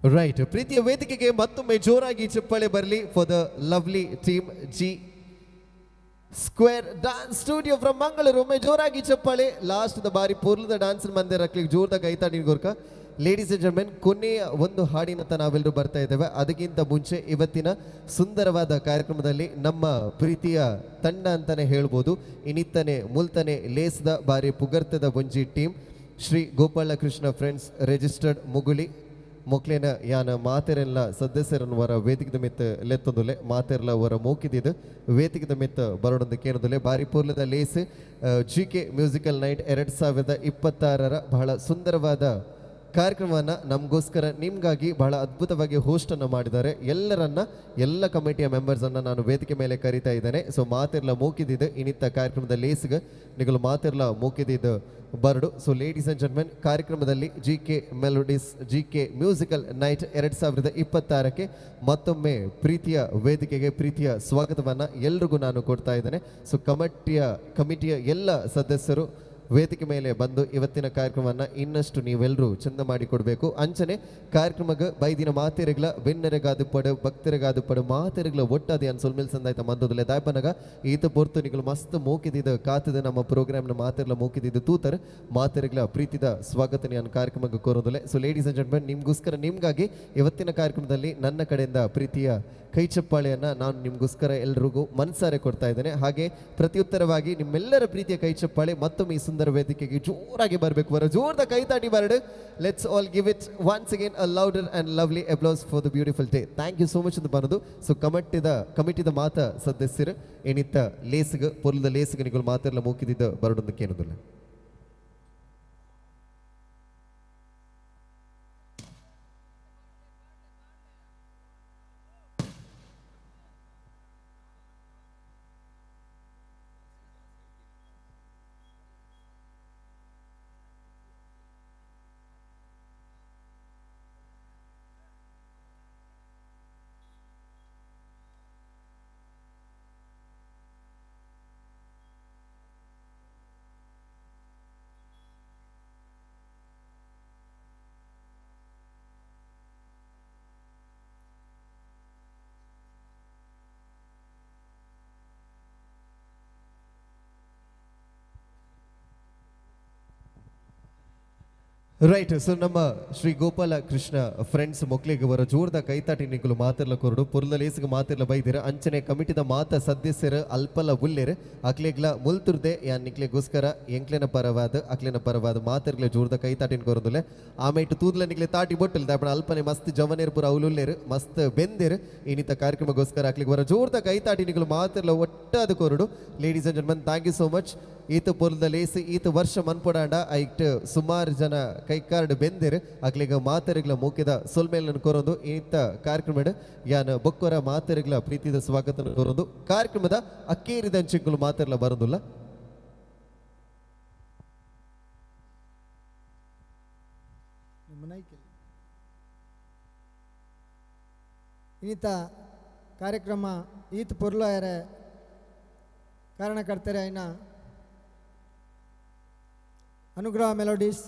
ರೈಟ್, ಪ್ರೀತಿಯ ವೇದಿಕೆಗೆ ಮತ್ತೊಮ್ಮೆ ಜೋರಾಗಿ ಚಪ್ಪಾಳೆ ಬರಲಿ for the lovely team G square dance studio from Mangaluru. ಒಮ್ಮೆ ಜೋರಾಗಿ ಚಪ್ಪಾಳೆ. ಲಾಸ್ಟ್ the ಬಾರಿ ಪೂರ್ಲದ ಡಾನ್ಸ್ ಮಂದಿರ ಜೋರ್ದ ಕೈತಾಡಿ ಗೋರ್ಕ. ಲೇಡೀಸ್ ಅಂಡ್ ಜೆಂಟ್ಮೆನ್, ಕೊನೆಯ ಒಂದು ಹಾಡಿನತ್ತ ನಾವೆಲ್ಲರೂ ಬರ್ತಾ ಇದ್ದೇವೆ. ಅದಕ್ಕಿಂತ ಮುಂಚೆ ಇವತ್ತಿನ ಸುಂದರವಾದ ಕಾರ್ಯಕ್ರಮದಲ್ಲಿ ನಮ್ಮ ಪ್ರೀತಿಯ ತಂಡ ಅಂತಾನೆ ಹೇಳ್ಬೋದು, ಇನಿತ್ತನೆ ಮುಲ್ತನೆ ಲೇಸ್ದ ಬಾರಿ ಪುಗರ್ತದ ಒಂಜಿ team Shri Gopalakrishna friends registered Muguli ಮೊಕ್ಲೇನ ಯಾನ ಮಾತೆರೆಲ್ಲ ಸದಸ್ಯರನ್ನು ವರ ವೇದಿಕೆದ ಮಿತ್ತ ಲೆತ್ತೊಂದುಲೆ ಮಾತೆರೆಲ್ಲ ವರ ಮೋಕಿದಿದ್ದು ವೇದಿಕೆದ ಮಿತ್ತ ಬರೋಡೊಂದು ಕೇನದುಲೆ. ಬಾರಿ ಪೂರ್ಲದ ಲೇಸ್ ಜಿ ಕೆ ಮ್ಯೂಸಿಕಲ್ ನೈಟ್ 2026ರ ಬಹಳ ಸುಂದರವಾದ ಕಾರ್ಯಕ್ರಮವನ್ನು ನಮಗೋಸ್ಕರ ನಿಮಗಾಗಿ ಬಹಳ ಅದ್ಭುತವಾಗಿ ಹೋಸ್ಟನ್ನು ಮಾಡಿದ್ದಾರೆ. ಎಲ್ಲರನ್ನ, ಎಲ್ಲ ಕಮಿಟಿಯ ಮೆಂಬರ್ಸನ್ನು ನಾನು ವೇದಿಕೆ ಮೇಲೆ ಕರೀತಾ ಇದ್ದೇನೆ. ಸೊ ಮಾತಿರ್ಲ ಮೂಕಿದಿದ್ದು ಇನ್ನಿತ್ತ ಕಾರ್ಯಕ್ರಮದ ಲೇಸ್ಗೆ ನಿಗಲು ಮಾತಿರ್ಲ ಮೂಕಿದಿದ್ದು ಬರಡು. ಸೊ ಲೇಡೀಸ್ ಆ್ಯಂಡ್ ಜೆಂಟ್ಮೆನ್, ಕಾರ್ಯಕ್ರಮದಲ್ಲಿ G K melodies G K musical night 2026ಕ್ಕೆ ಮತ್ತೊಮ್ಮೆ ಪ್ರೀತಿಯ ವೇದಿಕೆಗೆ ಪ್ರೀತಿಯ ಸ್ವಾಗತವನ್ನು ಎಲ್ರಿಗೂ ನಾನು ಕೊಡ್ತಾ ಇದ್ದೇನೆ. ಸೊ ಕಮಿಟಿಯ ಎಲ್ಲ ಸದಸ್ಯರು ವೇದಿಕೆ ಮೇಲೆ ಬಂದು ಇವತ್ತಿನ ಕಾರ್ಯಕ್ರಮವನ್ನು ಇನ್ನಷ್ಟು ನೀವೆಲ್ಲರೂ ಚಂದ ಮಾಡಿಕೊಡ್ಬೇಕು. ಅಂಚನೆ ಕಾರ್ಯಕ್ರಮಕ್ಕೆ ಬೈದಿನ ಮಾತೆರೆಗ್ಲ ಬೆನ್ನರೆಗಾದು ಪಡು ಭಕ್ತರಿಗಾದು ಪಡು ಮಾತೆರೆಗ್ಲ ಒಟ್ಟಾದಿ ಅನ್ ಸೊಲ್ಮೇಲ್ ಸಂದಾಯ್ತ ಮಂದೊದಲೆ ದಾಯ್ಪನಗ ಈತ ಪೊರ್ತು ನಿಗಳು ಮಸ್ತ್ ಮೋಕಿದಿದ್ದು ಕಾತದ ನಮ್ಮ ಪ್ರೋಗ್ರಾಮ್ನ ಮಾತೆರ್ಲ ಮೋಕಿದಿದ್ದು ತೂತರ್ ಮಾತೆರೆಗ್ಲ ಪ್ರೀತಿದ ಸ್ವಾಗತ ಅನ್ ಕಾರ್ಯಕ್ರಮಕ್ಕೆ ಕೋರೋದಲೆ. ಸೊ ಲೇಡೀಸ್ ಅಂಡ್ ಜೆಂಟ್ಮೆನ್, ನಿಮ್ಗೋಸ್ಕರ ನಿಮ್ಗಾಗಿ ಇವತ್ತಿನ ಕಾರ್ಯಕ್ರಮದಲ್ಲಿ ನನ್ನ ಕಡೆಯಿಂದ ಪ್ರೀತಿಯ ಕೈ ಚಪ್ಪಾಳೆಯನ್ನು ನಾನು ನಿಮ್ಗೋಸ್ಕರ ಎಲ್ರಿಗೂ ಮನಸಾರೆ ಕೊಡ್ತಾ ಇದ್ದೇನೆ. ಹಾಗೆ ಪ್ರತ್ಯುತ್ತರವಾಗಿ ನಿಮ್ಮೆಲ್ಲರ ಪ್ರೀತಿಯ ಕೈ ಚಪ್ಪಾಳೆ ಮತ್ತೊಮ್ಮೆ ಈ ಸುಂದರ ವೇದಿಕೆಗೆ ಜೋರಾಗಿ ಬರಬೇಕು. ಬರೋ ಜೋರದ ಕೈತಾಟಿ ಬರಡು. Let's all give it once again a louder and lovely applause for the beautiful day. Thank you so much ಅಂತ ಬರೋದು. ಸೊ ಕಮಿಟಿದ ಮಾತ ಸದಸ್ಯರು ಏನಿತ್ತ ಲೇಸ್ಗೆ ಪೊರ್ಲದ ಲೇಸ್ಗೆ ನೀವು ಮಾತೆಲ್ಲ ಮೂಕಿದಿದ್ದ ಬರೋದಕ್ಕೆ ಏನದಿಲ್ಲ. ರೈಟ್, ಸೊ ನಮ್ಮ ಶ್ರೀ ಗೋಪಾಲ ಕೃಷ್ಣ ಫ್ರೆಂಡ್ಸ್ ಮೊಕ್ಲಿಗೆ ಬರೋ ಜೋರ್ದ ಕೈತಾಟಿ ನಿಕ್ಕಲು ಮಾತಿರ್ಲ ಕೊರಡು ಪುರ್ಲ ಲೇಸ್ಗೆ ಮಾತಿರ್ಲ ಬೈದಿರ. ಅಂಚನೆ ಕಮಿಟಿದ ಮಾತ ಸದಸ್ಯರು ಅಲ್ಪಲ ಉಲ್ಲೇರು ಅಕ್ಲೆಗ್ಲ ಮುಲ್ತುರ್ದೆ ಯಾನ್ ನಿಕ್ಲೆಗೋಸ್ಕರ ಎಂಕ್ಲೆನ ಪರವಾದ ಅಕ್ಲೆನ ಪರವಾದ ಮಾತಿರ್ಲೆ ಜೋರ್ದ ಕೈತಾಟಿನ ಕೊರದುಲೆ. ಆಮೇಟು ತೂದ್ಲ ನಿಕ್ಲೆ ತಾಟಿ ಬೊಟ್ಟಲ್ ದಾಪಣ ಅಲ್ಪನೆ ಮಸ್ತ್ ಜವನೇರು ಪುರ ಅವಲುಲ್ಲೇರು ಮಸ್ತ್ ಬೆಂದೇರು ಇನ್ನಿತ ಕಾರ್ಯಕ್ರಮಗೋಸ್ಕರ ಅಕ್ಲಿಗೆ ಬರೋ ಜೋರ್ದ ಕೈತಾಟಿ ನಿಕ್ಕಲು ಮಾತಿರ್ಲ ಒಟ್ಟಾದ ಕೊರಡು. Ladies and gentlemen, thank you so much. ಈತ ಪೊರ್ಲದ ಲೇಸ್ ಈತ ವರ್ಷ ಮನ್ಪೊಡಾಂಡ ಐಟ್ ಸುಮಾರು ಜನ ಕೈಕಾರ್ಡ್ ಬೆಂದಿರು ಅಕ್ಲಿಗ ಮಾತೆರೆಗ್ಲ ಮೂಕಿದ ಸೊಲ್ಮೇಲನ್ನು ಕೊರೊಂದು ಈತ ಕಾರ್ಯಕ್ರಮ ಯಾನ್ ಬೊಕ್ಕೊರ ಮಾತೆರೆಗ್ಲ ಪ್ರೀತಿದ ಸ್ವಾಗತ ಕೊರೊಂದು ಕಾರ್ಯಕ್ರಮದ ಅಕ್ಕೇರಿದಂಚಿಂಕುಲು ಮಾತೆರ್ಲ ಬರೋದಿಲ್ಲ. ಇನ್ನಿತ ಕಾರ್ಯಕ್ರಮ ಈತ ಪೊರ್ಲು ಆಯರೆ ಕಾರಣಕರ್ತರೆ ಐನ ಅನುಗ್ರಹ ಮೆಲೋಡೀಸ್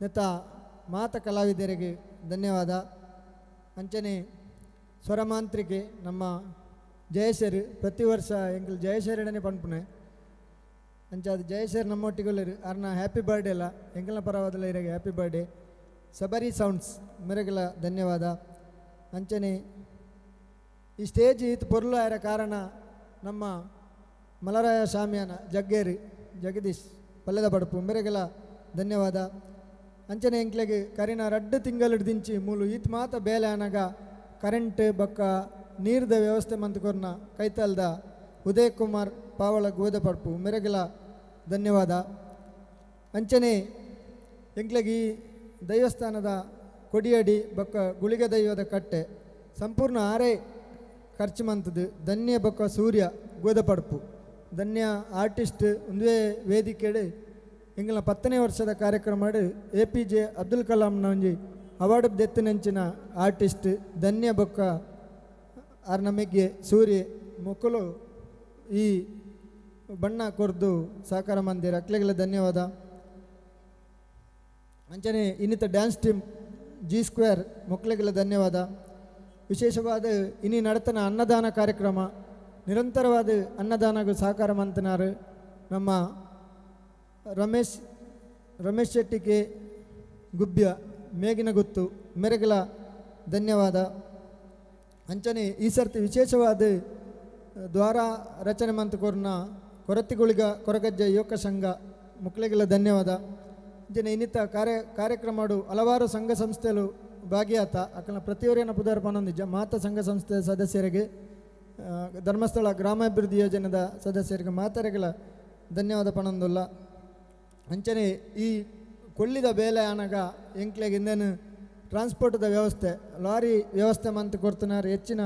ನೆತ್ತ ಮಾತ ಕಲಾವಿದರಿಗೆ ಧನ್ಯವಾದ. ಅಂಚನೆ ಸ್ವರಮಾಂತ್ರಿಕೆ ನಮ್ಮ ಜಯಶರ್ ಪ್ರತಿ ವರ್ಷ ಎಂಕಲ್ ಜಯಶರಣನೆ ಪನ್ಪುನೆ ಅಂಚಾದ ಜಯಶರ್ ನಮ್ಮೊಟ್ಟಿಗೊಲ್ಲರು ಅರ್ನ ಹ್ಯಾಪಿ ಬರ್ಡೇ ಅಲ್ಲ ಎಂಕಲ್ನ ಪರವಾದಲ್ಲ ಇರಗೆ ಹ್ಯಾಪಿ ಬರ್ಡೇ. ಸಬರಿ ಸೌಂಡ್ಸ್ ಮೆರೆಗಲ ಧನ್ಯವಾದ. ಅಂಚನೆ ಈ ಸ್ಟೇಜ್ ಈತ ಪೊರ್ಲು ಆಯರ ಕಾರಣ ನಮ್ಮ ಮಲರಾಯ ಶಾಮಿಯಾನ ಜಗ್ಗೇರಿ ಜಗದೀಶ್ ಪಲ್ಲೆದ ಬಡಪು ಮೆರೆಗಲ ಧನ್ಯವಾದ. ಅಂಚನೆ ಎಂಕ್ಲೆಗೆ ಕರಿನ ರಡ್ಡು ತಿಂಗಳು ದಿಂಚಿ ಮೂಲು ಈತ್ ಮಾತ ಬೇಲೆ ಅನಗ ಕರೆಂಟ್ ಬೊಕ್ಕ ನೀರ್ದ ವ್ಯವಸ್ಥೆ ಮಂತ್ಕೊರ್ನ ಕೈತಲ್ದ ಉದಯ್ ಕುಮಾರ್ ಪಾವಳ ಗೋದ ಪಡ್ಪು ಮೆರೆಗಲ ಧನ್ಯವಾದ. ಅಂಚನೆ ಎಂಕ್ಲೆಗೆ ಈ ದೈವಸ್ಥಾನದ ಕೊಡಿಯಡಿ ಬೊಕ್ಕ ಗುಳಿಗ ದೈವದ ಕಟ್ಟೆ ಸಂಪೂರ್ಣ ಆರೇ ಖರ್ಚು ಮಂತದ್ದು ಧನ್ಯ ಬೊಕ್ಕ ಸೂರ್ಯ ಗೋದ ಪಡ್ಪು ಧನ್ಯ ಆರ್ಟಿಸ್ಟ್ ಒಂದುವೇ ವೇದಿಕೆಡು ಎಂಗಲ 10ನೇ ವರ್ಷದ ಕಾರ್ಯಕ್ರಮ ಎ ಪಿ ಜೆ ಅಬ್ದುಲ್ ಕಲಾಂನ ಒಂಜಿ ಅವಾರ್ಡ್ ದೆತ್ತಿನಂಚಿನ ಆರ್ಟಿಸ್ಟ್ ಧನ್ಯ ಬೊಕ್ಕ ಆರ್ನ ಮೆಗ್ಗೆ ಸೂರ್ಯ ಮೊಕ್ಕಲು ಈ ಬಣ್ಣ ಕೊರ್ದು ಸಹಕಾರ ಮಂದಿರ ಅಕ್ಲೆಗೆಲ್ಲ ಧನ್ಯವಾದ. ಅಂಚನೆ ಇನ್ನಿತ ಡ್ಯಾನ್ಸ್ ಟೀಮ್ ಜಿ ಸ್ಕ್ವೇರ್ ಮೊಕ್ಕಳಿಗೆಲ್ಲ ಧನ್ಯವಾದ. ವಿಶೇಷವಾದ ಇನಿ ನಡತನ ಅನ್ನದಾನ ಕಾರ್ಯಕ್ರಮ ನಿರಂತರವಾದ ಅನ್ನದಾನಗೂ ಸಹಕಾರ ಮಂತನಾರು ನಮ್ಮ ರಮೇಶ್ ರಮೇಶ್ ಶೆಟ್ಟಿಗೆ ಗುಬ್ಬ್ಯ ಮೇಗಿನ ಗುತ್ತು ಮೆರೆಗಲ ಧನ್ಯವಾದ. ಅಂಚನೆ ಈ ಸರ್ತಿ ವಿಶೇಷವಾದ ದ್ವಾರ ರಚನೆ ಮಂತಕೋರ್ನ ಕೊರತಿಗುಳಿಗ ಕೊರಗಜ್ಜ ಯುವಕ ಸಂಘ ಮುಕ್ಳಿಗೆಲ್ಲ ಧನ್ಯವಾದ. ಅಂಚನೆ ಇನ್ನಿತ ಕಾರ್ಯಕ್ರಮಡು ಹಲವಾರು ಸಂಘ ಸಂಸ್ಥೆಗಳು ಭಾಗಿಯಾತ ಅಕಲ್ನ ಪ್ರತಿಯೊರಿಯನ ಪುದರ್ ಪನೊಂದಿಜ್ಜ ಮಾತ ಸಂಘ ಸಂಸ್ಥೆ ಸದಸ್ಯರಿಗೆ ಧರ್ಮಸ್ಥಳ ಗ್ರಾಮಾಭಿವೃದ್ಧಿ ಯೋಜನೆದ ಸದಸ್ಯರಿಗೆ ಮಾತರೆಗಳ ಧನ್ಯವಾದ ಪಣೊಂದುಲ್ಲ. ಅಂಚನೆ ಈ ಕೊಳ್ಳಿದ ಬೇಲೆ ಆನಗ ಎಂಕ್ಲೆಗ್ ಇಂದೇನು ಟ್ರಾನ್ಸ್ಪೋರ್ಟ್ದ ವ್ಯವಸ್ಥೆ ಲಾರಿ ವ್ಯವಸ್ಥೆ ಮಂತ್ ಕೊಡ್ತನಾರು ಹೆಚ್ಚಿನ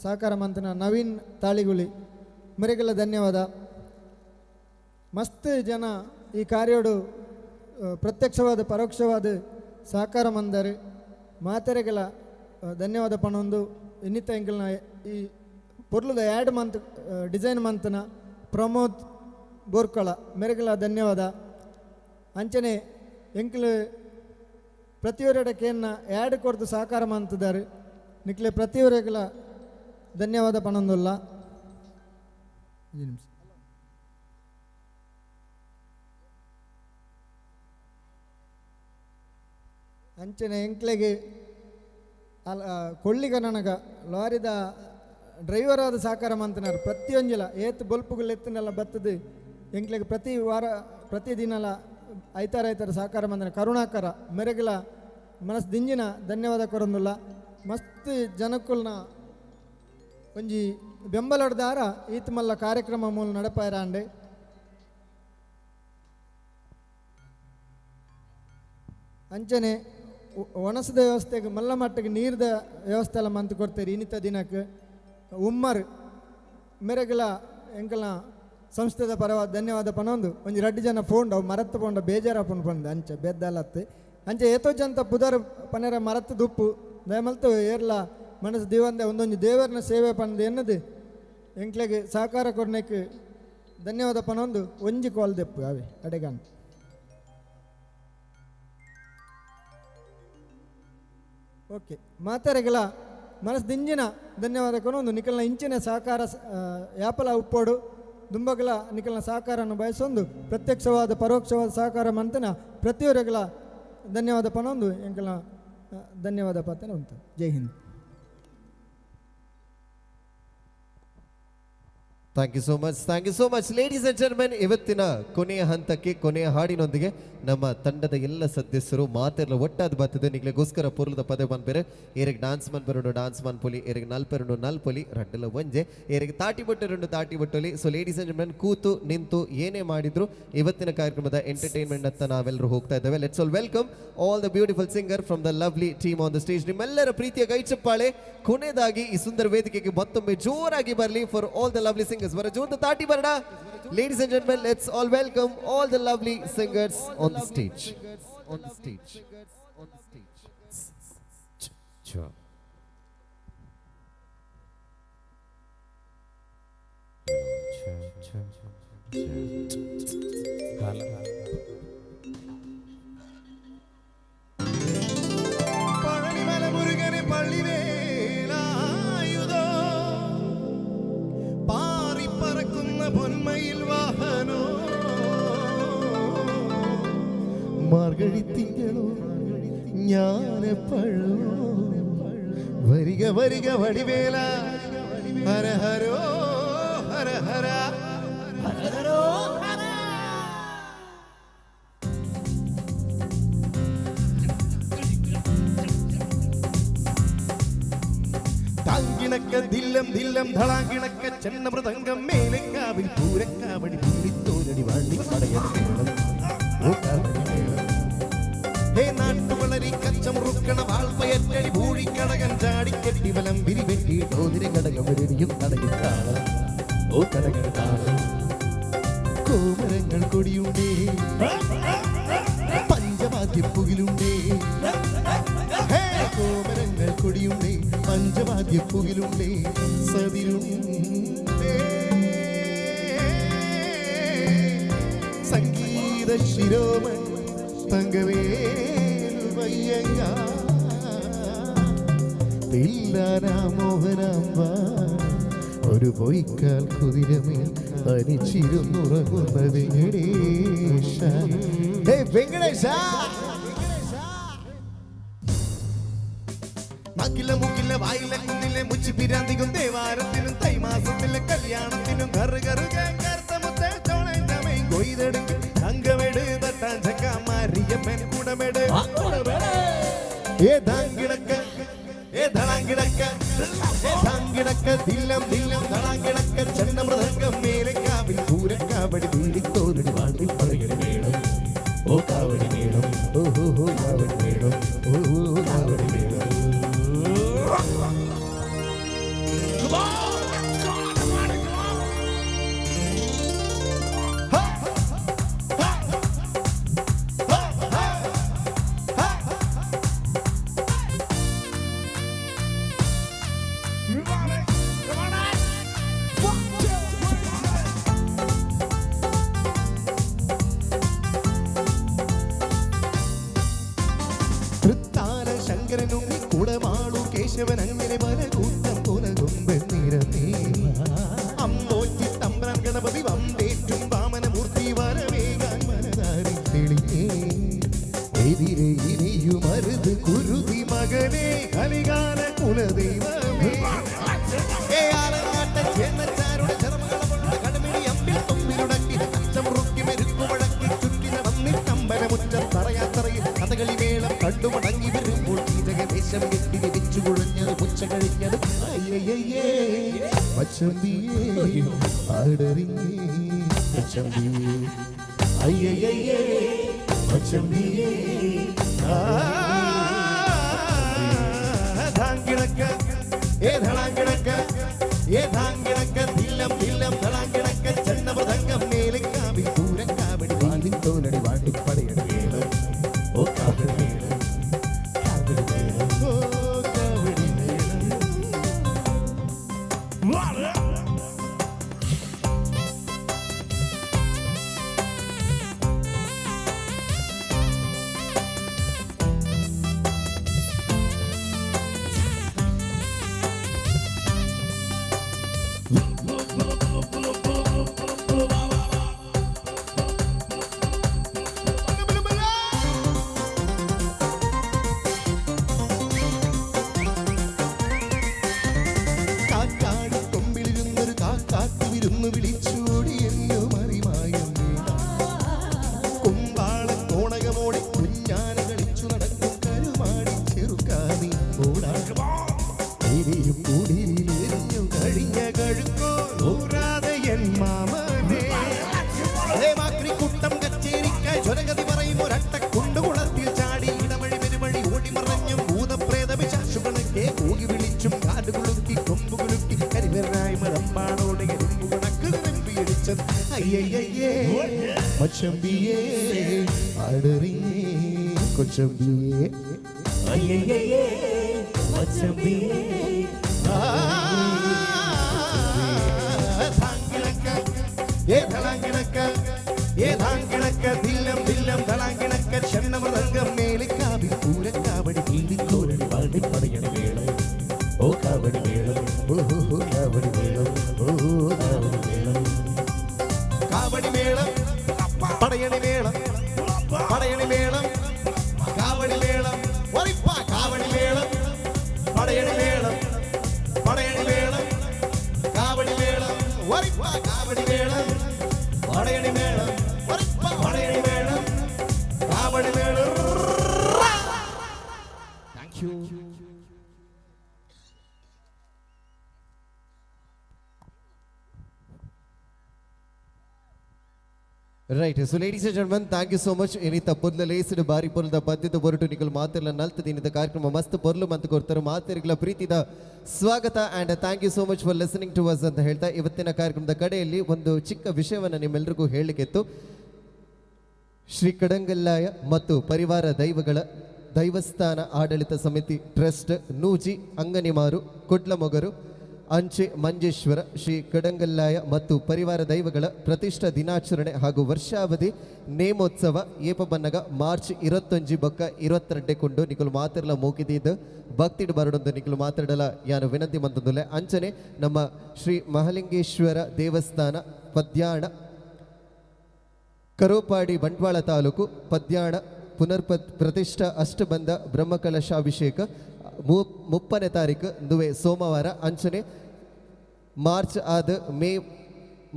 ಸಹಕಾರ ಮಂತನ ನವೀನ್ ತಾಳಿಗುಳಿ ಮರೆಗೆಲ್ಲ ಧನ್ಯವಾದ. ಮಸ್ತ್ ಜನ ಈ ಕಾರ್ಯೋಡು ಪ್ರತ್ಯಕ್ಷವಾದ ಪರೋಕ್ಷವಾದ ಸಹಕಾರ ಮಂದರು ಮಾತರೆಗೆಲ್ಲ ಧನ್ಯವಾದ ಪಣೊಂದು. ಇನ್ನಿತ ಎಂಕಲ್ನ ಈ ಪೊರ್ಲುದ ಆ್ಯಡ್ ಮಂತ್ ಡಿಸೈನ್ ಮಂತನ ಪ್ರಮೋದ್ ಬೋರ್ಕಳ ಮೆರೆಗೆಲ್ಲ ಧನ್ಯವಾದ. ಅಂಚನೆ ಎಂಕ್ಲು ಪ್ರತಿಯೊರಡ ಕೇನ್ನ ಆ್ಯಡ್ ಕೊರ್ದು ಸಹಕಾರ ಮಂತಿದ್ದಾರೆ ನಿಕ್ಲೆ ಪ್ರತಿಯೊರೆಗೆಲ್ಲ ಧನ್ಯವಾದ ಪಣೊಂದುಲ್ಲ. ಅಂಚನೆ ಎಂಕ್ಲೆಗೆ ಅಲ್ಲ ಕೊಳ್ಳಿಗನನಗ ಲಾರಿದ ಡ್ರೈವರ್ ಆದ ಸಹಕಾರ ಮಂತನಾರು ಪ್ರತಿಯೊಂಜಿಲ ಏತ್ ಬೊಲ್ಪುಗಳು ಎತ್ತನೆಲ್ಲ ಬತ್ತದು ಎಂಕ್ಲೆಗೆ ಪ್ರತಿ ವಾರ ಪ್ರತಿದಿನಲ ಐತಾರ ಐತಾರ ಸಹಕಾರ ಮಂದನ ಕರುಣಾಕರ ಮೆರೆಗಲ ಮನಸ್ಸು ದಿಂಜಿನ ಧನ್ಯವಾದ ಕೊರೊಂದುಲ್ಲ. ಮಸ್ತ್ ಜನಕ್ಕುಲ್ನ ಒಂಜಿ ಬೆಂಬಲಡ್ದಾರ ಈತ್ ಮಲ್ಲ ಕಾರ್ಯಕ್ರಮ ಮೂಲ ನಡಪಾಯರಾಂಡೆ. ಅಂಚನೆ ಒಣಸದ ವ್ಯವಸ್ಥೆಗೆ ಮಲ್ಲ ಮಟ್ಟಕ್ಕೆ ನೀರ್ದ ವ್ಯವಸ್ಥೆ ಎಲ್ಲ ಮಂತ್ ಕೊಡ್ತೇವೆ ಇನ್ನಿತ ದಿನಕ್ಕೆ. ಉಮ್ಮರ್ ಮೆರೆಗಲ ಎಂಕಲ್ನ ಸಂಸ್ಥೆದ ಪರವಾದ ಧನ್ಯವಾದ ಪನೊಂದು. ಒಂಜಿ ರಡ್ಡು ಜನ ಫೋಂಡ್ ಅವು ಮರತ್ತು ಪೋಂಡ ಬೇಜಾರ ಪುಂಡು ಪಂದು ಅಂಚೆ ಬೆದ್ದಲತ್ತು ಅಂಚೆ ಏತೋ ಜಂತ ಪುದರ್ ಪನೆರ ಮರತ್ತು ದುಪ್ಪು ದಯಮಲ್ತು ಏರ್ಲ ಮನಸ್ಸು ದಿವಂದೆ ಒಂದೊಂದು ದೇವರನ ಸೇವೆ ಪಂದು ಎನ್ನದು ಎಂಕ್ಲೆಗೆ ಸಹಕಾರ ಕೊಡ್ನೆಕ್ ಧನ್ಯವಾದ ಪನೊಂದು. ಒಂಜಿ ಕಾಲ್ ದೆಪ್ಪು ಅವೇ ಅಡೆಗಾನ್. ಓಕೆ ಮಾತಾರೆಗಲ ಮನಸ್ಸು ದಿಂಜಿನ ಧನ್ಯವಾದ ಕೊನೊಂದು. ನಿಕಲ್ನ ಇಂಚಿನ ಸಹಕಾರ ಯಾಪಲ ಉಪ್ಪೋಡು ದುಂಬಗಲ ನಿಕಲ್ನ ಸಹಕಾರವನ್ನು ಬಯಸೊಂದು ಪ್ರತ್ಯಕ್ಷವಾದ ಪರೋಕ್ಷವಾದ ಸಹಕಾರ ಮಂತನ ಪ್ರತಿಯೊರೆಗಲ ಧನ್ಯವಾದ ಪನೊಂದು ಎಂಕಲ್ನ ಧನ್ಯವಾದ ಪಾತನ ಉಂಟು. ಜೈ Hind. Thank you so much, thank you so much ladies and gentlemen. ಇವತ್ತಿನ ಕೊನೆಯ ಹಂತಕ್ಕೆ ಕೊನೆಯ ಹಾಡಿನೊಂದಿಗೆ ನಮ್ಮ ತಂಡದ ಎಲ್ಲ ಸದಸ್ಯರು ಮಾತೆಲ್ಲ ಒಟ್ಟಾದ ಬರ್ತದೆ. ನಿಗ್ಲೆಗೋಸ್ಕರ ಪೊರ್ಲದ ಪದ ಮನ್ಪೆರೆ ಏರಿಗೆ ಡಾನ್ಸ್ ಮನ್ಪೆರುಂಡು ಡಾನ್ಸ್ ಮನ್ಪೊಲಿ, ಏರಿಗೆ ನಲ್ಪೆರುಂಡು ನಲ್ಪೊಲಿ, ರಡ್ಡಲ ಒಂಜೆ ಏರಿಗೆ ತಾಟಿ ಬೊಟ್ಟೆರುಂಡು ತಾಟಿ ಬೊಟ್ಟೊಲಿ. ಸೊ ಲೇಡೀಸ್ ಅಂಡ್ ಜೆಂಟಲ್ಮೆನ್, ಕೂತು ನಿಂತು ಏನೇ ಮಾಡಿದ್ರು ಇವತ್ತಿನ ಕಾರ್ಯಕ್ರಮದ ಎಂಟರ್ಟೈನ್ಮೆಂಟ್ ಅಂತ ನಾವೆಲ್ಲರೂ ಹೋಗ್ತಾ ಇದ್ದೇವೆ. Let's all welcome all the beautiful singer from the lovely team on the stage. ನಿಮ್ಮೆಲ್ಲರ ಪ್ರೀತಿಯ ಕೈ ಚಪ್ಪಾಳೆ ಕೊನೆಯದಾಗಿ ಈ ಸುಂದರ ವೇದಿಕೆಗೆ ಮತ್ತೊಮ್ಮೆ ಜೋರಾಗಿ ಬರಲಿ for all the lovely singers. ಬರ ಜೋರದ ತಾಟಿ ಬರಡ. Ladies and gentlemen, let's all welcome all the lovely singers on the stage. On the stage. On the stage. Sure. Palanimala മുരുകനെ പള്ളിവേലായുധോ പാറിപ്പറക്കുന്ന പൊന്മയിൽ വാഹനോ Margazhi തിങ്കളോ ഞാനെപ്പോഴോ വരിക വരിക വടിവേല ഹര ഹരോ ഹര ഹര ഹരോ ഹര. താങ്കിണക്ക ദില്ലം ദില്ലം ധളാങ്കിണക്ക ചെന്ന മൃദംഗം മേലക്കാവിൽ പൂരക്കാവടി പൂരിത്തോരടി വള്ളിപ്പടയണ ഹേ നാട്ടുവളരി കച്ചമുറുക്കണ വാൾപ്പയറ്റടി പൂഴിക്കടകൻ ചാടിക്കെട്ടി വലം വിരിവെട്ടി തോതിരി കടകം വരുടിയും തടയും താളം ഓ കടകൻ താളം. കോമരങ്ങൾ കൊടിയുണ്ടേ പഞ്ചവാദ്യപ്പുകിലുണ്ടേ ഹേ കോമരങ്ങൾ കൊടിയുണ്ടേ പഞ്ചവാദ്യപ്പുകിലുണ്ടേ സതിരുണ്ടേ സംഗീത ശിരോമണി തങ്കവേലുവയ്യങ്കാർ. തില്ലാനാമോഹനാമ്പ ഒരു പൊയ്ക്കാൽ കുതിരമേൽ തനിച്ചിരുന്നുറങ്ങുന്ന വെങ്കടേശ. ഹേ വെങ്കടേശ. നാക്കിലെ മൂക്കിലെ വായിലെ കുന്നിലെ മുച്ചി പിരാന്തിക്കും ദേവാരത്തിനും തൈമാസത്തിലെ കല്യാണത്തിനും കറു കറു കൊയ്തെടുക്കും തങ്കമെട് തട്ടാൻ ചക്കാമാരിയമ്മൻ കുടമെട് ഏതാങ്കിടക്ക ഏതാങ്കിടക്ക ഏതാങ്കിടക്ക തില്ലം തില്ലം തളാങ്കിടക്ക ചെന്ന മൃദംഗം മേലക്കാവിൽ പൂരക്കാവടി വീടിത്തോരടി വാണ്ടി പറയടി മേളം ഓ കാവടി മേളം ഓ ഹോ ഹോ കാവടി മേളം ഓ ഓ കാവടി മേളം. തൃത്താല ശങ്കരനുണ്ണി കുടമാളു കേശവൻ അങ്ങനെ പല കൂട്ടം പുലകുമ്പെന്നിരന്നേ അമ്പോറ്റി തമ്പ്രാൻ ഗണപതി വമ്പേറ്റും വാമനമൂർത്തി വരവേകാൻ മനതാരി തെളിഞ്ഞേ എതിരെ ഇനിയും അരുത് കുരുതി മകനെ കലികാല കുലദൈവമേ. ഏ ആലങ്ങാട്ട ചേന്നച്ചാരുടെ ചർമ്മകളമുള്ള കടമിടി അമ്പിൽ തുമ്പിലുടക്കി അച്ചമുറുക്കി മെരുക്കുമടക്കി ചുറ്റി നടന്നിട്ടമ്പലമുറ്റത്തറയാത്തറയിൽ കഥകളി മേളം കണ്ടുമടങ്ങി വരുമ്പോൾ കീചകവേഷം കെട്ടി വെച്ചു കുഴഞ്ഞത് പുച്ച കഴിഞ്ഞത് അയ്യയ്യേ പച്ചമ്പിയേ ആടറിഞ്ഞേ പച്ചമ്പിയേ അയ്യയ്യേ പച്ചമ്പിയേ. ധാങ്കിണക്ക ഏ ധളാങ്കിണക്ക ഏ ധാങ്കിണക്ക തില്ലം തില്ലം ധളാങ്കിണക്ക ചെന്ന മൃദംഗം മേലക്കാവിൽ പൂരക്കാവടി വാണ്ടിത്തോലടി വാണ്ടിപ്പടയടി മേളം ഓ കാവടി മേളം കാവടി മേളം ഓ കാവടി മേളം. കാറ്റാടി കൊമ്പിലിരുന്നൊരു കാക്കാത്തു വിരുന്നു വിളിച്ചോടി എന്നോ മറിമായം വീണ കുമ്പാള കോണകമോടി കുഞ്ഞാന കളിച്ചു നടക്കും കരുമാടി ചെറുക്കാതി ഓടാ ഇനിയും കൂടിയിലെറിഞ്ഞു കഴിഞ്ഞ കഴുക്കോ ഊരാതെ എൻ മാമനേ. അതേ മാക്രിക്കൂട്ടം കച്ചേരിക്കായി ജ്വരഗതി പറയും ഒരട്ടക്കുണ്ടുകുളത്തിൽ ചാടി ഇടവഴി പെരുവഴി ഓടിമറഞ്ഞും ഭൂതപ്രേത പിശാശുകണക്കെ കൂകി വിളിച്ചും കാലുകുലുക്കി കൊമ്പുകുലുക്കി കരിവരായി മരമ്പാണോട് കരിമ്പു കണക്ക് നിരമ്പിയടിച്ചത് അയ്യയ്യേ മച്ചമ്പിയേ ആടറിഞ്ഞേ കൊച്ചമ്പിയേ അയ്യയ്യേ മച്ചമ്പിയേ. ഏ ധളാങ്കിണക്ക ഏ ധാങ്കിണക്ക തില്ലം തില്ലം ധളാങ്കിണക്ക ചെന്നമൃദംഗം മേലിക്കാവിൽ പൂരക്കാവടി വീടിത്തോരടി വാണ്ടിപ്പടയടി മേളം ഓ കാവടി മേളം ഓ ഹോ ഹോ കാവടി മേളം ഓ കാവടി മേളം. കാവടി മേളം പടയണി മേളം പടയണി മേളം കാവടി മേളം ഒറിപ്പാ കാവടി മേളം പടയണി മേളം പടയണി മേളം കാവടി മേളം ഒറിപ്പാ കാവടി മേളം പടയണി മേളം ഒറിപ്പാ പടയണി മേളം കാവടി മേളം. Thank you. Right, so ladies and gentlemen, thank you so much. ಇನಿತ ಪೊರ್ಲ ಲೇಸಿಡು ಬಾರಿ ಪೊರ್ಲದ ಪದ್ಯದ ಹೊರಟು ನಿಕಲ್ ಮಾತೆಲ್ಲ ನಲ್ತ ದಿನದ ಕಾರ್ಯಕ್ರಮ ಮಸ್ತ್ ಪೊರ್ಲು ಮಂತ್ ಕೊಡ್ತಾರೆ. ಮಾತೆರಿಗಳ ಪ್ರೀತಿದ ಸ್ವಾಗತ and thank you so much for listening to us ಅಂತ ಹೇಳ್ತಾ ಇವತ್ತಿನ ಕಾರ್ಯಕ್ರಮದ ಕಡೆಯಲ್ಲಿ ಒಂದು ಚಿಕ್ಕ ವಿಷಯವನ್ನು ನಿಮ್ಮೆಲ್ಲರಿಗೂ ಹೇಳಲಿಕ್ಕಿತ್ತು. ಶ್ರೀ ಕಡಂಗಲ್ಲಾಯ ಮತ್ತು ಪರಿವಾರ ದೈವಗಳ ದೈವಸ್ಥಾನ ಆಡಳಿತ ಸಮಿತಿ ಟ್ರಸ್ಟ್ ನೂಜಿ ಅಂಗನಿಮಾರು ಕುಡ್ಲಮೊಗರು ಅಂಚೆ ಮಂಜೇಶ್ವರ ಶ್ರೀ ಕಡಂಗಲ್ಲಾಯ ಮತ್ತು ಪರಿವಾರ ದೈವಗಳ ಪ್ರತಿಷ್ಠಾ ದಿನಾಚರಣೆ ಹಾಗೂ ವರ್ಷಾವಧಿ ನೇಮೋತ್ಸವ ಏಪಬನ್ನಗ ಮಾರ್ಚ್ 21 ಬೊಕ್ಕ 22 ಕೊಂಡು ನಿಕುಲು ಮಾತ್ರಲ ಮೋಕಿದೀದ್ ಭಕ್ತಿಡ್ ಬರಡೊಂದು ನಿಕುಲು ಮಾತ್ರಡಲ ಯಾನು ವಿನಂತಿ ಮಂತಂದುಲೆ. ಅಂಚನೆ ನಮ್ಮ ಶ್ರೀ ಮಹಲಿಂಗೇಶ್ವರ ದೇವಸ್ಥಾನ ಪದ್ಯಾಣ ಕರೋಪಾಡಿ ಬಂಟ್ವಾಳ ತಾಲೂಕು ಪದ್ಯಾಣ ಪುನರ್ ಪ್ರತಿಷ್ಠಾ ಅಷ್ಟಬಂಧ ಬ್ರಹ್ಮಕಲಶಾಭಿಷೇಕ 30ನೇ ತಾರೀಕು ದುವೆ ಸೋಮವಾರ. ಅಂಚನೆ ಮಾರ್ಚ್ ಆದ ಮೇ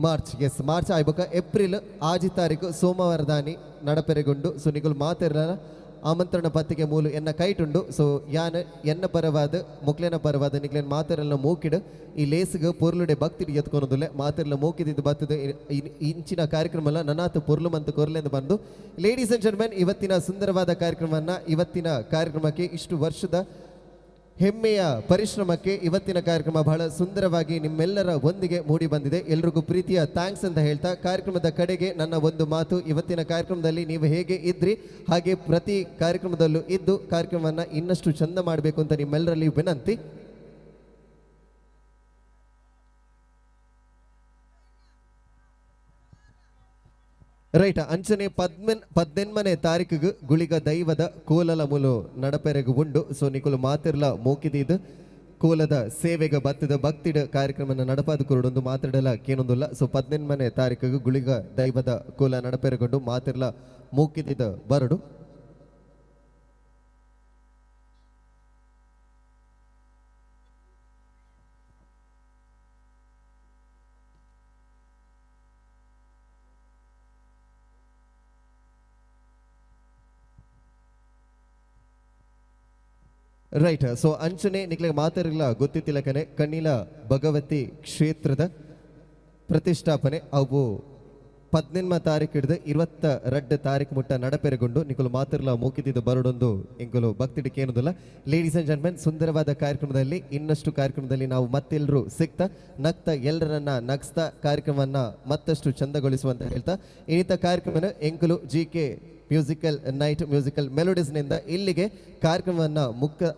ಮಾರ್ಚ್ ಎಸ್ ಮಾರ್ಚ್ ಆಯ್ಬಕ ಏಪ್ರಿಲ್ 6 ತಾರೀಕು ಸೋಮವಾರ ದಾನಿ ನಡಪೆರೆಗೊಂಡು. ಸೊ ನಿಕುಲು ಮಾತೆರ್ಲ ಆಮಂತ್ರಣ ಪತ್ರಿಕೆ ಮೂಲು ಎನ್ನ ಕೈಟುಂಡು. ಸೊ ಯಾನ್ ಎನ್ನ ಪರವಾದ ಮೊಕ್ಲೆನ ಪರವಾದ ನಿಕ್ಲೆನ್ ಮಾತೆರೆಲ್ಲ ಮೂಕಿಡು ಈ ಲೇಸ್ಗ್ ಪೊರ್ಲುಡೆ ಭಕ್ತಿಡ್ ಎತ್ಕೊನೊಂದುಲ್ಲೆ ಮಾತೆರ್ಲ ಮೂಕಿದಿದ್ದು ಬತ್ತದ ಇಂಚಿನ ಕಾರ್ಯಕ್ರಮ ಎಲ್ಲ ನನಾತ್ ಪೊರ್ಲು ಮಂತ್ ಕೊರ್ಲೆಂದು ಬಂದು. ಲೇಡೀಸ್ ಅಂಡ್ ಜೆಂಟಲ್ಮೆನ್, ಇವತ್ತಿನ ಸುಂದರವಾದ ಕಾರ್ಯಕ್ರಮವನ್ನ ಇವತ್ತಿನ ಕಾರ್ಯಕ್ರಮಕ್ಕೆ ಇಷ್ಟು ವರ್ಷದ ಹೆಮ್ಮೆಯ ಪರಿಶ್ರಮಕ್ಕೆ ಇವತ್ತಿನ ಕಾರ್ಯಕ್ರಮ ಬಹಳ ಸುಂದರವಾಗಿ ನಿಮ್ಮೆಲ್ಲರ ಒಂದಿಗೆ ಮೂಡಿ ಬಂದಿದೆ. ಎಲ್ರಿಗೂ ಪ್ರೀತಿಯ thanks ಅಂತ ಹೇಳ್ತಾ ಕಾರ್ಯಕ್ರಮದ ಕಡೆಗೆ ನನ್ನ ಒಂದು ಮಾತು, ಇವತ್ತಿನ ಕಾರ್ಯಕ್ರಮದಲ್ಲಿ ನೀವು ಹೇಗೆ ಇದ್ರಿ ಹಾಗೆ ಪ್ರತಿ ಕಾರ್ಯಕ್ರಮದಲ್ಲೂ ಇದ್ದು ಕಾರ್ಯಕ್ರಮವನ್ನು ಇನ್ನಷ್ಟು ಚಂದ ಮಾಡಬೇಕು ಅಂತ ನಿಮ್ಮೆಲ್ಲರಲ್ಲಿ ವಿನಂತಿ. ರೈಟ್, ಅಂಚನೆ 18ನೇ ತಾರೀಕಿಗೆ ಗುಳಿಗ ದೈವದ ಕೋಲಲ ಮೂಲು ನಡಪೆರೆಗು ಉಂಡು. ಸೊ ನಿಕುಲು ಮಾತಿರ್ಲ ಮೋಕಿದೀದ್ ಕೋಲದ ಸೇವೆಗೆ ಬತ್ತದ ಭಕ್ತಿಡ ಕಾರ್ಯಕ್ರಮನ ನಡಪಾದ ಕುರುಡೊಂದು ಮಾತಾಡಲ ಕೇನೊಂದುಲ್ಲ. ಸೊ 18ನೇ ತಾರೀಕಿಗೆ ಗುಳಿಗ ದೈವದ ಕೋಲ ನಡಪೆರೆಗೊಂಡು ಮಾತಿರ್ಲ ಮೋಕಿದೀದ ಬರಡು. ರೈಟ್, ಸೊ ಅಂಚನೆ ನಿಕ್ಲೆಗ್ ಮಾತಾಡಲ್ಲ ಗೊತ್ತಿತ್ತಿಲಕನೆ ಕಣ್ಣಿಲ ಭಗವತಿ ಕ್ಷೇತ್ರದ ಪ್ರತಿಷ್ಠಾಪನೆ ಅವು 18 ತಾರೀಕು ಹಿಡಿದು 22 ತಾರೀಕು ಮುಟ್ಟ ನಡಪೆರೆಗೊಂಡು ನಿಕುಲು ಮಾತಿರ್ಲ ಮೂಕಿತಿದ್ದು ಬರಡೊಂದು ಇಂಕುಲು ಭಕ್ತಿಡಿಕೆ ಏನೊಂದಿಲ್ಲ. ಲೇಡೀಸ್ ಅಂಡ್ ಜೆಂಟ್ಮೆನ್, ಸುಂದರವಾದ ಕಾರ್ಯಕ್ರಮದಲ್ಲಿ ಇನ್ನಷ್ಟು ಕಾರ್ಯಕ್ರಮದಲ್ಲಿ ನಾವು ಮತ್ತೆಲ್ಲರೂ ಸಿಗ್ತಾ ನಗ್ತಾ ಎಲ್ಲರನ್ನ ನಗ್ಸ್ತಾ ಕಾರ್ಯಕ್ರಮವನ್ನ ಮತ್ತಷ್ಟು ಚಂದಗೊಳಿಸುವಂತ ಹೇಳ್ತಾ ಇನ್ನಿತ ಕಾರ್ಯಕ್ರಮನ ಎಂಕುಲು G K musical night musical ಮೆಲೋಡೀಸ್ನಿಂದ ಇಲ್ಲಿಗೆ ಕಾರ್ಯಕ್ರಮವನ್ನು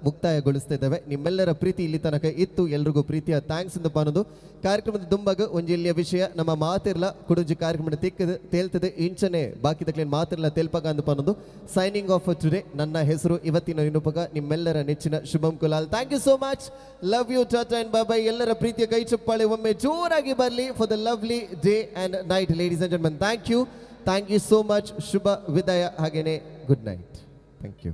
ಮುಕ್ತಾಯಗೊಳಿಸ್ತಾ ಇದ್ದೇವೆ. ನಿಮ್ಮೆಲ್ಲರ ಪ್ರೀತಿ ಇಲ್ಲಿ ತನಕ ಇತ್ತು, ಎಲ್ರಿಗೂ ಪ್ರೀತಿಯ thanks ಅಂತ ಅನ್ನೋದು. ಕಾರ್ಯಕ್ರಮದ ದುಂಬಾಗ ಒಂಜಿಲ್ಲಿಯ ವಿಷಯ ನಮ್ಮ ಮಾತಿರ್ಲ ಕುಡುಂಜಿ ಕಾರ್ಯಕ್ರಮ ತಿಕ್ಕದು ತೇಲ್ತದೆ ಇಂಚನೆ ಬಾಕಿ ತಕ್ಲೇನ್ ಮಾತಿರ್ಲ ತೇಲ್ಪಗ ಅಂತ ಅನ್ನೋದು. ಸೈನಿಂಗ್ ಆಫ್ ಟುಡೇ, ನನ್ನ ಹೆಸರು ಇವತ್ತಿನ ನಿರೂಪಕ ನಿಮ್ಮೆಲ್ಲರ ನೆಚ್ಚಿನ Shubham Kulal. Thank you so much, love you, tata and bye bye. ಎಲ್ಲರ ಪ್ರೀತಿಯ ಕೈ ಚಪ್ಪಾಳೆ ಒಮ್ಮೆ ಜೋರಾಗಿ ಬರಲಿ for the lovely day and night. Ladies and gentlemen, thank you, thank you so much. ಶುಭ ವಿದಾಯ, ಹಾಗೇನೆ ಗುಡ್ ನೈಟ್, thank you.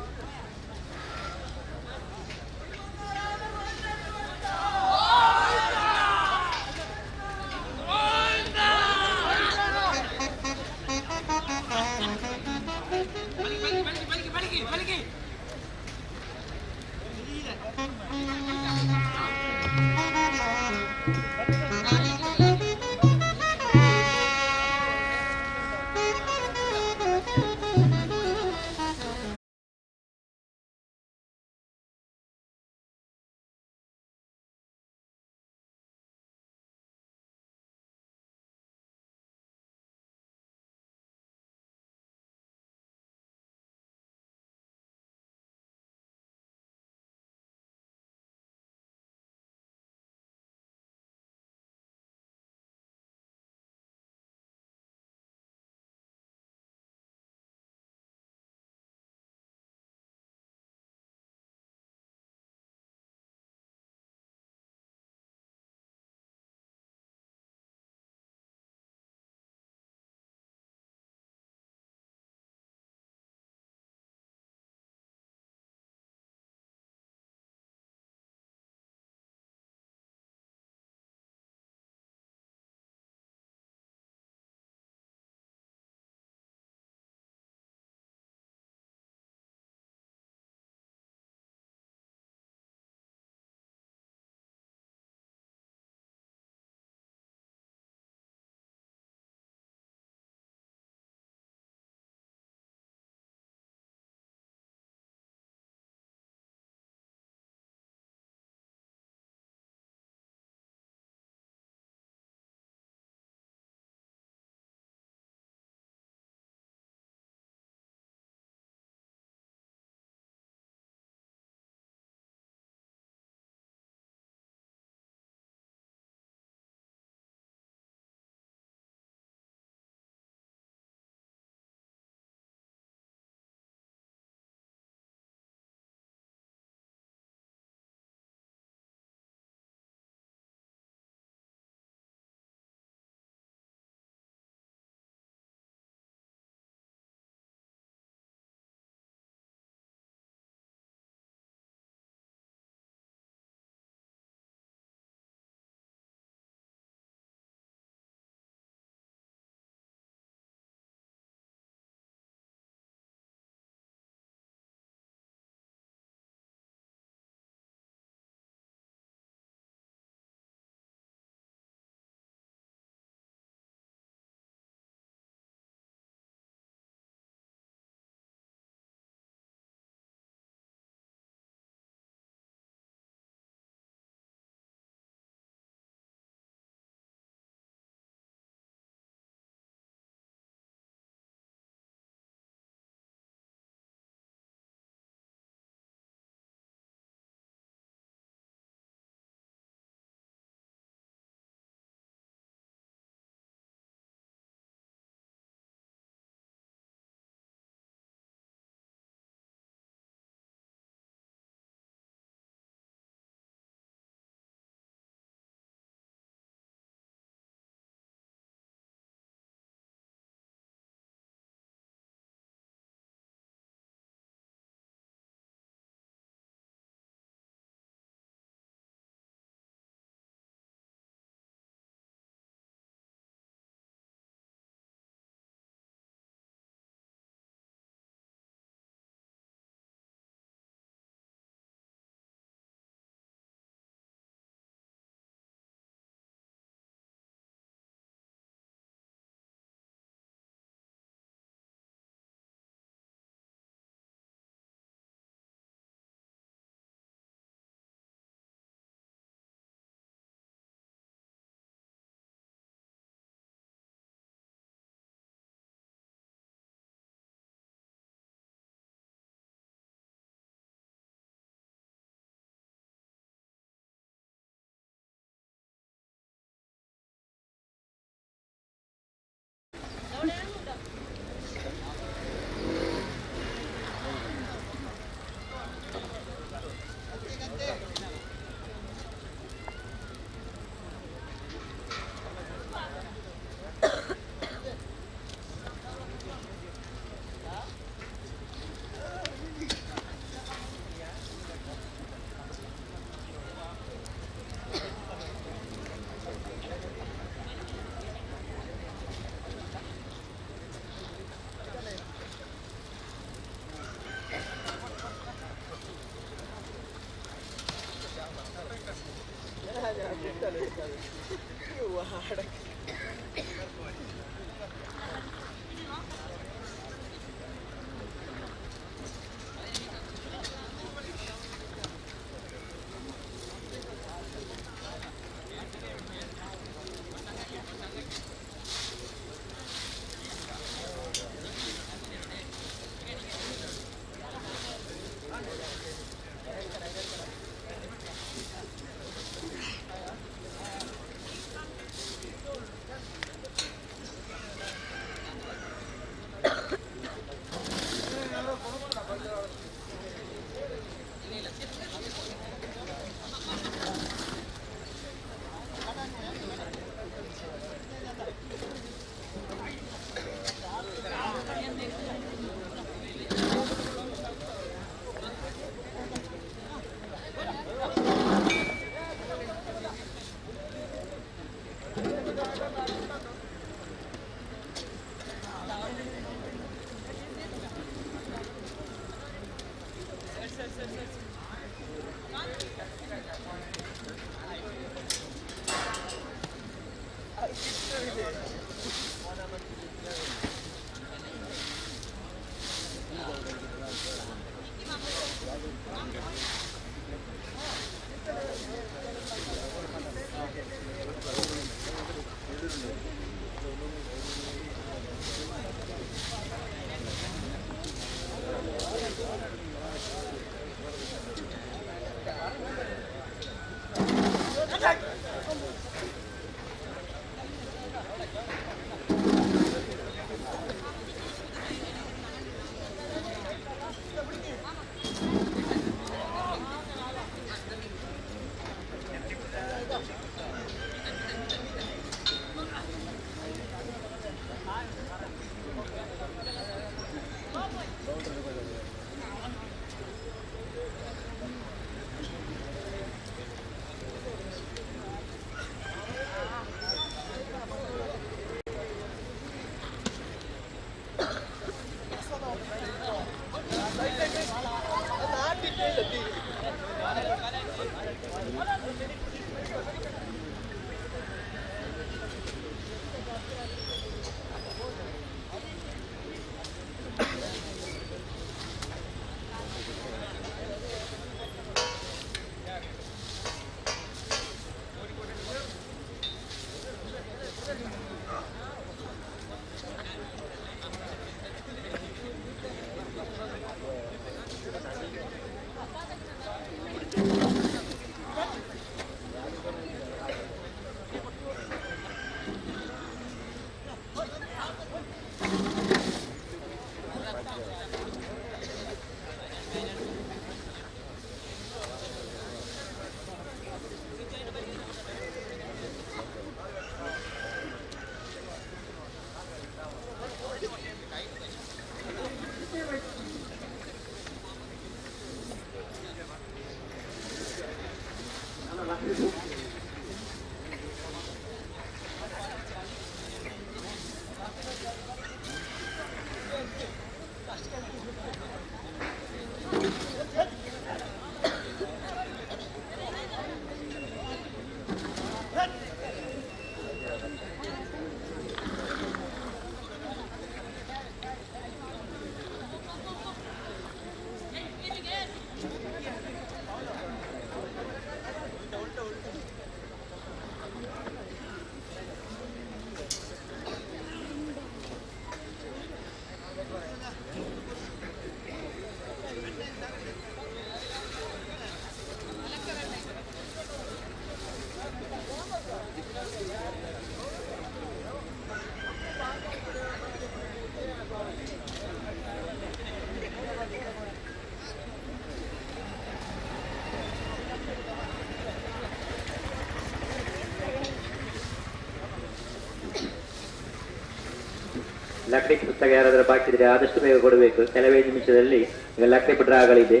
ಲಕ್ಕಡಿ ಪುಸ್ತಕ ಯಾರಾದರೂ ಬಾಕಿ ಇದ್ರೆ ಆದಷ್ಟು ಬೇಗ ಕೊಡಬೇಕು. ಕೆಲವೇ ನಿಮಿಷದಲ್ಲಿ ಈಗ ಲಕ್ಕಡಿ ಡ್ರಾಗಳಿದೆ.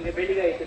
ಈಗ ಬೆಳಿಗ್ಗೆ ಆಯಿತು.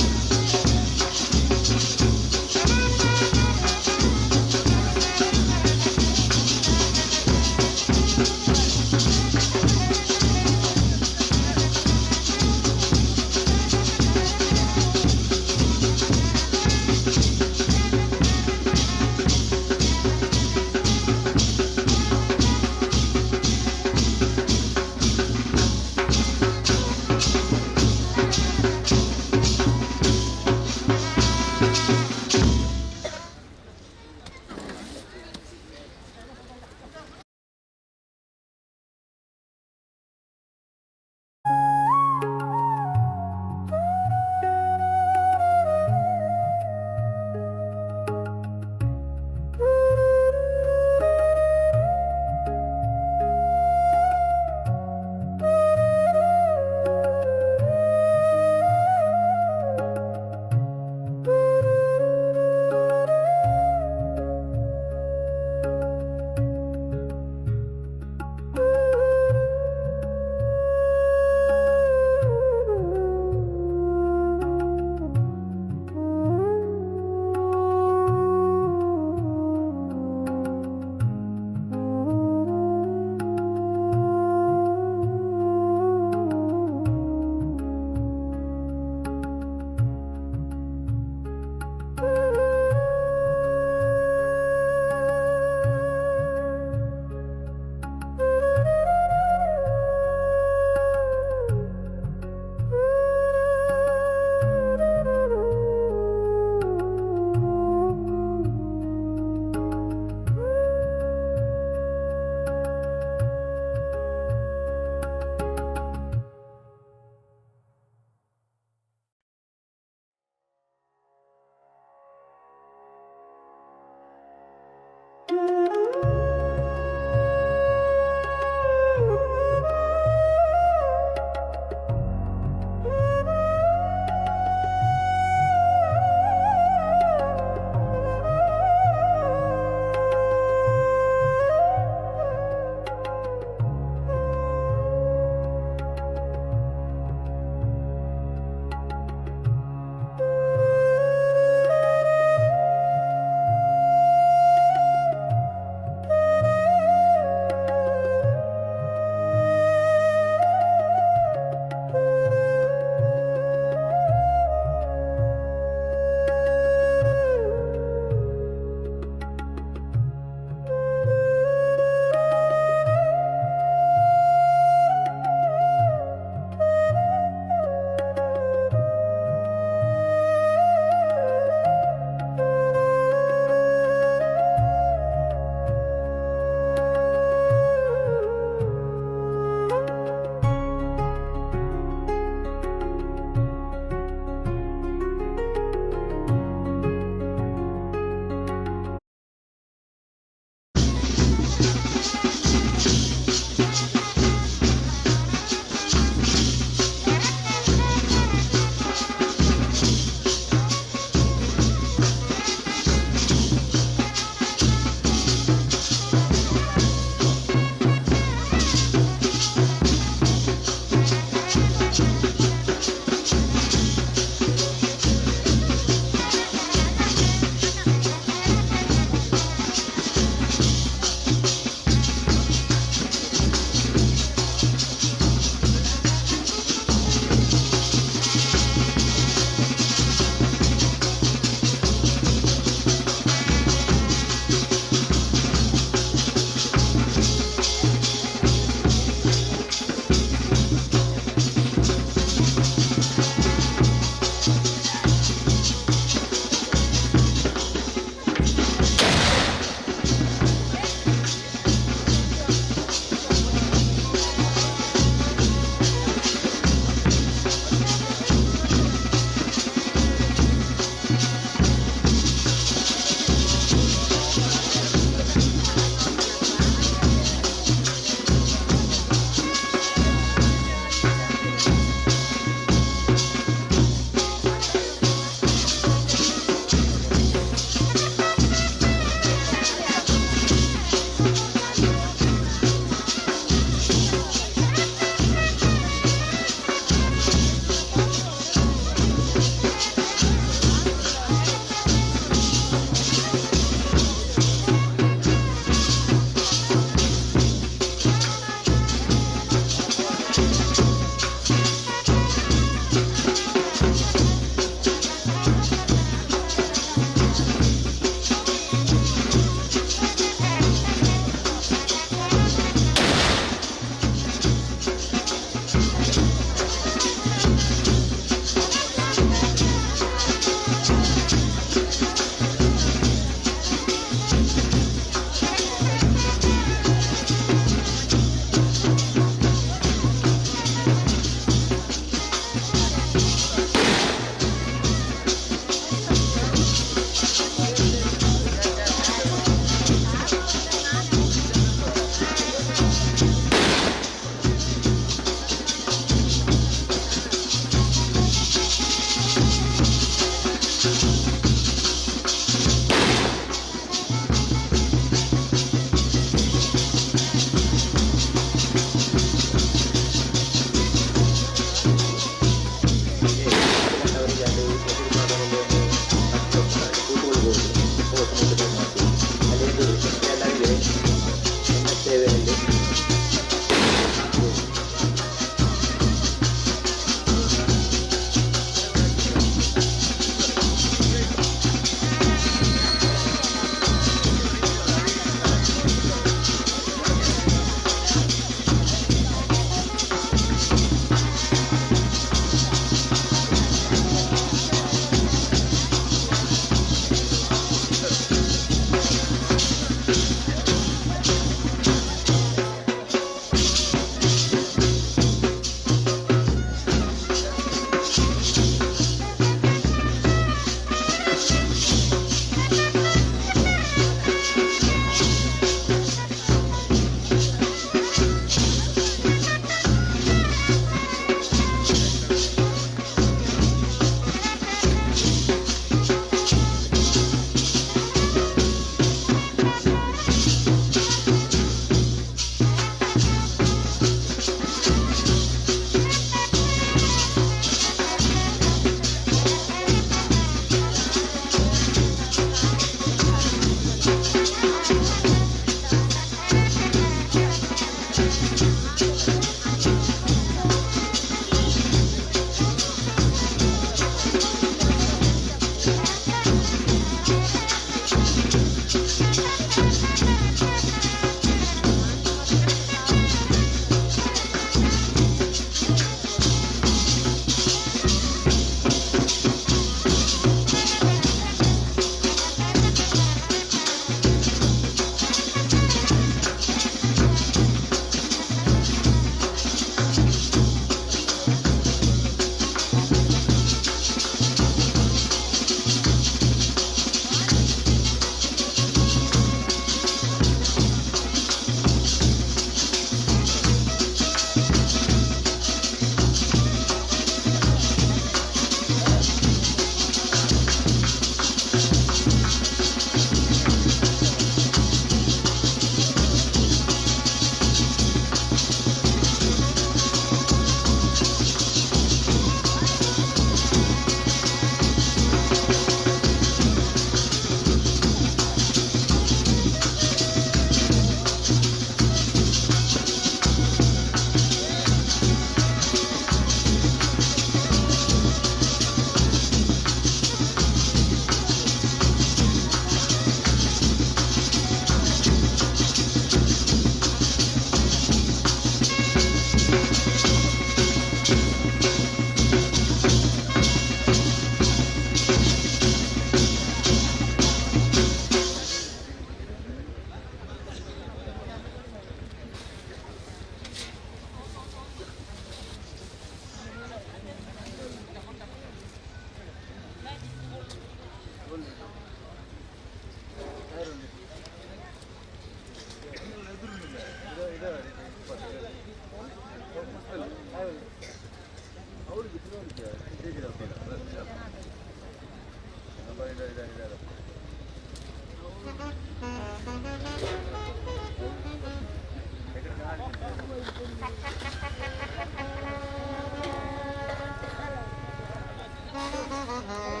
Thank you.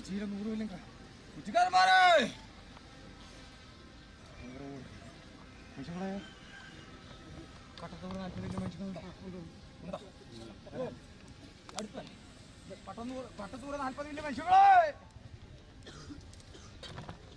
ചീര 100 ഇല്ല കുറ്റിക്കാരന്മാരെ മനുഷ്യങ്ങളെ കട്ടത്തോട് 40 വലിയ മനുഷ്യങ്ങളുണ്ടോ? ഉണ്ടോ? അടുത്ത പട്ടത്തൂർ 40 വലിയ മനുഷ്യങ്ങളെ.